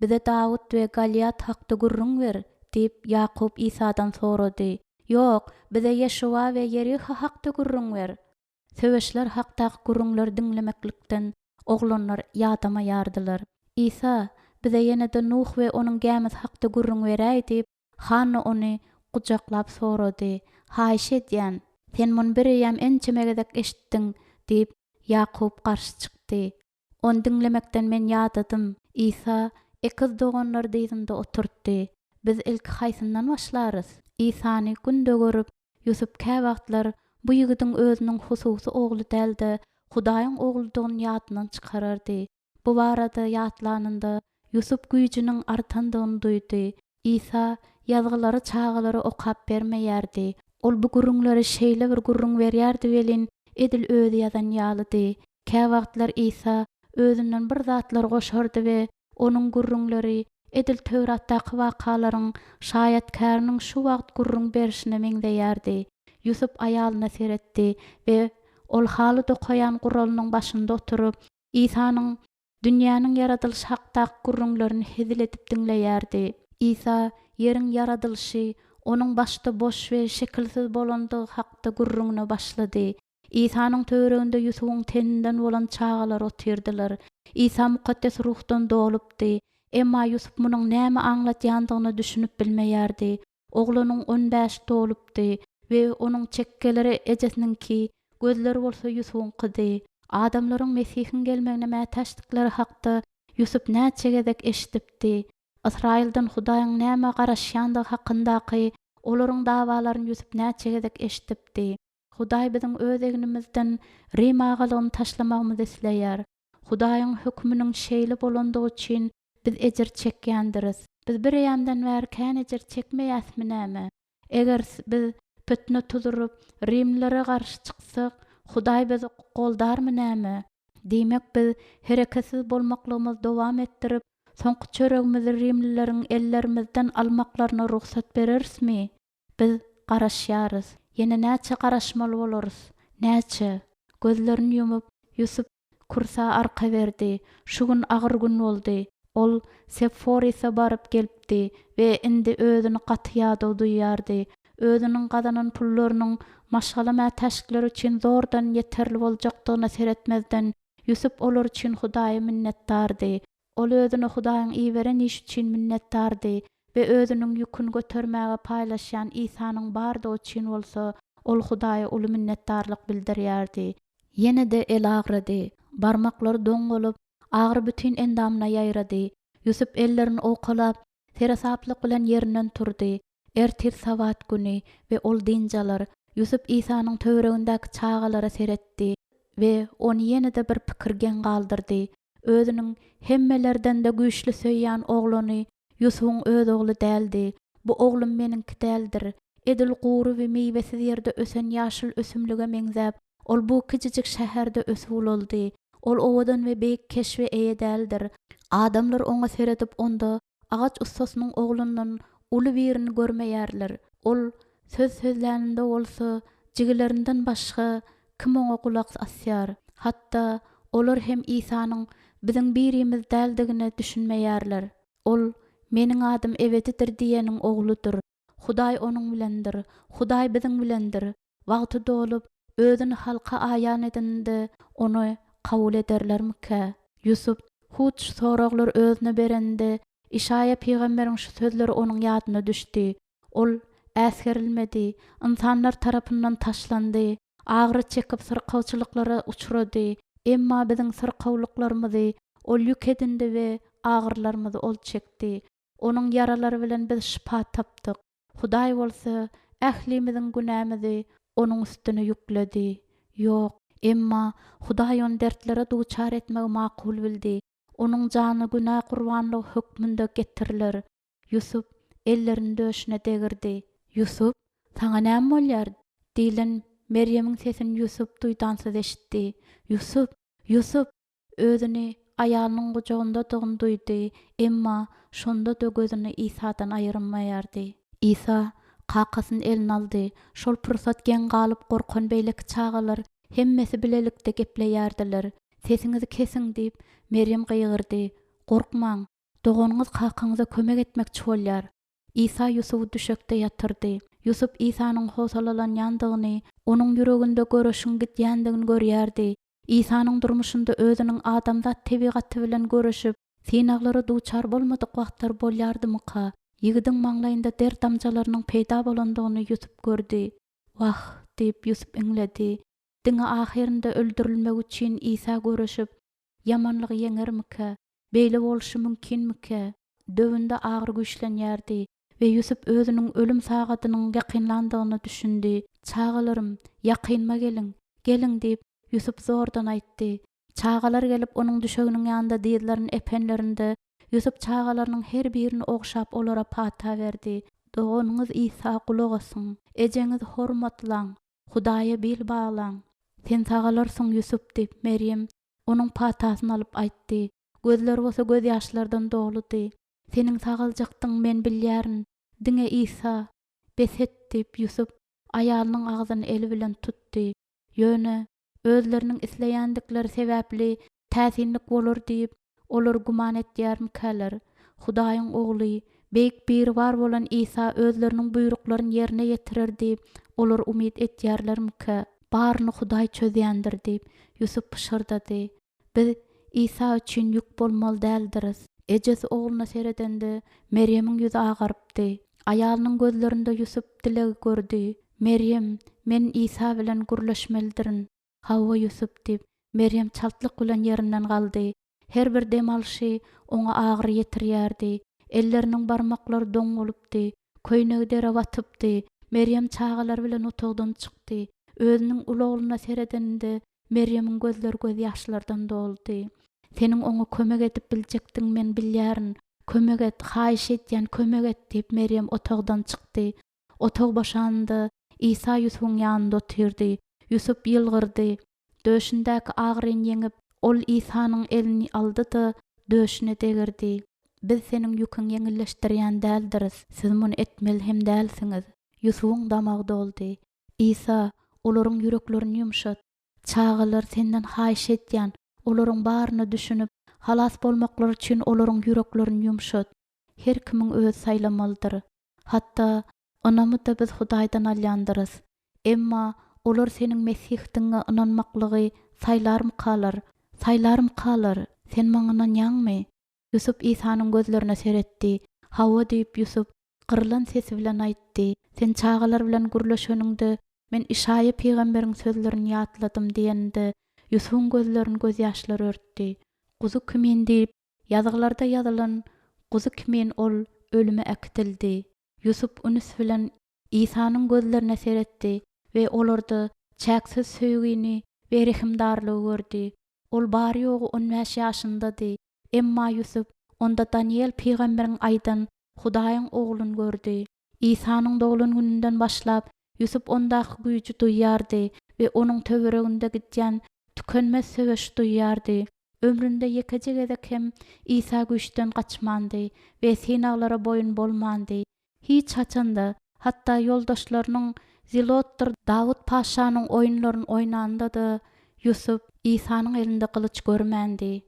Bize Dawut we Goliat hakda gürrüň ber, diýip, Ýakup Isadan sorady. Ýok, bize Ýeşuwa we Ýeriha hakda gürrüň ber. Söweşler hakdaky gürrüňleri diňlemeklikden oglanlar ýadamaýardylar. Isa, bize ýene-de Nuh we onuň gämisi hakda gürrüň beräý diýip, Hanna ony gujaklap sorady. Haýyş edýän, sen muny bireýýäm ençeme gezek eşitdiň, diýip, Ýakup garşy çykdy. Ony diňlemekden men ýadadym. Isa ekiz doganlary dyzynda oturtdy. Biz ilki haýsyndan başlarys? Isany günde görüp, Ýusup käwagtlar bu ýigidiň özüniň hususy ogly däl-de, Hudaýyň ogludygyny ýadyndan çykarardy. Bu barada ýatlanynda, Ýusup güýjüniň artandygyny duýdy. Isa Ýazgylary çagalara okap bermeýärdi. Ol bu gürrüňleri şeýle bir gürrüň berýärdi welin, edil özi ýazan ýalydy. Käwagtlar Isa özünden bir zatlar goşardy we onuň gürrüňleri edil Töwratdaky wakalaryň şaýatkäriniň şu wagt gürrüň berşine meňzeýärdi. Ýusup aýalyna seretdi we ol haly dokaýan guralynyň başynda oturyp, Isanyň dünýäniň ýaradylyşy hakdaky gürrüňlerini hezil edip diňleýärdi. Isa ýeriň ýaradylyşy, onuň başda boş we şekilsiz bolandygy hakda gürrüňine başlady. Isanyň töwereginde Ýusubyň teninden bolan çagalar otyrdylar. Isa mukaddes ruhdan dolupdy. Emma Ýusup munuň näme aňladýandygyna düşünip bilmeýärdi. Oglanyň on bäşi dolupdy we onuň çekgeleri ejesiniňki, gözleri bolsa Ýusubyňkydy. Adamlaryň Mesihiň gelmegine mätäçdikleri hakda Ýusup näçe gezek eşidipdi. Ysraýyldan Hudaýyň nämä garaşýandygy hakyndaky olaryň dawalaryny Ýusup näçe gezek eşidipdi. Hudaý biziň öz egnimizden Rim agalygyny taşlamagymyzy isleýär. Hudaýyň höküminiň şeýle bolandygy üçin biz ejir çekýändiris. Biz bir eýýamdan bäri kän ejir çekmeýäsmi näme? Eger biz pitne tuzuryp, rimlilere garşy çyksak, Hudaý bizi goldarmy näme? Diýmek, biz hereketsiz bolmaklygymyzy dowam etdirip, soňky çöregimizi rimlileriň ellerimizden almaklaryna rugsat bererismi? Biz garaşýarys. Ýene näçe garaşmaly bolarys? Näçe? Gözlerini ýumup, Ýusup kürsä arka berdi. Şu gün agyr gün boldy. Ol Sepforise baryp gelipdi we indi özüni gaty ýadaw duýýardy. Özüniň gazanan pullarynyň maşgala mätäçlikleri üçin zordan ýeterli boljakdygyna seretmezden, Ýusup olar üçin Hudaýa minnetdardy. Ol özüne Hudaýyň iberen işi üçin minnetdardy we özüniň ýüküni götermäge paýlaşýan Isanyň bardygy üçin bolsa, ol Hudaýa uly minnetdarlyk bildirýärdi. Ýene-de eli agrady. Barmaklary doň bolup, agyry bütin endamyna ýaýrady. Ýusup ellerini owkalap, seresaplyk bilen ýerinden turdy. Ertir Sabat güni we ol dynç alar. Ýusup Isanyň töweregindäki çagalara seretdi we ony ýene-de bir pikir geň galdyrdy. Özüniň hemmelerden-de güýçli söýýän oglany Ýusubyň öz ogly däldi. Bu oglum meniňki däldir. Edil gury we miwesiz ýerde ösen ýaşyl ösümlige meňzäp, ol bu kiçijik şäherde ösüp ulaldy. Ol owadan we beýik keşbe eýe däldir. Adamlar oňa seredip onda agaç ussasynyň oglundan uly birini görmeýärler. Ol söz sözläninde bolsa, jigilerinden başga kim oňa gulak asýar? Hatda olar hem Isanyň biziň birimiz däldigine düşünmeýärler. Ol, Meniň adym ebedidir diýeniň Ogludyr. Hudaý onuň bilendir. Hudaý biziň bilendir. Wagty dolup, Özüni halka aýan edeninde Ony kabul ederlermikä? Ýusup hut şu soraglary özüne berende, Işaýa pygamberiň şu sözleri onuň ýadyna düşdi, Ol äsgerilmedi, ynsanlar tarapyndan taşlandy, agyry çekip syrkawçylyklara uçrady, emma biziň syrkawlyklarymyzy Ol ýük edindi we agyrylarymyzy Ol çekdi. Onuň ýaralary bilen biz şypa tapdyk. Hudaý bolsa ählimiziň günämizi Onuň üstüne ýükledi. Ýok, emma Hudaý ony dertlere duçar etmegi makul bildi. Onuň jany günä gurbanlygy hökmünde getiriler. Ýusup ellerini döşüne degirdi. Ýusup, saňa näme bolýar? diýlen Merýemiň sesini Ýusup duýdansyz eşitdi. Ýusup! Ýusup! Özüni aýalynyň gujagyndadygyny duýdy, emma şonda-da gözüni Isadan aýyrmaýardy. Isa kakasyny eline aldy. Şol pursat geň galyp gorkan beýleki çagalar hemmesi bilelikde gepleýärdiler. Sesiňizi kesiň! diýip, Merýem gygyrdy. Gorkmaň! Doganyňyz kakaňyza kömek etmekçi bolýar. Isa Ýusuby düşekde ýatyrdy. Ýusup Isanyň howsalalanýandygyny, onuň ýüreginde göreşiň gidýändigini görýärdi. Isanyň durmuşynda özüniň adamzat tebigaty bilen göreşip, synaglara duçar bolmadyk wagtlary bolýardymyka? Ýigidiň maňlaýynda der damjalarynyň peýda bolandygyny Ýusup gördi. Wah! diýip, Ýusup iňledi. Diňe ahyrynda öldürilmegi üçin Isa göreşip, ýamanlygy ýeňermikä? Beýle bolşy mümkinmikä? Döwünde agyry güýçlenýärdi we Ýusup özüniň ölüm sagadynyň ýakynlandygyna düşündi. Çagalarym, ýakynyma geliň! Geliň! diýip, Ýusup zordan aýtdy. Çagalar gelip, onuň düşeginiň ýanynda dyzlaryny epenlerinde, Ýusup çagalarynyň her birini ogşap, olara pata berdi. Doganyňyz Isa gulak asyň! Ejeňizi hormatlaň! Hudaýa bil baglaň! Sen sagalarsyň, Ýusup! diýip, Merýem onuň patasyny alyp aýtdy. Gözleri bolsa gözýaşlardan doludy. Seniň sagaljakdygyňy men bilýärin. Diňe Isa, Bes et! diýip, Ýusup aýalynyň agzyny eli bilen tutdy. Ýöne, özleriniň isleýändikleri sebäpli täsinlik bolar diýip, olar güman etýärmikäler? Hudaýyň Ogly, Beýik Biribar bolan Isa özleriniň buýruklaryny ýerine ýetirer diýip, olar umyt etýärlermikä? Baryny Hudaý çözýändir diýip, Ýusup pyşyrdady. Biz Isa üçin ýük bolmaly däldiris. Ejesi ogluna seredende, Merýemiň ýüzi agarypdy. Aýalynyň gözlerinde Ýusup dilegi gördi. Merýem, men Isa bilen gürleşmelidirin. Hawa, Ýusup, diýip, Merýem çaltlyk bilen ýerinden galdy. Her bir dem alşy oňa agyry ýetirýärdi. Elleriniň barmaklary doň bolupdy. Köýnegi dere batypdy. Merýem çagalary bilen otagdan çykdy. Özüniň uly ogluna seredeninde, Merýemiň gözleri gözýaşlardan doldy. Seniň oňa kömek edip biljekdigiňi men bilýärin. Kömek et, haýyş edýän, kömek et, diýip, Merýem otagdan çykdy. Otag boşanynda, Isa Ýusubyň ýanynda otyrdy. Ýusup ýylgyrdy. Döşündäki agyryny ýeňip, Ol Isanyň elini aldy-da, döşüne degirdi. Biz seniň ýüküňi ýeňilleşdirýän däldiris, siz muny etmeli hem dälsiňiz. Ýusubyň damagy doldy. Isa, olaryň ýüreklerini ýumşat. Çagalar, senden haýyş edýän, olaryň baryna düşünip, halas bolmaklary üçin olaryň ýüreklerini ýumşat. Her kimiň özi saýlamalydyr. Hatda ynamy-da biz Hudaýdan alýandyrys. Emma olar seniň Mesihdigiňe ynanmaklygy saýlarmykalar? Saýlarmykalar? Sen maňa ynanýaňmy? Ýusup Isanyň gözlerine seretdi. Hawa diýip, Ýusup gyrylan sesi bilen aýtdy. Sen çagalar bilen gürleşeniňde, men Işaýa pygamberiň sözlerini ýatladym diýeninde, Ýusubyň gözlerini gözýaşlar örtdi. Guzy kimin diýip, ýazgylarda ýazylan guzy kimin ol ölüme äkidildi. Ýusup üns bilen Isanyň gözlerine seretdi we olarda çäksiz söýgini we rehimdarlygy gördi. Ol bary-ýogy on bäş ýaşyndady, emma Ýusup onda Danyýel pygamberiň aýdan Hudaýyň Ogluny gördi. Isanyň doglan gününden başlap, Ýusup ondaky güýji duýýardy we onuň töwereginde gidýän tükenmez söweşi duýýardy. Ömründe ýekeje gezek hem Isa güýçden gaçmandy we synaglara boýun bolmandy. Hiç haçan-da, hatda ýoldaşlarynyň Zilotdyr Dawut paşanyň oýunlaryny oýnanda-da, Ýusup Isanyň elinde gylyç görmändi.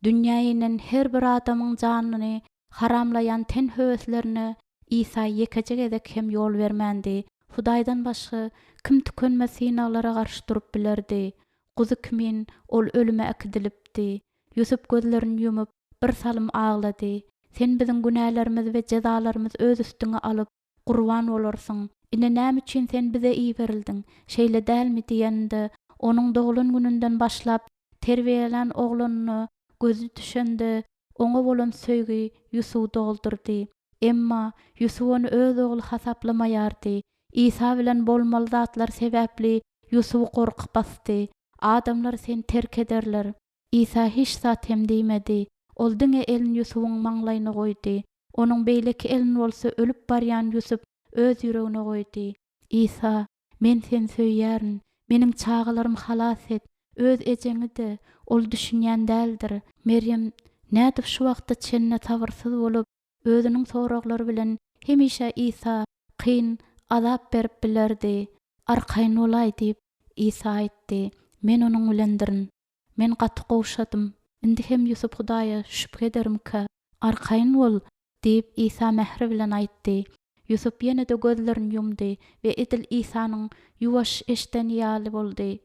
Dünýä inen her bir adamyň janyny haramlaýan ten höweslerine Isa ýekeje gezek hem ýol bermändi. Hudaýdan başga kim tükenmez synaglara garşy durup bilerdi? Guzy kimin ol ölüme äkidilipdi. Ýusup gözlerini ýumup, bir salym aglady. Sen biziň günälerimizi we jezalarymyzy öz üstüňe alyp, gurban bolarsyň. Ine näme üçin sen bize iberildiň, şeýle dälmi diýeninde, onuň doglan gününden başlap terbiýelän oglanyna gözi düşende, oňa bolan söýgi Ýusuby doldurdy. Emma Ýusup ony öz ogly hasaplamaýardy. Isa bilen bolmaly zatlar sebäpli Ýusuby gorky basdy. Adamlar seni terk ederler. Isa hiç zat hem diýmedi. Ol diňe elini Ýusubyň maňlaýyna goýdy. Onuň beýleki elini bolsa ölüp barýan Ýusup öz ýüregine goýdy. Isa, Men seni söýýärin. Meniň çagalarymy halas et. Öz ejeňi-de ol düşünýän däldir. Merýem nädip şu wagta çenli sabyrsyz bolup, özüniň soraglary bilen hemişe Isa kyn azap berip bilerdi? Arkaýyn bolaý diýip, Isa aýtdy. Men onuň bilendirin. Men gaty gowşadym. Indi hem Ýusup Hudaýa şübhe edermikä? Arkaýyn bol! diýip, Isa mähir bilen aýtdy. Ýusup ýene-de gözlerini ýumdy we edil Isanyň ýuwaş eşdeni ýaly boldy.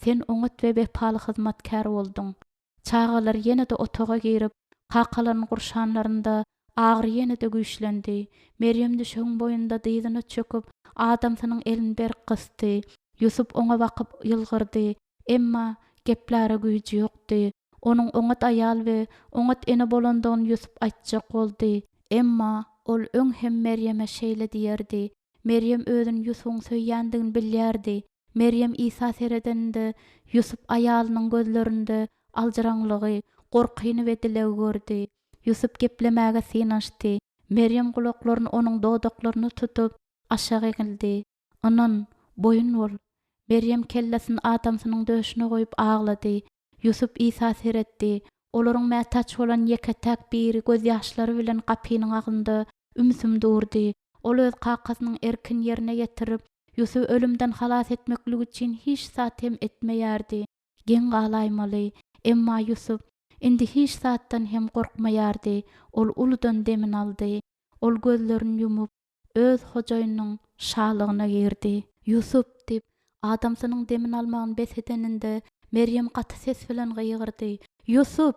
Sen oňat we wepaly hyzmatkär bolduň. Çagalar ýene-de otaga girip, kakalaryny gurşanlarynda, agyry ýene-de güýçlendi. Merýem düşegiň boýunda dyzyna çöküp, adamsynyň elini berk gysdy. Ýusup oňa bakyp ýylgyrdy. Emma gepläre güýji ýokdy. Onuň oňat aýal we oňat ene bolandygyny Ýusup aýtjak boldy. Emma ol öň hem Merýeme şeýle diýerdi. Merýem özüni Ýusubyň söýýändigini bilýärdi. Merýem Isa seredeninde, Ýusup aýalynyň gözlerinde aljyraňlygy, gorkyny we dilegi gördi. Ýusup geplemäge synanyşdy. Merýem gulaklaryny onuň dodaklaryna tutup, aşak egildi. Ynan, boýun bol. Merýem kellesini adamsynyň döşüne goýup aglady. Ýusup Isa seretdi. Olaryň mätäç bolan ýeke-täk biri gözýaşlary bilen gapynyň agzynda ümsüm durdy. Ol öz kakasynyň erkini ýerine ýetirip, Ýusuby ölümden halas etmeklik üçin hiç zat hem etmeýärdi. Geň galaýmaly, emma Ýusup indi hiç zatdan hem gorkmaýardy. Ol uludan demini aldy. Ol gözlerini ýumup, öz hojaýynynyň şalygyna girdi. Ýusup! diýip, adamsynyň demini almagyny bes edeninde, Merýem gaty ses bilen gygyrdy. Ýusup!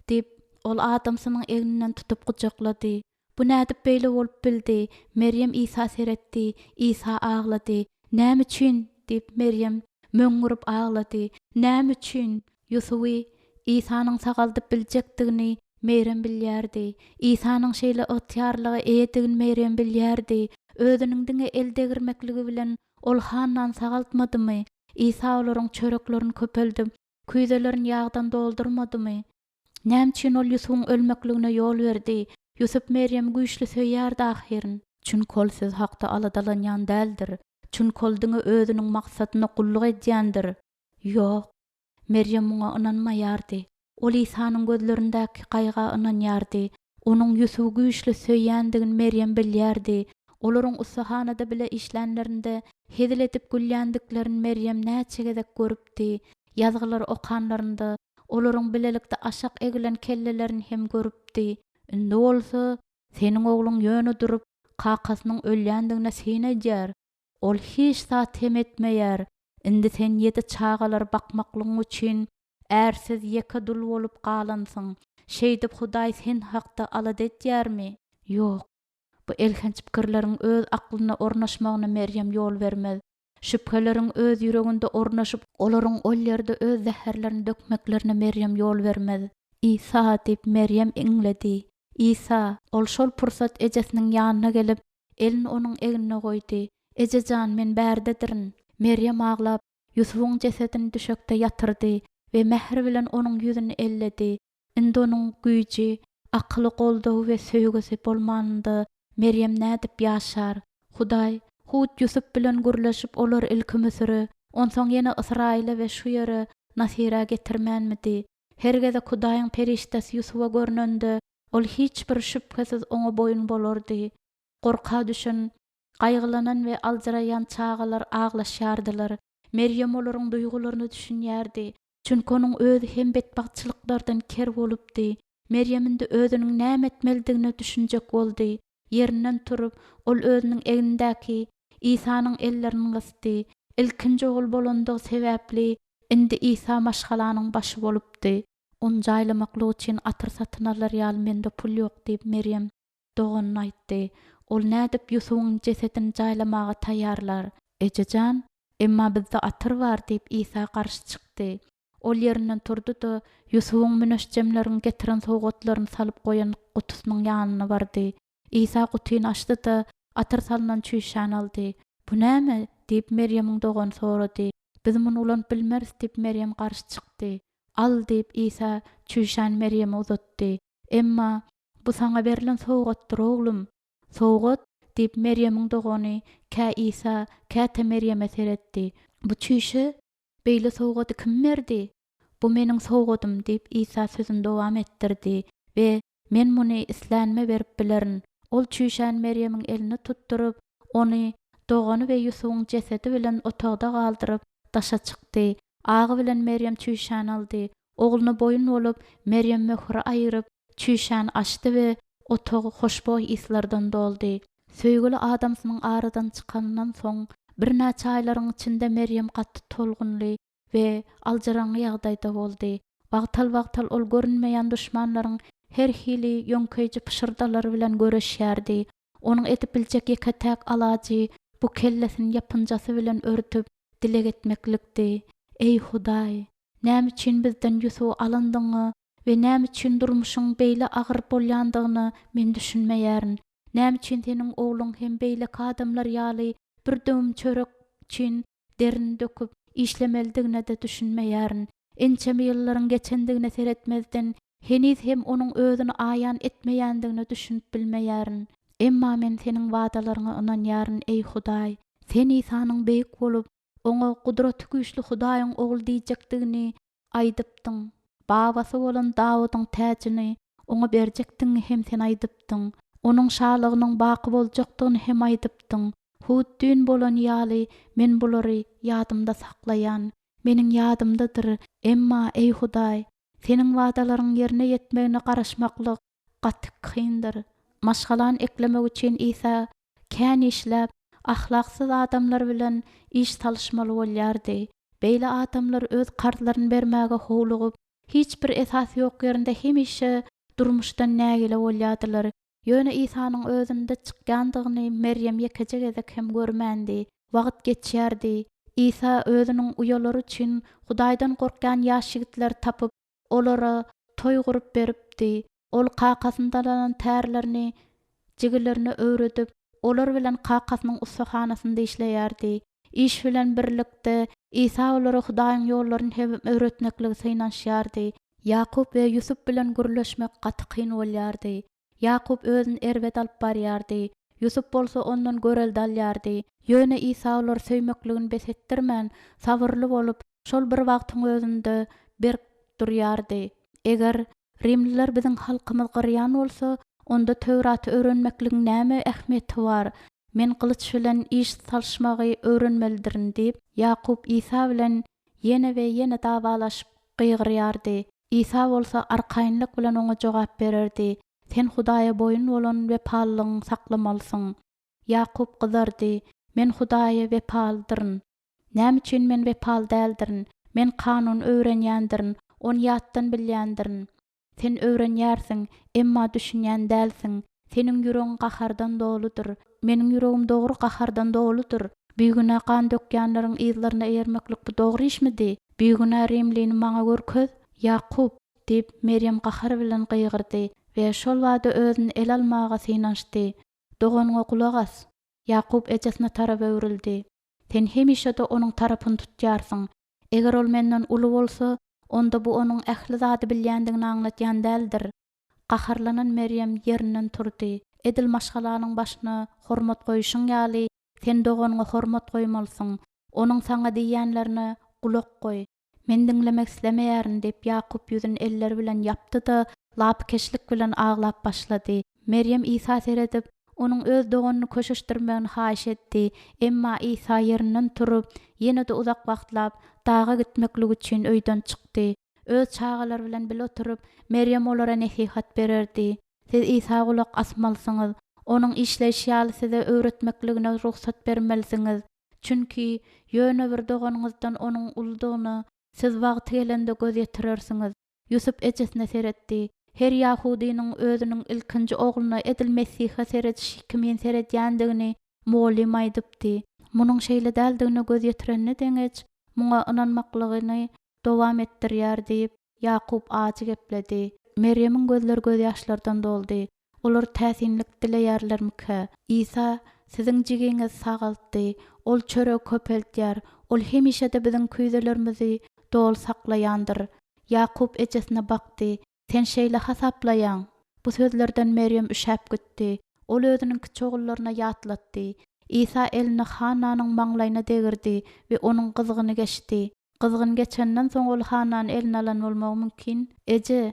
Diýip, ol adamsynyň egninden tutup gujaklady. Bu nädip beýle bolup bildi? Merýem Isa seretdi. Isa aglady. Näme üçin? diýip, Merýem möňňürip aglady. Näme üçin? Ýusuby Isanyň sagaldyp biljekdigini Merýem bilýärdi. Isanyň şeýle ygtyýarlyga eýedigini Merýem bilýärdi. Özüniň diňe el degirmekligi bilen ol Hannany sagaltmadymy? Isa olaryň çöreklerini köpeldip, küýzelerini ýagdan doldurmadymy? Näme üçin ol Ýusubyň ölmekligine ýol berdi? Ýusup Merýemi güýçli söýýärdi ahyryn. Çünki ol siz hakda aladalanýan däldir. Çünki ol diňe özüniň maksadyna gulluk edýändir. Ýok. Merýem muňa ynanmaýardy. Ol Isanyň gözlerindäki gaýga ynanýardy. Onuň Ýusuby güýçli söýýändigini Merýem bilýärdi. Olaryň ussahanada bile işlänlerinde hezil edip gülýändiklerini Merýem näçe gezek görüpdi. Ýazgylary okanlarynda, olaryň bilelikde aşak egilen kellelerini hem görüpdi. Indi bolsa, seniň ogluň ýöne durup, kakasynyň ölýändigine syn edýär. Ol hiç zat hem etmeýär. Indi sen ýedi çagalary bakmaklygyň üçin ärsiz ýeke dul bolup galansyň. Şeýdip Hudaý sen hakda alada edýärmi? Ýok. Bu elhenç pikirleriň öz aklyna ornaşmagyna Merýem ýol bermez. Şübheleriň öz ýüreginde ornaşyp, olaryň ol ýerde öz zäherlerini dökmeklerine Merýem ýol bermez. Isa! diýip, Merýem iňledi. Isa! Ol şol pursat ejesiniň ýanyna gelip, Elini onuň egnine goýdy. Eje jan, men bärdedirin. Merýem aglap, Ýusubyň jesedini düşekde ýatyrdy we mähir bilen onuň ýüzüni elledi. Indi onuň güýji, akyly, goldawy we söýgüsi bolmanynda Merýem nädip ýaşar? Hudaý, hut Ýusup bilen gürleşip olary ilki Müsüre, onsoň ýene Ysraýyla we şu ýere, Nasyrä getirmänmidi? Her gezek Hudaýyň perişdesi Ýusuba görnende, Ol hiç bir şübhesiz oňa boýun bolardy. Gorka düşen, gaýgylanan we aljyraýan çagalar aglaşýardylar. Merýem olaryň duýgularyna düşünýärdi. Çünki onuň özi hem betbagtçylyklardan ker bolupdy. Merýem indi özüniň näme etmelidigine düşünjek boldy. Ýerinden turup, ol özüniň egnindäki Isanyň ellerini gysdy. Ilkinji ogul bolandygy sebäpli, indi Isa maşgalanyň başy bolupdy. Ony jaýlamaklyk üçin atyr satyn alar ýaly mende pul ýok, diýip, Merýem doganyna aýtdy. Ol nädip Ýusubyň jesedini jaýlamaga taýýarlar? Eje jan, emma bizde atyr bar, diýip, Isa garşy çykdy. Ol ýerinden turdy-da, Ýusubyň müneçjemleriň getiren sowgatlaryny salyp goýan gutusynyň ýanyna bardy. Isa gutyny açdy-da, atyr salnan çüýşäni aldy. Bu näme? diýip, Merýemiň dogany sorady. Biz muny ulanyp bilmeris, diýip, Merýem garşy çykdy. Al, diýip, Isa çüýşäni Merýeme uzatdy. Emma, bu saňa berlen sowgatdyr, oglum. Sowgat? diýip, Merýemiň dogany kä Isa, käte Merýeme seretdi. Bu çüýşe? Beýle sowgady kim berdi? Bu meniň sowgadym, diýip, Isa sözüni dowam etdirdi we Men muny islänime berip bilerin. Ol çüýşäni Merýemiň eline tutduryp, ony dogany we Ýusubyň jesedi bilen otagda galdyryp, daşa çykdy. Agy bilen Merýem çüýşäni aldy. Ogluna boýun bolup, Merýem möhüri aýyryp, çüýşäni açdy we otag hoşboý yslardan doldy. Söýgüli adamsynyň aradan çykanyndan soň, birnäçe aýlaryň içinde Merýem gaty tolgunly we aljyraňňy ýagdaýda boldy. Wagtal-wagtal ol görünmeýän duşmanlaryň her hili ýöňkeýji pyşyrdalary bilen göreşýärdi. Onuň edip biljek ýeke-täk alajy bu kellesini ýapynjasy bilen örtüp, dileg etmeklikdi. Eý, Hudaý! Näme üçin bizden Ýusuby alandygyňa we näme üçin durmuşyň beýle agyr bolýandygyna men düşünmeýärin. Näme üçin seniň ogluň hem beýleki adamlar ýaly bir döwüm çörek üçin derini döküp işlemelidigine-de düşünmeýärin. Ençeme ýyllaryň geçendigine seretmezden, heniz hem onuň özüni aýan etmeýändigine düşünip bilmeýärin. Emma men Seniň wadalaryňa ynanýaryn, eý Hudaý! Sen Isanyň beýik bolup, Oňa Gudratygüýçli Hudaýyň Ogly diýjekdigini aýdypdyň. Babasy bolan Dawudyň täjini oňa berjekdigiňi hem sen aýdypdyň. Onuň şalygynyň baky boljakdygyny hem aýdypdyň. Hut düýn bolany ýaly men bulary ýadymda saklaýan. Meniň ýadymdadyr. Emma, eý Hudaý, Seniň wadalaryň ýerine ýetmegine garaşmaklyk gaty kyndyr. Maşgalany eklemek üçin Isa kän işläp, ahlaksyz adamlar bilen iş salyşmaly bolýardy. Beýle adamlar öz karzlaryny bermäge howlugyp, hiç bir esas ýok ýerinde hemişe durmuşdan nägile bolýardylar. Ýöne Isanyň özünde çykýandygyny Merýem ýekeje gezek hem görmändi. Wagt geçýärdi. Isa özüniň uýalary üçin Hudaýdan gorkýan ýaş ýigitleri tapyp, olara toý gurup beripdi. Ol kakasyndan alan tärlerini jigilerine öwredip, olar bilen kakasynyň ussahanasynda işleýärdi. Iş bilen birlikde, Isa olara Hudaýyň ýollaryny hem öwretmekligi synanyşýardy. Ýakup we Ýusup bilen gürleşmek gaty kyn bolýardy. Ýakup özüni erbet alyp barýardy, Ýusup bolsa ondan görelde alýardy. Ýöne Isa olary söýmekligini bes etdirmän, sabyrly bolup, Şol bir wagtyň özünde berk durýardy. Eger rimliler biziň halkymyzy gyrýan bolsa, onda Töwraty öwrenmekligiň näme ähmiýeti bar? Men gylyç bilen iş salyşmagy öwrenmelidirin diýip, Ýakup Isa bilen ýene we ýene dawalaşyp gygyrýardy. Isa bolsa arkaýynlyk bilen oňa jogap bererdi, Sen Hudaýa boýun bolan wepalylygyňy saklamalysyň. Ýakup gyzardy, Men Hudaýa wepalydyryn. Näme üçin men wepaly däldirin? Men kanuny öwrenýändirin, ony ýatdan bilýändirin. Sen öwrenýärsiň, emma düşünýän dälsiň. Seniň ýüregiň gahardan doludyr. Meniň ýüregim dogry gahardan doludyr. Bigünä gan dökýänleriň yzlaryna eýermeklik bu dogry işmidi? Bigünä rimlini maňa görkez, Ýakup! diýip, Merýem gahar bilen gygyrdy we şol bada özüni ele almaga synanyşdy. Doganyňa gulak as! Ýakup ejesine tarap öwrüldi. Sen hemişe-de onuň tarapyny tutýarsyň. Eger ol menden uly bolsa, onda bu onuň ähli zady bilýändigini aňladýan däldir. Gaharlanan Merýem ýerinden turdy. Edil maşgalanyň başyna hormat goýuşyň ýaly, sen doganyňa hormat goýmalysyň. Onuň saňa diýýänlerine gulak goý. Men diňlemek islemeýärin, diýip, Ýakup ýüzüni elleri bilen ýapdy-da, lapykeçlik bilen aglap başlady. Merýem Isa seredip, onuň öz doganyny köşeşdirmegini haýyş etdi. Emma Isa ýerinden turup, ýene-de uzak wagtlap, daga gitmeklik üçin öýden çykdy. Öz çagalary bilen bile oturyp, Merýem olara nesihat bererdi. Siz Isa gulak asmalysyňyz. Onuň işleýşi ýaly size öwretmekligine rugsat bermelisiňiz. Çünki, ýöne bir doganyňyzdan onuň uludygyna siz wagty gelende göz ýetirersiňiz. Ýusup ejesine seretdi. Her ýahudynyň özüniň ilkinji ogluna edil Mesihe seredişi kimin seredýändigini mugallym aýdypdy. Munuň şeýle däldigine göz ýetirenine deňeç, muňa ynanmaklygyny dowam etdirýär diýip, Ýakup ajy gepledi. Merýemiň gözleri gözýaşlardan doldy. Olar täsinlik dileýärlermikä? Isa siziň jigiňizi sagaltdy. Ol çöregi köpeldýär. Ol hemişe-de biziň küýzelerimizi doly saklaýandyr. Ýakup ejesine bakdy. Sen şeýle hasaplaýaň? Bu sözlerden Merýem üşäp gitdi. Ol özüniň kiçi ogullaryna ýatlatdy. Isa elini Hannanyň maňlaýyna degirdi we onuň gyzgyny geçdi. Gyzgyn geçenden soň ol Hannany eline alan bolmagy mümkin. Eje,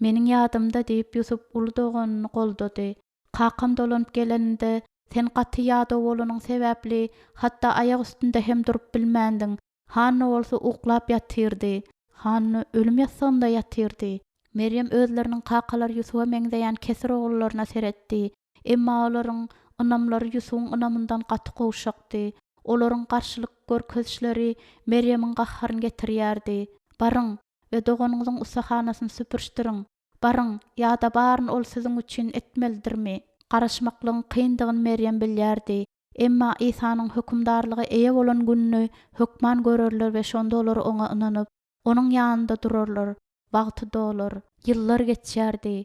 meniň ýadymda, diýip, Ýusup uly doganyny goldady. Kakam dolanyp geleninde, sen gaty ýadaw bolanyň sebäpli, hatda aýak üstünde hem durup bilmändiň. Hanna bolsa uklap ýatyrdy. Hanna ölüm ýassygynda ýatyrdy. Merýem özleriniň kakalary Ýusuba meňzeýän kesir ogullaryna seretdi. Emma olaryň ynamlary Ýusubyň ynamyndan gaty gowşakdy. Olaryň garşylyk görkezişleri Merýemiň gaharyny getirýärdi. Baryň we doganyňyzyň ussahanasyny süpürişdiriň. Baryň, ýa-da baryny ol siziň üçin etmelidirmi? Garaşmaklygyň kyndygyny Merýem bilýärdi. Emma Isanyň hökümdarlyga eýe bolan gününi hökman görerler we şonda olar oňa ynanyp, Onuň ýanynda durarlar. Wagty dolar. Ýyllar geçýärdi.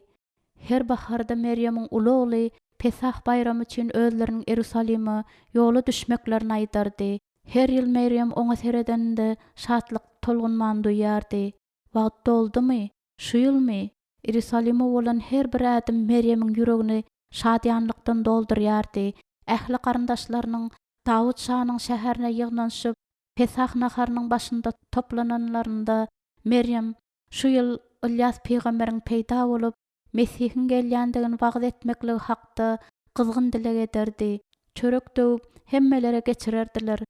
Her baharda Merýemiň uly ogly Pesah baýramy üçin özleriniň Iýerusalime ýola düşmeklerini aýdardy. Her ýyl Merýem oňa seredeninde şatlyk tolgunmany duýardy. Wagt doldumy? Şu ýylmy? Iýerusalime bolan her bir ädim Merýemiň ýüregini şadyýanlykdan doldurýardy. Ähli garyndaşlarynyň Dawut şanyň şäherine ýygnanyşyp, Pesah naharynyň başynda toplananlarynda, Merýem şu ýyl Ylýas pygamberiň peýda bolup, Mesihiň gelýändigini wagyz etmekligi hakda gyzgyn dileg ederdi. Çörek döwüp, hemmelere geçirerdiler,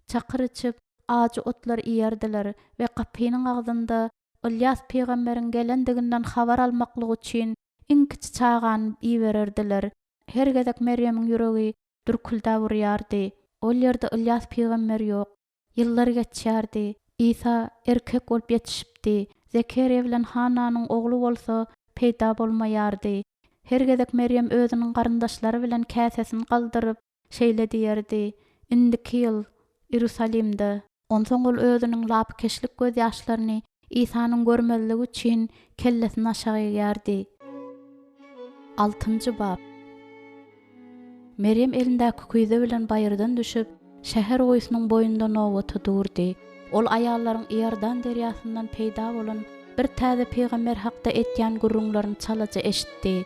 çakyr içip, ajy otlar iýerdiler we gapynyň agzynda Ylýas pygamberiň gelendiginden habar almaklyk üçin iň kiçi çagany ibererdiler. Her gezek Merýemiň ýüregi dürküldäp urýardy. Ol ýerde Ylýas pygamber ýok. Ýyllar geçýärdi. Isa erkek bolup ýetişipdi. Zekeriýa bilen Hannanyň ogly bolsa peýda bolmaýardy. Her gezek Merýem özüniň garyndaşlary bilen käsesini galdyryp, şeýle diýerdi, Indiki ýyl, Iýerusalimde. Onsoň ol özüniň lapykeçlik gözýaşlaryny Isanyň görmezligi üçin kellesini aşak egýärdi. Altynjy bap. Merýem elindäki küýze bilen baýyrdan düşüp, şäher guýusynyň boýunda nobata durdy. Ol aýallaryň Iordan derýasyndan peýda bolan bir täze pygamber hakda etýän gürrüňlerini çalaja eşitdi.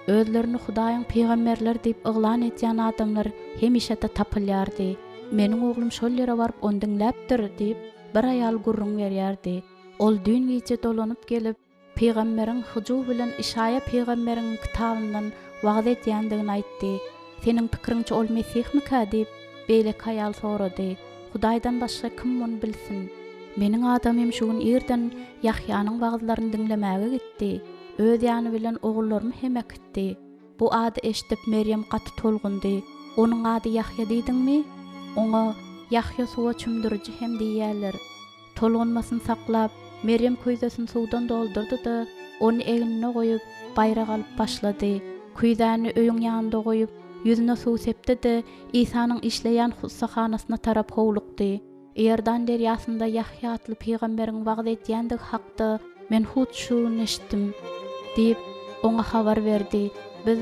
Özlerini Hudaýyň pygamberleri diýip yglan edýän adamlar hemişe-de tapylýardy. Meniň oglum şol ýere baryp, ony diňläpdir, diýip, bir aýal gürrüň berýärdi. Ol düýn gije dolanyp gelip, pygamberiň hyjuw bilen Işaýa pygamberiň kitabyndan wagyz edýändigini aýtdy. Seniň pikiriňçe ol Mesihmikä? diýip, beýleki aýal sorady. Hudaýdan başga kim muny bilsin? Meniň adamym şu gün irden Ýahýanyň wagyzlaryny diňlemäge gitdi. Öz ýany bilen ogullarymy hem äkitdi. Bu ady eşidip, Merýem gaty tolgundy. Onuň ady Ýahýa diýdiňmi? Oňa Ýahýa suwa çümdüriji hem diýýärler. Tolgunmasyny saklap, Merýem küýzesini suwdan doldurdy-da, ony egnine goýup, baýra galyp başlady. Küýzäni öýüň ýanynda goýup, ýüzüne suw sepdi-de, Isanyň işleýän ussahanasyna tarap howlukdy. Iordan derýasynda Ýahýa atly pygamberiň wagyz edýändigi hakda men hut şu gün eşitdim, diýip, oňa habar berdi. Biz,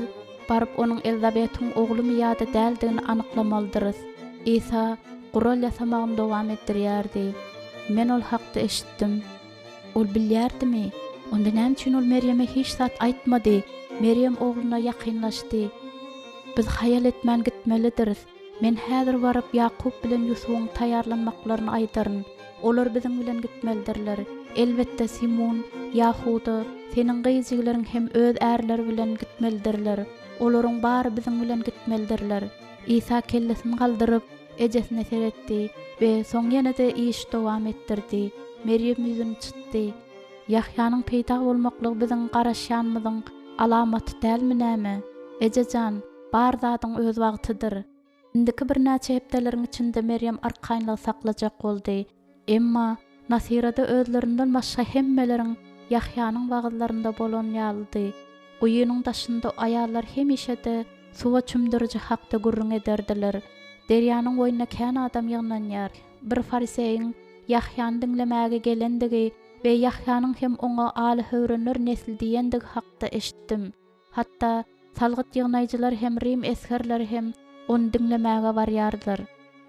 baryp, onuň Elizabetiň oglumy ýa-da däldigini anyklamalydyrys. Isa gural ýasamagyny dowam etdirýärdi. Men ol hakda eşitdim. Ol bilýärdimi? Onda näme üçin ol Merýeme hiç zat aýtmady? Merýem ogluna ýakynlaşdy. Biz haýal etmän gitmelidiris. Men häzir baryp, Ýakup bilen Ýusubyň taýýarlanmaklaryny aýdaryn. Olar biziň bilen gitmelidirler. Elbetde, Simun, Ýahuda, seniň gyz jigileriň hem öz ärleri bilen gitmelidirler. Olaryň bary biziň bilen gitmelidirler. Isa kellesini galdyryp, ejesine seretdi we soň ýene-de işi dowam etdirdi. Merýem ýüzüni çytdy. Ýahýanyň peýda bolmaklygy biziň garaşýanymyzyň alamaty dälmi näme? Eje jan, Bar zadyň öz wagtydyr. Indiki birnäçe hepdeleriň içinde Merýem arkaýynlygy saklajak boldy. Emma Nasyrada özlerinden başga hemmeleriň Ýahýanyň wagyzlarynda bolan ýalydy. Guýynyň daşynda aýallar hemişe-de suwa çümdüriji hakda gürrüň ederdiler. Derýanyň boýunda kän adam ýygnanýar. Bir fariseýiň Ýahýany diňlemäge gelendigi we Ýahýanyň hem oňa aly-höwrenler nesli diýendigi hakda eşitdim. Hatda salgyt ýygnaýjylar hem rim esgerleri hem ony diňlemäge barýardylar.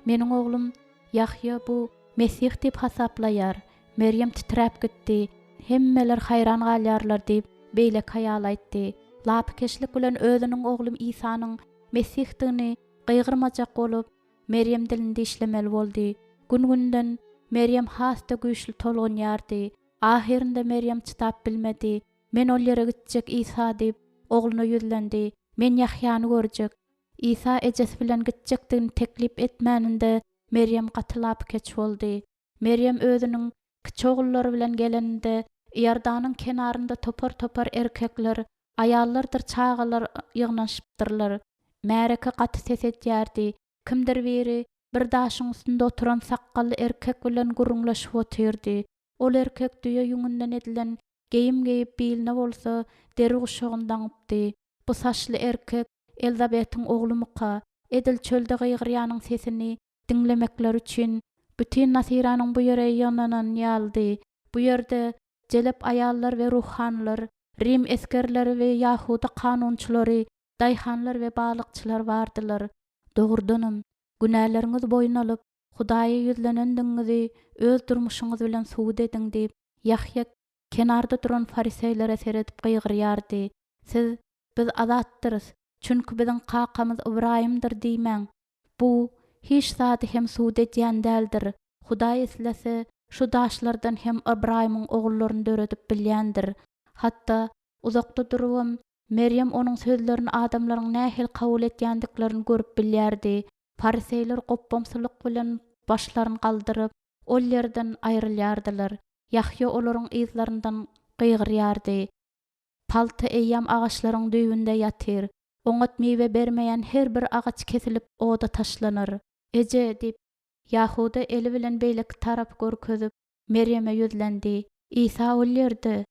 Meniň oglum Ýahýa bu Mesih diýip hasaplaýar. Merýem titräp gitdi. Hemmeler haýran galýarlar diýip, beýleki aýal aýtdy. Lapykeçlik bilen özüniň ogly Isanyň Mesihdigini gygyrmajak bolup, Merýem dilini dişlemeli boldy. Gün-günden Merýem has-da güýçli tolgunýardy. Ahyrynda Merýem çydap bilmedi. Men ol ýere gitjek, Isa, diýip, ogluna ýüzlendi. Men Ýahýany görjek. Isa ejesi bilen gitjekdigini teklip etmäninde, Merýem gaty lapykeç boldy. Merýem özüniň kiçi ogullary bilen geleninde, Iordanyň kenarynda topar-topar erkekler, aýallardyr çagalar ýygnanyşypdyrlar. Märeke gaty ses edýärdi. Kimdir biri bir daşyň üstünde oturan sakgally erkek bilen gürrüňleşip otyrdy. Ol erkek düýe ýüňünden edilen geýim geýip, biline bolsa deri guşagyny daňypdy. Bu saçly erkek Elizabetiň oglumyka? Edil çölde gygyrýanyň sesini diňlemekleri üçin bütin Nasyranyň bu ýere ýygnanany ýalydy. Bu ýerde jelep aýallar we ruhanylar, rim esgerleri we ýahudy kanunçylary, daýhanlar we balykçylar bardylar. Dogrudanam, günäleriňizi boýun alyp, Hudaýa ýüzlenendigiňizi öz durmuşyňyz bilen subut ediň diýip, Ýahýa kenarda duran fariseýlere seredip gygyrýardy. Siz, Biz azatdyrys, çünki biziň kakamyz Ybraýymdyr diýmäň. Bu hiç zady hem subut edýän däldir. Hudaý islese, şu daşlardan hem Ybraýymyň ogullaryny döredip bilýändir. Hatda, uzakda durubam, Merýem onuň sözlerini adamlaryň nähili kabul edýändiklerini görüp bilýärdi. Fariseýler gopbamsylyk bilen başlaryny galdyryp, ol ýerden aýrylýardylar. Ýahýa olaryň yzlaryndan gygyrýardy, Palta eýýäm agaçlaryň düýbünde ýatyr. Oňat miwe bermeýän her bir agaç kesilip, oda taşlanar. Eje! diýip, Ýahuda eli bilen beýleki tarapy görkezip, Merýeme ýüzlendi. Isa ol ýerde.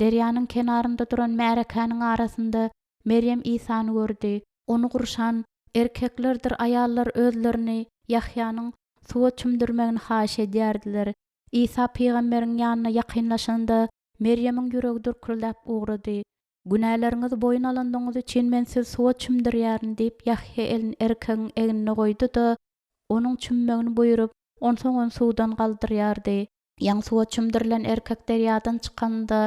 Derýanyň kenarynda duran märekäniň arasynda Merýem Isany gördi. Ony gurşan erkeklerdir aýallar özlerini Ýahýanyň suwa çümdürmegini haýyş edýärdiler. Isa pygamberiň ýanyna ýakynlaşanda, Merýemiň ýüregi dürküldäp ugrady. Günäleriňizi boýun alandygyňyz üçin men sizi suwa çümdürýärin diýip, Ýahýa elini erkegiň egnine goýdy-da, onuň çümmegini buýrup, onsoň ony suwdan galdyrýardy. Ýaňy suwa çümdürilen erkek derýadan çykanynda,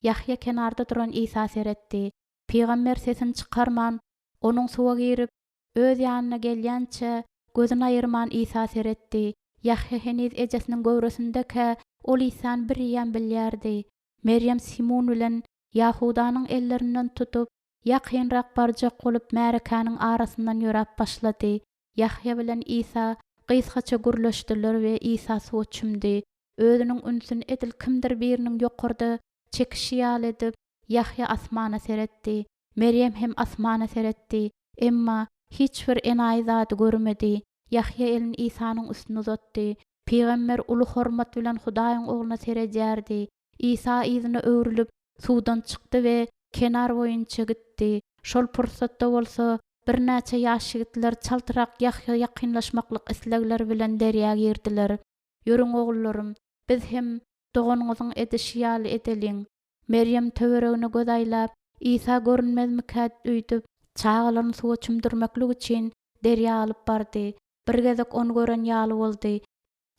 Ýahýa kenarda duran Isa seretdi. Pygamber sesini çykarman, onuň suwa girip, öz ýanyna gelýänçä, gözüni aýyrman Isa seretdi. Ýahýa heniz ejesiniň göwresindekä, ol Isany bireýýäm bilýärdi. Merýem Simun bilen Ýahudanyň ellerinden tutup, ýakynrak barjak bolup märekäniň arasyndan ýöräp başlady. Ýahýa bilen Isa gysgaça gürleşdiler we Isa suwa çümdi. Özüniň ünsüni edil kimdir biriniň ýokarda çekişi ýaly edip, Ýahýa asmana seretdi. Merýem hem asmana seretdi. Emma hiç bir enaýy zady görmedi. Ýahýa elini Isanyň üstüne uzatdy. Pygamber uly hormat bilen Hudaýyň Ogluna seredýärdi. Isa yzyna öwrülip, suwdan çykdy we kenar boýunça gitdi. Şol pursatda bolsa, birnäçe ýaş ýigitler çaltrak Ýahýa ýakynlaşmaklyk islegleri bilen derýa girdiler. Ýörüň, ogullarym, biz hem doganyňyzyň edişi ýaly edeliň. Merýem töweregine göz aýlap, Isa görünmezmikä öýdüp, çagalaryny suwa çümdürmeklik üçin derýa alyp bardy. Bir gezek ony gören ýaly boldy.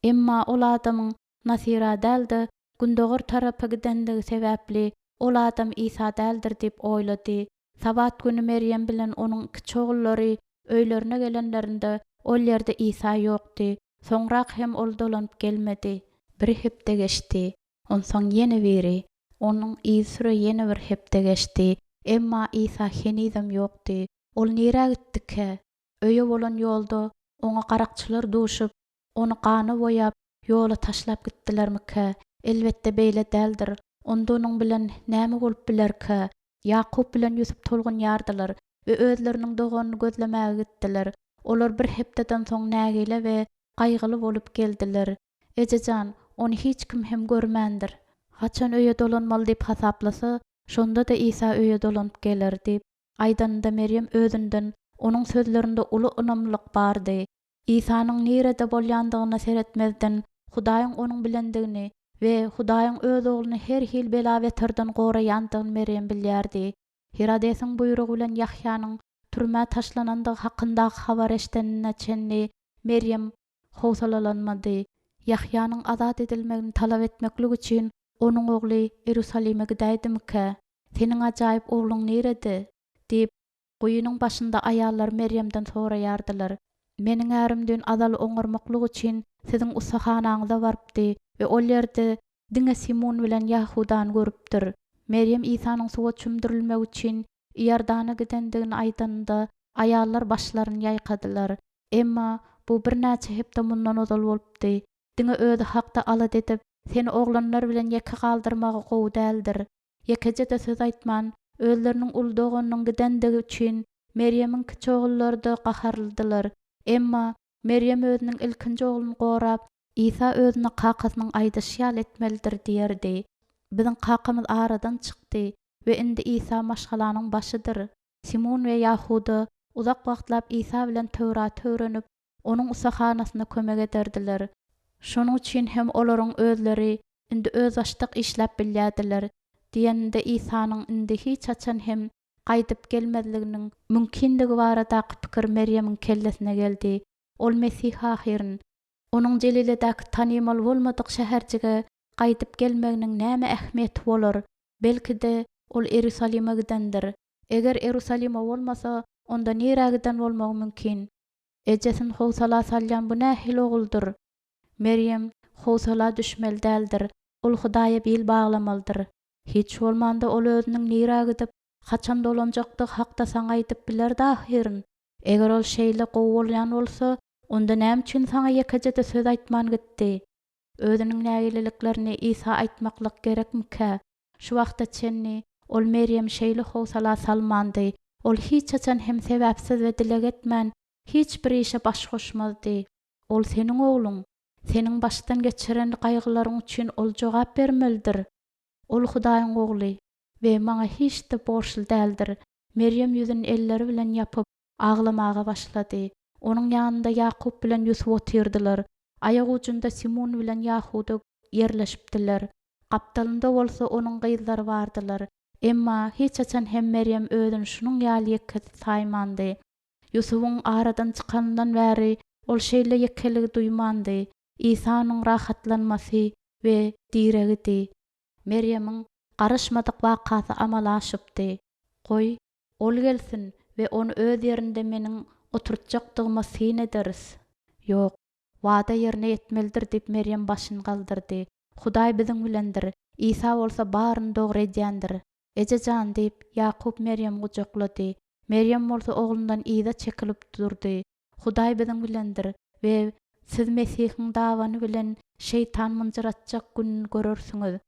Emma ol adamyň Nasyra däl-de, gündogar tarapa gidendigi sebäpli, ol adam Isa däldir diýip oýlady. Sabat güni Merýem bilen onuň kiçi ogullary öýlerine gelenlerinde, ol ýerde Isa ýokdy. Soňrak hem ol dolanyp gelmedi. Bir hepde geçdi. Onsoň ýene biri. Onuň yzysüre ýene bir hepde geçdi. Emma Isa henizem ýokdy. Ol nirä gitdikä? Öýe bolan ýolda oňa garakçylar duşup, Ony gana boýap, ýola taşlap gitdilermikä? Elbetde, beýle däldir. Onda onuň bilen näme bolup bilerkä? Ýakup bilen Ýusup tolgunýardylar we özleriniň doganyny gözlemäge gitdiler. Olar bir hepdeden soň nägile we gaýgyly bolup geldiler. Eje jan, ony hiç kim hem görmändir. Haçan öýe dolanmaly diýip hasaplasa, şonda-da Isa öýe dolanyp geler diýip, aýdanynda Merýem özünden onuň sözlerinde uly ynamlylyk bardy. Isanyň nirede bolýandygyna seretmezden, Hudaýyň onuň bilendigini we Hudaýyň öz Ogluny her hil bela-beterden goraýandygyny Merýem bilýärdi. Hirodesiň buýrugy bilen Ýahýanyň türmä taşlanandygy hakyndaky habary eşidenine çenli Merýem howsalalanmady. Ýahýanyň azat edilmegini talap etmeklik üçin onuň ogly Iýerusalime gidäýdimikä? Seniň ajaýyp ogluň nirede? diýip, Guýynyň başynda aýallar Merýemden soraýardylar, Meniň ärim düýn azaly oňarmaklyk üçin siziň ussahanaňyza barypdy we ol ýerde diňe Simun bilen Ýahudany görüpdir. Merýem Isanyň suwa çümdürilmegi üçin Iordana gidendigini aýdanynda, aýallar başlaryny ýaýkadylar. Emma bu birnäçe hepde mundan ozal bolupdy. Diňe özi hakda alada edip, seni oglanlar bilen ýeke galdyrmagy gowy däldir. Ýekeje-de söz aýtman, özleriniň uly doganynyň gidendigi üçin Merýemiň kiçi ogullary-da gaharlydylar. Emma Merýem özüniň ilkinji ogluny gorap, Isa özüne kakasynyň aýdyşy ýaly etmelidir diýerdi. Biziň kakamyz aradan çykdy we indi Isa maşgalanyň başydyr. Simun we Ýahuda uzak wagtlap Isa bilen Töwraty öwrenip, Onuň ussahanasynda kömek ederdiler. Şonuň üçin hem olaryň özleri indi özbaşdak işläp bilýärdiler diýeninde Isanyň indi hiç haçan hem gaýdyp gelmezliginiň mümkindigi baradaky pikir Merýemiň kellesine geldi. Ol Mesih ahyryn. Onuň Jeliledäki tanymal bolmadyk şäherjige gaýdyp gelmeginiň näme ähmiýeti bolar? Belki-de, ol Iýerusalime gidendir. Eger Iýerusalime bolmasa, onda nirä giden bolmagy mümkin? Ejesini howsala salýan bu nähili oguldyr? Merýem howsala düşmeli däldir, ol Hudaýa bil baglamalydyr. Hiç bolmanda ol özüniň nirä gidip, haçan dolanjakdygy hakda saňa aýdyp bilerdi ahyryn. Eger ol şeýle gowy bolýan bolsa, onda näme üçin saňa ýekeje-de söz aýtman gitdi? Özüniň nägileliklerini Isa aýtmaklyk gerekmikä? Şu wagta çenli ol Merýemi şeýle howsala salmandy. Ol hiç haçan hem sebäpsiz we dileg etmän hiç bir işe baş goşmazdy. Ol seniň ogluň. Seniň başdan geçiren gaýgylaryň üçin ol jogap bermelidir. Ol Hudaýyň Ogly we maňa hiç-de borçly däldir. Merýem ýüzüni elleri bilen ýapyp, aglamaga başlady. Onuň ýanynda Ýakup bilen Ýusup otyrdylar. Aýagujunda Simun bilen Ýahuda ýerleşipdiler. Gapdalynda bolsa onuň gyzlary bardylar. Emma hiç haçan hem Merýem özüni şunuň ýaly ýeke saýmandy. Ýusubyň aradan çykanyndan bäri ol şeýle ýekeligi duýmandy. Isa onuň rahatlanmasy we diregidi. Merýemiň garaşmadyk wakasy amala aşypdy. Goý, Ol gelsin we ony öz ýerinde meniň oturtjakdygyma syn ederis. Ýok. Wada ýerine ýetmelidir diýip Merýem başyny galdyrdy. Hudaý biziň bilendir, Isa bolsa baryny dogry edýändir. Eje jan diýip, Ýakup Merýemi gujaklady. Merýem bolsa oglundan yza çekilip durdy. Hudaý biziň bilendir we siz Mesihiň dabany bilen şeýtan mynjyratjak gününi görersiňiz.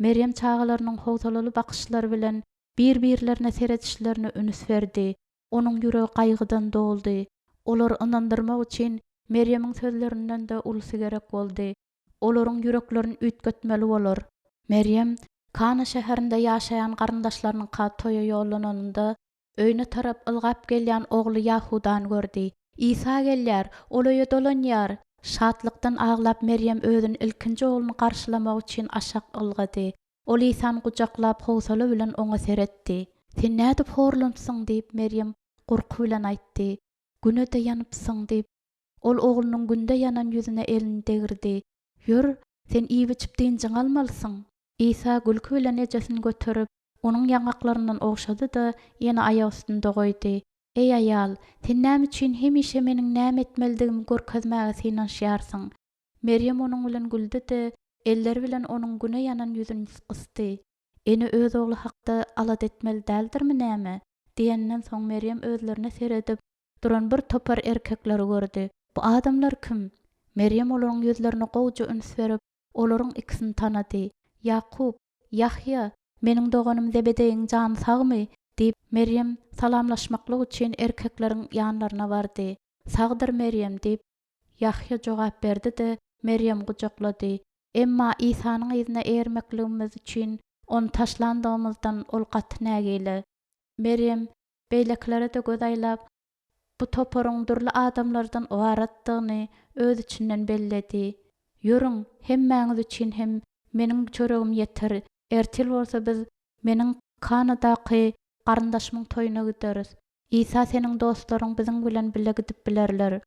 Merýem çagalarynyň howsalaly bakyşlary bilen bir-birlerine seredişlerine üns berdi. Onuň ýüregi gaýgydan doldy. Olary ynandyrmak üçin Merýemiň sözlerinden-de ulusy gerek boldy. Olaryň ýüreklerini üýtgetmeli bolar. Merýem Kana şäherinde ýaşaýan garyndaşlarynyňka toýa ýollananynda, öýüne tarap ylgap gelýän ogly Ýahudany gördi. Isa gelýär! Ol öýe dolanýar! Şatlykdan aglap Merýem özüni ilkinji ogluny garşylamak üçin aşak ylgady. Ol Isany gujaklap howsala bilen oňa seretdi. Sen nädip horlanypsyň? diýip, Merýem gorky bilen aýtdy. Güne-de ýanypsyň diýip, ol oglunyň günde ýanan ýüzüne elini degirdi. Ýör, sen iýip-içip dynjyňy almalysyň. Isa gülki bilen ejesini göterip, onuň ýaňaklaryndan ogşady-da, ýene aýak üstünde goýdy. Eý aýal, sen näme üçin hemişe meniň näme etmelidigimi görkezmäge synanyşýarsyň? Merýem onuň bilen güldi-de, elleri bilen onuň güne ýanan ýüzüni gysdy. Ene öz ogly hakda alada etmeli däldirmi näme? diýenden soň Merýem özlerine seredip duran bir topar erkekleri gördi. Bu adamlar kim? Merýem olaryň ýüzlerine gowuja üns berip, olaryň ikisini tanady. Ýakup! Ýahýa! Meniň doganym Zebedeýiň jany sagmy? diýip, Merýem salamlaşmaklyk üçin erkekleriň ýanlaryna bardy. Sagdyr, Merýem! diýip, Ýahýa jogap berdi-de, Merýemi gujaklady. Emma Isanyň yzyna eýermekligimiz üçin ony taşlandygymyzdan ol gaty nägile. Merýem beýlekilere-de göz aýlap, bu toparyň dürli adamlardan ybaratdygyny öz içinden belledi. Ýörüň, hemmäňiz üçin hem meniň çöregim ýeter, ertir bolsa biz meniň Kanadaky garyndaşymyň toýuna gideris. Isa seniň dostlaryň biziň bilen bile gidip bilerler.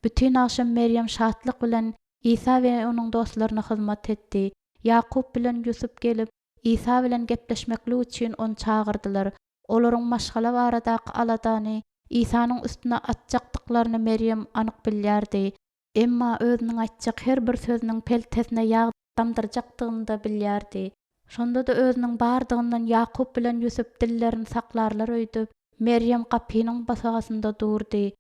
Bütin agşam Merýem şatlyk bilen Isa we onuň dostlaryna hyzmat etdi. Ýakup bilen Ýusup gelip, Isa bilen gepleşmeklik üçin ony çagyrdylar. Olaryň maşgala baradaky aladany Isanyň üstüne atjakdyklaryny Merýem anyk bilýärdi. Emma özüniň aýtjak her bir sözüniň peltesine ýag damdyrjakdygyny-da bilýärdi. Şonda-da özüniň bardygyndan Ýakup bilen Ýusup dillerini saklarlar öýdüp, Merýem gapynyň bosagasynda durdy.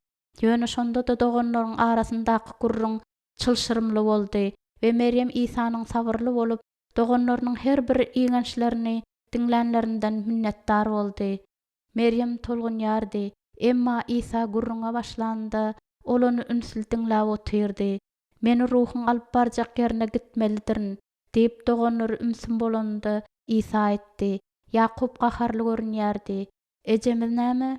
Ýöne şonda-da doganlaryň arasyndaky gürrüň çylşyrymly boldy we Merýem Isanyň sabyrly bolup, doganlarynyň her bir igençlerini diňlänlerinden minnetdar boldy. Merýem tolgunýardy, emma Isa gürrüňe başlanynda, ol ony ünsli diňläp otyrdy. Meni Ruhuň alyp barjak ýerine gitmelidirin, diýip, doganlary ümsüm bolanynda, Isa aýtdy. Ýakup gaharly görünýärdi. Ejemiz näme?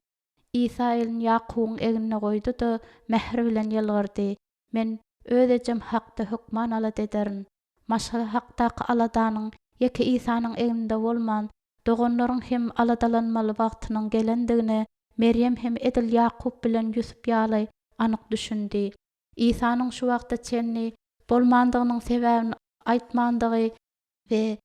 Isa elini Ýakubyň egnine goýdy-da, mähir bilen ýylgyrdy. Men öz ejem hakda hökman alada ederin. Maşgala hakdaky aladanyň ýeke Isanyň egninde bolman, doganlaryň hem aladalanmaly wagtynyň gelendigine Merýem hem edil Ýakup bilen Ýusup ýaly anyk düşündi. Isanyň şu wagta çenli bolmandygynyň sebäbini aýtmandygy we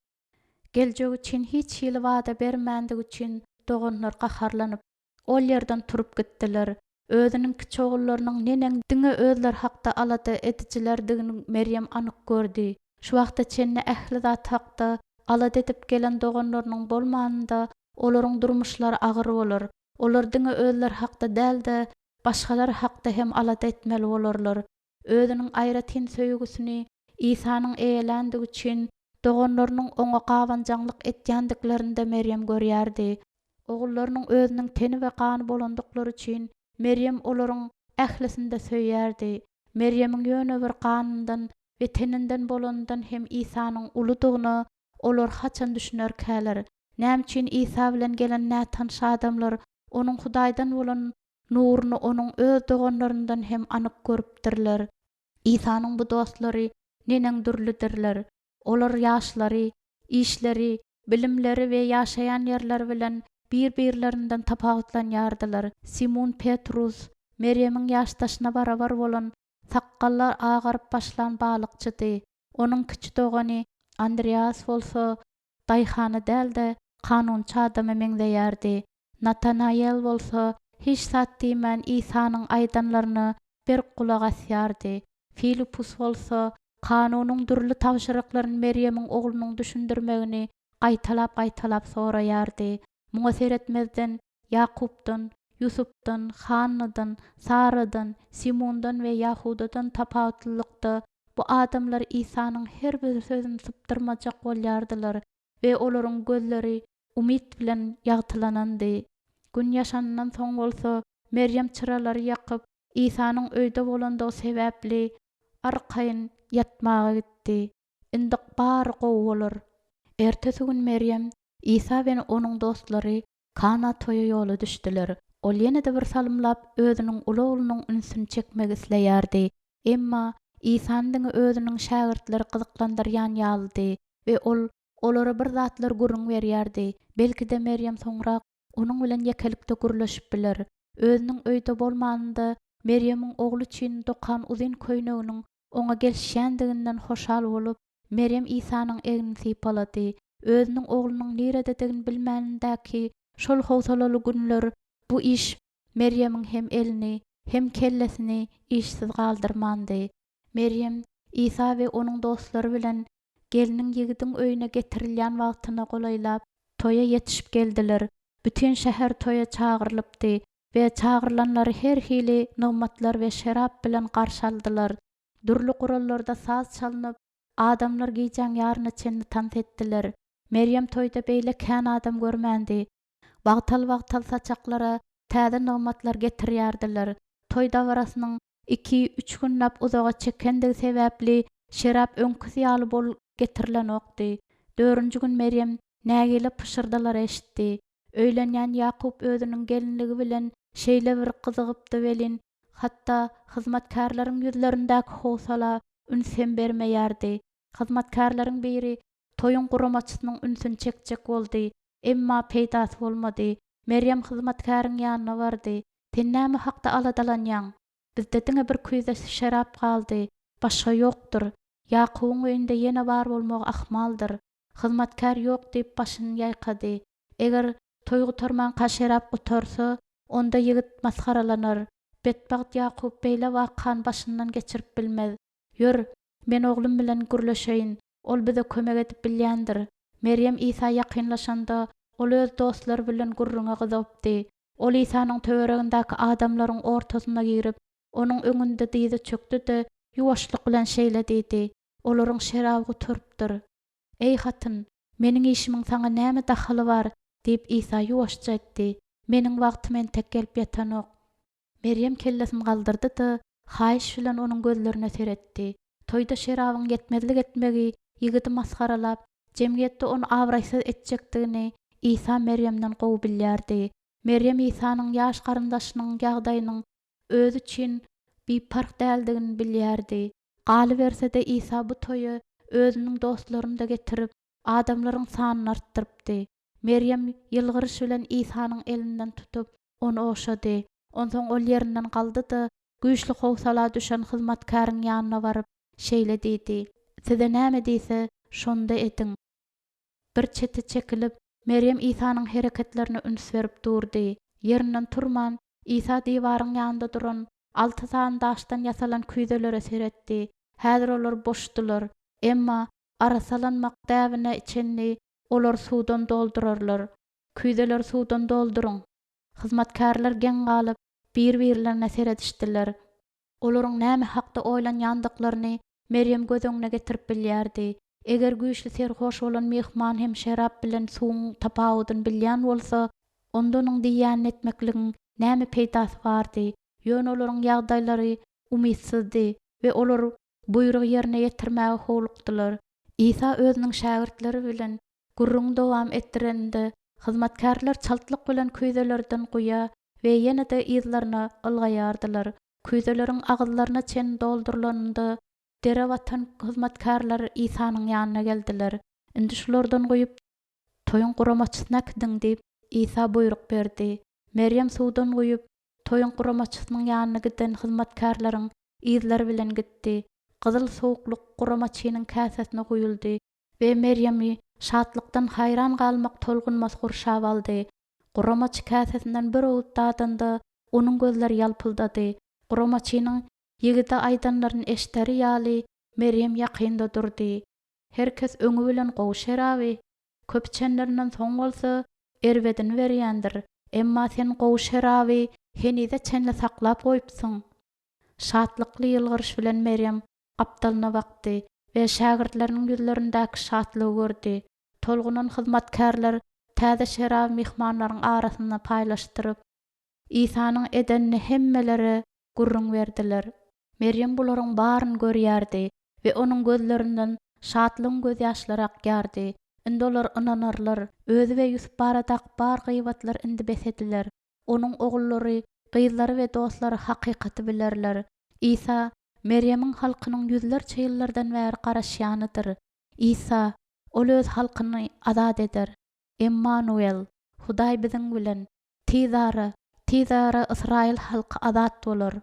Geljek üçin hiç hili wada bermändigi üçin doganlar gaharlanyp, ol ýerden turup gitdiler. Özüniň kiçi ogullarynyň neneň diňe özleri hakda alada edijilerdigini Merýem anyk gördi. Şu wagta çenli ähli zat hakda alada edip gelen doganlarynyň bolmanynda, olaryň durmuşlary agyr bolar. Olar diňe özleri hakda däl-de, başgalar hakda hem alada etmeli bolarlar. Özüniň aýratyn söýgüsini Isanyň eýeländigi üçin doganlarynyň oňa gabanjaňlyk etýändiklerini-de Merýem görýärdi. Ogullarynyň özüniň teni we gany bolandyklary üçin Merýem olaryň ählisini-de söýýärdi. Merýemiň ýöne bir ganyndan we teninden bolanyndan hem Isanyň uludygyna olar haçan düşünerkäler? Näme üçin Isa bilen gelen nätanyş adamlar onuň Hudaýdan bolan nuruny onuň öz doganlaryndan hem anyk görüpdirler? Isanyň bu dostlary neneň dürlüdirler! Olar ýaşlary, işleri, bilimleri we ýaşaýan ýerleri bilen bir-birlerinden tapawutlanýardylar. Simun Petrus, Merýemiň ýaşdaşyna barabar bolan, sakgally agaryp başlan balykçydy. Onuň kiçi dogany Andreas bolsa daýhana däl-de, kanunçy adama meňzeýärdi. Natanaýel bolsa hiç zat diýmän Isanyň aýdanlaryna berk gulak asýardy. Filipus bolsa Kanunyň dürli tabşyryklaryny Merýemiň oglunyň düşündirmegini gaýtalap-gaýtalap soraýardy. Muňa seretmezden, Ýakupdan, Ýusupdan, Hannadan, Saradan, Simundan we Ýahudadan tapawutlylykda, bu adamlar Isanyň her bir sözüni sypdyrmajak bolýardylar we olaryň gözleri umyt bilen ýagtylanandy. Gün ýaşanyndan soň bolsa, Merýem çyralary ýakyp, Isanyň öýde bolandygy sebäpli, arkaýyn ýatmaga gitdi. Indi bary gowy bolar. Ertesi gün Merýem, Isa we onuň dostlary Kana toýa ýola düşdüler. Ol ýene-de bir salymlap özüniň uly oglunyň ünsüni çekmek isleýärdi. Emma Isany diňe özüniň şägirtleri gyzyklandyrýan ýalydy we ol olara bir zatlar gürrüň berýärdi. Belki-de Merýem soňrak onuň bilen ýekelikde gürleşip biler. Özüniň öýde bolmanynda Merýemiň ogly üçin dokan uzyn köýneginiň oňa gelişýändiginden hoşal bolup, Merýem Isanyň egnini sypalady. Özüniň oglunyň nirededigini bilmänindäki şol howsalaly günler bu iş Merýemiň hem elini, hem kellesini işsiz galdyrmandy. Merýem Isa we onuň dostlary bilen gelniň ýigidiň öýüne getirilýän wagtyna golaýlap, toýa ýetişip geldiler. Bütin şäher toýa çagyrylypdy we çagyrylanlary her hili nygmatlar we şerap bilen garşy aldylar. Dürli gurallarda saz çalnyp, adamlar gijäň ýaryna çenli tans etdiler. Merýem toýda beýle kän adam görmändi. Wagtal-wagtal saçaklara täze nygmatlar getirýärdiler. Toý dabarasynyň Iki, üç günläp uzaga çekendigi sebäpli şerap öňküsi ýaly bol getirilenokdy. Dördünji gün Merýem nägile pyşyrdalary eşitdi. Öýlenýän Ýakup özüniň gelinligi bilen şeýle bir gyzygypdy welin, hatda hyzmatkärleriň ýüzlerindäki howsala üns hem bermeýärdi. Hyzmatkärleriň biri toýuň guramaçysynyň ünsüni çekjek boldy, emma peýdasy bolmady. Merýem hyzmatkäriň ýanyna bardy. Sen näme hakda aladalanýaň? Bizde diňe bir küýze şerap galdy, başga ýokdur. Ýakubyň öýünde ýene bar bolmagy ahmaldyr. Hyzmatkär ýok diýip başyny ýaýkady. Eger toý gutarmanka şerap gutarsa, onda ýigit masgaralanar. Betbagt Ýakup beýle wakany başyndan geçirip bilmez. Ýör, men oglum bilen gürleşeýin, ol bize kömek edip bilýändir. Merýem Isa ýakynlaşanda, ol öz dostlary bilen gürrüňe gyzygypdy. Ol Isanyň töweregindäki adamlaryň ortasyna girip, Onuň öňünde dyza çökdi-de, ýuwaşlyk bilen şeýle diýdi, Olaryň şeraby gutarypdyr. Eý, hatyn, meniň işimiň saňa näme dahyly bar? diýip, Isa ýuwaşja aýtdy. Meniň wagtym entek gelip ýetenok. Merýem kellesini galdyrdy-da, haýyş bilen onuň gözlerine seretdi. Toýda şerabyň ýetmezlik etmegi ýigidi masgaralap, jemgyýetde ony abraýsyz etjekdigini Isa Merýemden gowy bilýärdi. Merýem Isanyň ýaş garyndaşynyň ýagdaýynyň özi üçin biparh däldigini bilýärdi. Galyberse-de, Isa bu toýa özüniň dostlaryny-da getirip, adamlaryň sanyny artdyrypdy. Merýem ýylgyryş bilen Isanyň elinden tutup, ony ogşady. Onsoň ol ýerinden galdy-da, güýçli howsala düşen hyzmatkäriň ýanyna baryp, şeýle diýdi, Size näme diýse, şony-da ediň. Bir çete çekilip, Merýem Isanyň hereketlerine üns berip durdy. Ýerinden turman, Isa diwaryň ýanynda duran alty sany daşdan ýasalan küýzelere seretdi. Häzir olar boşdular. Emma arassalanmak däbine çenli olary suwdan doldurarlar. Küýzeleri suwdan dolduryň! Hyzmatkärler geň galyp, bir-birlerine seredişdiler. Olaryň näme hakda oýlanýandyklaryny Merýem göz öňüne getirip bilýärdi. Eger güýçli serhoş bolan myhman hem şerap bilen suwuň tapawudyny bilýän bolsa, onda onuň diýýänini etmekligiň näme peýdasy bardy? Ýöne olaryň ýagdaýlary umytsyzdy we olar buýrugy ýerine ýetirmäge howlukdylar. Isa özüniň şägirtleri bilen gürrüňi dowam etdireninde, hyzmatkärler çaltlyk bilen küýzelerden guýa we ýene-de yzlaryna ylgaýardylar. Küýzeleriň agyzlaryna çenli doldurylanynda, dere batan hyzmatkärler Isanyň ýanyna geldiler. Indi şulardan guýup, toýuň guramaçysyna äkidiň diýip, Isa buýruk berdi. Merýem suwdan guýup, toýuň guramaçysynyň ýanyna giden hyzmatkärleriň yzlary bilen gitdi. Gyzyl sowuklyk guramaçynyň käsesine guýuldy we Merýemi şatlykdan haýran galmak tolgunmasy gurşap aldy. Guramaçy käsesinden bir owurt dadanda, onuň gözleri ýalpyldady. Guramaçynyň. Ýigide aýdanlaryny eşderi ýaly, Merýem ýakynda durdy. Her kes öňi bilen gowy şeraby, köp içenlerinden soň bolsa, erbedini berýändir. Emma sen gowy şeraby henize çenli saklap goýupsyň. Şatlykly ýylgyryş bilen Merýem gapdalyna bakdy we şägirtleriniň ýüzlerindäki şatlygy gördi. Tolgunan hyzmatkärler täze şeraby myhmanlaryň arasynda paýlaşdyryp, Isanyň edenini hemmelere gürrüň berdiler. Merýem bularyň baryny görýärdi we onuň gözlerinden şatlygyň gözýaşlary akýardy. Indi olar ynanarlar, özi we Ýusup baradaky bar gybatlar indi bes ediler. Onuň ogullary, gyzlary we dostlary hakykaty bilerler. Isa, Merýemiň halkynyň ýüzlerçe ýyllardan bäri garaşýanydyr. Isa, Ol öz halkyny azat eder. Emmanuel, Hudaý biziň bilen. Tizara, tizara ysraýyl halky azat bolar.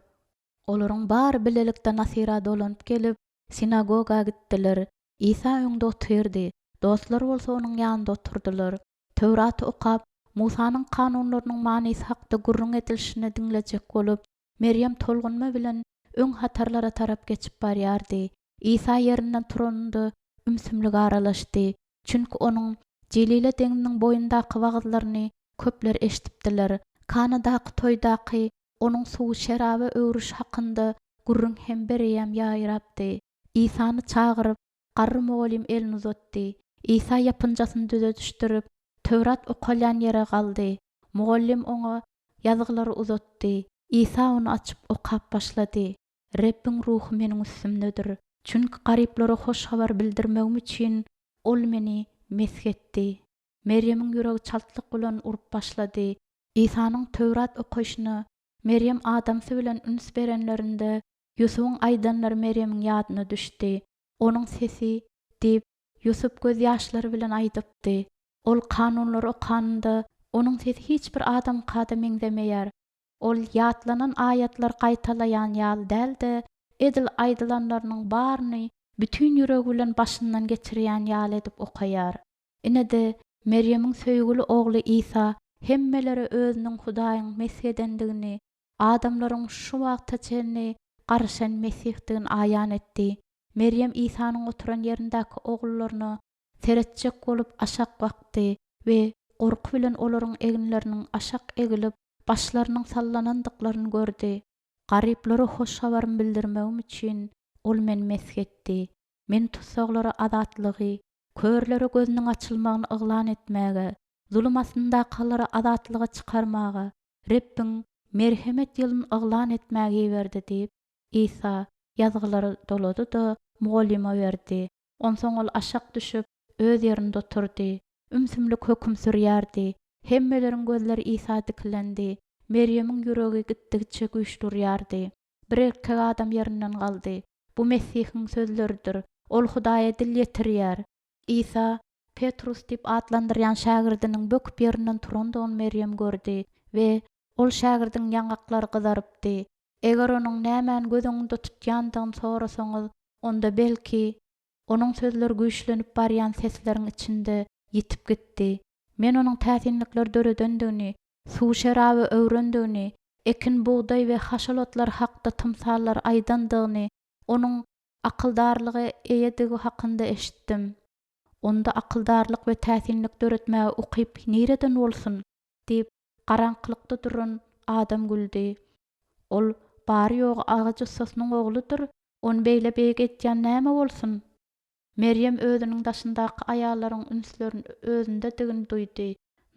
Olaryň bary bilelikde Nasyra dolanyp gelip, sinagoga gitdiler. Isa öňde otyrdy, dostlary bolsa onuň ýanynda oturdylar. Töwraty okap, Musanyň kanunlarynyň manysy hakda gürrüň edilişini diňlejek bolup, Merýem tolgunma bilen öň hatarlara tarap geçip barýardy. Isa ýerinden turanynda ümsümlik aralaşdy. Çünki onuň Jelile deňziniň boýundaky wagyzlaryny köpler eşidipdiler. Kanadaky toýdaky onuň suwy şeraba öwrüşi hakynda gürrüň hem bireýýäm ýaýrapdy. Isany çagyryp, garry mugallym elini uzatdy. Isa ýapynjasyny düzedişdirip, Töwrat okalýan ýere galdy. Mugallym oňa Ýazgylary uzatdy. Isa ony açyp okap başlady. Rebbiň Ruhy meniň üstümdedir. Çünki garyplara hoş habar bildirmegim üçin Ol meni mesh etdi. Merýemiň ýüregi çaltlyk bilen urup başlady. Isanyň Töwrat okaýşyna Merýem adamsy bilen üns berenlerinde, Ýusubyň aýdanlary Merýemiň ýadyna düşdi. Onuň sesi, diýip, Ýusup gözýaşlary bilen aýdypdy. Ol kanunlary okanynda, onuň sesi hiç bir adamyňka-da meňzemeýär. Ol ýatlanan aýatlary gaýtalaýan ýaly däl-de, edil aýdylanlarynyň baryny bütin ýüregi bilen başyndan geçirýän ýaly edip okaýar. Ine-de, Merýemiň söýgüli ogly Isa hemmelere özüniň Hudaýyň mesh edendigini, adamlaryň şu wagta çenli garaşan Mesihdigini aýan etdi. Merýem Isanyň oturan ýerindäki ogullaryna seretjek bolup aşak bakdy we gorky bilen olaryň eginleriniň aşak egilip, başlarynyň sallanandyklaryny gördi. Garyplara hoş habarymy bildirmegim üçin Ol meni mesh etdi. Meni tussaglara azatlygy, körlere gözüniň açylmagyny yglan etmäge, zulum astyndakalary azatlyga çykarmaga, Rebbiň merhemet ýylyny yglan etmäge iberdi diýip, Isa Ýazgylary dolady-da, mugallyma berdi. Onsoň ol aşak düşüp, öz ýerinde oturdy. Ümsümlik höküm sürýärdi. Hemmeleriň gözleri Isa dikilendi. Merýemiň ýüregi gitdigiçe güýçli urýardy. Bir erkek adam ýerinden galdy. Bu Mesihiň sözleridir. Ol Hudaýa dil ýetirýär. Isa Petrus diýip atlandyrýan şägirdiniň böküp ýerinden turandygyny Merýem gördi we ol şägirdiň ýaňaklary gyzarypdy. Eger onuň nämäni göz öňünde tutýandygyny sorasaňyz, onda belki, onuň sözleri güýçlenip barýan sesleriň içinde ýitip gitdi. Men onuň täsinlikler döredendigini, suwy şeraba öwrendigini, ekin, bugdaý we haşal otlar hakda tymsallar aýdandygyny, onuň akyldarlyga eýedigi hakynda eşitdim. Onda akyldarlyk we täsinlik döretmäge ukyp nireden bolsun? diýip, Garaňkylykda duran adam güldi. Ol bary-ýogy agaç ussasynyň ogludyr, ony beýle beýik edýän näme bolsun? Merýem özüniň daşyndaky aýallaryň ünslerini özündedigini duýdy.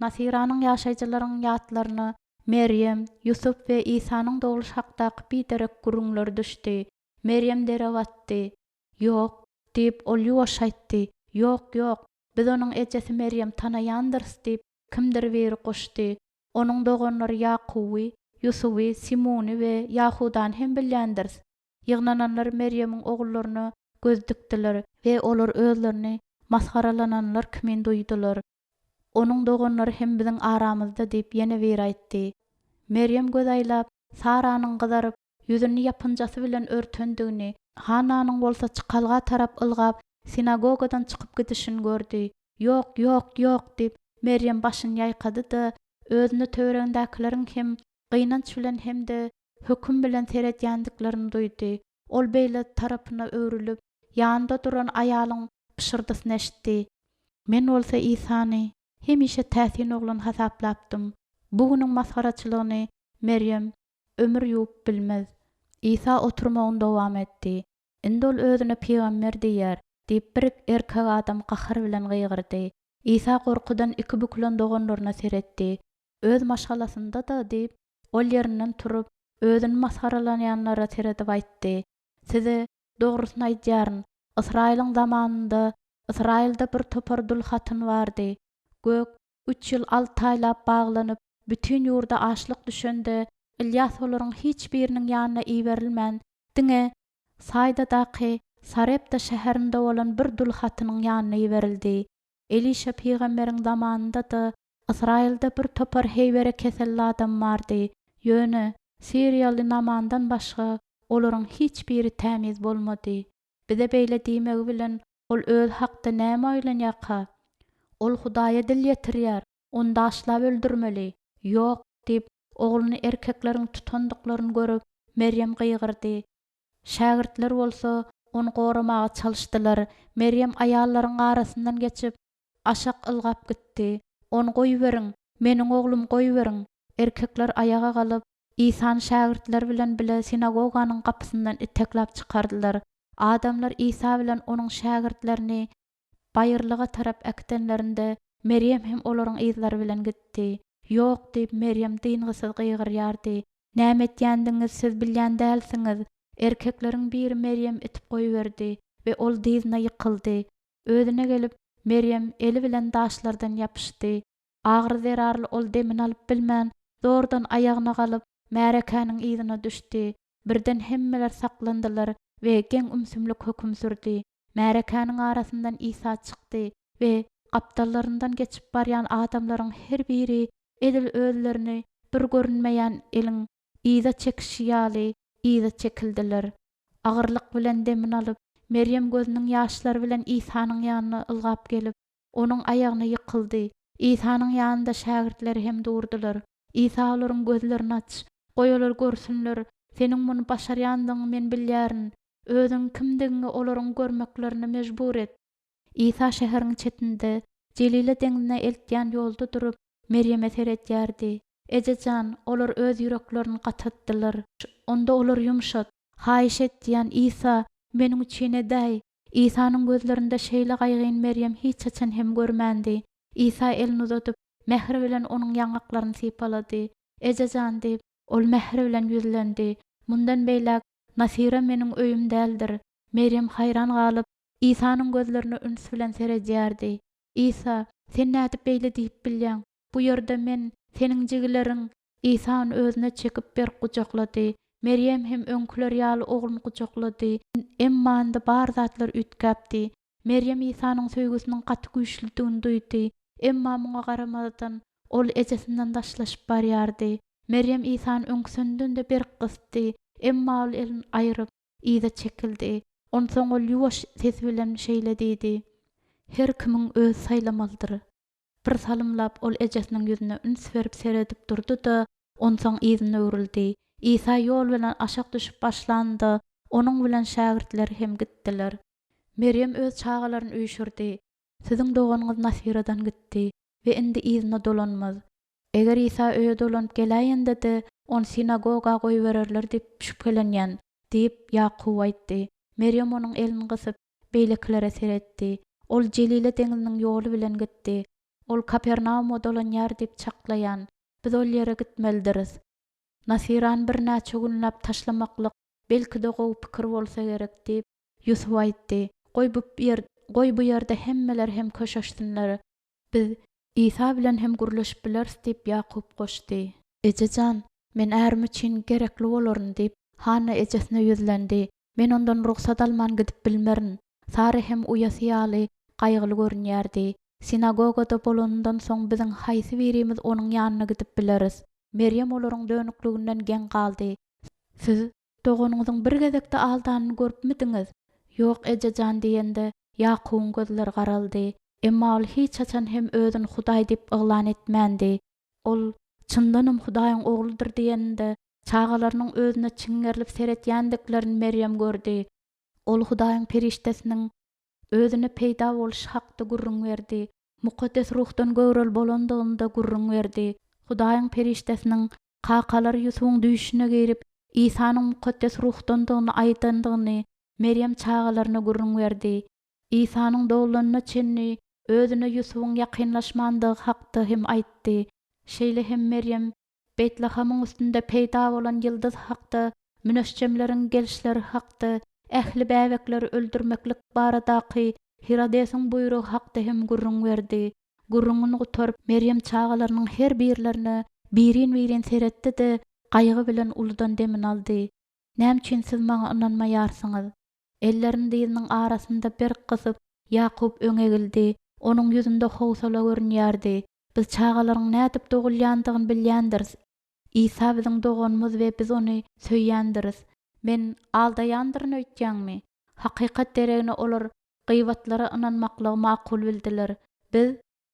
Nasyranyň ýaşaýjylaryň ýatlaryna Merýem, Ýusup we Isanyň dogluş hakdaky biderek gürrüňler düşdi. Merýem dere batdy. Ýok, diýip, ol ýuwaş aýtdy. Ýok, ýok, biz onuň ejesi Merýemi tanaýandyrys, diýip, kimdir biri goşdy. Onuň doganlary Ýakuby, Ýusuby, Simuny we Ýahudany hem bilýändiris. Ýygnananlar Merýemiň ogullaryna göz dikdiler we olar özlerini masgaralananlar kimin duýdular. Onuň doganlary hem biziň aramyzda diýip, ýene biri aýtdy. Merýem göz aýlap, Saranyň gyzaryp, ýüzüni ýapynjasy bilen örtendigini, Hannanyň bolsa çykalga tarap ylgap, sinagogadan çykyp gidişini gördi. Ýok, ýok, ýok! diýip, Merýem başyny ýaýkady-da, özüne töweregindäkileriň hem gynanç bilen hem-de. höküm bilen seredýändiklerini duýdy. Ol beýle tarapyna öwrülip, ýanynda duran aýalyň pyşyrdysyny eşitdi. Men bolsa Isany hemişe täsin oglan hasaplapdym. Bu günüň masgaraçylygyny Merýem ömür ýuwup bilmez. Isa oturmagyny dowam etdi. Indi ol özüne pygamber diýýär, diýip, bir erkek adam gahar bilen gygyrdy. Isa gorkudan iki bükülen doganlaryna seretdi. Öz maşgalasynda-da, diýip, ol ýerinden turup, özüni masgaralanýanlara seredip aýtdy. Size dogrusyny aýdýaryn, Ysraýylyň zamanynda Ysraýylda bir topar dul hatyn bardy. Gök üç ýyl alty aýlap baglanyp, bütin ýurda açlyk düşende, Ylýas olaryň hiç biriniň ýanyna iberilmän, diňe Saýdadaky Sarepta şäherinde bolan bir dul hatynyň ýanyna iberildi. Elişa pygamberiň zamanynda-da Ysraýylda bir topar heýwere keselli adam bardy, ýöne siriýaly Namandan başga olaryň hiç biri tämiz bolmady. Bize beýle diýmegi bilen ol özi hakda näme oýlanýarka? Ol Hudaýa dil ýetirýär, ony daşlap öldürmeli. Ýok! diýip, ogluny erkekleriň tutandyklaryny görüp, Merýem gygyrdy. Şägirtler bolsa, ony goramaga çalyşdylar. Merýem aýallaryň arasyndan geçip, aşak ylgap gitdi. Ony goýberiň! Meniň oglumy goýberiň! Erkekler aýaga galyp, Isany şägirtleri bilen bile sinagoganyň gapysyndan itekläp çykardylar. Adamlar Isa bilen onuň şägirtlerini baýyrlyga tarap äkidenlerinde, Merýem hem olaryň yzlary bilen gitdi. Ýok! diýip, Merýem dyngysyz gygyrýardy. Näme etýändigiňizi siz bilýän dälsiňiz! Erkekleriň biri Merýemi itip goýberdi we ol dyzyna ýykyldy. Özüne gelip, Merýem eli bilen daşlardan ýapyşdy. Agyry zerarly ol demini alyp bilmän, zordan aýagyna galyp, märekäniň yzyna düşdi. Birden hemmeler saklandylar we geň ümsümlik höküm sürdi. Märekäniň arasyndan Isa çykdy we gapdallaryndan geçip barýan adamlaryň her biri edil özlerini bir görünmeýän eliň yza çekişi ýaly yza çekildiler. Agyrlyk bilen demini alyp, Merýem gözüniň ýaşlary bilen Isanyň ýanyna ylgap gelip, Onuň aýagyna ýykyldy. Isanyň ýanynda şägirtleri hem durdular. Isa olaryň gözlerini aç, goý olar görsünler, Seniň muny başarýandygyňy men bilýärin. Özüňiň kimdigiňi olaryň görmeklerine mejbur et. Isa şäheriň çetinde, Jelile deňzine eltýän ýolda durup, Merýeme seredýärdi. Eje jan, olar öz ýüreklerini gatatdylar. Onda olary ýumşat. Haýyş etýän, Isa, meniň üçin edäý. Isanyň gözlerinde şeýle gaýgyny Merýem hiç haçan hem görmändi. Isa elini uzadyp, mähir bilen onuň ýaňaklaryny sypalady. Eje jan, diýip, ol mähir bilen ýüzlendi. Mundan beýläk Nasyra meniň öýüm däldir. Merýem haýran galyp, Isanyň gözlerine üns bilen seredýärdi. Isa, sen nädip beýle diýip bilýäň? Bu ýerde men, seniň jigileriň. Isa ony özüne çekip berk gujaklady. Merýem hem öňküleri ýaly ogluny gujaklady. Emma indi bar zatlar üýtgäpdi. Merýem Isanyň söýgüsiniň gaty güýçlüdigini duýdy. Emma muňa garamazdan, ol ejesinden daşlaşyp barýardy. Merýem Isany öňküsinden-de berk gysdy. Emma ol elini aýryp, yza çekildi. Onsoň ol ýuwaş sesi bilen şeýle diýdi, Her kimiň özi saýlamalydyr. Bir salymlap ol ejesiniň ýüzüne üns berip seredip durdy-da, onsoň yzyna öwrüldi. Isa ýol bilen aşak düşüp başlanda, onuň bilen şägirtleri hem gitdiler. Merýem öz çagalaryny üýşürdi. Siziň doganyňyz Nasyradan gitdi we indi yzyna dolanmaz. Eger Isa öýe dolanyp geläýende-de, ony sinagoga goýbererler diýip şübhelenýän, diýip, Ýakup aýtdy. Merýem onuň elini gysyp, beýlekilere seretdi. Ol Jelile deňziniň ýoly bilen gitdi. Ol Kapernauma dolanýar diýip çaklaýan. Biz ol ýere gitmelidiris. Nasyrany birnäçe günläp taşlamaklyk, belki-de, gowy pikir bolsa gerek, diýip, Ýusup aýtdy. Goý, bu ýer, goý, bu ýerde hemmeler hem köşeşsinler. Biz Isa bilen hem gürleşip bileris diýip, Ýakup goşdy. Eje jan, men ärim üçin gerekli bolaryn, diýip, Hanna ejesine ýüzlendi. Men ondan rugsat alman gidip bilmerin. Sara hem uýasy ýaly gaýgyly görünýärdi. Sinagogada bolanyndan soň biziň haýsy birimiz onuň ýanyna gidip bileris? Merýem olaryň dönükliginden geň galdy. Siz Doganyňyzyň bir gezekde aldanyny görüpmidiňiz? Ýok, eje jan diýende, Ýakubyň gözleri garaldy. Emma ol hiç haçan hem özüni Hudaý diýip yglan etmändi. Ol, Çyndanam Hudaýyň Ogludyr diýeninde, Çagalarynyň özüne çiňňerilip seretýändiklerini Merýem gördi. Ol Hudaýyň perişdesiniň özüne peýda bolşy hakda gürrüň berdi. Mukaddes Ruhdan göwreli bolandygyny-da gürrüň berdi. Hudaýyň perişdesiniň kakalary Ýusubyň düýşüne girip, Isanyň Mukaddes Ruhdandygyny aýdandygyny Merýem çagalaryna gürrüň berdi. Isanyň doglanyna çenli özüne Ýusubyň ýakynlaşmandygy hakda hem aýtdy. Şeýle hem Merýem Beýtlahamyň üstünde peýda bolan ýyldyz hakda, müneçjemleriň gelişleri hakda, ähli bäbekleri öldürmeklik baradaky Hirodesiň buýrugy hakda hem gürrüň berdi. Gürrüňini gutaryp, Merýem çagalarynyň her birlerine birin-birin seretdi-de, gaýgy bilen uludan demini aldy. Näme üçin siz maňa ynanmaýarsyňyz? Ellerini dyzynyň arasynda berk gysyp, Ýakup öňe egildi. Onuň ýüzünde howsala görünýärdi. Biz çagalaryň nädip dogulýandygyny bilýändiris. Isa biziň doganymyz we biz ony söýýändiris. Men aldaýandyryn öýtýäňmi? Hakykat deregine olar gybatlara ynanmaklygy makul bildiler. Biz,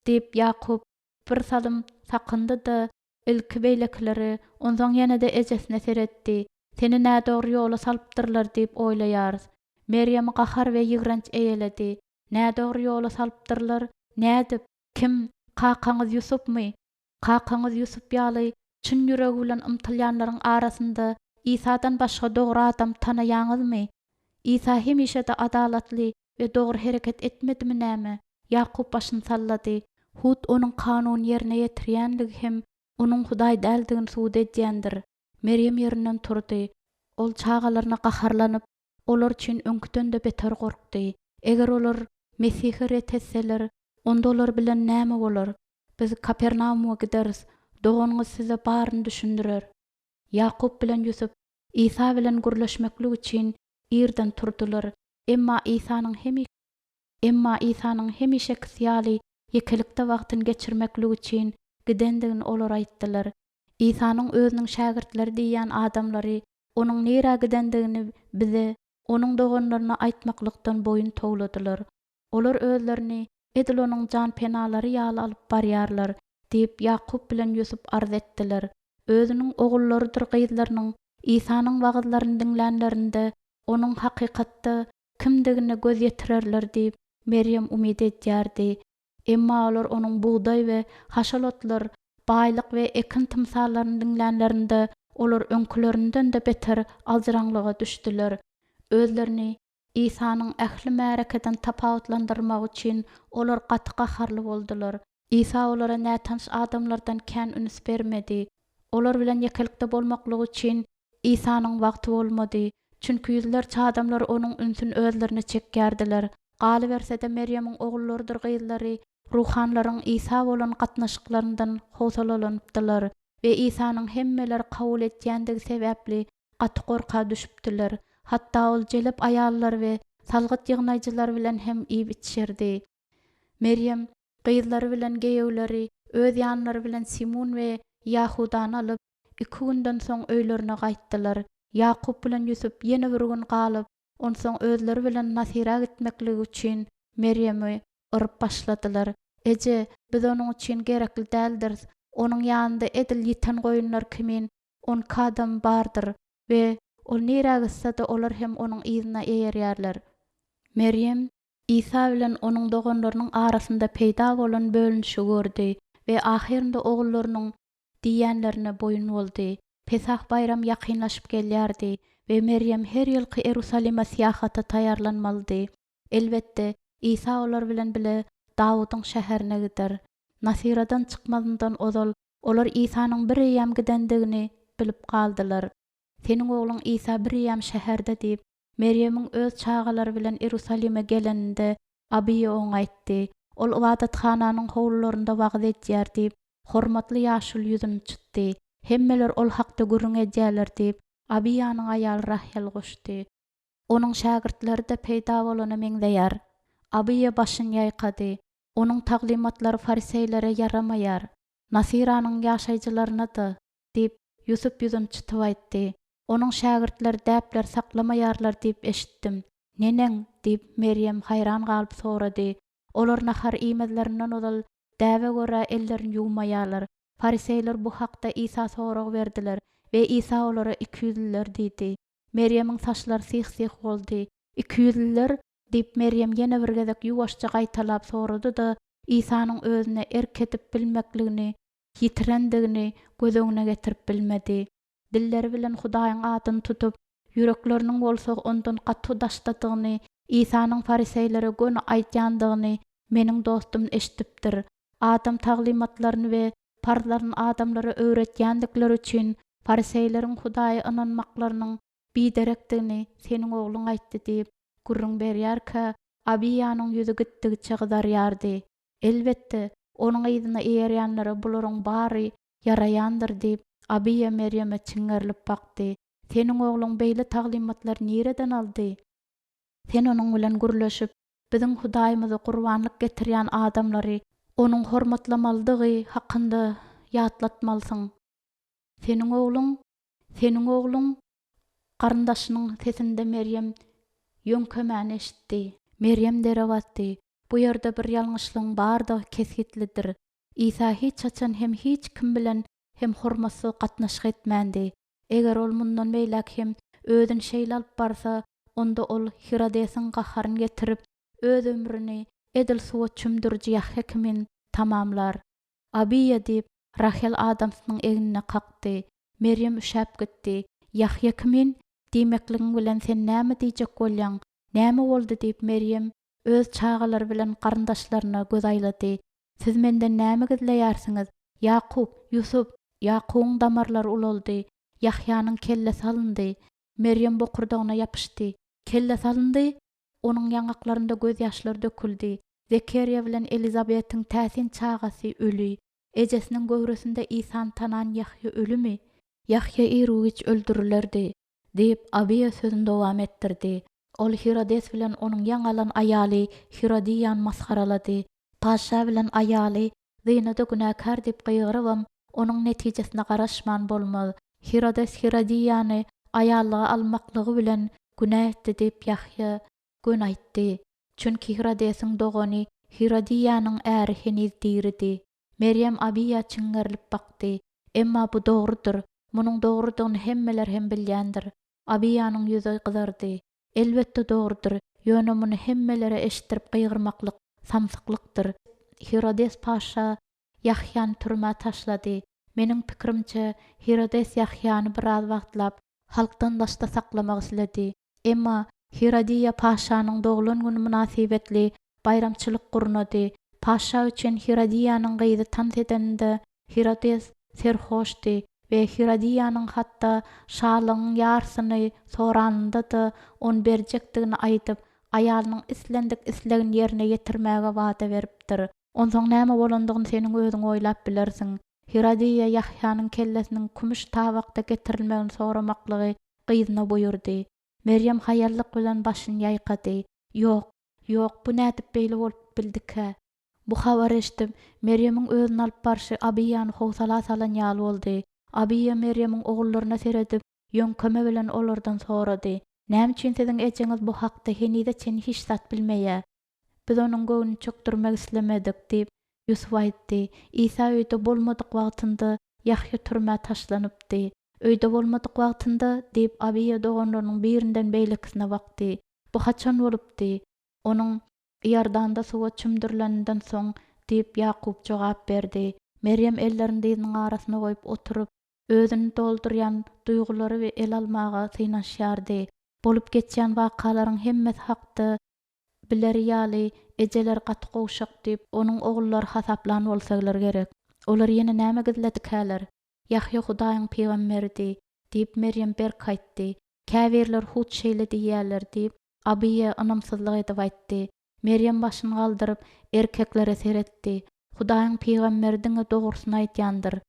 diýip, Ýakup birsalym sakyndy-da, ilki beýlekilere, onsoň ýene-de ejesine seretdi. Seni nädogry ýola salypdyrlar diýip oýlaýarys. Merýemi gahar we ýigrenç eýeledi. Nädogry ýola salypdyrlar? Nädip? Kim? Kakaňyz Ýusupmy? Kakaňyz Ýusup ýaly çyn ýüregi bilen ymtylýanlaryň arasynda Isadan başga dogry adam tanaýaňyzmy? Isa hemişe-de adalatly we dogry hereket etmedimi näme? Ýakup başyny sallady. Hut onuň kanuny ýerine ýetirýänligi hem onuň Hudaý däldigini subut edýändir. Merýem ýerinden turdy. Ol çagalaryna gaharlanyp, olar üçin öňküden-de beter gorkdy. Eger olar Mesihi ret etseler, onda olar bilen näme bolar? Biz Kapernauma gideris, doganyňyz size baryny düşündirer. Ýakup bilen Ýusup Isa bilen gürleşmeklik üçin irden turdular, emma Isanyň hemi Emma Isanyň hemişekisi ýaly ýekelikde wagtyny geçirmeklik üçin gidendigini olara aýtdylar. Isanyň özüniň şägirtleri diýýän adamlary Onuň nirä gidendigini bize, Onuň doganlaryna aýtmaklykdan boýun towladylar. Olar özlerini edil Onuň janpenalary ýaly alyp barýarlar, diýip, Ýakup bilen Ýusup arz etdiler. Özüniň ogullarydyr gyzlarynyň Isanyň wagyzlaryny diňlänlerinde, Onuň hakykatda kimdigine göz ýetirerler diýip, Merýem umyt edýärdi. Emma olar onuň bugdaý we haşal otlar, baýlyk we ekin tymsallaryny diňlänlerinde, olar öňkülerinden-de beter aljyraňlyga düşdüler. Özlerini Isanyň ähli märekeden tapawutlandyrmagy üçin olar gaty gaharly boldular. Isa olara nätanyş adamlardan kän üns bermedi. Olar bilen ýekelikde bolmaklygy üçin Isanyň wagty bolmady, çünki ýüzlerçe adamlar onuň ünsüni özlerine çekýärdiler. Galyberse-de, Merýemiň ogullarydyr gyzlary ruhanlaryň Isa bolan gatnaşyklaryndan howsalalanypdylar we Isanyň hemmeleri kabul edýändigi sebäpli gaty gorka düşüpdiler. Hatda ol jelep aýallar we salgyt ýygnaýjylar bilen hem iýip-içerdi. Merýem gyzlary bilen giýewleri öz ýanlary bilen Simun we Ýahudany alyp, iki günden soň öýlerine gaýtdylar. Ýakup bilen Ýusup ýene bir gün galyp, onsoň özleri bilen Nasyra gitmekligi üçin Merýemi yryp başladylar. Eje, biz onuň üçin gerekli däldiris. Onuň ýanynda edil ýiten goýunlar kimin 12 adam bardyr we ol nirä gitse-de olar hem onuň yzyna eýerýärler. Merýem Isa bilen onuň doganlarynyň arasynda peýda bolan bölünişigi gördi we ahyrynda ogullarynyň diýýänlerine boýun boldy. Pesah baýramy ýakynlaşyp gelýärdi we Merýem her ýylky Erusalime syýahata taýýarlanmalydy. Elbetde, Isa olar bilen bile Dawudyň şäherine gider. Nasyradan çykmazyndan ozal olar Isanyň bireýýäm gidendigini bilip galdylar. Seniň ogluň Isa bireýýäm şäherde diýip, Merýemiň öz çagalary bilen Iýerusalime geleninde, Abiýa oňa aýtdy, Ol ybadathananyň howlularynda wagyz edýär diýip, hormatly ýaşuly ýüzüni çytdy. Hemmeler ol hakda gürrüň edýärler diýip, Abiýanyň aýaly Rahel goşdy. Onuň şägirtleri-de peýda bolana meňzeýär. Abiýa başyny ýaýkady. Onuň taglymatlary fariseýlere ýaramaýar. Nasyranyň ýaşaýjylaryna-da, diýip, Ýusup ýüzüni çytyp aýtdy. Onuň şägirtleri däpleri saklamaýarlar diýip eşitdim. Neneň? diýip, Merýem haýran galyp sorady. Olar nahar iýmezlerinden ozal däbe görä ellerini ýuwmaýarlar. Fariseýler bu hakda Isa sorag berdiler. We Isa olara ikiýüzlüler diýdi. Merýemiň saçlary syh-syh boldy. Ikiýüzlüler? diýip, Merýem ýene bir gezek ýuwaşja gaýtalap sorady-da, Isanyň özüne erk edip bilmekligini ýitirendigini göz öňüne getirip bilmedi. Dilleri bilen Hudaýyň adyny tutup, ýürekleriniň bolsa Ondan gaty daşdadygyny Isanyň fariseýlere göni aýdýandygyny meniň dostum eşidipdir. Adam taglymatlaryny we parzlaryny adamlara öwretýändikleri üçin fariseýleriň Hudaýa ynanmaklarynyň biderekdigini seniň ogluň aýtdy diýip, gürrüň berýärkä, Abiýanyň ýüzi gitdigiçe gyzarýardy. Elbetde, onuň yzyna eýerýänlere bularyň bary ýaraýandyr diýip, Abiýa Merýeme çiňerilip bakdy. Seniň ogluň beýle taglymatlary nireden aldy? Sen onuň bilen gürleşip, biziň Hudaýymyza gurbanlyk getirýän adamlary Onuň hormatlamalydygy hakynda ýatlatmalysyň. Seniň ogluň? Seniň ogluň? Garyndaşynyň sesinde Merýem ýöňkemäni eşitdi. Merýem dere batdy. Bu ýerde bir ýalňyşlygyň bardygy kesgitlidir. Isa hiç haçan hem hiç kim bilen hem hormatsyz gatnaşyk etmändi. Eger ol mundan beýläk hem özüni şeýle alyp barsa, onda ol Hirodesiň gaharyny getirip, öz ömrüni edil suwa çümdüriji Ýahýa kimin tamamlar. Abiýa diýip, Rahel adamsynyň egnine kakdy. Merýem üşäp gitdi. Ýahýa kimin? Diýmekligiň bilen sen näme diýjek bolýaň? Näme boldy? diýip, Merýem öz çagalary bilen garyndaşlaryna göz aýlady. Siz menden näme gizleýärsiňiz? Ýakup! Ýusup! Ýakubyň damarlary ulaldy. Ýahýanyň kellesi alyndy. Merýem bokurdagyna ýapyşdy. Kellesi alyndy? Onuň ýaňaklarynda gözýaşlar döküldi. Zekerýa bilen Elizabetiň täsin çagasy öli. Ejesiniň göwresinde Isany tanan Ýahýa ölümi? Ýahýa iru-giç öldürilerdi, diýip, Abiýa sözüni dowam etdirdi. Ol Hirodes bilen onuň ýaňy alan aýaly Hirodiýany masgaralady. Patyşa bilen aýaly zynada günäkär diýip gygyrybam, onuň netijesine garaşman bolmaz. Hirodes Hirodiýany aýallyga almaklygy bilen günä etdi diýip Ýahýa göni aýtdy. Çünki Hirodesiň dogany Hirodiýanyň äri heniz diridi. Merýem Abiýa çiňňerilip bakdy. Emma bu dogrudyr. Munuň dogrudygyny hemmeler hem bilýändir. Abiýanyň ýüzi gyzardy. Elbetde dogrudyr, ýöne muny hemmelere eşitdirip gygyrmaklyk samsyklykdyr. Hirodes paşa Ýahýany türmä taşlady. Meniň pikirimçe, Hirodes Ýahýany biraz wagtlap halkdan daşda saklamak isledi. Emma Hirodiýa paşanyň doglan güni mynasybetli baýramçylyk gurnady. Paşa üçin Hirodiýanyň gyzy tans edeninde Hirodes serhoşdy we Hirodiýanyň hatda şalygyň ýarsyny soranynda-da ony berjekdigini aýdyp, aýalynyň islendik islegini ýerine ýetirmäge wada beripdir. Onsoň näme bolandygyny seniň özüň oýlap bilersiň. Hirodiýa Ýahýanyň kellesiniň kümüş tabakda getirilmegini soramaklygy gyzyna buýurdy. Merýem haýallyk bilen başyny ýaýkady. Ýok, ýok, bu nädip beýle bolup bildikä? Bu habary eşidip, Merýemiň özüni alyp barşy Abiýany howsala salan ýaly boldy. Abiýa Merýemiň ogullaryna seredip, ýöňkeme bilen olardan sorady, Näme üçin siziň ejeňiz bu hakda henize çenli hiç zat bilmeýär? Biz onuň göwnüni çökdürmek islemedik, diýip, Ýusup aýtdy. Isa öýde bolmadyk wagtynda Ýahýa türmä taşlanypdy. Öýde bolmadyk wagtynda? diýip, Abiýa doganlarynyň birinden beýlekisine bakdy. Bu haçan bolupdy? Onuň Iordanda suwa çümdürileninden soň, diýip, Ýakup jogap berdi. Merýem ellerini dyzynyň arasyna goýup oturyp, özüni doldurýan duýgulary ele almaga synanyşýardy. Bolup geçýän wakalaryň hemmesi hakda bileri ýaly, ejeleri gaty gowşak diýip, onuň ogullary hasaplan bolsalar gerek. Olar ýene näme gizledikäler? Ýahýa Hudaýyň pygamberidi, diýip, Merýem berk aýtdy. Käbirler hut şeýle diýýärler, diýip, Abiýa ynamsyzlyk edip aýtdy. Merýem başyny galdyryp, erkeklere seretdi. Hudaýyň pygamberi diňe dogrusyny aýdýandyr.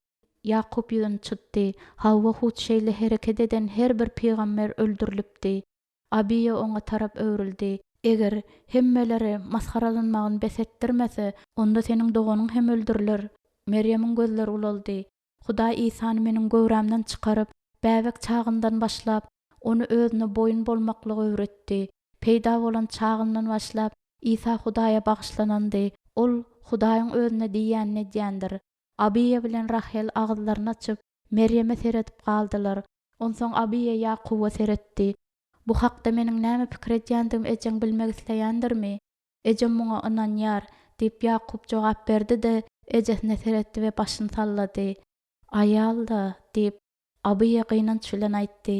Ýakup ýüzüni çytdy. Hawa, hut şeýle hereket eden her bir pygamber öldürilipdi. Abiýa oňa tarap öwrüldi. Eger hemmeleri masgaralanmagyny bes etdirmese, onda seniň doganyň hem öldüriler. Merýemiň gözleri ulaldy. Hudaý Isany meniň göwrämden çykaryp, bäbek çagyndan başlap, ony özüne boýun bolmaklygy öwretdi. Peýda bolan çagyndan başlap, Isa Hudaýa bagyşlanandy. Ol Hudaýyň özüne diýýänini edýändir. Abiýa bilen Rahel agyzlaryny açyp, Merýeme seredip galdylar. Onsoň Abyýa Ýakuba seretdi. Bu hakda meniň näme pikir edýändigimi ejeň bilmek isleýändirmi? Ejem muňa ynanýar, diýip, Ýakup jogap berdi-de, ejesine seretdi we başyny sallady. Aýal-da, diýip, Abyýa gynanç bilen aýtdy,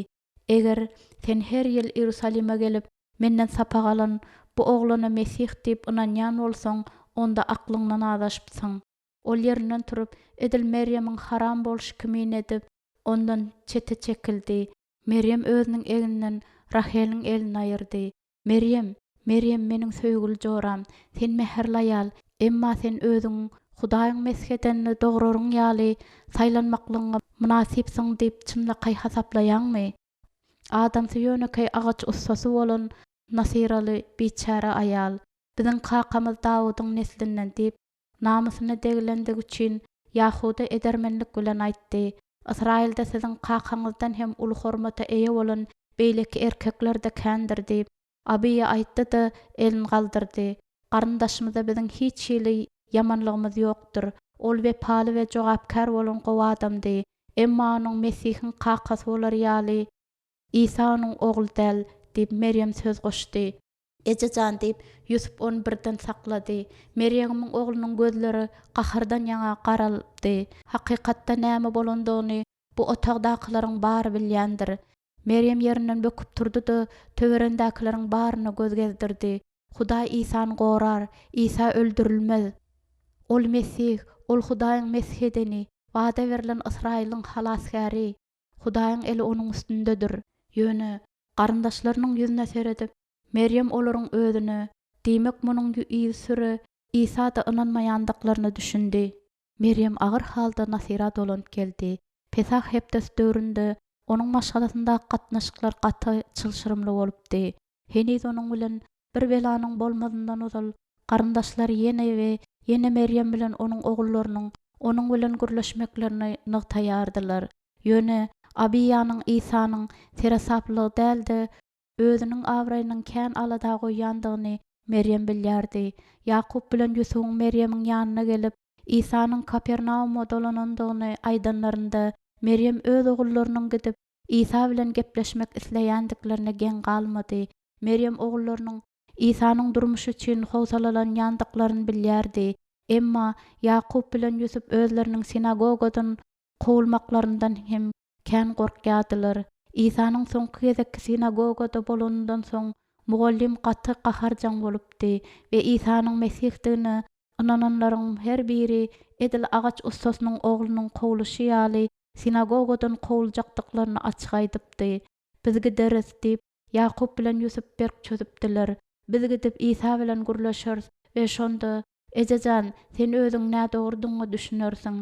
eger sen her ýyl Iýerusalime gelip, menden sapak alan bu oglana Mesih diýip ynanýan bolsaň, onda aklyňdan azaşypsyň. Ol ýerinden turup, edil Merýemiň haram bolşy kimin edip, ondan çete çekildi. Merýem özüniň egninden Raheliň elini aýyrdy. Merýem, Merýem, meniň söýgüli joram, sen mähirli aýal, emma sen özüňiň Hudaýyň mesh edenini dograryň ýaly saýlanmaklygyňa mynasypsyň diýip çynlakaý hasaplaýaňmy? Adamsy ýönekeý agaç ussasy bolan nasyraly biçäre aýal, biziň kakamyz Dawudyň neslinden diýip, namysyna degilendigi üçin Ýahuda edermenlik bilen aýtdy, Ysraýylda siziň kakaňyzdan hem uly hormata eýe bolan beýleki erkekler-de kändir diýip, Abyýa aýtdy-da, elini galdyrdy. Garyndaşymyzda biziň hiç hili ýamanlygymyz ýokdur. Ol wepaly we jogapkär bolan gowy adamdy. Emma onuň Mesihiň kakasy bolar ýaly, Isa onuň ogly däl, diýip, Merýem söz goşdy. Eje jan, diýip, Ýusup ony birden saklady. Merýegimiň oglunyň gözleri gahardan ýaňa garalypdy. Hakykatda näme bolandygyny bu otagdakylaryň bary bilýändir. Merýem ýerinden böküp turdy-da, töwerendäkileriň baryna göz gezdirdi. Hudaý Isany gorar. Isa öldürilmez. Ol Mesih, Ol Hudaýyň mesh edeni, wada berlen Ysraýylyň Halasgäri. Hudaýyň eli onuň üstündedir. Ýöne, garyndaşlarynyň ýüzüne seredip, Merýem olaryň özüne, diýmek munuň yzysüre Isa-da ynanmaýandyklaryna düşündi. Merýem agyr halda Nasyra dolanyp geldi. Pesah hepdesi döwründe onuň maşgalasyndaky gatnaşyklar gaty çylşyrymly bolupdy. Heniz onuň bilen bir belanyň bolmazyndan ozal, garyndaşlary ýene we ýene Merýem bilen onuň ogullarynyň onuň bilen gürleşmeklerini nygtaýardylar. Ýöne Abiýanyň Isanyň seresaplylygy däl-de, özüniň abraýynyň kän alada goýýandygyny Merýem bilýärdi. Ýakup bilen Ýusubyň Merýemiň ýanyna gelip, Isanyň Kapernauma dolanandygyny aýdanlarynda, Merýem öz ogullarynyň gidip, Isa bilen gepleşmek isleýändiklerine geň galmady. Merýem ogullarynyň Isanyň durmuşy üçin howsalalanýandyklaryny bilýärdi. Emma Ýakup bilen Ýusup özleriniň sinagogadan kowulmaklaryndan hem kän gorkýardylar. Isanyň soňky gezekki sinagogada bolanyndan soň, mugallym gaty gaharjaň bolupdy we Isanyň Mesihdigine ynananlaryň her biri edil agaç ussasynyň oglunyň kowluşy ýaly sinagogadan kowuljakdyklaryny açyk aýdypdy. Biz gideris, diýip, Ýakup bilen Ýusup berk çözüpdiler. Biz gidip, Isa bilen gürleşeris we şonda, Eje jan, sen özüň nädogrudygyňa düşünersiň.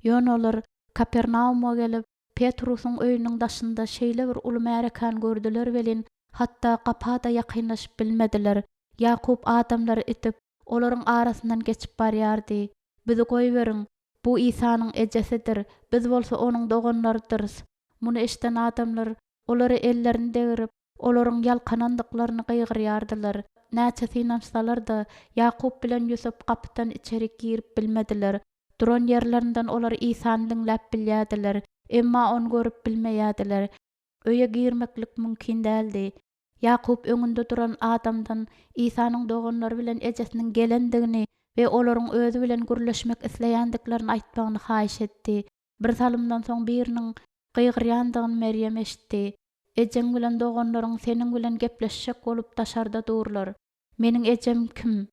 Ýöne olar Kapernauma gelip, Petrusyň öýüniň daşynda şeýle bir uly märekäni gördüler welin, hatda gapa-da ýakynlaşyp bilmediler. Ýakup adamlary itip, olaryň arasyndan geçip barýardy. Bizi goýberiň, Bu Isanyň ejesidir, biz bolsa onuň doganlarydyrys. Muny eşiden adamlar olara ellerini degirip, olaryň ýalkanandyklaryny gygyrýardylar. Näçe synanyşsalar-da, Ýakup bilen Ýusup gapydan içerik girip bilmediler. Duran ýerlerinden olar Isany diňläp bilýärdiler, emma ony görüp bilmeýärdiler. Öýe girmeklik mümkin däldi. Ýakup öňünde duran adamdan Isanyň doganlary bilen ejesiniň gelendigini we olaryň özi bilen gürleşmek isleýändiklerini aýtmagyny haýyş etdi. Bir salymdan soň biriniň gygyrýandygyny Merýem eşitdi. Ejeň bilen doganlaryň seniň bilen gepleşjek bolup daşarda durlar. Meniň ejem kim?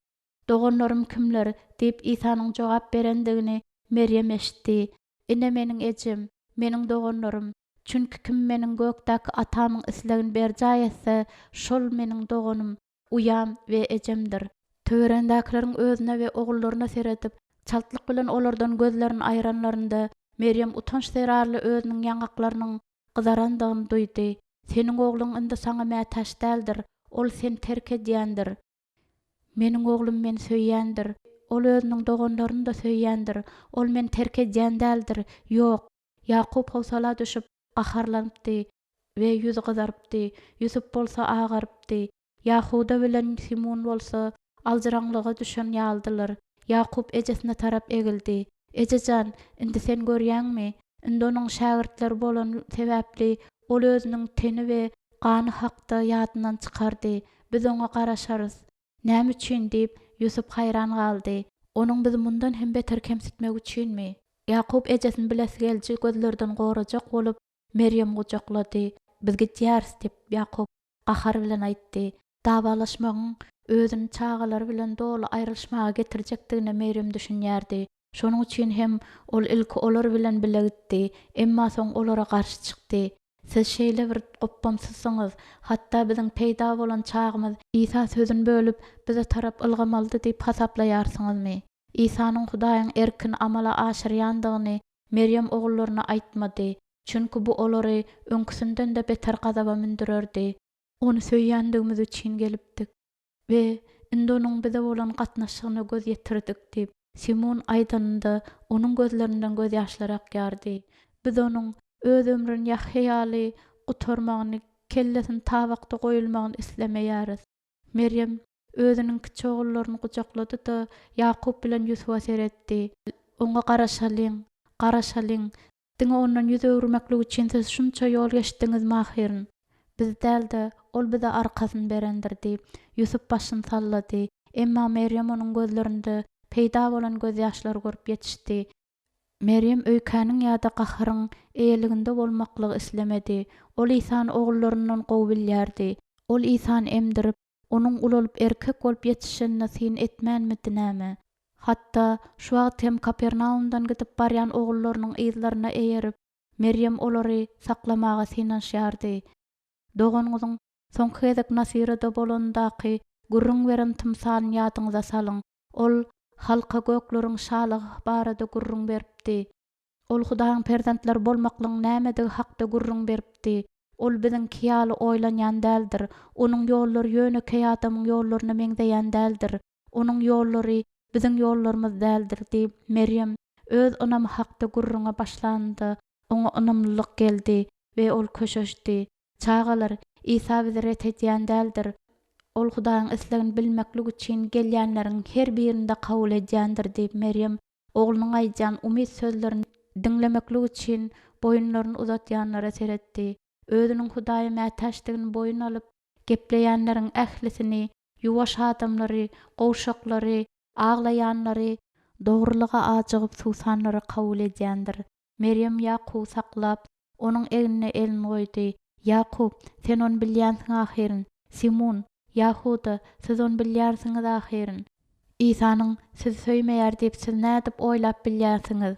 Doganlarym kimler? diýip Isanyň jogap berendigini Merýem eşitdi. Ine meniň ejem, meniň doganlarym. Çünki kim meniň gökdäki Atamyň islegini berjaý etse, şol meniň doganym, uýam we ejemdir. Töweregindäkileriň özüne we ogullaryna seredip, çaltlyk bilen olardan gözlerini aýranlarynda, Merýem utanç zerarly özüniň ýaňaklarynyň gyzarandygyny duýdy. Seniň ogluň indi saňa mätäç däldir, ol seni terk edýändir. Meniň oglum meni söýýändir. Ol özüniň doganlaryny-da söýýändir. Ol meni terk edýän däldir. Ýok, Ýakup howsala düşüp, gaharlanypdy we ýüzi gyzarypdy, Ýusup bolsa agarypdy. Ýahuda bilen Simun bolsa aljyraňlyga düşen ýalydylar. Ýakup ejesine tarap egildi. Eje jan, indi sen görýäňmi? Indi onuň şägirtleri bolany sebäpli, ol özüniň teni we gany hakda ýadyndan çykardy. Biz oňa garaşarys. Näme üçin? diýip, Ýusup haýran galdy. Onuň bizi mundan hem beter kemsitmegi üçinmi? Ýakup ejesini bilesigeliji gözlerden gorajak bolup, Merýemi gujaklady. Biz gidýäris, diýip, Ýakup gahar bilen aýtdy. Dawalaşmagyň özüni çagalary bilen doly aýrylyşmaga getirjekdigine Merýem düşünýärdi. Şonuň üçin hem ol ilki olar bilen bile gitdi, emma soň olara garşy çykdy. Siz şeýle bir gopbamsyzsyňyz, hatda biziň peýda bolan çagymyz Isa sözüni bölüp, bize tarap ylgamalydy diýip hasaplaýarsyňyzmy? Isanyň Hudaýyň erkini amala aşyrýandygyny Merýem ogullaryna aýtmady, çünki bu olary öňküsinden-de beter gazaba mündürerdi. Ony söýýändigimiz üçin gelipdik we indi onuň bize bolan gatnaşygyna göz ýetirdik diýip, Simun aýdanynda, onuň gözlerinden gözýaşlar akýardy. Biz onuň öz ömrüni Ýahýa ýaly gutarmagyny, kellesini tabakda goýulmagyny islemeýäris. Merýem özüniň kiçi ogullaryny gujaklady-da, Ýakup bilen Ýusuba seretdi. Oňa garaşalyň, garaşalyň. Diňe ondan ýüz öwürmeklik üçin siz şunça ýol geçdiňizmi ahyryn? Biz däl-de, ol bize arkasyny berendir, diýip, Ýusup başyny sallady. Emma Merýem onuň gözlerinde peýda bolan gözýaşlary görüp ýetişdi. Merýem öýkäniň ýa-da gaharyň eýeliginde bolmaklygy islemedi. Ol Isany ogullaryndan gowy bilýärdi. Ol Isany emdirip, Onuň ulalyp erkek bolup ýetişenine syn etmänmidi näme? Hatda, şu wagt hem Kapernaumdan gidip barýan ogullarynyň yzlaryna eýerip, Merýem olary saklamaga synanyşýardy. Doganyňyzyň soňky gezek Nasyrada bolanyndaky gürrüň beren tymsalyny ýadyňyza salyň. Ol halka gökleriň şalygy barada gürrüň beripdi. Ol Hudaýyň perzentleri bolmaklygyň nämedigi hakda gürrüň beripdi. Ol biziňki ýaly oýlanýan däldir. Onuň ýollary ýönekeý adamyň ýollaryna meňzeýän däldir. Onuň ýollary biziň ýollarymyz däldir diýip, Merýem öz ynamy hakda gürrüňe başlanynda, oňa ynamlylyk geldi we ol köşeşdi. Çagalar, Isa bizi ret edýän däldir. Ol Hudaýyň islegini bilmeklik üçin gelýänleriň her birini-de kabul edýändir diýip, Merýem Oglunyň aýdýan umyt sözlerini diňlemeklik üçin boýunlaryny uzatýanlara seretdi. Özüniň Hudaýa mätäçdigini boýun alyp, gepleýänleriň ählisini, ýuwaş adamlary, gowşaklary, aglaýanlary, dogrulyga ajygyp suwsanlary kabul edýändir. Merýem Ýakuby saklap, onuň egnine elini goýdy. Ýakup, sen ony bilýänsiň ahyryn. Simun, Ýahuda, siz ony bilýärsiňiz ahyryn. Isanyň sizi söýmeýär diýip siz nädip oýlap bilýärsiňiz?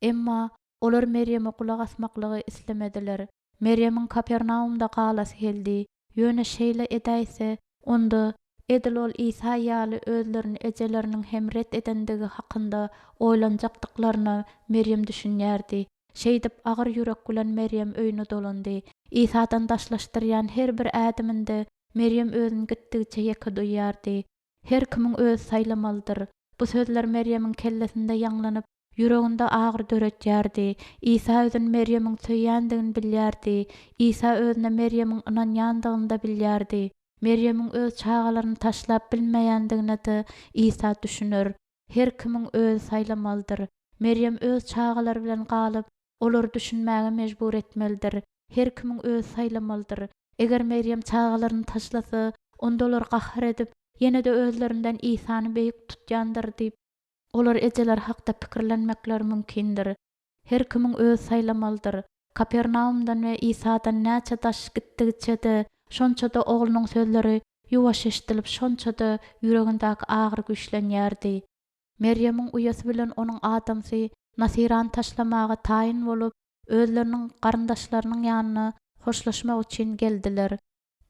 Emma olar Merýeme gulak asmaklygy islemediler. Merýemiň Kapernaumda galasy geldi. Ýöne şeýle edäýse, onda edil ol Isa ýaly özlerini ejeleriniň hem ret edendigi hakynda oýlanjakdyklaryna Merýem düşünýärdi. Şeýdip, agyr ýürek bilen Merýem öýüne dolandy. Isadan daşlaşdyrýan her bir ädiminde Merýem özüni gitdigiçe ýeke duýýardy. Her kimiň özi saýlamalydyr. Bu sözler Merýemiň kellesinde ýaňlanyp, ýüreginde agyry döretýärdi. Isa özüni Merýemiň söýýändigini bilýärdi. Isa özüne Merýemiň ynanýandygyny-da bilýärdi. Merýemiň öz çagalaryny taşlap bilmeýändigine-de Isa düşüner. Her kimiň özi saýlamalydyr. Merýem öz çagalary bilen galyp, olary düşünmäge mejbur etmelidir. Her kimiň özi saýlamalydyr. Eger Merýem çagalaryny taşlasa, onda olar gahar edip, ýene-de özlerinden Isany beýik tutýandyr diýip, olar ejeleri hakda pikirlenmekleri mümkindir. Her kimiň özi saýlamalydyr. Kapernaumdan we Isadan näçe daş gitdigiçe-de, şonça-da oglunyň sözleri ýuwaş eşidilip, şonça-da ýüregindäki agyry güýçlenýärdi. Merýemiň uýasy bilen onuň adamsy Nasyrany taşlamaga taýyn bolup, özleriniň garyndaşlarynyň ýanyna hoşlaşmak üçin geldiler.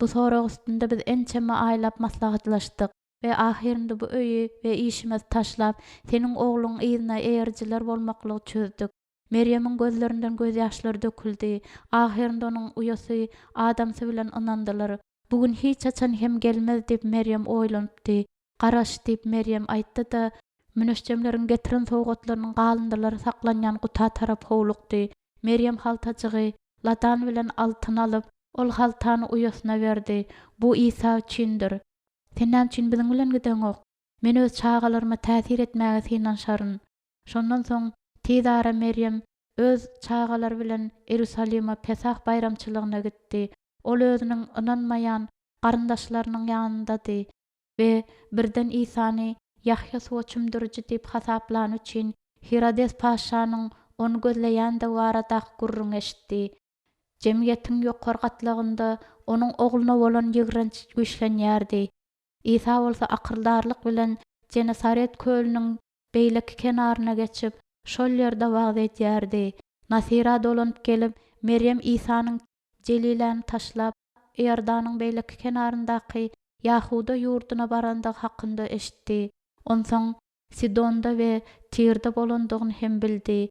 Bu sorag üstünde biz ençeme aýlap maslahatlaşdyk we ahyrynda bu öýi we işimizi taşlap, seniň ogluň yzyna eýerijiler bolmaklygy çözdük. Merýemiň gözlerinden gözýaşlar döküldi. Ahyrynda onuň uýasy adamsy bilen ynandylar. Bu gün hiç haçan hem gelmez diýip Merýem oýlanypdy. Garaş, diýip Merýem aýtdy-da, müneçjemleriň getiren sowgatlarynyň galyndylary saklanýan guta tarap howlukdy. Merýem haltajygy, ladan bilen altyny alyp, ol haltany uýasyna berdi. Bu Isa üçindir. Sen näme üçin biziň bilen gideňok? Men öz çagalaryma täsir etmäge synanyşaryn. Şondan soň tizara Merýem. öz çagalary bilen Iýerusalime Pesah baýramçylygyna gitdi. Ol özüniň ynanmaýan garyndaşlarynyň ýanyndady we birden Isany Ýahýa suwa çümdüriji diýip hasaplany üçin Hirodes patyşanyň ony gözleýändigi baradaky gürrüňi eşitdi. Jemgyýetiň ýokary gatlagynda onuň ogluna bolan ýigrenç güýçlenýärdi. Isa bolsa akyldarlyk bilen Jenesaret kölüniň beýleki kenaryna geçip, şol ýerde wagyz edýärdi. Nasyra dolanyp gelip, Merýem Isanyň Jeliläni taşlap, Iordanyň beýleki kenaryndaky Ýahuda ýurduna barandygy hakynda eşitdi. Onsoň Sidonda we Tirde bolandygyny hem bildi.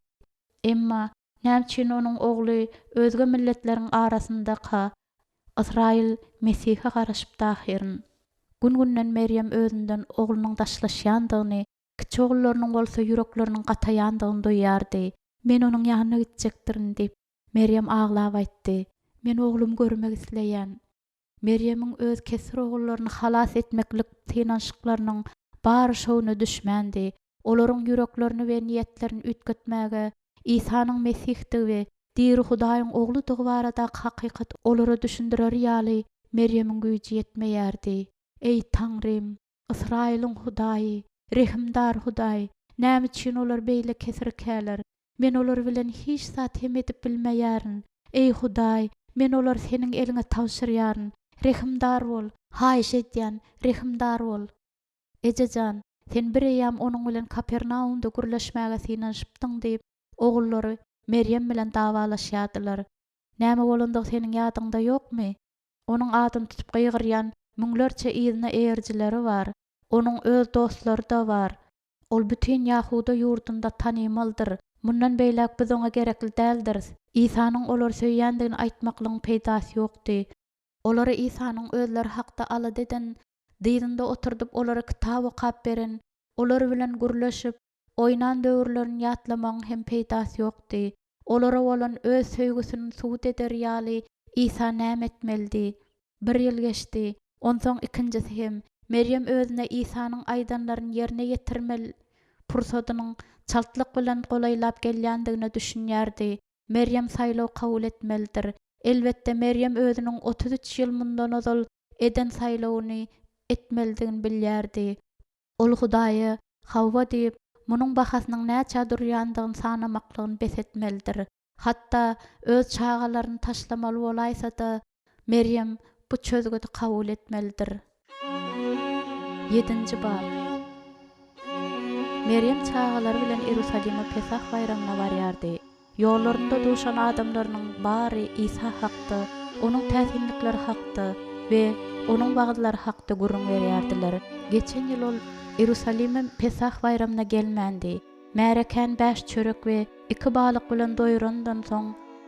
Emma näme üçin onuň ogly özge milletleriň arasyndaka? Ysraýyl Mesihe garaşypdy ahyryn. Gün-günden Merýem özünden oglunyň daşlaşýandygyny, kiçi ogullarynyň bolsa ýürekleriniň gataýandygyny duýýardy. Men onuň ýanyna gitjekdirin diýip, Merýem aglap aýtdy. Men oglumy görmek isleýän. Merýemiň öz kesir ogullaryny halas etmeklik synanyşyklarynyň bary şowuna düşmändi. Olaryň ýüreklerini we niýetlerini üýtgetmäge Isanyň Mesihdigi we diri Hudaýyň Ogludygy baradaky hakykaty olara düşündireri ýaly Merýemiň güýji ýetmeýärdi. Eý, Taňrym! Ysraýylyň Hudaýy, rehimdar Hudaý, näme üçin olar beýle kesirkäler? Men olar bilen hiç zat hem edip bilmeýärin. Eý, Hudaý, men olary Seniň eliňe tabşyrýaryn. Rehimdar bol, haýyş edýän, rehimdar bol! Eje jan, sen bireýýäm onuň bilen Kapernaumda gürleşmäge synanyşypdyň diýip, ogullary Merýem bilen dawalaşýardylar. Näme bolandygy seniň ýadyňda ýokmy? Onuň adyny tutup gygyrýan müňlerçe yzyna eýerijileri bar. Onuň öz dostlary-da bar. Ol bütin Ýahuda ýurdunda tanymaldyr. Mundan beýläk biz oňa gerekli däldiris. Isanyň olary söýýändigini aýtmaklygyň peýdasy ýokdy. Olara Isanyň özleri hakda alada eden, dyzynda oturdyp olara kitap okap beren, olar bilen gürleşip, oýnan döwürlerini ýatlamagyň hem peýdasy ýokdy. Olara bolan öz söýgüsini subut eder ýaly Isa näme etmelidi? Bir ýyl geçdi. Onsoň ikinjisi hem. Merýem özüne Isanyň aýdanlaryny ýerine ýetirmel pursadynyň çaltlyk bilen golaýlap gelýändigine düşünýärdi. Merýem saýlaw kabul etmelidir. Elbetde, Merýem özüniň 33 ýyl mundan ozal eden saýlawyny etmelidigini bilýärdi. Ol Hudaýa Hawa diýip, munuň bahasynyň näçä durýandygyny sanamaklygyny bes etmelidir. Hatda öz çagalaryny taşlamaly bolaýsa-da, Merýem bu çözgüdi kabul etmelidir. Ýedinji bap. Merýem çagalary bilen Iýerusalime Pesah baýramyna barýardy. Ýollarynda duşan adamlarynyň bary Isa hakda, Onuň täsinlikleri hakda we Onuň wagyzlary hakda gürrüň berýärdiler. Geçen ýyl ol Iýerusalime Pesah baýramyna gelmändi. Märekäni bäş çörek we iki balyk bilen doýurandan soň,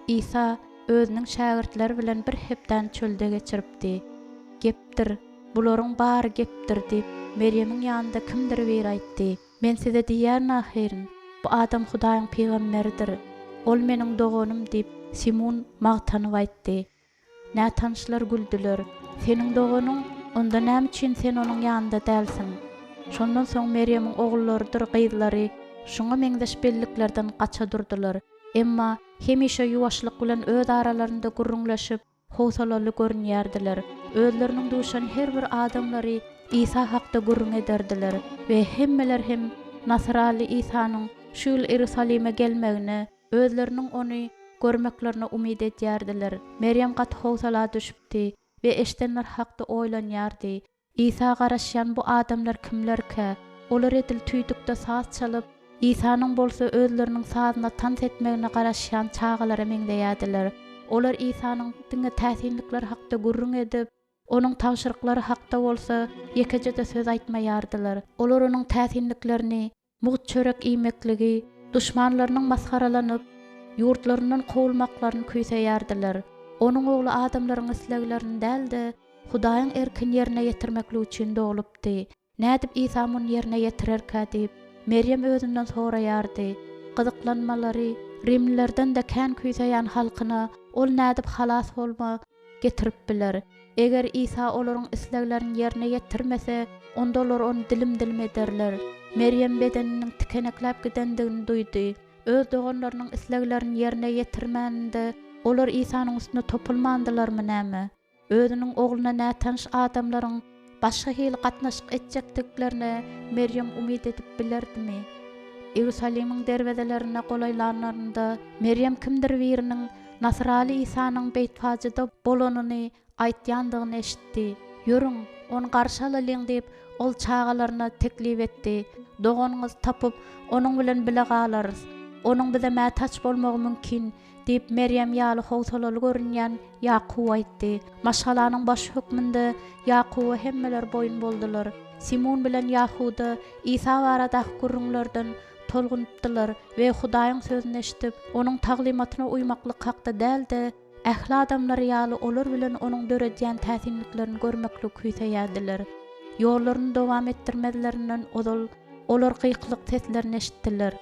Isa Özüniň şägirtleri bilen bir hepdäni çölde geçiripdi. Gepdir, bularyň bary gepdir diýip, Merýemiň ýanynda kimdir biri aýtdy. Men size diýýärin ahyryn, bu adam Hudaýyň pygamberidir. Ol meniň doganym diýip, Simun magtanyp aýtdy. Nätanyşlar güldüler. Seniň doganyň? Onda näme üçin sen onuň ýanynda dälsiň? Şondan soň Merýemiň ogullarydyr gyzlary şuňa meňzeş belliklerden gaça durdular. Emma hemişe ýuwaşlyk bilen öz aralarynda gürrüňleşip, howsalaly görünýärdiler. Özleriniň duşan her bir adamlary Isa hakda gürrüň ederdiler we hemmeler hem Nasyraly Isanyň şu ýyl Iýerusalime gelmegine, özleriniň Ony görmeklerine umyt edýärdiler. Merýem gaty howsala düşüpdi we eşidenleri hakda oýlanýardy. Isa garaşýan bu adamlar kimlerkä? Olar edil tüýdükde saz çalyp, Isanyň bolsa özleriniň sazyna tans etmegine garaşýan çagalara meňzeýärdiler. Olar Isanyň diňe täsinlikler hakda gürrüň edip, Onuň tabşyryklary hakda bolsa ýekeje-de söz aýtmaýardylar. Olar Onuň täsinliklerini Mugt çörek iýmekligi, duşmanlarynyň masgaralanyp, ýurtlaryndan kowulmaklaryny küýseýärdiler. Onuň Ogly adamlaryň isleglerini däl-de, Hudaýyň erkini ýerine ýetirmeklik üçin doglupdy. Nädip Isa muny ýerine ýetirerkä diýip, Merýem özünden soraýardy. Gyzyklanmalary rimlilerden-de kän küýseýän halkyna ol nädip halas bolma getirip biler? Eger Isa olaryň isleglerini ýerine ýetirmese, onda olar ony dilim-dilim ederler. Merýem bedeniniň tikenekläp gidendigini duýdy. Öz doganlarynyň isleglerini ýerine ýetirmäninde, olar Isanyň üstüne topulmandylarmy näme? Özüniň ogluna nätanyş adamlaryň başga hili gatnaşyk etjekdiklerine Merýem umyt edip bilerdimi? Iýerusalimiň derwezelerine golaýlanlarynda, Merýem kimdir biriniň Nasyraly Isanyň Beýtfajyda bolanyny aýtýandygyny eşitdi. Ýörüň, ony garşy alalyň diýip, ol çagalaryna teklip etdi. Doganyňyzy tapyp, onuň bilen bile galarys. Onuň bize mätäç bolmagy mümkin, diýip, Merýem ýaly howsalaly görünýän Ýakup aýtdy. Maşgalanyň başy hökmünde Ýakuba hemmeler boýun boldular. Simun bilen Ýahuda Isa baradaky gürrüňlerden tolgunypdylar we Hudaýyň sözüni eşidip, Onuň taglymatyna uýmaklyk hakda däl-de, ähli adamlar ýaly olar bilen Onuň döredýän täsinliklerini görmekligi küýseýärdiler. Ýollaryny dowam etdirmezlerinden ozal olar gykylyk seslerini eşitdiler.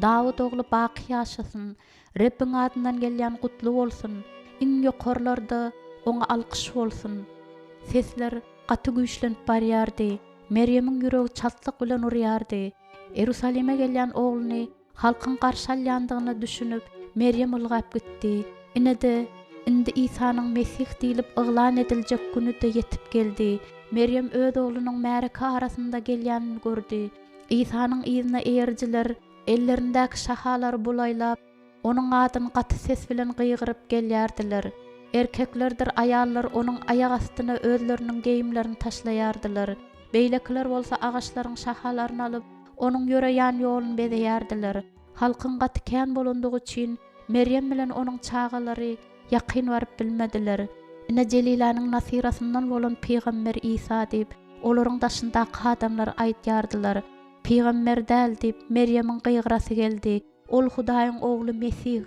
Dawut ogly baky ýaşasyn! Rebbiň adyndan gelýän gutly bolsun! Iň ýokarlarda Oňa alkyş bolsun! Sesler gaty güýçlenip barýardy. Merýemiň ýüregi çaltlyk bilen urýardy. Iýerusalime gelýän ogluny halkyň garşy alýandygyna düşünip, Merýem ylgap gitdi. Ine-de, indi Isanyň Mesih diýlip yglan ediljek güni-de ýetip geldi. Merýem öz oglunyň märeke arasynda gelýänini gördi. Isanyň yzyna eýerijiler Ellerindäki şahalary bulaýlap, Onuň adyny gaty ses bilen gygyryp gelýärdiler. Erkeklerdir aýallar Onuň aýak astyna özleriniň geýimlerini taşlaýardylar. Beýlekiler bolsa agaçlaryň şahalaryny alyp, Onuň ýöreýän ýoluny bezeýärdiler. Halkyň gaty kän bolandygy üçin, Merýem bilen onuň çagalary ýakyn baryp bilmediler. Ine, Jeliläniň Nasyrasyndan bolan pygamber Isa diýip, olaryň daşyndaky adamlar aýdýardylar. Pygamber däl, diýip, Merýemiň gygyrasy geldi. Ol Hudaýyň Ogly Mesih!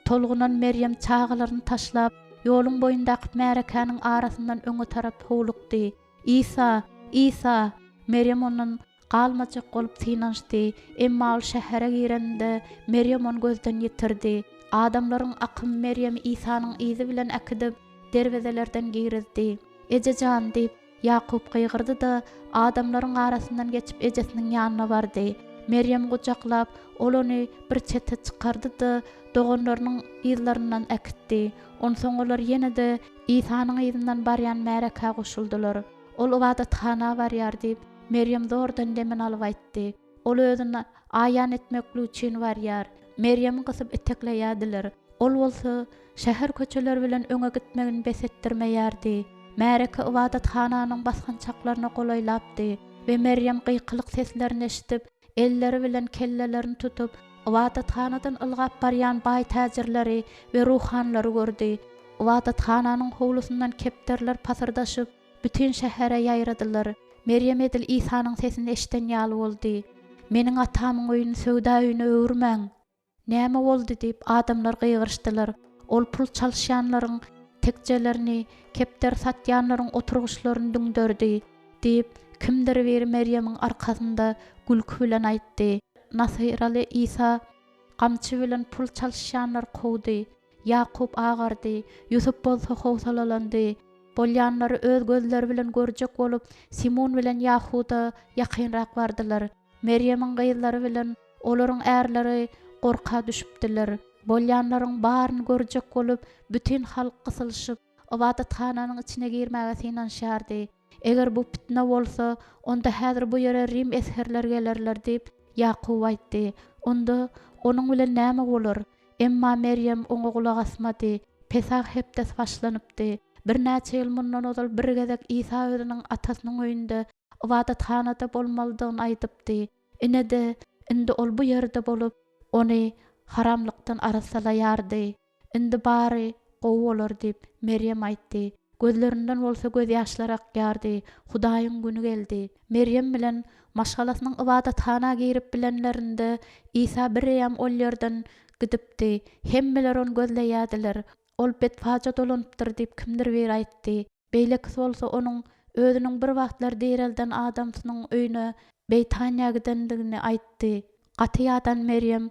Tolgunan Merýem çagalaryny taşlap, ýoluň boýundaky märekäniň arasyndan öňe tarap howlukdy. Isa! Isa! Merýem ondan galmajak bolup synanyşdy, emma ol şähere gireninde, Merýem ony gözden ýitirdi. Adamlaryň akymy Merýemi Isanyň yzy bilen äkidip, derwezelerden girizdi. Eje jan! diýip, Ýakup gygyrdy-da, adamlaryň arasyndan geçip ejesiniň ýanyna bardy. Merýemi gujaklap, ol ony bir çete çykardy-da, doganlarynyň yzlaryndan äkitdi. Onsoň olar ýene-de Isanyň yzyndan barýan märekä goşuldylar. Ol ybadathana barýar diýip, Merýem zordan demini alyp aýtdy. Ol özüni aýan etmeklik üçin barýar. Merýemi gysyp itekleýärdiler. Ol bolsa şäher köçeleri bilen öňe gitmegini bes etdirmeýärdi. Märeke ybadathananyň basgançaklaryna golaýlapdy we Merýem gykylyk seslerini eşidip, elleri bilen kellelerini tutup, ybadathanadan ylgap barýan baý täjirleri we ruhanylary gördi. Ybadathananyň howlusyndan kepderiler pasyrdaşyp, bütin şähere ýaýradylar. Merýem edil Isanyň sesini eşiden ýaly boldy. Meniň Atamyň öýüni söwda öýüne öwürmäň! Näme boldy? diýip, adamlar gygyryşdylar. Ol pul çalyşýanlaryň tekjelerini, kepderi satýanlaryň oturgyçlaryny düňderdi, diýip, kimdir biri Merýemiň arkasynda gülki bilen aýtdy. Nasyraly Isa gamçy bilen pul çalyşýanlary kowdy. Ýakup agardy, Ýusup bolsa howsalalandy. Bolýanlary öz gözleri bilen görjek bolup, Simun bilen Ýahuda ýakynrak bardylar. Merýemiň gyzlary bilen olaryň ärleri gorka düşüpdiler. Bolýanlaryň baryny görjek bolup, bütin halk gysylyşyp, ybadathananyň içine girmäge synanyşýardy. Eger bu pitne bolsa, onda häzir bu ýere rim esgerleri gelerler diýip, Ýakup aýtdy. Onda onuň bilen näme bolar? Emma Merýem oňa gulak asmady. Pesah hepdesi başlanypdy. Birnäçe ýyl mundan ozal bir gezek Isa özüniň Atasynyň öýünde, ybadathanada bolmalydygyny aýdypdy. Ine-de, indi ol bu ýerde bolup, ony haramlykdan arassalaýardy. Indi bary gowy bolar diýip, Merýem aýtdy. Gözlerinden bolsa gözýaşlar akýardy. Hudaýyň güni geldi. Merýem bilen maşgalasynyň ybadathana girip bilenlerinde, Isa bireýýäm ol ýerden gidipdi. Hemmeler ony gözleýärdiler. Ol Betfaja dolanypdyr diýip, kimdir biri aýtdy. Beýlekisi bolsa onuň özüniň bir wagtlar direlden adamsynyň öýüne Beýtaniýa gidendigini aýtdy. Gaty ýadan Merýem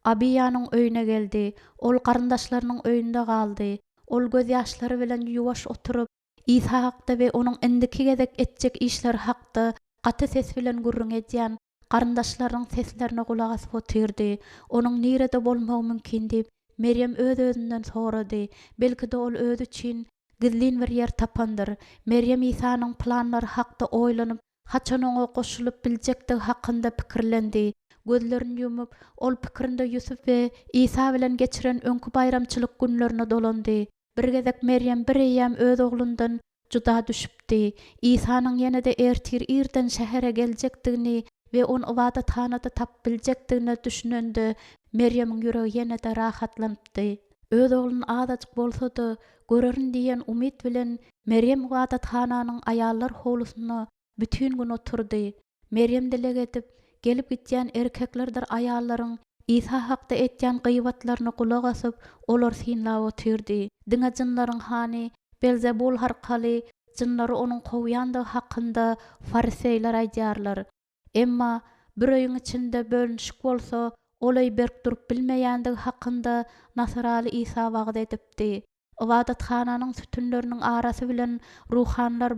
Abiýanyň öýüne geldi. Ol garyndaşlarynyň öýünde galdy. Ol gözýaşlary bilen ýuwaş oturyp, Isa hakda we onuň indiki gezek etjek işleri hakda gaty ses bilen gürrüň edýän. garyndaşlarynyň seslerine gulak asyp otyrdy. Onuň nirede bolmagy mümkin diýip, Merýem öz-özünden sorady. Belki-de ol özi üçin gizlin bir ýer tapandyr. Merýem Isanyň planlary hakda oýlanyp, haçan oňa goşulyp biljekdigi hakynda pikirlendi. Gözlerini ýumup, ol pikirinde Ýusup we Isa bilen geçiren öňki baýramçylyk günlerine dolandy. Bir gezek Merýem bireýýäm öz oglundan juda düşüpdi. Isanyň ýene-de ertir irden şähere geljekdigini we ony ybadathanada tapyp biljekdigine düşünende, Merýemiň ýüregi ýene-de rahatlanypdy. Öz ogluny azajyk bolsa-da, görerin diýen umyt bilen Merýem ybadathananyň aýallar howlusynda bütin gün oturdy. Merýem dileg edip, gelip gidýän erkeklerdir aýallaryň Isa hakda etýän gybatlaryna gulak asyp, olary synlap otyrdy. Diňe jynlaryň hany Belzebul arkaly jynlary onuň kowýandygy hakynda fariseýler aýdýarlar. Emma bir öýüň içinde bölünişik bolsa, ol öý berk durup bilmeýändigi hakynda Nasyraly Isa wagyz edipdi. Ybadathananyň sütünleriniň arasy bilen ruhanylar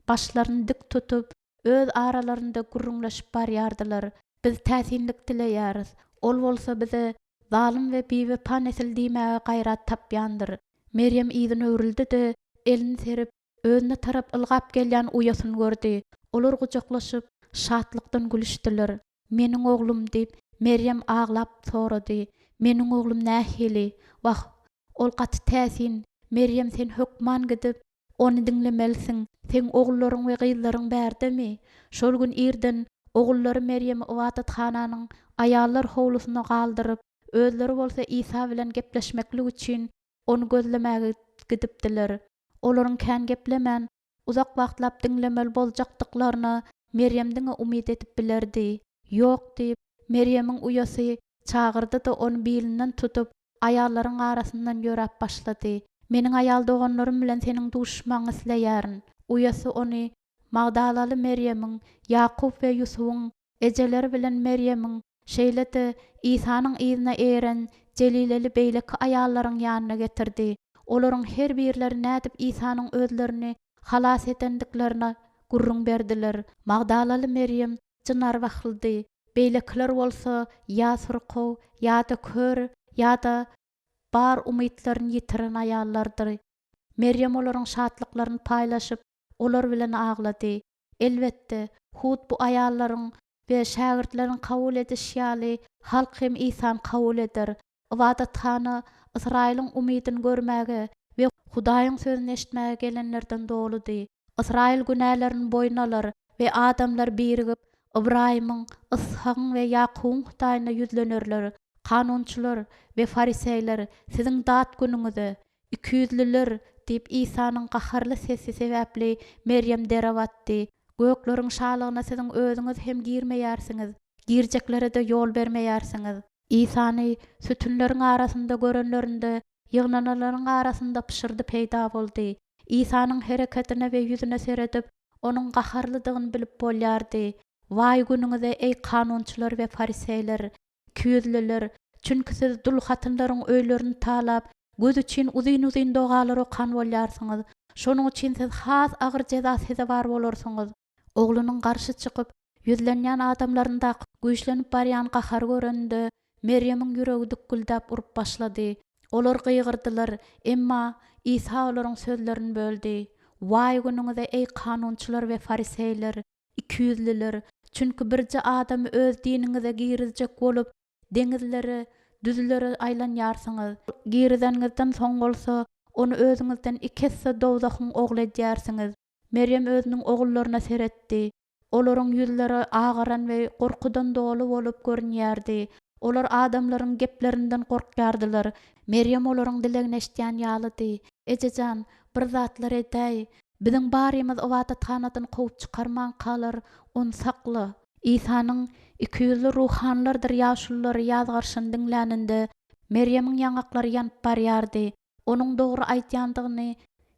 başlaryny dik tutup, öz aralarynda gürrüňleşip barýardylar, Biz täsinlik dileýäris, ol bolsa bize zalym we biwepa nesil diýmäge gaýrat tapýandyr. Merýem yzyna öwrüldi-de, elini serip, özüne tarap ylgap gelýän uýasyny gördi. Olar gujaklaşyp, şatlykdan gülüşdiler. Meniň oglum, diýip, Merýem aglap sorady. Meniň oglum nähili? Wah, ol gaty täsin! Merýem, sen hökman gidip, Ony diňlemelisiň. Seň ogullaryň we gyzlaryň bärdemi? Şol gün irden ogullary Merýemi ybadathananyň aýallar howlusynda galdyryp, özleri bolsa Isa bilen gepleşmeklik üçin ony gözlemäge gidipdiler. Olaryň kän geplemän, uzak wagtlap diňlemeli boljakdyklaryna Merýem diňe umyt edip bilerdi. Ýok diýip, Merýemiň uýasy çagyrdy-da, ony bilinden tutup, aýallaryň arasyndan ýöräp başlady. Meniň aýal doganlarym bilen seniň duşuşmagyňy isleýärin. Uýasy ony Magdalaly Merýemiň, Ýakup we Ýusubyň ejeleri bilen Merýemiň, şeýle-de Isanyň yzyna eýeren jelileli beýleki aýallaryň ýanyna getirdi. Olaryň her birleri nädip Isanyň özlerini halas edendiklerini gürrüň berdiler. Magdalaly Merýem jyn-arwahlydy, beýlekiler bolsa ýa syrkaw, ýa-da kör, ýa-da bar umytlaryny ýitiren aýallardy. Merýem olaryň şatlyklaryny paýlaşyp, olar bilen aglady. Elbetde, hut bu aýallaryň we şägirtleriň kabul edişi ýaly, halk hem Isany kabul eder. Ybadathana Ysraýylyň umydyny görmäge we Hudaýyň sözüni eşitmäge gelenlerden doludy. Ysraýyl günälerini boýun alar we adamlar birigip, Ybraýymyň, Yshagyň we Ýakubyň Hudaýyna ýüzlenerler. Kanunçylar we fariseýler, siziň dat günüňize, Ikiýüzlüler! diýip, Isanyň gaharly sesi sebäpli Merýem dere batdy. Gökleriň şalygyna siziň özüňiz hem girmeýärsiňiz, girjeklere-de ýol bermeýärsiňiz. Isany sütünleriň arasynda görenlerinde, ýygnananlaryň arasynda pyşyrdy peýda boldy. Isanyň hereketine we ýüzüne seredip, onuň gaharlydygyny bilip bolýardy. Waý günüňize, eý, kanunçylar we fariseýler! Ikiýüzlüler, çünki siz dul hatynlaryň öýlerini talap, göz üçin uzyn-uzyn dogalar okan bolýarsyňyz. Şonuň üçin siz has agyr jeza sezewar bolarsyňyz. Oglunyň garşy çykyp, ýüzlenýän adamlaryndaky güýçlenip barýan gahary göreninde, Merýemiň ýüregi dükgüldäp urup başlady. Olar gygyrdylar, emma Isa olaryň sözlerini böldi, Waý günüňize, eý, kanunçylar we fariseýler, Ikiýüzlüler, çünki birje adamy öz diniňize girizjek bolup, deňizlere, düzlere aýlanýarsyňyz. Girizeniňizden soň bolsa, ony özüňizden iki esse dowzahyň ogly edýärsiňiz. Merýem özüniň ogullaryna seretdi. Olaryň ýüzleri agaran we gorkudan doly bolup görünýärdi. Olar adamlaryň geplerinden gorkýardylar. Merýem olaryň dilegini eşidýän ýalydy. Eje jan, bir zatlar edäý. Biziň barymyz ybadathanadan kowup çykarmankalar, ony sakla. Isanyň ikiýüzli ruhanylardyr ýaşululary ýazgaryşyny diňläninde, Merýemiň ýaňaklary ýanyp barýardy. Onuň dogry aýdýandygyny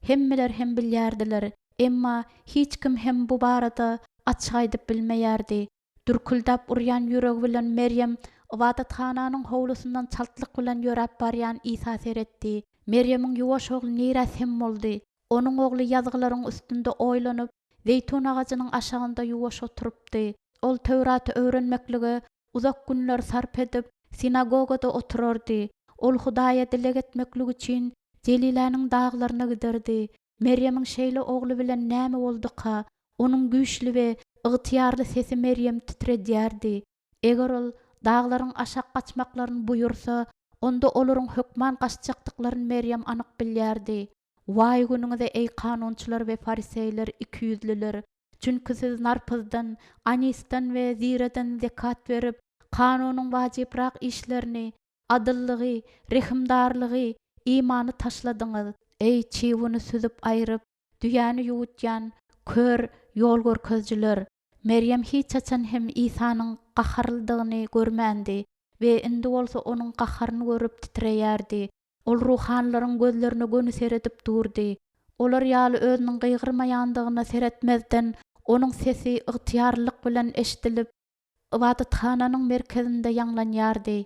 hemmeler hem bilýärdiler, emma hiç kim hem bu barada açyk aýdyp bilmeýärdi. Dürküldäp urýan ýüregi bilen Merýem ybadathananyň howlusyndan çaltlyk bilen ýöräp barýan Isa seretdi. Merýemiň ýuwaş ogly nirä sem boldy? Onuň ogly ýazgylaryň üstünde oýlanyp, zeýtun agajynyň aşagynda ýuwaş oturypdy. Ol Töwraty öwrenmeklige uzak günler sarp edip, sinagogada oturardy. Ol Hudaýa dileg etmeklik üçin Jeliläniň daglaryna giderdi. Merýemiň şeýle ogly bilen näme bolduka? Onuň güýçli we ygtyýarly sesi Merýemi titredýärdi. Eger ol daglaryň aşak gaçmaklaryny buýursa, onda olaryň hökman gaçjakdyklaryny Merýem anyk bilýärdi. Waý günüňize, eý kanunçylar we fariseýler, ikiýüzlüler! Çünki siz narpyzdan, anisden we zireden zekat berip, kanunyň wajybrak işlerini, adyllygy, rehimdarlygy, imany taşladyňyz. Eý, çybyny süzüp aýryp, düýäni ýuwutýan kör ýolgörkezijiler! Merýem hiç haçan hem Isanyň gaharlydygyny görmändi we indi bolsa onuň gaharyny görüp titreýärdi. Ol ruhanylaryň gözlerine göni seredip durdy. Olar ýaly özüniň gygyrmaýandygyna seretmezden, onuň sesi ygtyýarlylyk bilen eşidilip, ybadathananyň merkezinde ýaňlanýardy,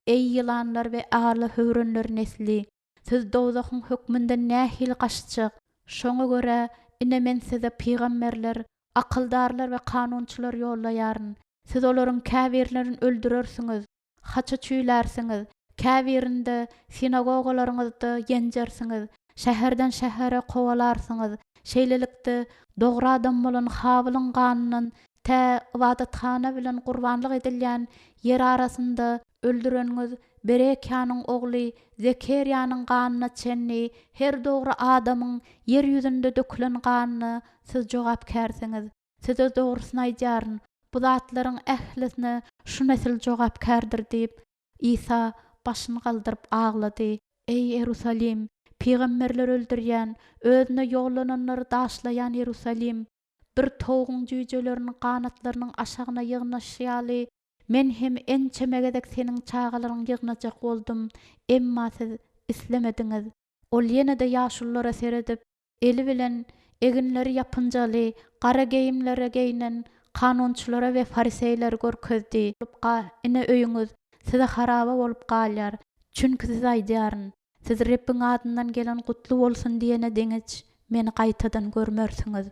Eý, ýylanlar we ala höwrenler nesli! Siz dowzahyň hökmünden nähili gaçjak? Şoňa görä, ine, men size pygamberler, akyldarlar we kanunçylar ýollaýaryn. Siz olaryň käbirlerini öldürersiňiz, haça çüýlärsiňiz, käbirinde sinagogalaryňyzda ýenjersiňiz, şäherden şähere kowalarsyňyz. Şeýlelikde, dogry adam bolan Habylyň ganyndan tä ybadathana bilen gurbanlyk edilýän ýer arasynda öldüreniňiz Berekiýanyň ogly Zekerýanyň ganyna çenli her dogry adamyň ýer ýüzünde dökülen ganyna siz jogapkärsiňiz. Size dogrusyny aýdýaryn, bu zatlaryň ählisine şu nesil jogapkärdir diýip, Isa başyny galdyryp aglady. Eý, Iýerusalim, pygamberleri öldürýän, özüne ýollananlary daşlaýan Iýerusalim! Bir towugyň jüýjelerini ganatlarynyň aşagyna ýygnaşy ýaly, Men hem ençeme gezek seniň çagalaryňy ýygnajak boldum, emma siz islemediňiz. Ol ýene-de ýaşululara seredip, eli bilen eginleri ýapynjaly, gara geýimlere geýnen kanunçylara we fariseýleri görkezdi. Ine öýüňiz size haraba bolup galýar. Çünki size aýdýaryn, siz Rebbiň adyndan gelen gutly bolsun diýene deňeç Meni gaýtadan görmersiňiz.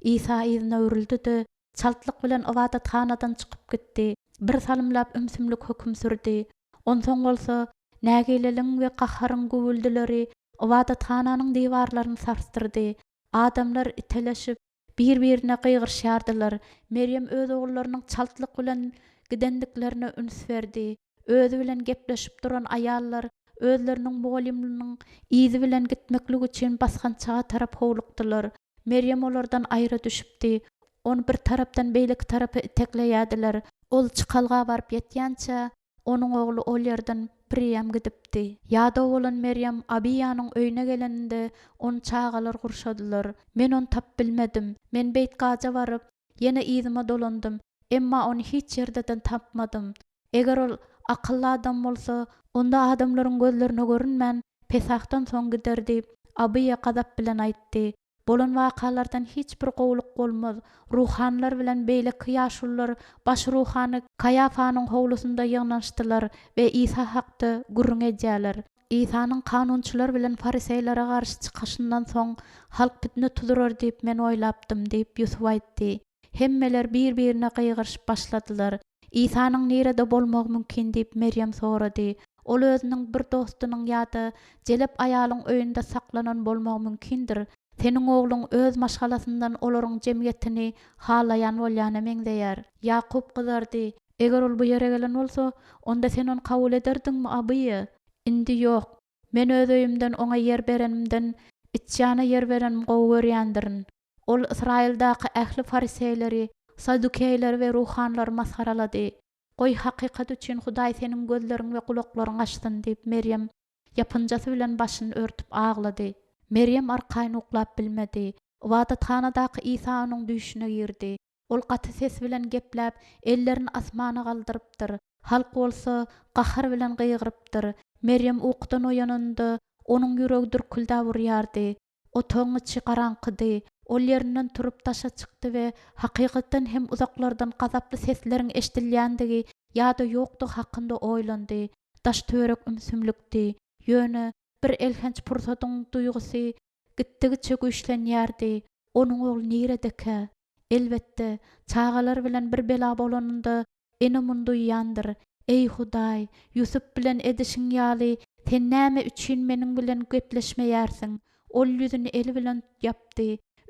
Isa yzyna öwrüldi-de, çaltlyk bilen ybadathanadan çykyp gitdi. Birsalymlap ümsümlik höküm sürdi. Onsoň bolsa, nägileligiň we gaharyň güwwüldileri ybadathananyň diwarlaryny sarsdyrdy. Adamlar iteleşip, bir-birine gygyryşýardylar. Merýem öz ogullarynyň çaltlyk bilen gidendiklerine üns berdi. Özi bilen gepleşip duran aýallar özleriniň mugallymynyň yzy bilen gitmeklik üçin basgançaga tarap howlukdylar. Merýem olardan aýra düşüpdi. Ony bir tarapdan beýleki tarapa itekleýärdiler. Ol çykalga baryp ýetýänçä, onuň ogly ol ýerden bireýýäm gidipdi. Ýadaw bolan Merýem Abiýanyň öýüne geleninde, ony çagalar gurşadylar. Men ony tapyp bilmedim. Men Beýtgaja baryp, ýene yzyma dolandym. Emma ony hiç ýerdeden tapmadym. Eger ol akylly adam bolsa, onda adamlaryň gözlerine görünmän, Pesahdan soň gider diýip, Abyýa gazap bilen aýtdy. Bolan wakalardan hiç bir gowulyk bolmaz. Ruhanylar bilen beýleki ýaşulular baş ruhany Kaýafanyň howlusynda ýygnanyşdylar we Isa hakda gürrüň edýärler. Isanyň kanunçylar bilen fariseýlere garşy çykyşyndan soň, halk pitne tuzurar diýip men oýlapdym diýip, Ýusup aýtdy. Hemmeler bir-birine gygyryşyp başladylar. Isanyň nirede bolmagy mümkin diýip, Merýem sorady. Ol özüniň bir dostunyň ýa-da jelep aýalyň öýünde saklanan bolmagy mümkindir. Seniň ogluň öz maşgalasyndan olaryň jemgyýetini halaýan bolýana meňzeýär. Ýakup gyzardy. Eger ol bu ýere gelen bolsa, onda sen ony kabul ederdiňmi, Abyýa? Indi ýok. Men öz öýümden oňa ýer berenimden, içýana ýer berenimi gowy görýändirin. Ol Ysraýyldaky ähli fariseýleri, sadukeýleri we ruhanylary masgaralady. Goý, hakykat üçin Hudaý seniň gözleriňi we gulaklaryňy açsyn, diýip, Merýem ýapynjasy bilen başyny örtüp aglady. Merýem arkaýyn uklap bilmedi. Ybadathanadaky Isa onuň düýşüne girdi. Ol gaty ses bilen gepläp, ellerini asmana galdyrypdyr. Halk bolsa gahar bilen gygyrypdyr. Merýem ukudan oýananda, onuň ýüregi dürküldäp urýardy. Otagyň içi garaňkydy. Ol ýerinden turup daşa çykdy we hakykatdan hem uzaklardan gazaply sesleriň eşidilýändigi ýa-da ýokdugy hakynda oýlandy. Daş-töwerek ümsümlikdi. Ýöne bir elhenç pursadyň duýgusy gitdigiçe güýçlenýärdi. Onuň ogly niredekä? Elbetde, çagalar bilen bir bela bolanynda ene muny duýýandyr. Eý, Hudaý, Ýusup bilen edişiň ýaly, Sen näme üçin meniň bilen gepleşmeýärsiň? Ol ýüzüni eli bilen ýapdy.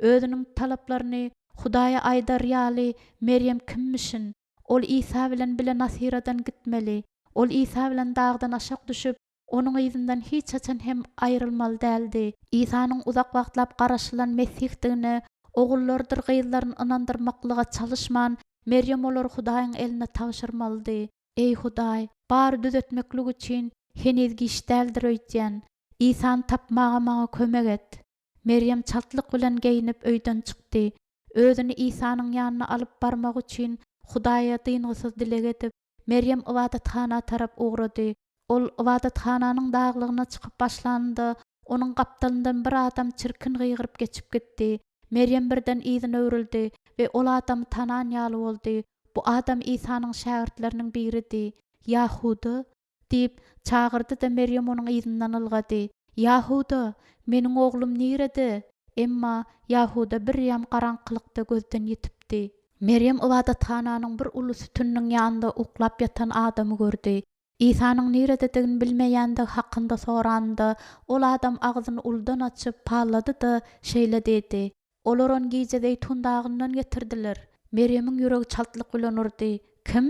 Özüniň talaplaryny Hudaýa aýdar ýaly Merýem kimmişin? Ol Isa bilen bile Nasyradan gitmeli. Ol Isa bilen dagdan aşak düşüp, Onuň yzyndan hiç haçan hem aýrylmaly däldi. Isanyň uzak wagtlap garaşylan Mesihdigine ogullarydyr gyzlaryny ynandyrmaklyga çalyşman, Merýem olary Hudaýyň eline tabşyrmalydy. Eý, Hudaý, bary düzetmeklik üçin heniz giç däldir öýdýän. Isany tapmaga maňa kömek et. Merýem çaltlyk bilen geýnip öýden çykdy. Özüni Isanyň ýanyna alyp barmagy üçin Hudaýa dyngysyz dileg edip, Merýem ybadathana tarap ugrady. Ol ybadathananyň daglygyna çykyp başlanynda, onuň gapdalyndan bir adam çirkin gygyryp geçip gitdi. Merýem birden yzyna öwrüldi we ol adamy tanan ýaly boldy. Bu adam Isanyň şägirtleriniň biridi. Ýahuda? Diýip, çagyrdy-da, Merýem onuň yzyndan ylgady. Ýahuda! Meniň oglum nirede? Emma Ýahuda birýem garaňkylykda gözden ýitipdi. Merýem ybadathananyň bir uly sütüniniň ýanynda uklap ýatan adamy gördi. Isanyň nirededigini bilmeýändigi hakynda soranynda, ol adam agzyny uludan açyp, pallady-da, şeýle diýdi, Olar ony gije Zeýtun dagyndan getirdiler. Merýemiň ýüregi çaltlyk bilen urdy. Kim?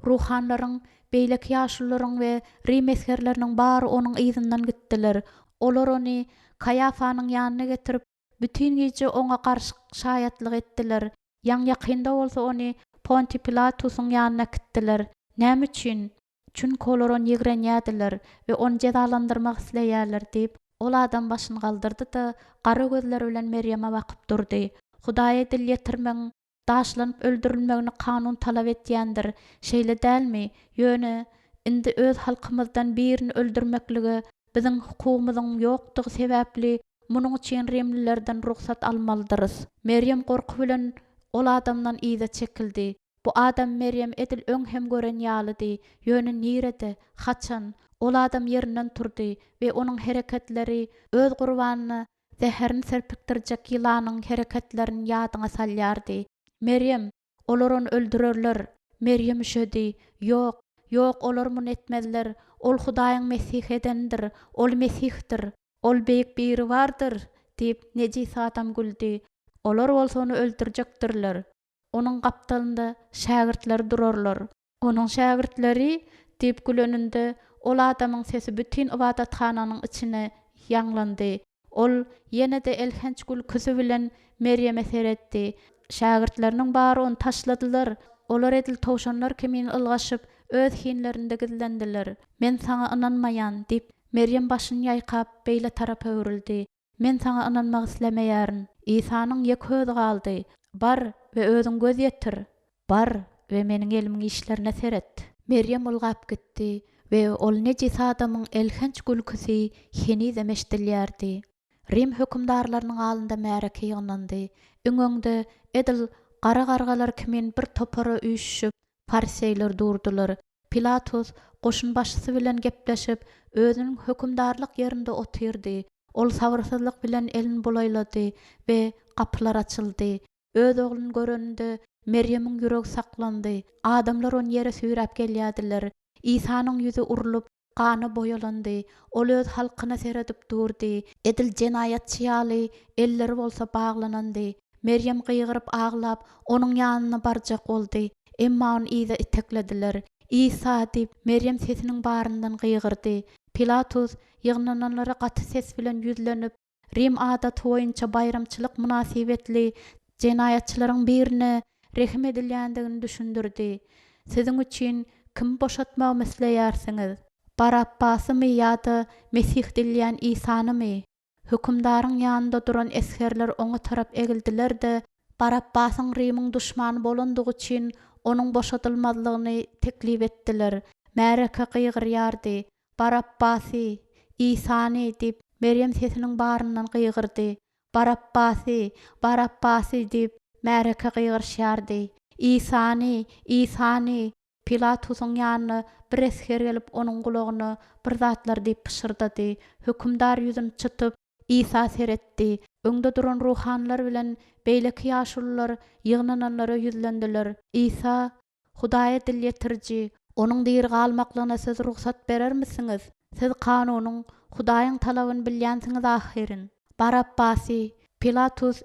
Ruhanylaryň, beýleki ýaşulularyň we rim esgerleriniň bary onuň yzyndan gitdiler. Olar ony Kaýafanyň ýanyna getirip, bütin gije oňa garşy şaýatlyk etdiler. Ýaňy-ýakynda bolsa ony Pontiý Pilatusyň ýanyna äkitdiler. Näme üçin? Çünki olar ony ýigrenýärdiler we ony jezalandyrmak isleýärler diýip, ol adam başyny galdyrdy-da, gara gözleri bilen Merýeme bakyp durdy. Hudaýa dil ýetirmegiň Daşlanyp öldürilmegini kanun talap etýändir, şeýle dälmi? Ýöne, indi öz halkymyzdan birini öldürmeklige biziň hukugymyzyň ýokdugy sebäpli, munuň üçin rimlilerden rugsat almalydyrys. Merýem gorky bilen ol adamdan yza çekildi. Bu adam Merýemi edil öň hem gören ýalydy, ýöne nirede, haçan? Ol adam ýerinden turdy we onuň hereketleri öz gurbanyna zäherini serpikdirjek ýylanyň hereketlerini ýadyňa salýardy. Merýem, olar ony öldürerler! Merýem üşedi. Ýok, ýok, olar muny etmezler. Ol Hudaýyň Mesih edenidir. Ol Mesihdir. Ol Beýik Biribardyr! diýip, nejis adam güldi. Olar bolsa ony öldürjekdirler. Onuň gapdalynda şägirtleri durarlar. Onuň şägirtleri? diýip güleninde, ol adamyň sesi bütin ybadathananyň içine ýaňlandy. Ol ýene-de elhenç gülküsi bilen Merýeme seretdi. Şägirtleriniň bary ony taşladylar. Olar edil towşanlar kimin ylgaşyp, öz hinlerinde gizlendiler. Men saňa ynanmaýan, diýip, Merýem başyny ýaýkap, beýle tarapa öwrüldi. Men saňa ynanmak islemeýärin. Isanyň ýeke özi galdy. Bar we özüň göz ýetir. Bar we meniň elimiň işlerine seret. Merýem ylgap gitdi we ol nejis adamyň elhenç gülküsi henizem eşidilýärdi. Rim hökümdarlarynyň alynda märeke ýygnandy. Iň öňde, edil gara gargalar kimin bir topara üýşüşip, fariseýler durdular. Pilatus goşunbaşysy bilen gepleşip, özüniň hökümdarlyk ýerinde otyrdy. Ol sabyrsyzlyk bilen elini bulaýlady we gapylar açyldy. Öz ogluny göreninde, Merýemiň ýüregi saklandy. Adamlar ony ýere süýräp gelýärdiler. Isanyň ýüzi urlup, Gana boýalandy. Ol öz halkyna seredip durdy. Edil jenaýatçy ýaly, elleri bolsa baglanandy. Merýem gygyryp aglap, onuň ýanyna barjak boldy. Emma ony yza iteklediler. Isa! diýip, Merýem sesiniň baryndan gygyrdy. Pilatus ýygnananlara gaty ses bilen ýüzlenip, Rim adaty boýunça baýramçylyk mynasybetli jenaýatçylaryň birine rehim edilýändigini düşündirdi. Siziň üçin kimi boşatmagymy isleýärsiňiz? Barapbasymy ýa-da Mesih diýilýän Isanymy? Hökümdaryň ýanynda duran esgerler oňa tarap egildiler-de, Barapbasyň Rimiň duşmany bolandygy üçin onuň boşadylmazlygyny teklip etdiler. Märeke gygyrýardy, Barapbasy! Isany! diýip, Merýem sesiniň baryndan gygyrdy. Barapbasy! Barapbasy! diýip, märeke gygyryşýardy. Isany! Isany! Pilatusyň ýanyna bir esger gelip, onuň gulagyna bir zatlar diýip pyşyrdady. Hökümdar ýüzüni çytyp, Isa seretdi. Öňde duran ruhanylar bilen beýleki ýaşulular ýygnananlara ýüzlendiler, Isa, Hudaýa dil ýetiriji, Onuň diri galmaklygyna siz rugsat berermisiňiz? Siz kanunyň, Hudaýyň talabyny bilýänsiňiz ahyryn. Barabbasy, Pilatus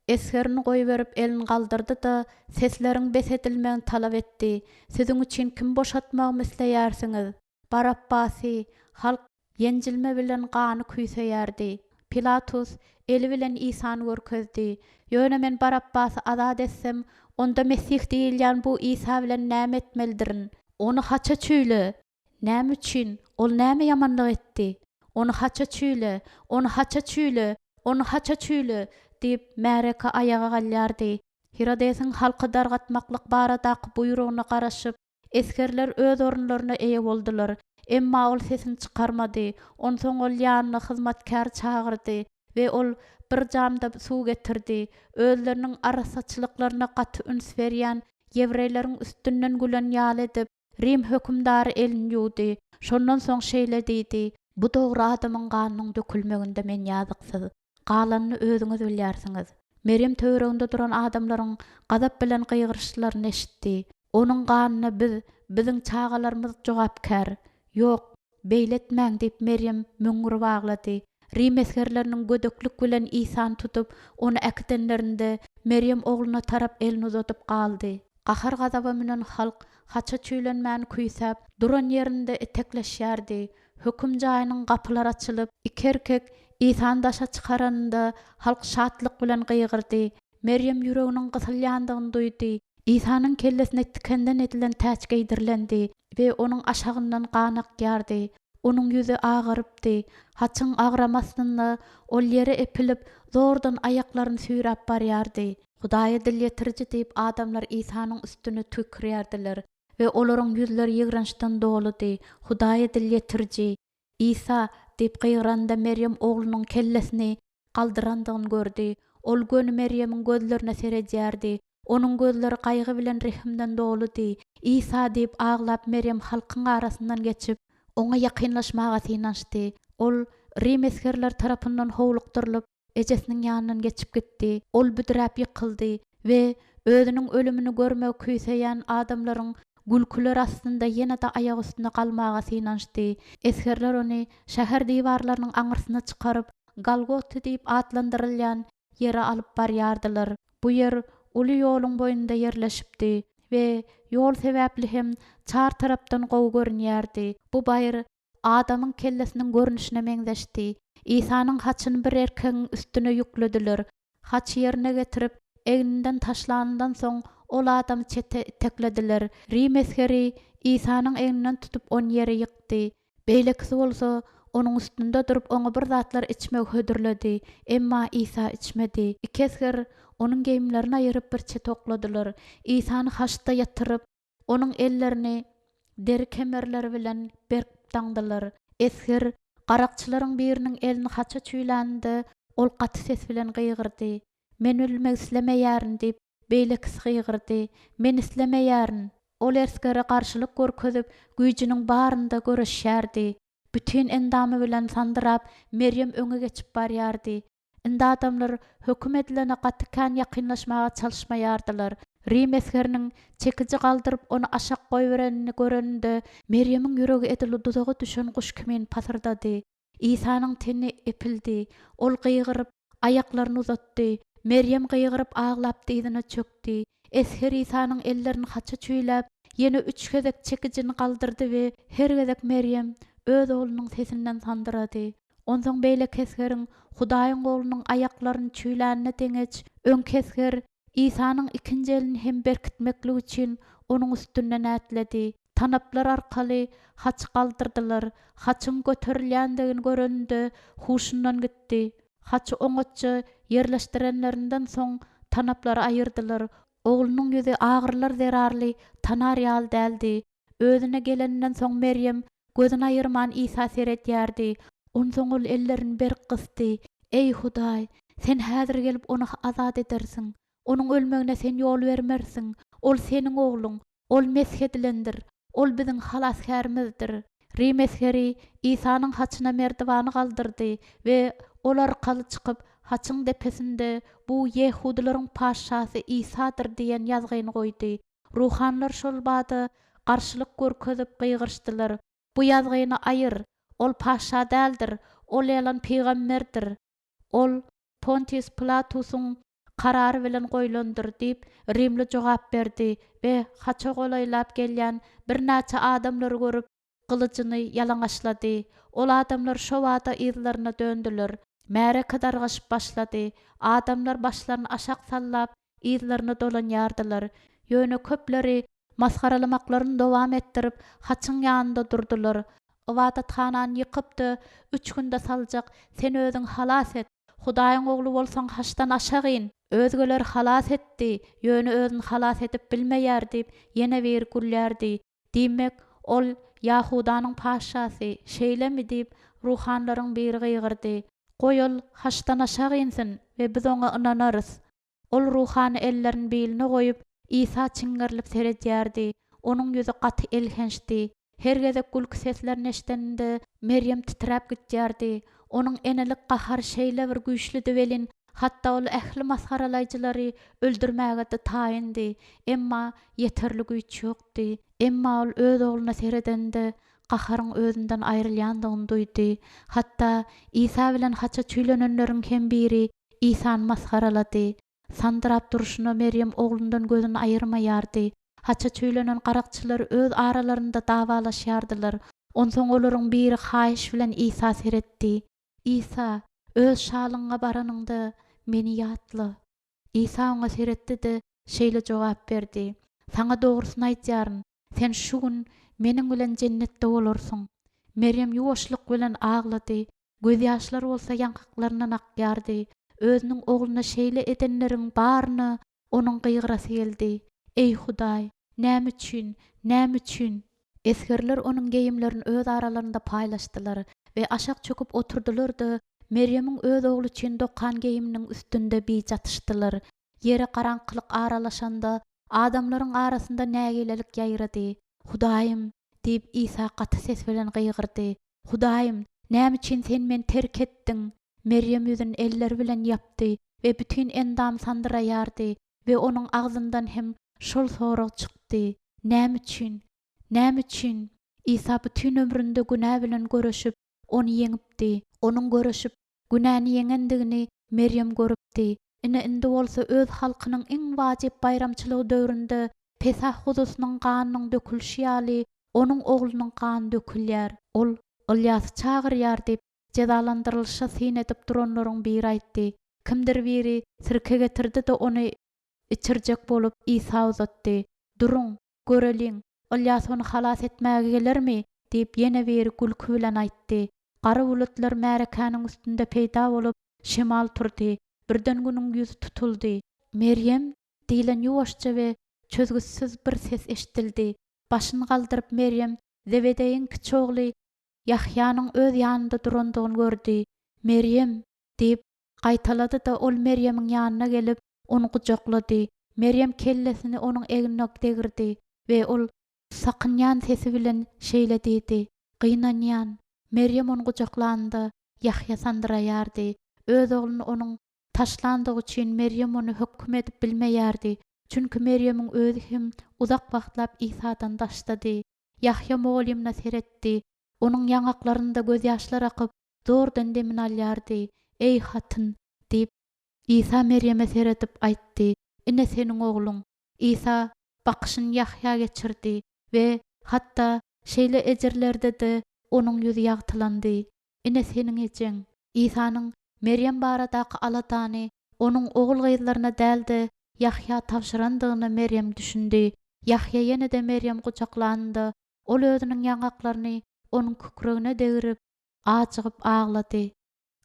esgerini goýberip elini galdyrdy-da, sesleriň bes edilmegini talap etdi, Siziň üçin kimi boşatmagymy isleýärsiňiz? Barabbasy, halk ýenjilme bilen gany küýseýärdi. Pilatus eli bilen Isany görkezdi. Ýöne men Barabbasy azat etsem, onda Mesih diýilýän bu Isa bilen näme etmelidirin? Ony haça çüýle! Näme üçin? Ol näme ýamanlyk etdi? Ony haça çüýle! Ony haça çüýle! Ony haça çüýle! diýip, märeke aýaga galýardy. Hirodesiň halky dargatmaklyk baradaky buýrugyna garaşyp, Esgerler öz orunlaryna eýe boldular. Emma ol sesini çykarmady. Onsoň ol ýanyna hyzmatkär çagyrdy we ol bir jamda suw getirdi. Özleriniň arassaçylyklaryna gaty üns berýän ýewreýleriň üstünden gülen ýaly edip, rim hökümdary elini ýuwdy. Şondan soň şeýle diýdi, Bu dogry adamyň ganynyň dökülmeginde men ýazyksyz. Galanyny özüňiz bilýärsiňiz. Merýem töwereginde duran adamlaryň gazap bilen gygyryşlaryny eşitdi. Onuň ganyna biz, biziň çagalarymyz jogapkär. Ýok, beýle etmäň diýip Merýem möňňürip aglady. Rim esgerleriniň gödeklik bilen Isany tutup, ony äkidenlerinde, Merýem ogluna tarap elini uzadyp galdy. Gahar-gazaba münen halk haça çüýlenmäni küýsäp, duran ýerinde itekleşýärdi. Höküm jaýynyň gapylary açylyp, iki erkek Isany daşa çykaranynda, halk şatlyk bilen gygyrdy. Merýem ýüreginiň gysylýandygyny duýdy. Isanyň kellesine tikenden edilen täç geýdirilendi we onuň aşagyndan gan akýardy. Onuň ýüzi agarypdy. Haçyň agramy astynda ol ýere epilip, zordan aýaklaryny süýräp barýardy. Hudaýa dil ýetiriji diýip adamlar Isanyň üstüne tüýkürýärdiler we olaryň ýüzleri ýigrençden doludy. Hudaýa dil ýetiriji, Isa! diýip gygyranda Merýem oglunyň kellesini galdyrandygyny gördi. Ol göni Merýemiň gözlerine seredýärdi. Onuň gözleri gaýgy bilen rehimden doludy. Isa! diýip aglap Merýem halkyň arasyndan geçip, Oňa ýakynlaşmaga synanyşdy. Ol rim esgerleri tarapyndan howlukdyrylyp, ejesiniň ýanyndan geçip gitdi. Ol büdräp ýykyldy we özüniň ölümini görmegi küýseýän adamlaryň gülküleri astynda ýene-de aýak üstüne galmaga synanyşdy. Esgerler ony şäher diwarlarynyň aňyrsyna çykaryp, Golgota diýip atlandyrylýan ýere alyp barýardylar. Bu ýer uly ýoluň boýunda ýerleşipdi we ýol sebäpli hem çar tarapdan gowy görünýärdi. Bu baýyr adamyň kellesiniň görnüşine meňzeşdi. Isanyň haçyny bir erkegiň üstüne ýüklediler. Haçy ýerine getirip, egninden taşlanyndan soň, ol adamy çete iteklediler. Rim esgeri Isanyň egninden tutup, ony ýere ýykdy. Beýlekisi bolsa, onuň üstünde durup, oňa bir zatlar içmegi hödürledi. Emma Isa içmedi. Iki esger onuň geýimlerini aýyryp, bir çete okladylar. Isany haçda ýatyryp, Onuň ellerini deri kemerleri bilen berk daňdylar. Esger garakçylaryň biriniň elini haça çüýläninde, ol gaty ses bilen gygyrdy. Men ölmek islemeýärin! diýip, beýlekisi gygyrdy. Men islemeýärin! Ol esgere garşylyk görkezip, güýjüniň barynda göreşýärdi. Bütin endamy bilen sandyrap, Merýem öňe geçip barýardy. Indi adamlar höküm edilene gaty kän ýakynlaşmaga çalyşmaýardylar. Rim esgeriniň çekiji galdyryp ony aşak goýberenini göreninde, Merýemiň ýüregi edil duzaga düşen guş kimin pasyrdady. Isanyň teni epildi. Ol gygyryp, aýaklaryny uzatdy. Merýem gygyryp aglap dyzyna çökdi. Esger Isanyň ellerini haça çüýläp, ýene üç gezek çekijini galdyrdy we her gezek Merýem öz oglunyň sesinden sandyrady. Onsoň beýleki esgeriň Hudaýyň Oglunyň aýaklaryny çüýlänine deňeç, öňki esger Isanyň ikinji elini hem berkitmeklik üçin onuň üstünden ätledi. Tanaplar arkaly haçy galdyrdylar. Haçyň göterilýändigini göreninde huşundan gitdi. Haçy oňatja ýerleşdirenlerinden soň tanaplary aýyrdylar. Oglunyň ýüzi agyrylar zerarly tanar ýaly däldi. Özüne geleninden soň Merýem gözüni aýyrman Isa seredýärdi. Onsoň ol ellerini berk gysdy. Eý, Hudaý, Sen häzir gelip ony azat edersiň. Onuň ölmegine Sen ýol bermersiň. Ol Seniň Ogluň. Ol mesh edilendir. Ol biziň Halasgärimizdir. Rim esgeri Isanyň haçyna merdiwany galdyrdy we ol arkaly çykyp, Haçyň depesinde Bu ýehudylaryň Patyşasy Isadyr diýen ýazgyny goýdy. Ruhanylar şol bada garşylyk görkezip gygyryşdylar, Bu ýazgyny aýyr! Ol patyşa däldir, ol ýalan pygamberdir. Ol Pontius Pilatusyň karary bilen goýlandyr diýip, rimli jogap berdi we haça golaýlap gelýän birnäçe adamlary görüp, gylyjyny ýalaňaçlady. Ol adamlar şobada yzlaryna döndüler. Märeke dargaşyp başlady. Adamlar başlaryny aşak sallap, yzlaryna dolanýardylar. Ýöne köpleri masgaralamaklaryny dowam etdirip, haçyň ýanynda durdular. Ybadathanany ýykyp-da, üç günde saljak, sen özüňi halas et! Hudaýyň Ogly bolsaň, haçdan aşak in! Özgeleri halas etdi, ýöne özüni halas edip bilmeýär diýip, ýene biri gülýärdi. Diýmek, ol Ýahudanyň patyşasy, şeýlemi? diýip, ruhanylaryň biri gygyrdy. Goý, ol haçdan aşak insin we biz oňa ynanarys. Ol ruhany ellerini biline goýup, Isa çiňňerilip seredýärdi. Onuň ýüzi gaty elhençdi. Her gezek gülki seslerini eşideninde, Merýem titräp gidýärdi. Onuň enelik gahary şeýle bir güýçlüdi welin, hatda ol ähli masgaralaýjylary öldürmäge-de taýyndy. Emma ýeterli güýç ýokdy. Emma ol öz ogluna seredende, gaharyň özünden aýrylýandygyny duýdy. Hatda Isa bilen haça çüýlenenleriň hem biri Isany masgaralady. Sandyrap durşuna Merýem oglundan gözüni aýyrmaýardy. Haça çüýlenen garakçylar öz aralarynda dawalaşýardylar. Onsoň olaryň biri haýyş bilen Isa seretdi. Isa, öz şalygyňa baranyňda, meni ýatla. Isa oňa seretdi-de, şeýle jogap berdi, Saňa dogrusyny aýdýaryn, sen şu gün Meniň bilen jennetde bolarsyň. Merýem ýuwaşlyk bilen aglady, gözýaşlary bolsa ýaňaklaryndan akýardy. Özüniň ogluna şeýle edenleriň baryna onuň gygyrasy geldi, Eý, Hudaý, näme üçin, näme üçin? Esgerler onuň geýimlerini öz aralarynda paýlaşdylar we aşak çöküp oturdylar-da, Merýemiň öz ogly üçin dokan geýiminiň üstünde bije atyşdylar. Ýere garaňkylyk aralaşanda, adamlaryň arasynda nägilelik ýaýrady. Hudaýym! diýip, Isa gaty ses bilen gygyrdy. Hudaýym, näme üçin Sen meni terk etdiň? Merýem ýüzüni elleri bilen ýapdy we bütin endamy sandyraýardy we onuň agzyndan hem şol sorag çykdy, Näme üçin? Näme üçin? Isa bütin ömründe günä bilen göreşip, ony ýeňipdi. Onuň göreşip, günäni ýeňendigini Merýem görüpdi. Ine, indi bolsa öz halkynyň iň wajyp baýramçylygy döwründe Pesah guzusynyň ganynyň dökülişi ýaly, onuň oglunyň gany dökülýär. Ol Ylýasy çagyrýar diýip, jezalandyrylyşa syn edip duranlaryň biri aýtdy. Kimdir biri sirke getirdi-de, ony içirjek bolup, Isa uzatdy. Duruň, göreliň, Ylýas ony halas etmäge gelermi? diýip, ýene biri gülki bilen aýtdy. Gara bulutlar märekäniň üstünde peýda bolup, şemal turdy. Birden Günüň ýüzi tutuldy. Merýem! diýlen ýuwaşja we çözgütsiz bir ses eşidildi. Başyny galdyryp Merýem Zebedeýiň kiçi ogly Ýahýanyň öz ýanynda durandygyny gördi. Merýem! diýip, gaýtalady-da, ol Merýemiň ýanyna gelip, ony gujaklady. Merýem kellesini onuň egnine degirdi we ol sakynýan sesi bilen şeýle diýdi, Gynanýan. Merýem ony gujaklanynda, Ýahýa sandyraýardy. Öz ogluny onuň taşlandygy üçin Merýem ony höküm edip bilmeýärdi, çünki Merýemiň özi hem uzak wagtlap Isadan daşdady. Ýahýa mugallymyna seretdi. Onuň ýaňaklarynda gözýaşlar akyp, zordan demini alýardy. Eý, hatyn! diýip, Isa Merýeme seredip aýtdy, Ine seniň ogluň. Isa bakyşyny Ýahýa geçirdi we hatda şeýle ejirlerde-de onuň ýüzi ýagtylandy. Ine seniň ejeň. Isanyň Merýem baradaky aladany onuň ogul-gyzlaryna däl-de, Ýahýa tabşyrandygyna Merýem düşündi. Ýahýa ýene-de Merýemi gujaklanynda, ol özüniň ýaňaklaryny onuň kükregine degirip, ajygyp aglady.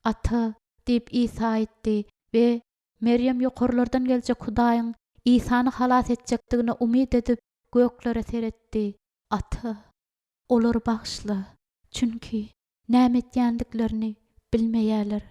Ata! diýip, Isa aýtdy we Merýem ýokarlardan geljek Hudaýyň Isany halas etjekdigine umyt edip, göklere seretdi. Ata! Olary bagyşla, çünki näme etýändiklerini bilmeýärler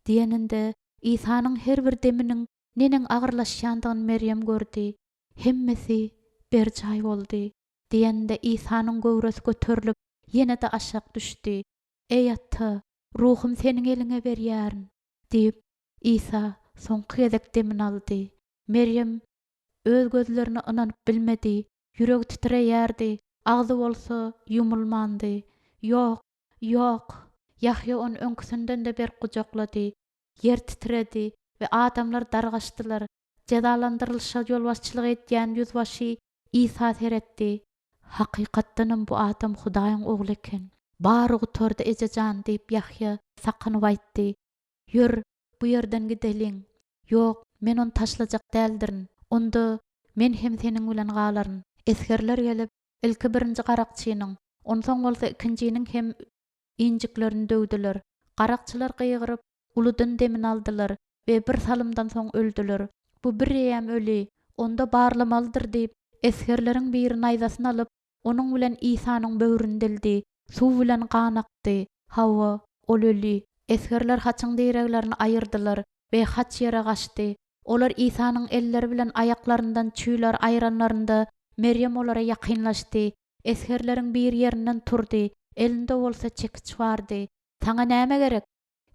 diýeninde, Isanyň her bir deminiň neneň agyrlaşýandygyny Merýem gördi. Hemmesi berjaý boldy diýeninde, Isanyň göwresi göterilip, ýene-de aşak düşdi. Eý, Ata, ruhumy Seniň eliňe berýärin diýip, Isa soňky gezek demini aldy. Merýem öz gözlerine ynanyp bilmedi, ýüregi titreýärdi, agzy bolsa ýumulmandy. Ýok, ýok! Ýahýa ony öňküsinden-de berk gujaklady. Ýer titredi we adamlar dargaşdylar. Jezalandyrylyşa ýolbaşçylyk edýän ýüzbaşy Isa seretdi. Hakykatdanam bu adam Hudaýyň Ogly eken. Bary gutardy, eje jan, diýip, Ýahýa sakynyp aýtdy. Ýör, bu ýerden gideliň. Ýok, men ony taşlajak däldirin. Onda men hem seniň bilen galaryn. Esgerler gelip, ilki birinji garakçynyň, onsoň bolsa ikinjiniň hem injiklerini döwdüler. Garakçylar gygyryp, uludan demini aldylar we bir salymdan soň öldüler. Bu bireýýäm öli, onda barlamalydyr diýip, esgerleriň biri naýzasyny alyp, onuň bilen Isanyň böwrüni dildi. Suw bilen gan akdy. Hawa, ol öli. Esgerler haçyň direglerini aýyrdylar we haç ýere gaçdy. Olar Isanyň elleri bilen aýaklaryndan çüýleri aýranlarynda, Merýem olara ýakynlaşdy. Esgerleriň biri ýerinden turdy, elinde bolsa çekiç bardy. Saňa näme gerek?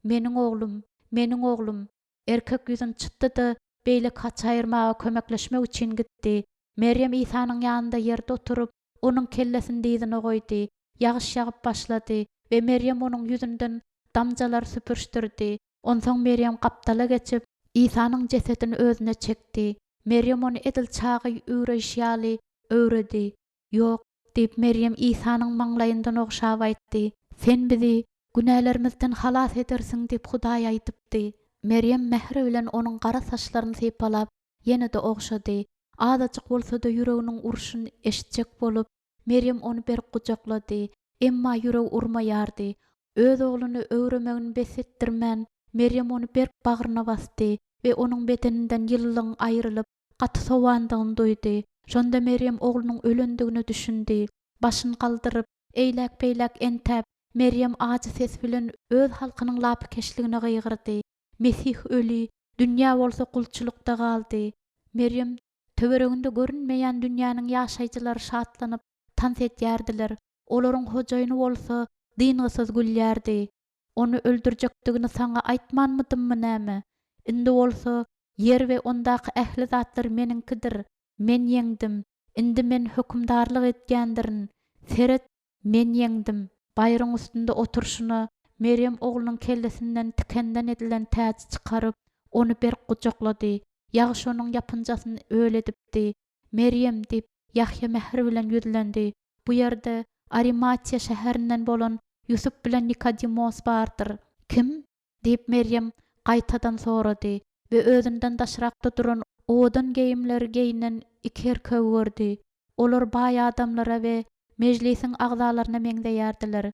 Meniň oglum, meniň oglum! Erkek ýüzüni çytdy-da, beýleki haçy aýyrmaga kömekleşmek üçin gitdi. Merýem Isanyň ýanynda ýerde oturyp, onuň kellesini dyzyna goýdy. Ýagyş ýagyp başlady we Merýem onuň ýüzünden damjalary süpürişdirdi. Onsoň Merýem gapdala geçip, Isanyň jesedini özüne çekdi. Merýem ony edil çaga üwreýşi ýaly öwredi. Ýok, diýip, Merýem Isanyň maňlaýyndan ogşap aýtdy. Sen bizi günälerimizden halas edersiň diýip Hudaý aýdypdy. Merýem mähir bilen onuň gara saçlaryny sypalap, ýene-de ogşady. Azajyk bolsa-da ýüreginiň urşuny eşitjek bolup, Merýem ony berk gujaklady. Emma ýüregi urmaýardy. Öz ogluny öwremegini bes etdirmän, Merýem ony berk bagryna basdy we onuň bedeninden ýylylygyň aýrylyp, gaty sowandygyny duýdy. Şonda Merýem oglunyň ölendigine düşündi. Başyny galdyryp, eýläk-beýläk entäp, Merýem ajy ses bilen öz halkynyň lapykeçligine gygyrdy, Mesih öli, dünýä bolsa gulçulykda galdy. Merýem töwereginde görünmeýän dünýäniň ýaşaýjylary şatlanyp, tans edýärdiler. Olaryň hojaýyny bolsa dyngysyz gülýärdi. Ony öldürjekdigini saňa aýtmanmydymmy näme? Indi bolsa ýer we ondaky ähli zatlar meniňkidir. Men ýeňdim. Indi men hökümdarlyk edýändirin. Seret, men ýeňdim. Baýryň üstünde oturyşyna Merýem oglunyň kellesinden tikenden edilen täji çykaryp, ony berk gujaklady. Ýagyş onuň ýapynjasyny öl edipdi. Merýem, diýip, Ýahýa mähir bilen ýüzlendi, bu ýerde Arimatiýa şäherinden bolan Ýusup bilen Nikodimos bardyr. Kim? diýip, Merýem gaýtadan sorady we özünden daşrakda duran owadan geýimleri geýnen iki erkegi gördi. Olar baý adamlara we mejlisiň agzalaryna meňzeýärdiler.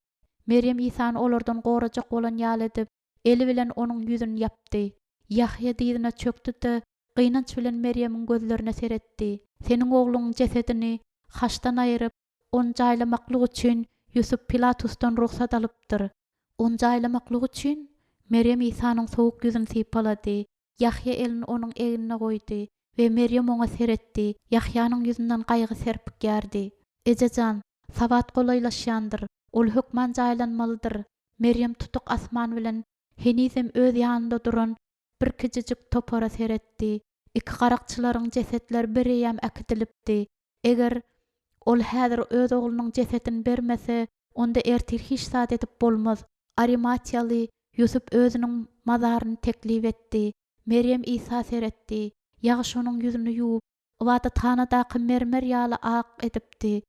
Merýem Isany olardan gorajak bolan ýaly edip, eli bilen onuň ýüzüni ýapdy. Ýahýa dyzyna çökdi-de, gynanç bilen Merýemiň gözlerine seretdi. Seniň ogluňyň jesedini haçdan aýryp, ony jaýlamaklyk üçin Ýusup Pilatusdan rugsat alypdyr. Ony jaýlamaklyk üçin? Merýem Isanyň sowuk ýüzüni sypalady. Ýahýa elini onuň egnine goýdy we Merýem oňa seretdi. Ýahýanyň ýüzünden gaýgy serpikýärdi. Eje jan, Sabat golaýlaşýandyr. Ol hökman jaýlanmalydyr. Merýem tutuk asman bilen henizem öz ýanynda duran bir kiçijik topara seretdi. Iki garakçylaryň jesetleri bireýýäm äkidilipdi. Eger Ol häzir öz oglunyň jesedini bermese, onda ertir hiç zat edip bolmaz. Arimatiýaly Ýusup özüniň mazaryny teklip etdi. Merýem Isa seretdi. Ýagyş onuň ýüzüni ýuwup, ybadathanadaky mermer ýaly ak edipdi.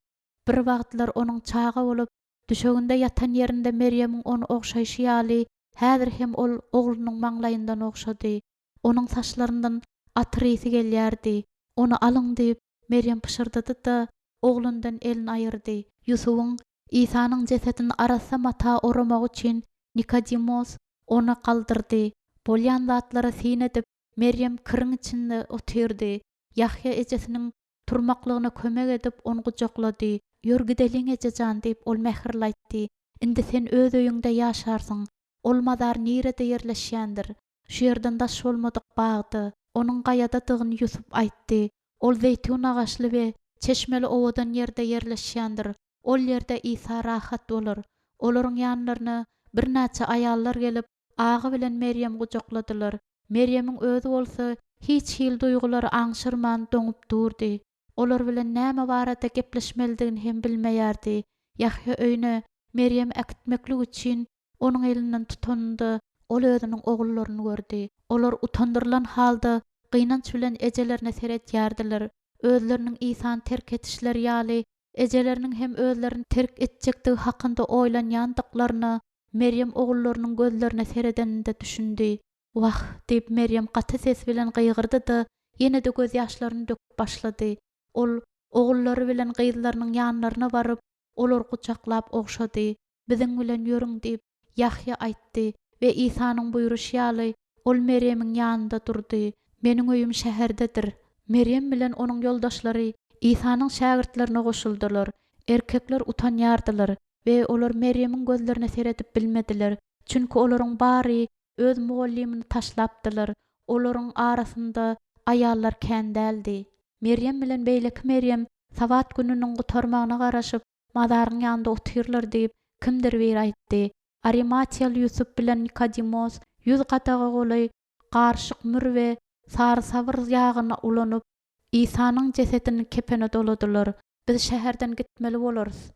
Bir wagtlar onuň çaga bolup, düşeginde ýatan ýerinde Merýemiň ony ogşaýşy ýaly, häzir hem ol oglunyň maňlaýyndan ogşady. Onuň saçlaryndan atyr ysy gelýärdi. Ony alyň diýip, Merýem pyşyrdady-da, oglundan elini aýyrdy. Ýusubyň Isanyň jesedini arassa mata oramagy üçin Nikodimos ony galdyrdy. Bolýan zatlara syn edip, Merýem kiriň içinde otyrdy. Ýahýa ejesiniň turmaklygyna kömek edip, ony gujaklady. Ýör gideliň, eje jan, diýip, ol mähirli aýtdy. Indi sen öz öýüňde ýaşarsyň. Ol mazar nirede ýerleşýändir? Şu ýerden daş bolmadyk bagda. Onuň gaýadadygyny Ýusup aýtdy. Ol zeýtun agaçly we çeşmeli owadan ýerde ýerleşýändir. Ol ýerde Isa rahat bolar. Olaryň ýanlaryna birnäçe aýallar gelip, agy bilen Merýemi gujakladylar. Merýemiň özi bolsa hiç hili duýgulary aňşyrman doňup durdy. Olar bilen näme barada gepleşmelidigini hem bilmeýärdi. Ýahýa öýüne Merýemi äkitmeklik üçin onuň elinden tutanynda, ol özüniň ogullaryny gördi. Olar utandyrylan halda gynanç bilen ejelerine seredýärdiler. Özleriniň Isany terk edişleri ýaly, ejeleriniň hem özlerini terk etjekdigi hakynda oýlanýandyklaryna Merýem ogullarynyň gözlerine seredeninde düşündi. Wah! diýip, Merýem gaty ses bilen gygyrdy-da, ýene-de gözýaşlaryny döküp başlady. Ol ogullary bilen gyzlarynyň ýanlaryna baryp, olary gujaklap ogşady. Biziň bilen ýörüň diýip, Ýahýa aýtdy we Isanyň buýruşy ýaly, ol Merýemiň ýanynda durdy. Meniň öýüm şäherdedir. Merýem bilen onuň ýoldaşlary Isanyň şägirtlerine goşuldylar. Erkekler utanýardylar we olar Merýemiň gözlerine seredip bilmediler, çünki olaryň bary öz mugallymyny taşlapdylar, olaryň arasynda aýallar kän däldi. Merýem bilen beýleki Merýem Sabat gününiň gutarmagyna garaşyp, mazaryň ýanynda otyrlar diýip, kimdir biri aýtdy. Arimatiýaly Ýusup bilen Nikodimos ýüz gadaga golaý garyşyk mür we sarysabyr ýagyny ulanyp, Isanyň jesedini kepene doladylar. Biz şäherden gitmeli bolarys.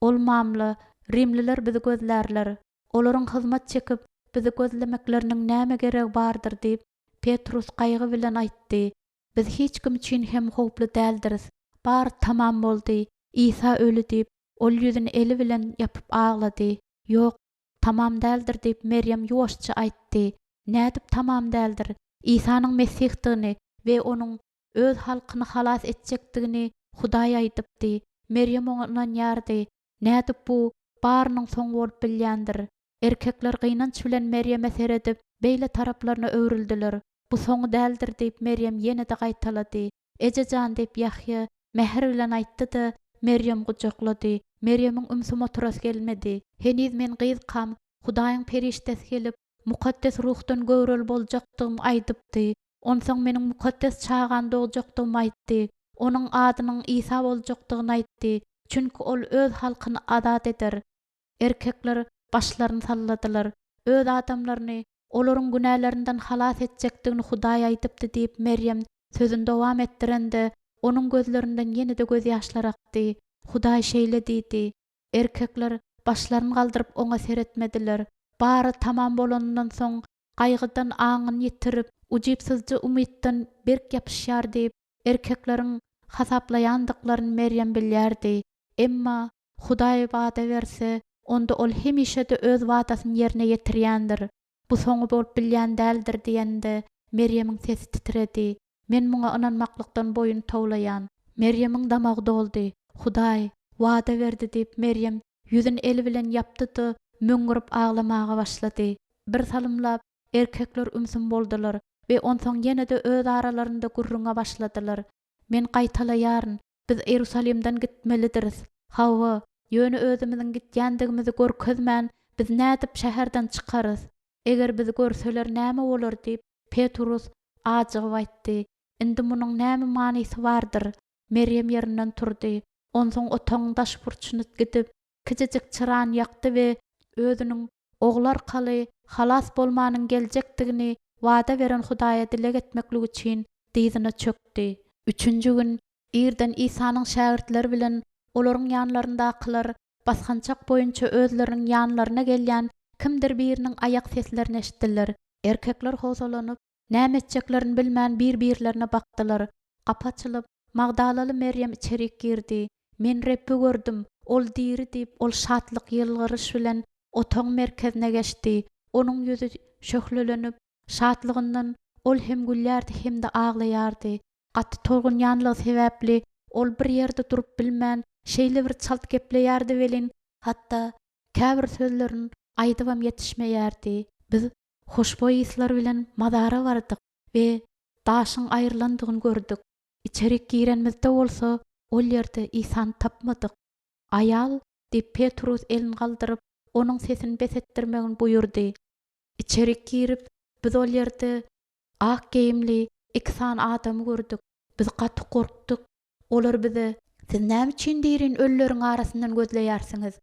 Ol mamla, rimliler bizi gözlärler. Olaryň hyzmat çekip, bizi gözlemekleriniň näme geregi bardyr diýip, Petrus gaýgy bilen aýtdy. Biz hiç kim üçin hem howply däldiris. Bary tamam boldy. Isa öli diýip, ol ýüzüni eli bilen ýapyp aglady. Ýok, tamam däldir diýip, Merýem ýuwaşja aýtdy. Nädip tamam däldir? Isanyň Mesihdigini we Onuň Öz halkyny halas etjekdigini Hudaý aýdypdy. Merýem Oňa ynanýardy. Nädip bu barynyň soňy bolup bilýändir? Erkekler gynanç bilen Merýeme seredip, beýle taraplaryna öwrüldiler. Bu soňy däldir diýip, Merýem ýene-de gaýtalady. Eje jan diýip, Ýahýa mähir bilen aýtdy-da, Merýemi gujaklady. Merýemiň ümsüm oturasy gelmedi. Heniz men gyzkam, Hudaýyň perişdesi gelip, Mukaddes Ruhdan göwreli boljakdygymy aýdypdy. Onsoň meniň mukaddes çagany dogjakdygymy aýtdy. Onuň adynyň Isa boljakdygyny aýtdy, çünki ol öz halkyny azat eder. Erkekler başlaryny salladylar. Öz adamlaryny olaryň günälerinden halas etjekdigini Hudaý aýdypdy diýip, Merýem sözüni dowam etdirende, onuň gözlerinden ýene-de gözýaşlar akdy. Hudaý şeýle diýdi. Erkekler başlaryny galdyryp oňa seretmediler. Bary tamam bolanyndan soň, gaýgydan aňyny ýitirip, ujypsyzja umytdan berk ýapyşýar diýip, erkekleriň hasaplaýandyklaryny Merýem bilýärdi. Emma Hudaý wada berse, onda Ol hemişe-de Öz wadasyny ýerine ýetirýändir. Bu soňy bolup bilýän däldir diýende, Merýemiň sesi titredi. Men muňa ynanmaklykdan boýun towlaýan. Merýemiň damagy doldy. Hudaý, wada berdi diýip, Merýem ýüzüni eli bilen ýapdy-da, möňňürip aglamaga başlady. Birsalymlap, erkekler ümsüm boldular we onsoň ýene-de öz aralarynda gürrüňe başladylar. Men gaýtalaýaryn, biz Iýerusalimden gitmelidiris. Hawa, ýöne özümiziň gitýändigimizi görkezmän, biz nädip şäherden çykarys? Eger bizi görseler näme bolar diýip, Petrus ajygyp aýtdy. Indi munuň näme manysy bardyr? Merýem ýerinden turdy. Onsoň otagyň daş burçuna gidip, kiçijik çyrany ýakdy we özüniň Ogly arkaly halas bolmanyň geljekdigini wada beren Hudaýa dileg etmeklik üçin dyzyna çökdi. Üçünji gün irden Isanyň şägirtleri bilen olaryň ýanlaryndakylar basgançak boýunça özleriniň ýanlaryna gelýän kimdir biriniň aýak seslerini eşitdiler. Erkekler howsalanyp, näme etjeklerini bilmän bir-birlerine bakdylar. Gapy açylyp, magdalaly Merýem içerik girdi. Men Rebbi gördüm, Ol diri diýip, ol şatlyk ýylgyryş bilen otagyň merkezine geçdi. Onuň ýüzi şöhlelenip, şatlygyndan ol hem gülýärdi hem-de aglaýardy. Gaty tolgunýanlygy sebäpli, ol bir ýerde durup bilmän, şeýle bir çalt gepleýärdi welin, hatda käbir sözlerini aýdybam ýetişmeýärdi. Biz hoşboý yslar bilen mazara bardyk we daşyň aýrylandygyny gördük. Içerik girenimizde bolsa, ol ýerde Isany tapmadyk. Aýal, diýip, Petrus elini galdyryp, onuň sesini bes etdirmegini buýurdy. Içerik girip, biz ol ýerde ak geýimli iki sany adamy gördük. Biz gaty gorkduk. Olar bize, Siz näme üçin dirini ölüleriň arasyndan gözleýärsiňiz?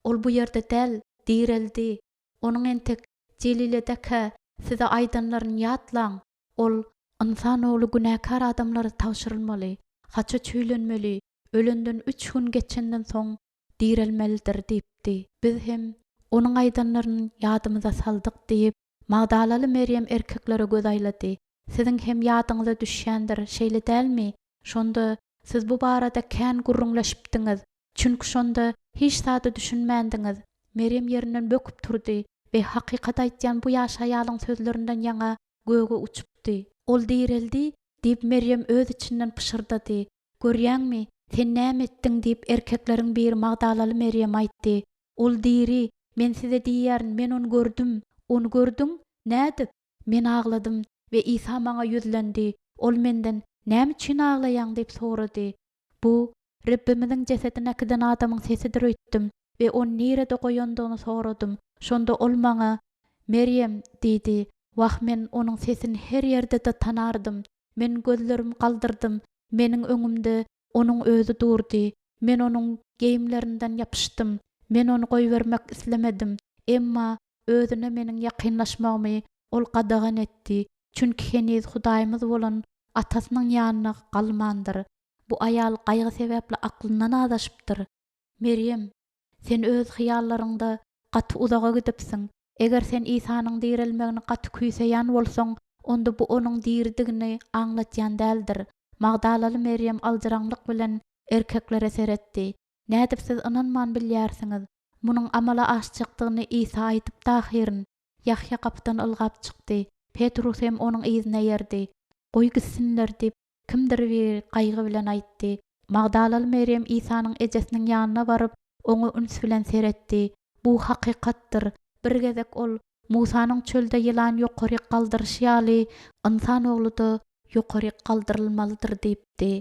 Ol bu ýerde däl, direldi. Onuň entek Jeliledekä. size aýdanlaryny ýatlaň, Ol, Ynsan Ogly günäkär adamlara tabşyrylmaly, haça çüýlenmeli, ölenden üç gün geçenden soň direlmelidir diýipdi. Biz hem Onuň aýdanlaryny ýadymyza saldyk diýip, Magdalaly Merýem erkeklere göz aýlady. Siziň hem ýadyňyza düşýändir, şeýle dälmi? Şonda siz bu barada kän gürrüňleşipdiňiz. Çünki şonda hiç zada düşünmändiňiz. Merýem ýerinden böküp turdy we hakykat aýtýan bu ýaş aýalyň sözlerinden ýaňa göge uçupdy. Ol direldi, diýip, Merýem öz içinden pyşyrdady. Görýäňmi, sen näme etdiň, diýip, erkekleriň biri magdalaly Merýeme aýtdy. Ol diri, men size diýýärin, men ony gördüm. Ony gördüň? Nädip? Men agladym we Isa maňa ýüzlendi. Ol menden, Näme üçin aglaýaň? diýip sorady. Bu, Rebbimiziň jesedini äkiden adamyň sesidir öýtdüm we ony nirede goýandygyny soradym. Şonda ol maňa, Merýem! diýdi. Wah, men onuň sesini her ýerde-de tanardym. Men gözlerimi galdyrdym, meniň öňümde onuň özi durdy. Men onuň geýimlerinden ýapyşdym. Men ony goýbermek islemedim. Emma özüne meniň ýakynlaşmagymy ol gadagan etdi, çünki heniz Hudaýymyz bolan Atasynyň ýanyna galmandyr. Bu aýal gaýgy sebäpli aklyndan azaşypdyr. Merýem, sen öz hyýallaryňda gaty uzaga gidipsiň. Eger sen Isanyň direlmegini gaty küýseýän bolsaň, onda bu Onuň diridigini aňlatýan däldir. Magdalaly Merýem aljyraňlyk bilen erkeklere seretdi. Nädip siz ynanman bilýärsiňiz? Munuň amala aşjakdygyny Isa aýdypdy ahyryn. Ýahýa gapydan ylgap çykdy. Petrus hem onuň yzyna erdi. Goý gitsinler diýip, kimdir biri gaýgy bilen aýtdy. Magdalaly Merýem Isanyň ejesiniň ýanyna baryp, oňa üns bilen seretdi. Bu hakykatdyr. Bir gezek ol, Musanyň çölde ýylan ýokaryk galdyryşy ýaly, Ynsan Ogly-da ýokaryk galdyrylmalydyr diýipdi.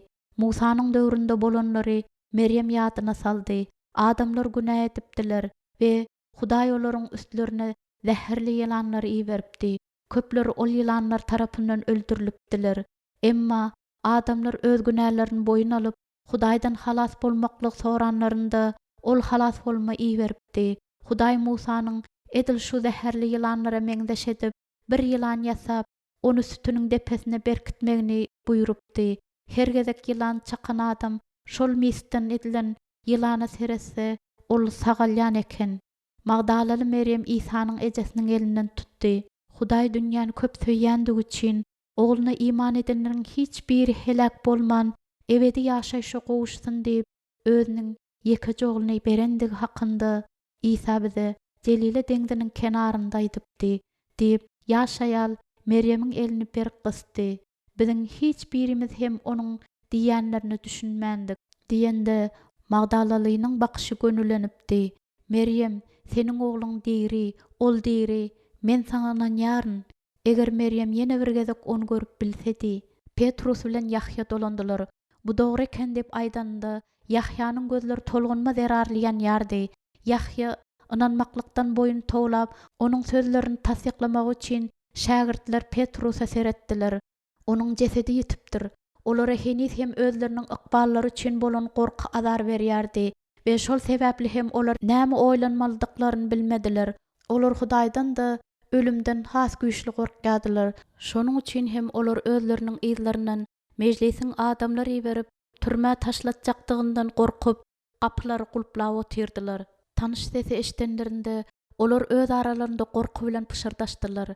Musanyň döwründe bolanlary Merýem ýadyna saldy. Adamlar günä edipdiler we Hudaý olaryň üstlerine zäherli ýylanlary iberipdi. Köpler ol ýylanlar tarapyndan öldürilipdiler. Emma adamlar öz günälerini boýun alyp, Hudaýdan halas bolmaklygy soranlarynda, Ol halas bolma iberipdi. Hudaý Musanyň edil şu zäherli ýylanlara meňzeş edip, bir ýylan ýasap, ony sütüniň depesine berkitmegini buýrupdy. Her gezek ýylan çakan adam şol misden edilen ýylana seretse, ol sagalýan eken. Magdalaly Merýem Isanyň ejesiniň elinden tutdy. Hudaý dünýäni köp söýýändigi üçin, Ogluna iman edenleriň hiç biri heläk bolman, ebedi ýaşaýşa gowuşsyn diýip, Özüniň ýekeje Ogluny berendigi hakynda Isa bize Jelile deňziniň kenarynda aýdypdy, diýip, ýaş aýal Merýemiň elini berk gysdy. Biziň hiç birimiz hem onuň diýýänlerine düşünmändik. Diýende, Magdalalynyň bakyşy gönülenipdi. Merýem, seniň ogluň diri, ol diri, men saňa ynanýaryn. Eger Merýem ýene bir gezek ony görüp bilsedi. Petrus bilen Ýahýa dolandylar. Bu dogry eken diýip aýdanynda, Ýahýanyň gözleri tolgunma zerarly ýanýardy. Ýahýa ynanmaklykdan boýun towlap, onuň sözlerini tassyklamagy üçin şägirtler Petrusa seretdiler. Onuň jesedi ýitipdir. Olara heniz hem özleriniň ykballary üçin bolan gorky azar berýärdi we şol sebäpli hem olar näme oýlanmalydyklaryny bilmediler. Olar Hudaýdan-da, ölümden has güýçli gorkýardylar. Şonuň üçin hem olar özleriniň yzlaryndan Mejlisiň adamlar iberip, türmä taşlatjakdygyndan gorkup, gapylary gulplap otyrdylar. Tanyş sesi eşidenlerinde, olar öz aralarynda gorky bilen pyşyrdaşdylar,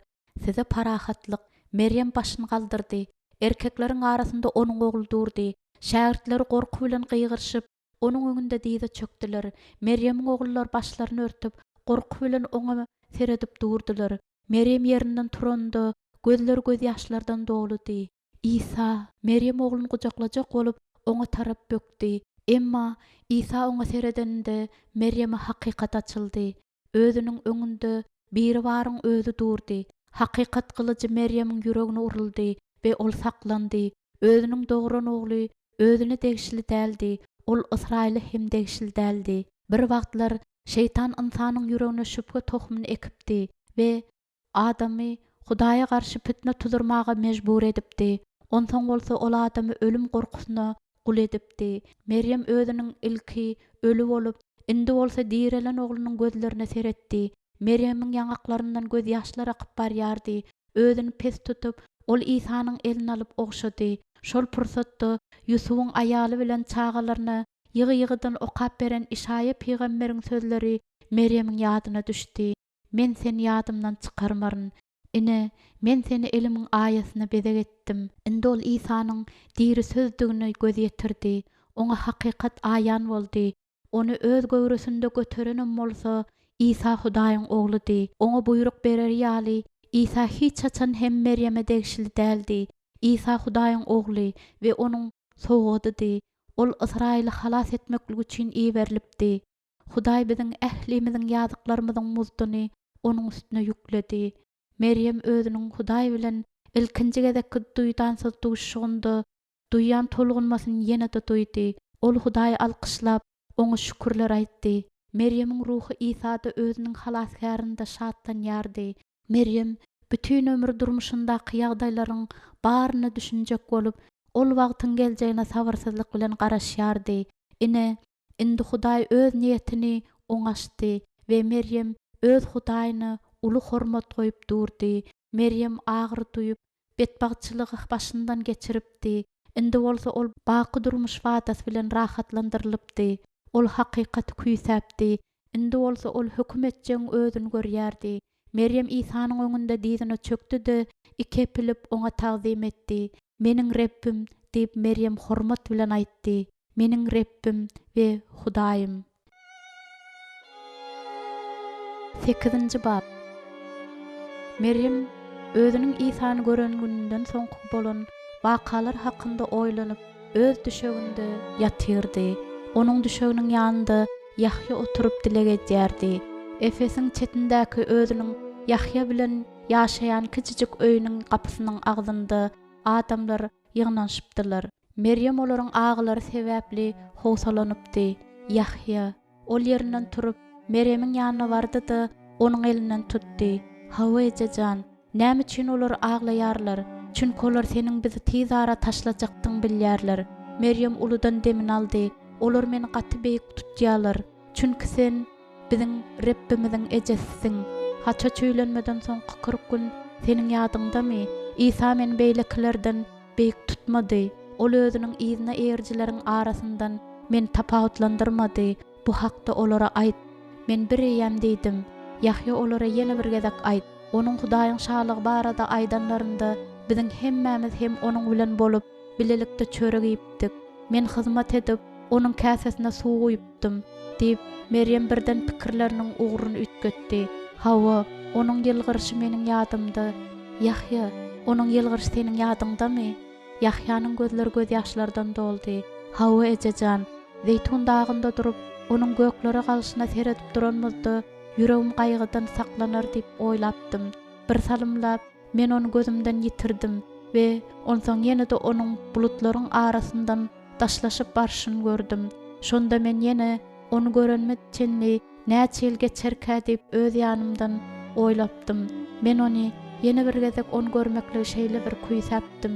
Size parahatlyk! Merýem başyny galdyrdy. Erkekleriň arasynda onuň ogly durdy. Şägirtleri gorky bilen gygyryşyp, onuň öňünde dyza çökdüler. Merýemiň ogullary başlaryny örtüp, gorky bilen oňa seredip durdular. Merýem ýerinden turanda, gözleri gözýaşlardan doludy. Isa Merýem ogluny gujaklajak bolup, oňa tarap bökdi. Emma Isa oňa seredeninde, Merýeme hakykat açyldy. Özüniň öňünde Biribaryň özi durdy. Hakykat gylyjy Merýemiň ýüregine uruldy we ol saklandy. Özüniň dogran ogly özüne degişli däldi, ol Ysraýyla hem degişli däldi. Bir wagtlar şeýtan ynsanyň ýüregine şübhe tohumyny ekipdi we adamy Hudaýa garşy pitne tuzurmaga mejbur edipdi. Onsoň bolsa ol adamy ölüm gorkusyna gul edipdi. Merýem özüniň ilki öli bolup, indi bolsa direlen oglunyň gözlerine seretdi. Merýemiň ýaňaklaryndan gözýaşlar akyp barýardy. Özüni pes tutup, ol Isanyň elini alyp ogşady. Şol pursatda Ýusubyň aýaly bilen çagalaryna ýygy-ýygydan okap beren Işaýa pygamberiň sözleri Merýemiň ýadyna düşdi, Men seni ýadymdan çykarmaryn. Ine, Men seni elimiň aýasyna bezeg etdim. Indi ol Isanyň diri Sözdügine göz ýetirdi. Oňa hakykat aýan boldy. Ony öz göwresinde göterenem bolsa, Isa Hudaýyň Ogludy. Oňa buýruk bereri ýaly, Isa hiç haçan hem Merýeme degişli däldi. Isa Hudaýyň Ogly we Onuň sowgadydy. Ol Ysraýyly halas etmeklik üçin iberilipdi. Hudaý biziň ählimiziň ýazyklarymyzyň muzduny Onuň üstüne ýükledi. Merýem özüniň Hudaý bilen ilkinji gezekki duýdansyz duşuşygynda duýan tolgunmasyny ýene-de duýdy. Ol Hudaýy alkyşlap, Oňa şükürler aýtdy. Merýemiň ruhy Isada özüniň Halasgärinde şatlanýardy. Merýem bütin ömri durmuşyndaky ýagdaýlaryň baryna düşünjek bolup, ol wagtyň geljegine sabyrsyzlyk bilen garaşýardy. Ine, indi Hudaý Öz niýetini oňa açdy we Merýem öz Hudaýyna uly hormat goýup durdy. Merýem agyry duýup, betbagtçylygy başyndan geçiripdi, indi bolsa ol baky durmuş wadasy bilen rahatlandyrylypdy. Ol hakykaty küýsäpdi, indi bolsa ol höküm etjegiň özüni görýärdi. Merýem Isanyň öňünde dyzyna çökdi-de, iki epilip, oňa tagzym etdi. Meniň Rebbim! diýip, Merýem hormat bilen aýtdy. Meniň Rebbim we Hudaýym! Sekizinji bap. Merýem özüniň Isany gören gününden soňky bolan wakalar hakynda oýlanyp, öz düşeginde ýatyrdy. Onuň düşeginiň ýanynda Ýahýa oturyp dileg edýärdi. Efesiň çetindäki özüniň Ýahýa bilen ýaşaýan kiçijik öýüniň gapysynyň agzynda adamlar ýygnanyşypdylar. Merýem olaryň agylary sebäpli howsalanypdy. Ýahýa. Ol ýerinden turup, Merýemiň ýanyna bardy-da, onuň elinden tutdy. Hawa, eje jan, näme üçin olar aglaýarlar? Çünki olar seniň bizi tiz ara taşlajakdygyňy bilýärler. Merýem uludan demini aldy. Olar meni gaty beýik tutýarlar. Çünki sen biziň Rebbimiziň ejesisiň. Haça çüýlenmeden soňky 40 gün seniň ýadyňdamy? Isa meni beýlekilerden beýik tutmady. Ol özüniň yzyna eýerijileriň arasyndan meni tapawutlandyrmady. Bu hakda olara aýt. Men bireýýäm diýdim. Ýahýa olara ýene bir gezek aýt. Onuň Hudaýyň Şalygy barada aýdanlarynda biziň hemmämiz hem onuň bilen bolup, bilelikde çörek iýipdik. Men hyzmat edip, onuň käsesine suw guýupdym, diýip, Merýem birden pikirleriniň ugruny üýtgetdi. Hawa, onuň ýylgyryşy meniň ýadymda. Ýahýa, onuň ýylgyryşy seniň ýadyňdamy? Ýahýanyň gözleri gözýaşlardan doldy. Hawa, eje jan. Zeýtun dagynda durup, onuň göklere galşyna seredip duranymyzda, ýüregim gaýgydan saklanar diýip oýlapdym. Birsalymlap, men ony gözümden ýitirdim we onsoň ýene-de onuň bulutlaryň arasyndan daşlaşyp barşyny gördüm. Şonda men ýene ony görenime çenli näçe ýyl geçerkä diýip öz ýanymdan oýlapdym. Men ony ýene bir gezek ony görmekligi şeýle bir küýsäpdim.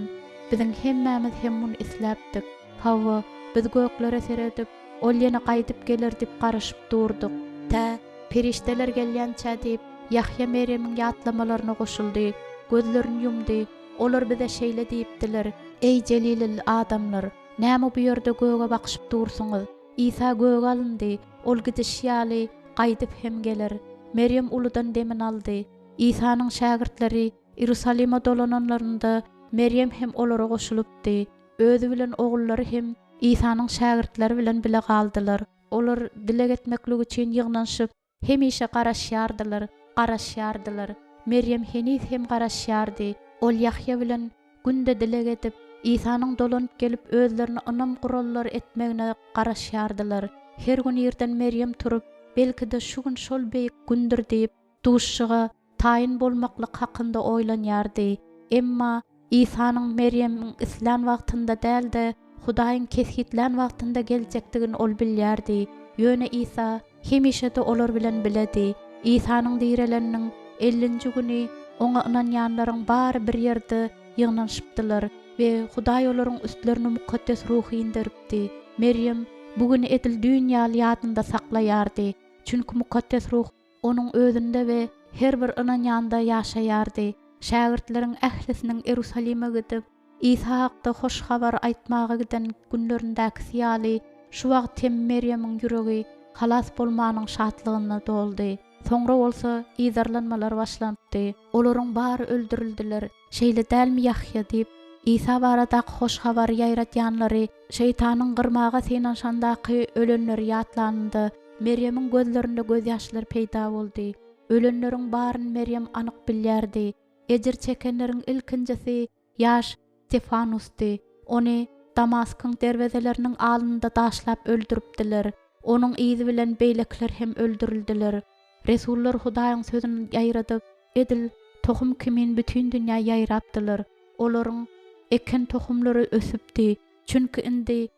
Biziň hemmämiz hem muny isläpdik. Hawa, biz göklere seredip, ol ýene gaýdyp geler diýip garaşyp durduk. Tä, perişdeler gelýänçä diýip, Ýahýa Merýemiň ýatlamalaryna goşuldy, gözlerini ýumdy, Olar bize şeýle diýipdiler, Eý, jelilili adamlar, näme bu ýerde göge bakyşyp dursuňyz? Isa göge alyndy, Ol gidişi ýaly, gaýdyp hem geler. Merýem uludan demini aldy. Isanyň şägirtleri Iýerusalime dolananlarynda, Merýem hem olara goşulypdy. Özi bilen ogullary hem Isanyň şägirtleri bilen bile galdylar. Olar dileg etmeklik üçin ýygnanyşyp, hemişe garaşýardylar, garaşýardylar. Merýem heniz hem garaşýardy. Ol Ýahýa bilen günde dileg edip, Isanyň dolanyp gelip özlerini ynam gurallar etmegine garaşýardylar. Her gün irden Merýem turup, belki-de şu gün şol beýik gündür diýip, duşuşyga taýyn bolmaklyk hakynda oýlanýardy. Emma Isanyň Merýemiň islän wagtynda däl-de, Hudaýyň kesgitlän wagtynda geljekdigini ol bilýärdi. Ýöne Isa hemişe-de olar bilen biledi. Isanyň direleniniň ellinji güni Oňa ynanýanlaryň bary bir ýerde ýygnanyşypdylar we Hudaý olaryň üstlerine mukaddes ruhy inderipdi. Merýem bu güni edil düýn ýaly ýadynda saklaýardy, çünki mukaddes ruh. Onuň Özünde we her bir ynanýanda ýaşaýardy. Şägirtleriň ählisiniň Iýerusalime gidip, Isa hakda hoş habary aýtmaga giden günlerindäkisi ýaly, şu wagt hem Merýemiň ýüregi halas bolmanyň şatlygynda doldy. Soňra bolsa yzarlanmalar başlanypdy. Olaryň bary öldürildiler. Şeýle dälmi, Ýahýa? diýip, Isa baradaky hoş habary ýaýradýanlary şeýtanyň gyrmaga synanyşandaky ölenleri ýatlanynda, Merýemiň gözlerinde gözýaşlar peýda boldy. Ölenleriň baryny Merýem anyk bilýärdi. Ejir çekenleriň ilkinjisi ýaş Stefanusdy. Ony Damaskyň derwezeleriniň alnynda daşlap öldüripdiler. Onuň yzy bilen beýlekiler hem öldürildiler. Resullar Hudaýyň sözüni ýaýradyp, edil tohum kimin bütin dünýä ýaýrapdylar. Olaryň eken tohumlary ösüpdi, çünki indi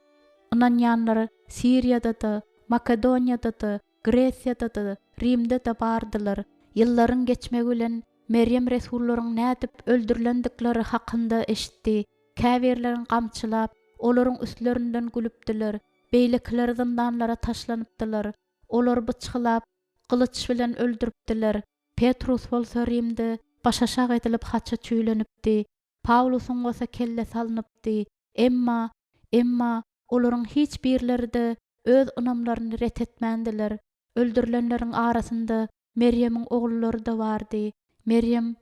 ynanýanlar Siriýada-da, Makedoniýada-da, Gresiýada-da, Rimde-de bardylar. Ýyllaryň geçmegi bilen Merýem resullaryň nädip öldürilendikleri hakynda eşitdi. Käbirlerini gamçylap, olaryň üstlerinden gülüpdiler, beýlekileri zyndanlara taşlanypdylar. Olary byçgylap, gylyç bilen öldüripdiler. Petrus bolsa Rimde başaşak edilip haça çüýlenipdi. Pawlusyň bolsa kellesi alnypdy. Emma, emma olaryň hiç birleri-de öz ynamlaryny ret etmändiler. Öldürilenleriň arasynda Merýemiň ogullary-da bardy. Merýem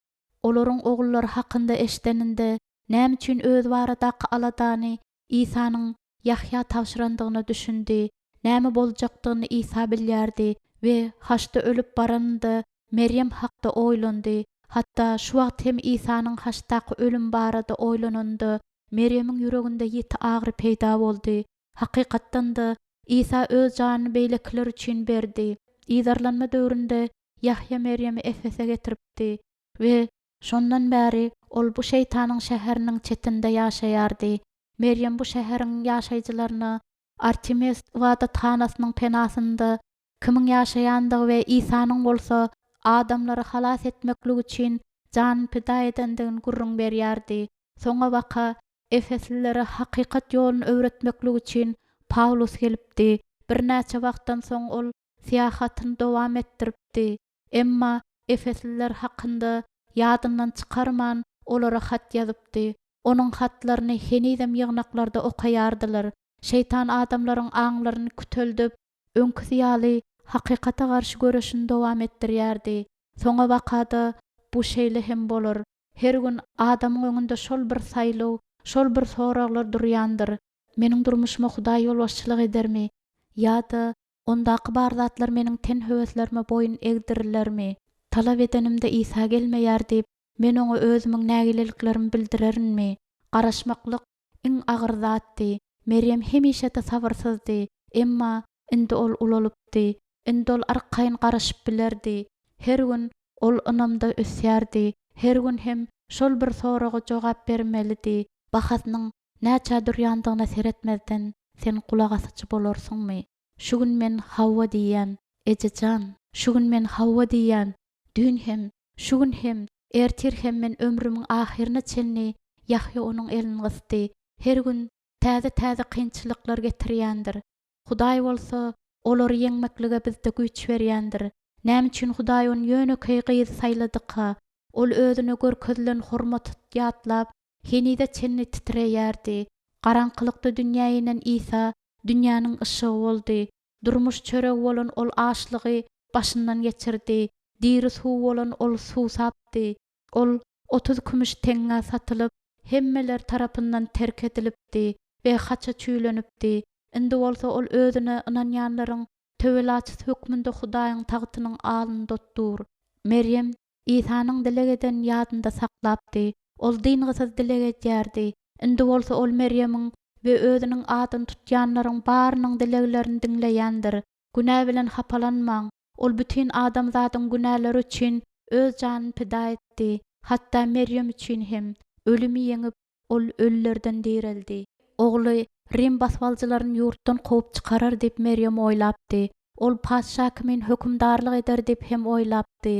olaryň ogullary hakynda eşideninde, näme üçin özi baradaky aladany Isanyň Ýahýa tabşyrandygyna düşündi. Näme boljakdygyny Isa bilýärdi we haçda ölüp baranynda Merýem hakda oýlandy. Hatda şu wagt hem Isanyň haçdaky ölümi barada oýlananda, Merýemiň ýüreginde ýiti agyry peýda boldy. Hakykatdan-da, Isa öz janyny beýlekiler üçin berdi. Yzarlanma döwründe Ýahýa Merýemi Efese getiripdi we şondan bäri ol bu şeýtanyň şäheriniň çetinde ýaşaýardy. Merýem bu şäheriň ýaşaýjylaryna Artemis ybadathanasynyň penasynda kimiň ýaşaýandygy we Isanyň bolsa adamlary halas etmeklik üçin janyny pida edendigini gürrüň berýärdi. Soňabaka efeslilere hakykat ýoluny öwretmeklik üçin Pawlus gelipdi. Birnäçe wagtdan soň ol syýahatyny dowam etdiripdi. Emma efesliler hakynda ýadyndan çykarman olara hat ýazypdy. Onuň hatlaryny henizem ýygnaklarda okaýardylar. Şeýtan adamlaryň aňlaryny küteldip, öňküsi ýaly hakykata garşy göreşini dowam etdirýärdi. Soňabaka-da bu şeýle hem bolar. Her gün adamyň öňünde şol bir saýlaw, şol bir soraglar durýandyr. Meniň durmuşyma Hudaý ýolbaşçylyk edermi? Ýa-da Ondaky bar zatlar meniň ten höweslerime boýun egdirilermi? Talap edenimde Isa gelmeýär diýip, men oňa özümiň nägileliklerimi bildirerinmi? Garaşmaklyk iň agyr zatdy. Merýem hemişe-de sabyrsyzdy. Emma indi ol ulalypdy. Indi ol arkaýyn garaşyp bilerdi. Her gün ol ynamda ösýärdi. Her gün hem şol bir soraga jogap bermelidi. Bahasynyň Näçä durýandygyna seretmezden, sen gulak asyjy bolarsyňmy? Şu gün men hawa diýýän, eje jan! Şu gün men hawa diýýän! Düýn hem, şu gün hem, ertir hem men ömrümiň ahyryna çenli Ýahýa onuň elini gysdy. Her gün täze-täze kynçylyklar getirýändir. Hudaý bolsa olary ýeňmeklige bizde güýç berýändir. Näme üçin Hudaý ony ýönekeý gyzy saýladyka? Ol özüne görkezilen hormaty ýatlap, henize çenli titreýärdi. Garaňkylykda dünýä inen Isa dünýäniň yşygy boldy. Durmuş çöregi bolan ol açlygy başyndan geçirdi. Diri suw bolan ol suwsapdy. Ol 30 kümüş teňňä satylyp, hemmeler tarapyndan terk edilipdi we haça çüýlenipdi. Indi bolsa ol özüne ynanýanlaryň töwelaçysy hökmünde Hudaýyň tagtynyň alnynda dur. Merýem Isanyň dileg edenini ýadynda saklapdy. Ol dyngysyz dileg edýärdi. Indi bolsa ol Merýemiň we özüniň adyny tutýanlaryň barynyň dileglerini diňleýändir. Günä bilen hapalanmaň. Ol bütin adamzadyň günäleri üçin öz janyny pida etdi, hatda Merýem üçin hem. Ölümi ýeňip, ol ölülerden direldi. Ogly rim basybalyjylaryny ýurtdan kowup çykarar diýip Merýem oýlapdy. Ol patyşa kimin hökümdarlyk eder diýip hem oýlapdy.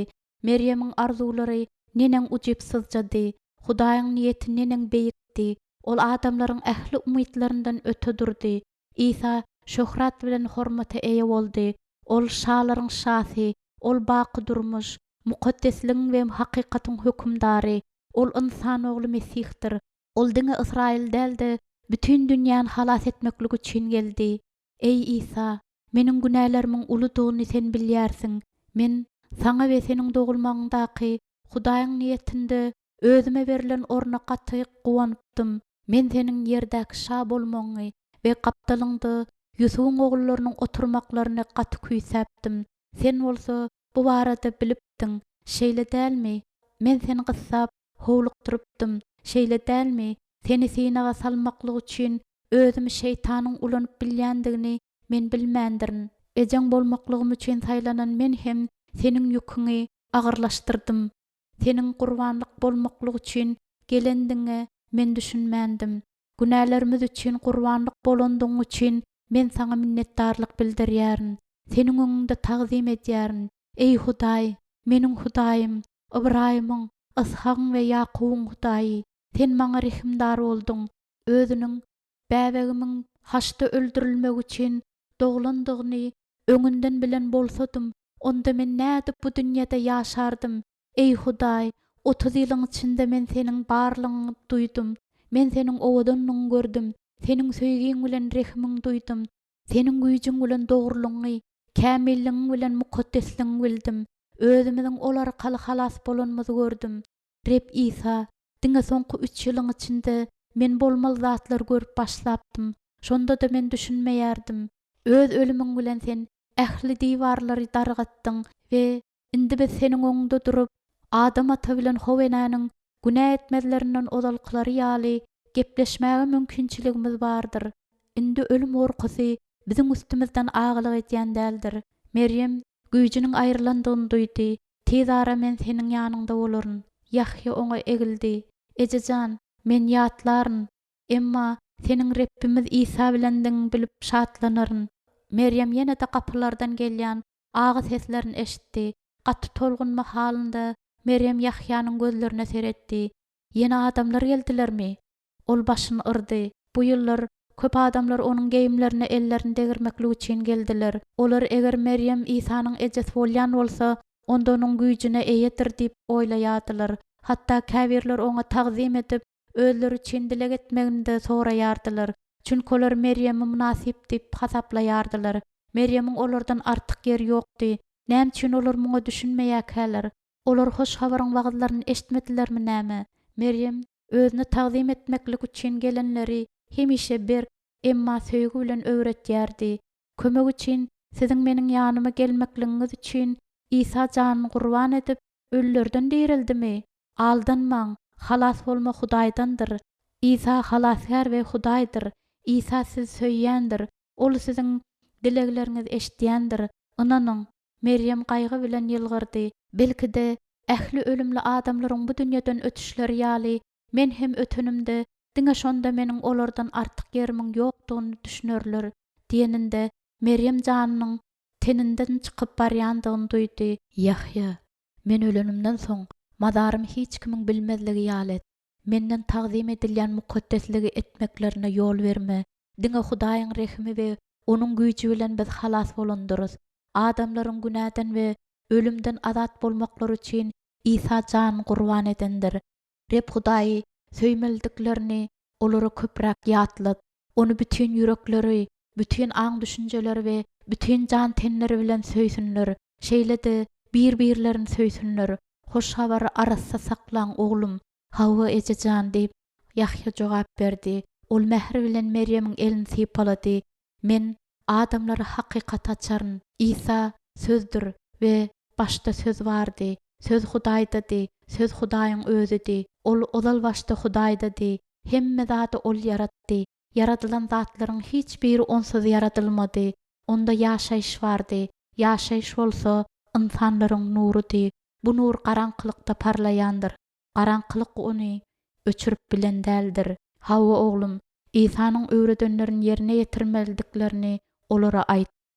Merýemiň arzuwlary neneň ujypsyzjady! Hudaýyň niýeti neneň beýikdi! Ol adamlaryň ähli umytlaryndan öte durdy. Isa şöhrat bilen hormata eýe boldy. Ol şalaryň şasy. Ol baky durmuş, mukaddesligiň we hakykatyň hökümdary. Ol Ynsan Ogly Mesihdir. Ol diňe Ysraýyly däl-de, bütin dünýäni halas etmeklik üçin geldi. Eý Isa, meniň günälerimiň uludygyny Sen bilýärsiň. Men Saňa we Seniň dogulmagyňdaky Hudaýyň niýetinde özüme berlen orna gaty guwanypdym. Men Seniň ýerdäki şa bolmagyňy we gapdalyňda Ýusubyň ogullarynyň oturmaklaryny gaty küýsäpdim. Sen bolsa bu barada bilipdiň, şeýle dälmi? Men seni gyssap, howlukdyrypdym, şeýle dälmi? Seni synaga salmaklyk üçin özümi şeýtanyň ulanyp bilýändigini men bilmändirin. Ejeň bolmaklygym üçin saýlanan men hem seniň ýüküňi agyrlaşdyrdym. Seniň gurbanlyk bolmaklyk üçin gelendigiňe men düşünmändim. Günälerimiz üçin gurbanlyk bolandygyň üçin men Saňa minnetdarlyk bildirýärin. Seniň öňüňde tagzym edýärin. Eý Hudaý, meniň Hudaýym, Ybraýymyň, Yshagyň we Ýakubyň Hudaýy, Sen maňa rehimdar bolduň. Özüniň bäbegimiň haçda öldürilmegi üçin doglandygyny öňünden bilen bolsadym, onda men nädip bu dünýede ýaşardym? Eý, Hudaý, 30 ýylyň içinde men Seniň barlygyňy duýdum, men Seniň owadanlygyňy gördüm, Seniň söýgiň bilen rehimiňi duýdum, Seniň güýjüň bilen dogrulygyňy, kämilligiň bilen mukaddesligiňi bildim, özümiziň ol arkaly halas bolanymyzy gördüm. Reb Isa, diňe soňky üç ýylyň içinde men bolmaly zatlary görüp başlapdym, şonda-da men düşünmeýärdim. Öz ölümiň bilen Sen ähli diwarlary dargatdyň we Indi biz Seniň öňüňde durup, Adam ata bilen How enäniň günä etmezlerinden ozalkylary ýaly gepleşmäge mümkinçiligimiz bardyr. Indi ölüm gorkusy biziň üstümizden agalyk edýän däldir. Merýem güýjüniň aýrylandygyny duýdy. Tiz ara men seniň ýanyňda bolaryn. Ýahýa oňa egildi. Eje jan, men ýatlaryn. Emma seniň Rebbimiz Isa bilendigiňi bilip şatlanaryn. Merýem ýene-de gapylardan gelýän Agy seslerini eşitdi. Gaty tolgunma halynda Merýem Ýahýanyň gözlerine seretdi. Ýene adamlar geldilermi? Ol başyny yrdy. Bu ýyllar köp adamlar onuň geýimlerine ellerini degirmeklik üçin geldiler. Olar eger Merýem Isanyň ejesi bolýan bolsa, onda onuň güýjüne eýedir diýip oýlaýardylar. Hatda käbirler oňa tagzym edip, özleri üçin dileg etmegini-de soraýardylar. Çünki olar Merýemi mynasyp diýip hasaplaýardylar. Merýemiň olardan artyk ýeri ýokdy. Näme üçin olar muňa düşünmeýärkäler? Olar hoş habaryň wagyzlaryny eşitmedilermi näme? Merýem özüne tagzym etmeklik üçin gelenleri hemişe berk, emma söýgi bilen öwretýärdi. Kömek üçin siziň meniň ýanyma gelmekligiňiz üçin Isa janyny gurban edip, ölülerden direldimi? Aldanmaň, halas bolma Hudaýdandyr. Isa Halasgär we Hudaýdyr. Isa sizi söýýändir. Ol siziň dilegleriňizi eşidýändir. Ynanyň! Merýem gaýgy bilen ýylgyrdy. Belki-de, ähli ölümli adamlaryň bu dünýeden ötüşleri ýaly, men hem ötenimde, diňe şonda meniň olardan artyk ýerimiň ýokdugyny düşünerler, diýeninde, Merýem janynyň teninden çykyp barýandygyny duýdy. Ýahýa, men ölenimden soň, mazarymy hiç kimiň bilmezligi ýaly et. Menden tagzym edilýän mukaddesligi etmeklerine ýol berme. Diňe Hudaýyň rehimi we Onuň güýji bilen biz halas bolandyrys. Adamlaryň günäden we ölümden azat bolmaklary üçin Isa janyny gurban edendir. Reb Hudaýy söýmelidiklerini olara köpräk ýatlat. Ony bütin ýürekleri, bütin aň-düşünjeleri we bütin jan-tenleri bilen söýsünler. Şeýle-de bir-birlerini söýsünler. Hoş Habary arassa saklaň, oglum. Hawa, eje jan, diýip, Ýahýa jogap berdi. Ol mähir bilen Merýemiň elini sypalady. Men adamlara hakykaty açaryn. Isa, Sözdür we başda Söz bardy. Söz Hudaýdady, Söz Hudaýyň Özüdi. Ol ozal başda Hudaýdady. Hemme zady Ol ýaratdy. Ýaradylan zatlaryň hiç biri Onsuz ýaradylmady. Onda ýaşaýyş bardy. Ýaşaýyş bolsa, ynsanlaryň nurudy. Bu nur garaňkylykda parlaýandyr. Garaňkylyk ony öçürip bilen däldir. Hawa, oglum, Isanyň öwredenlerini ýerine ýetirmelidiklerini olara aýt.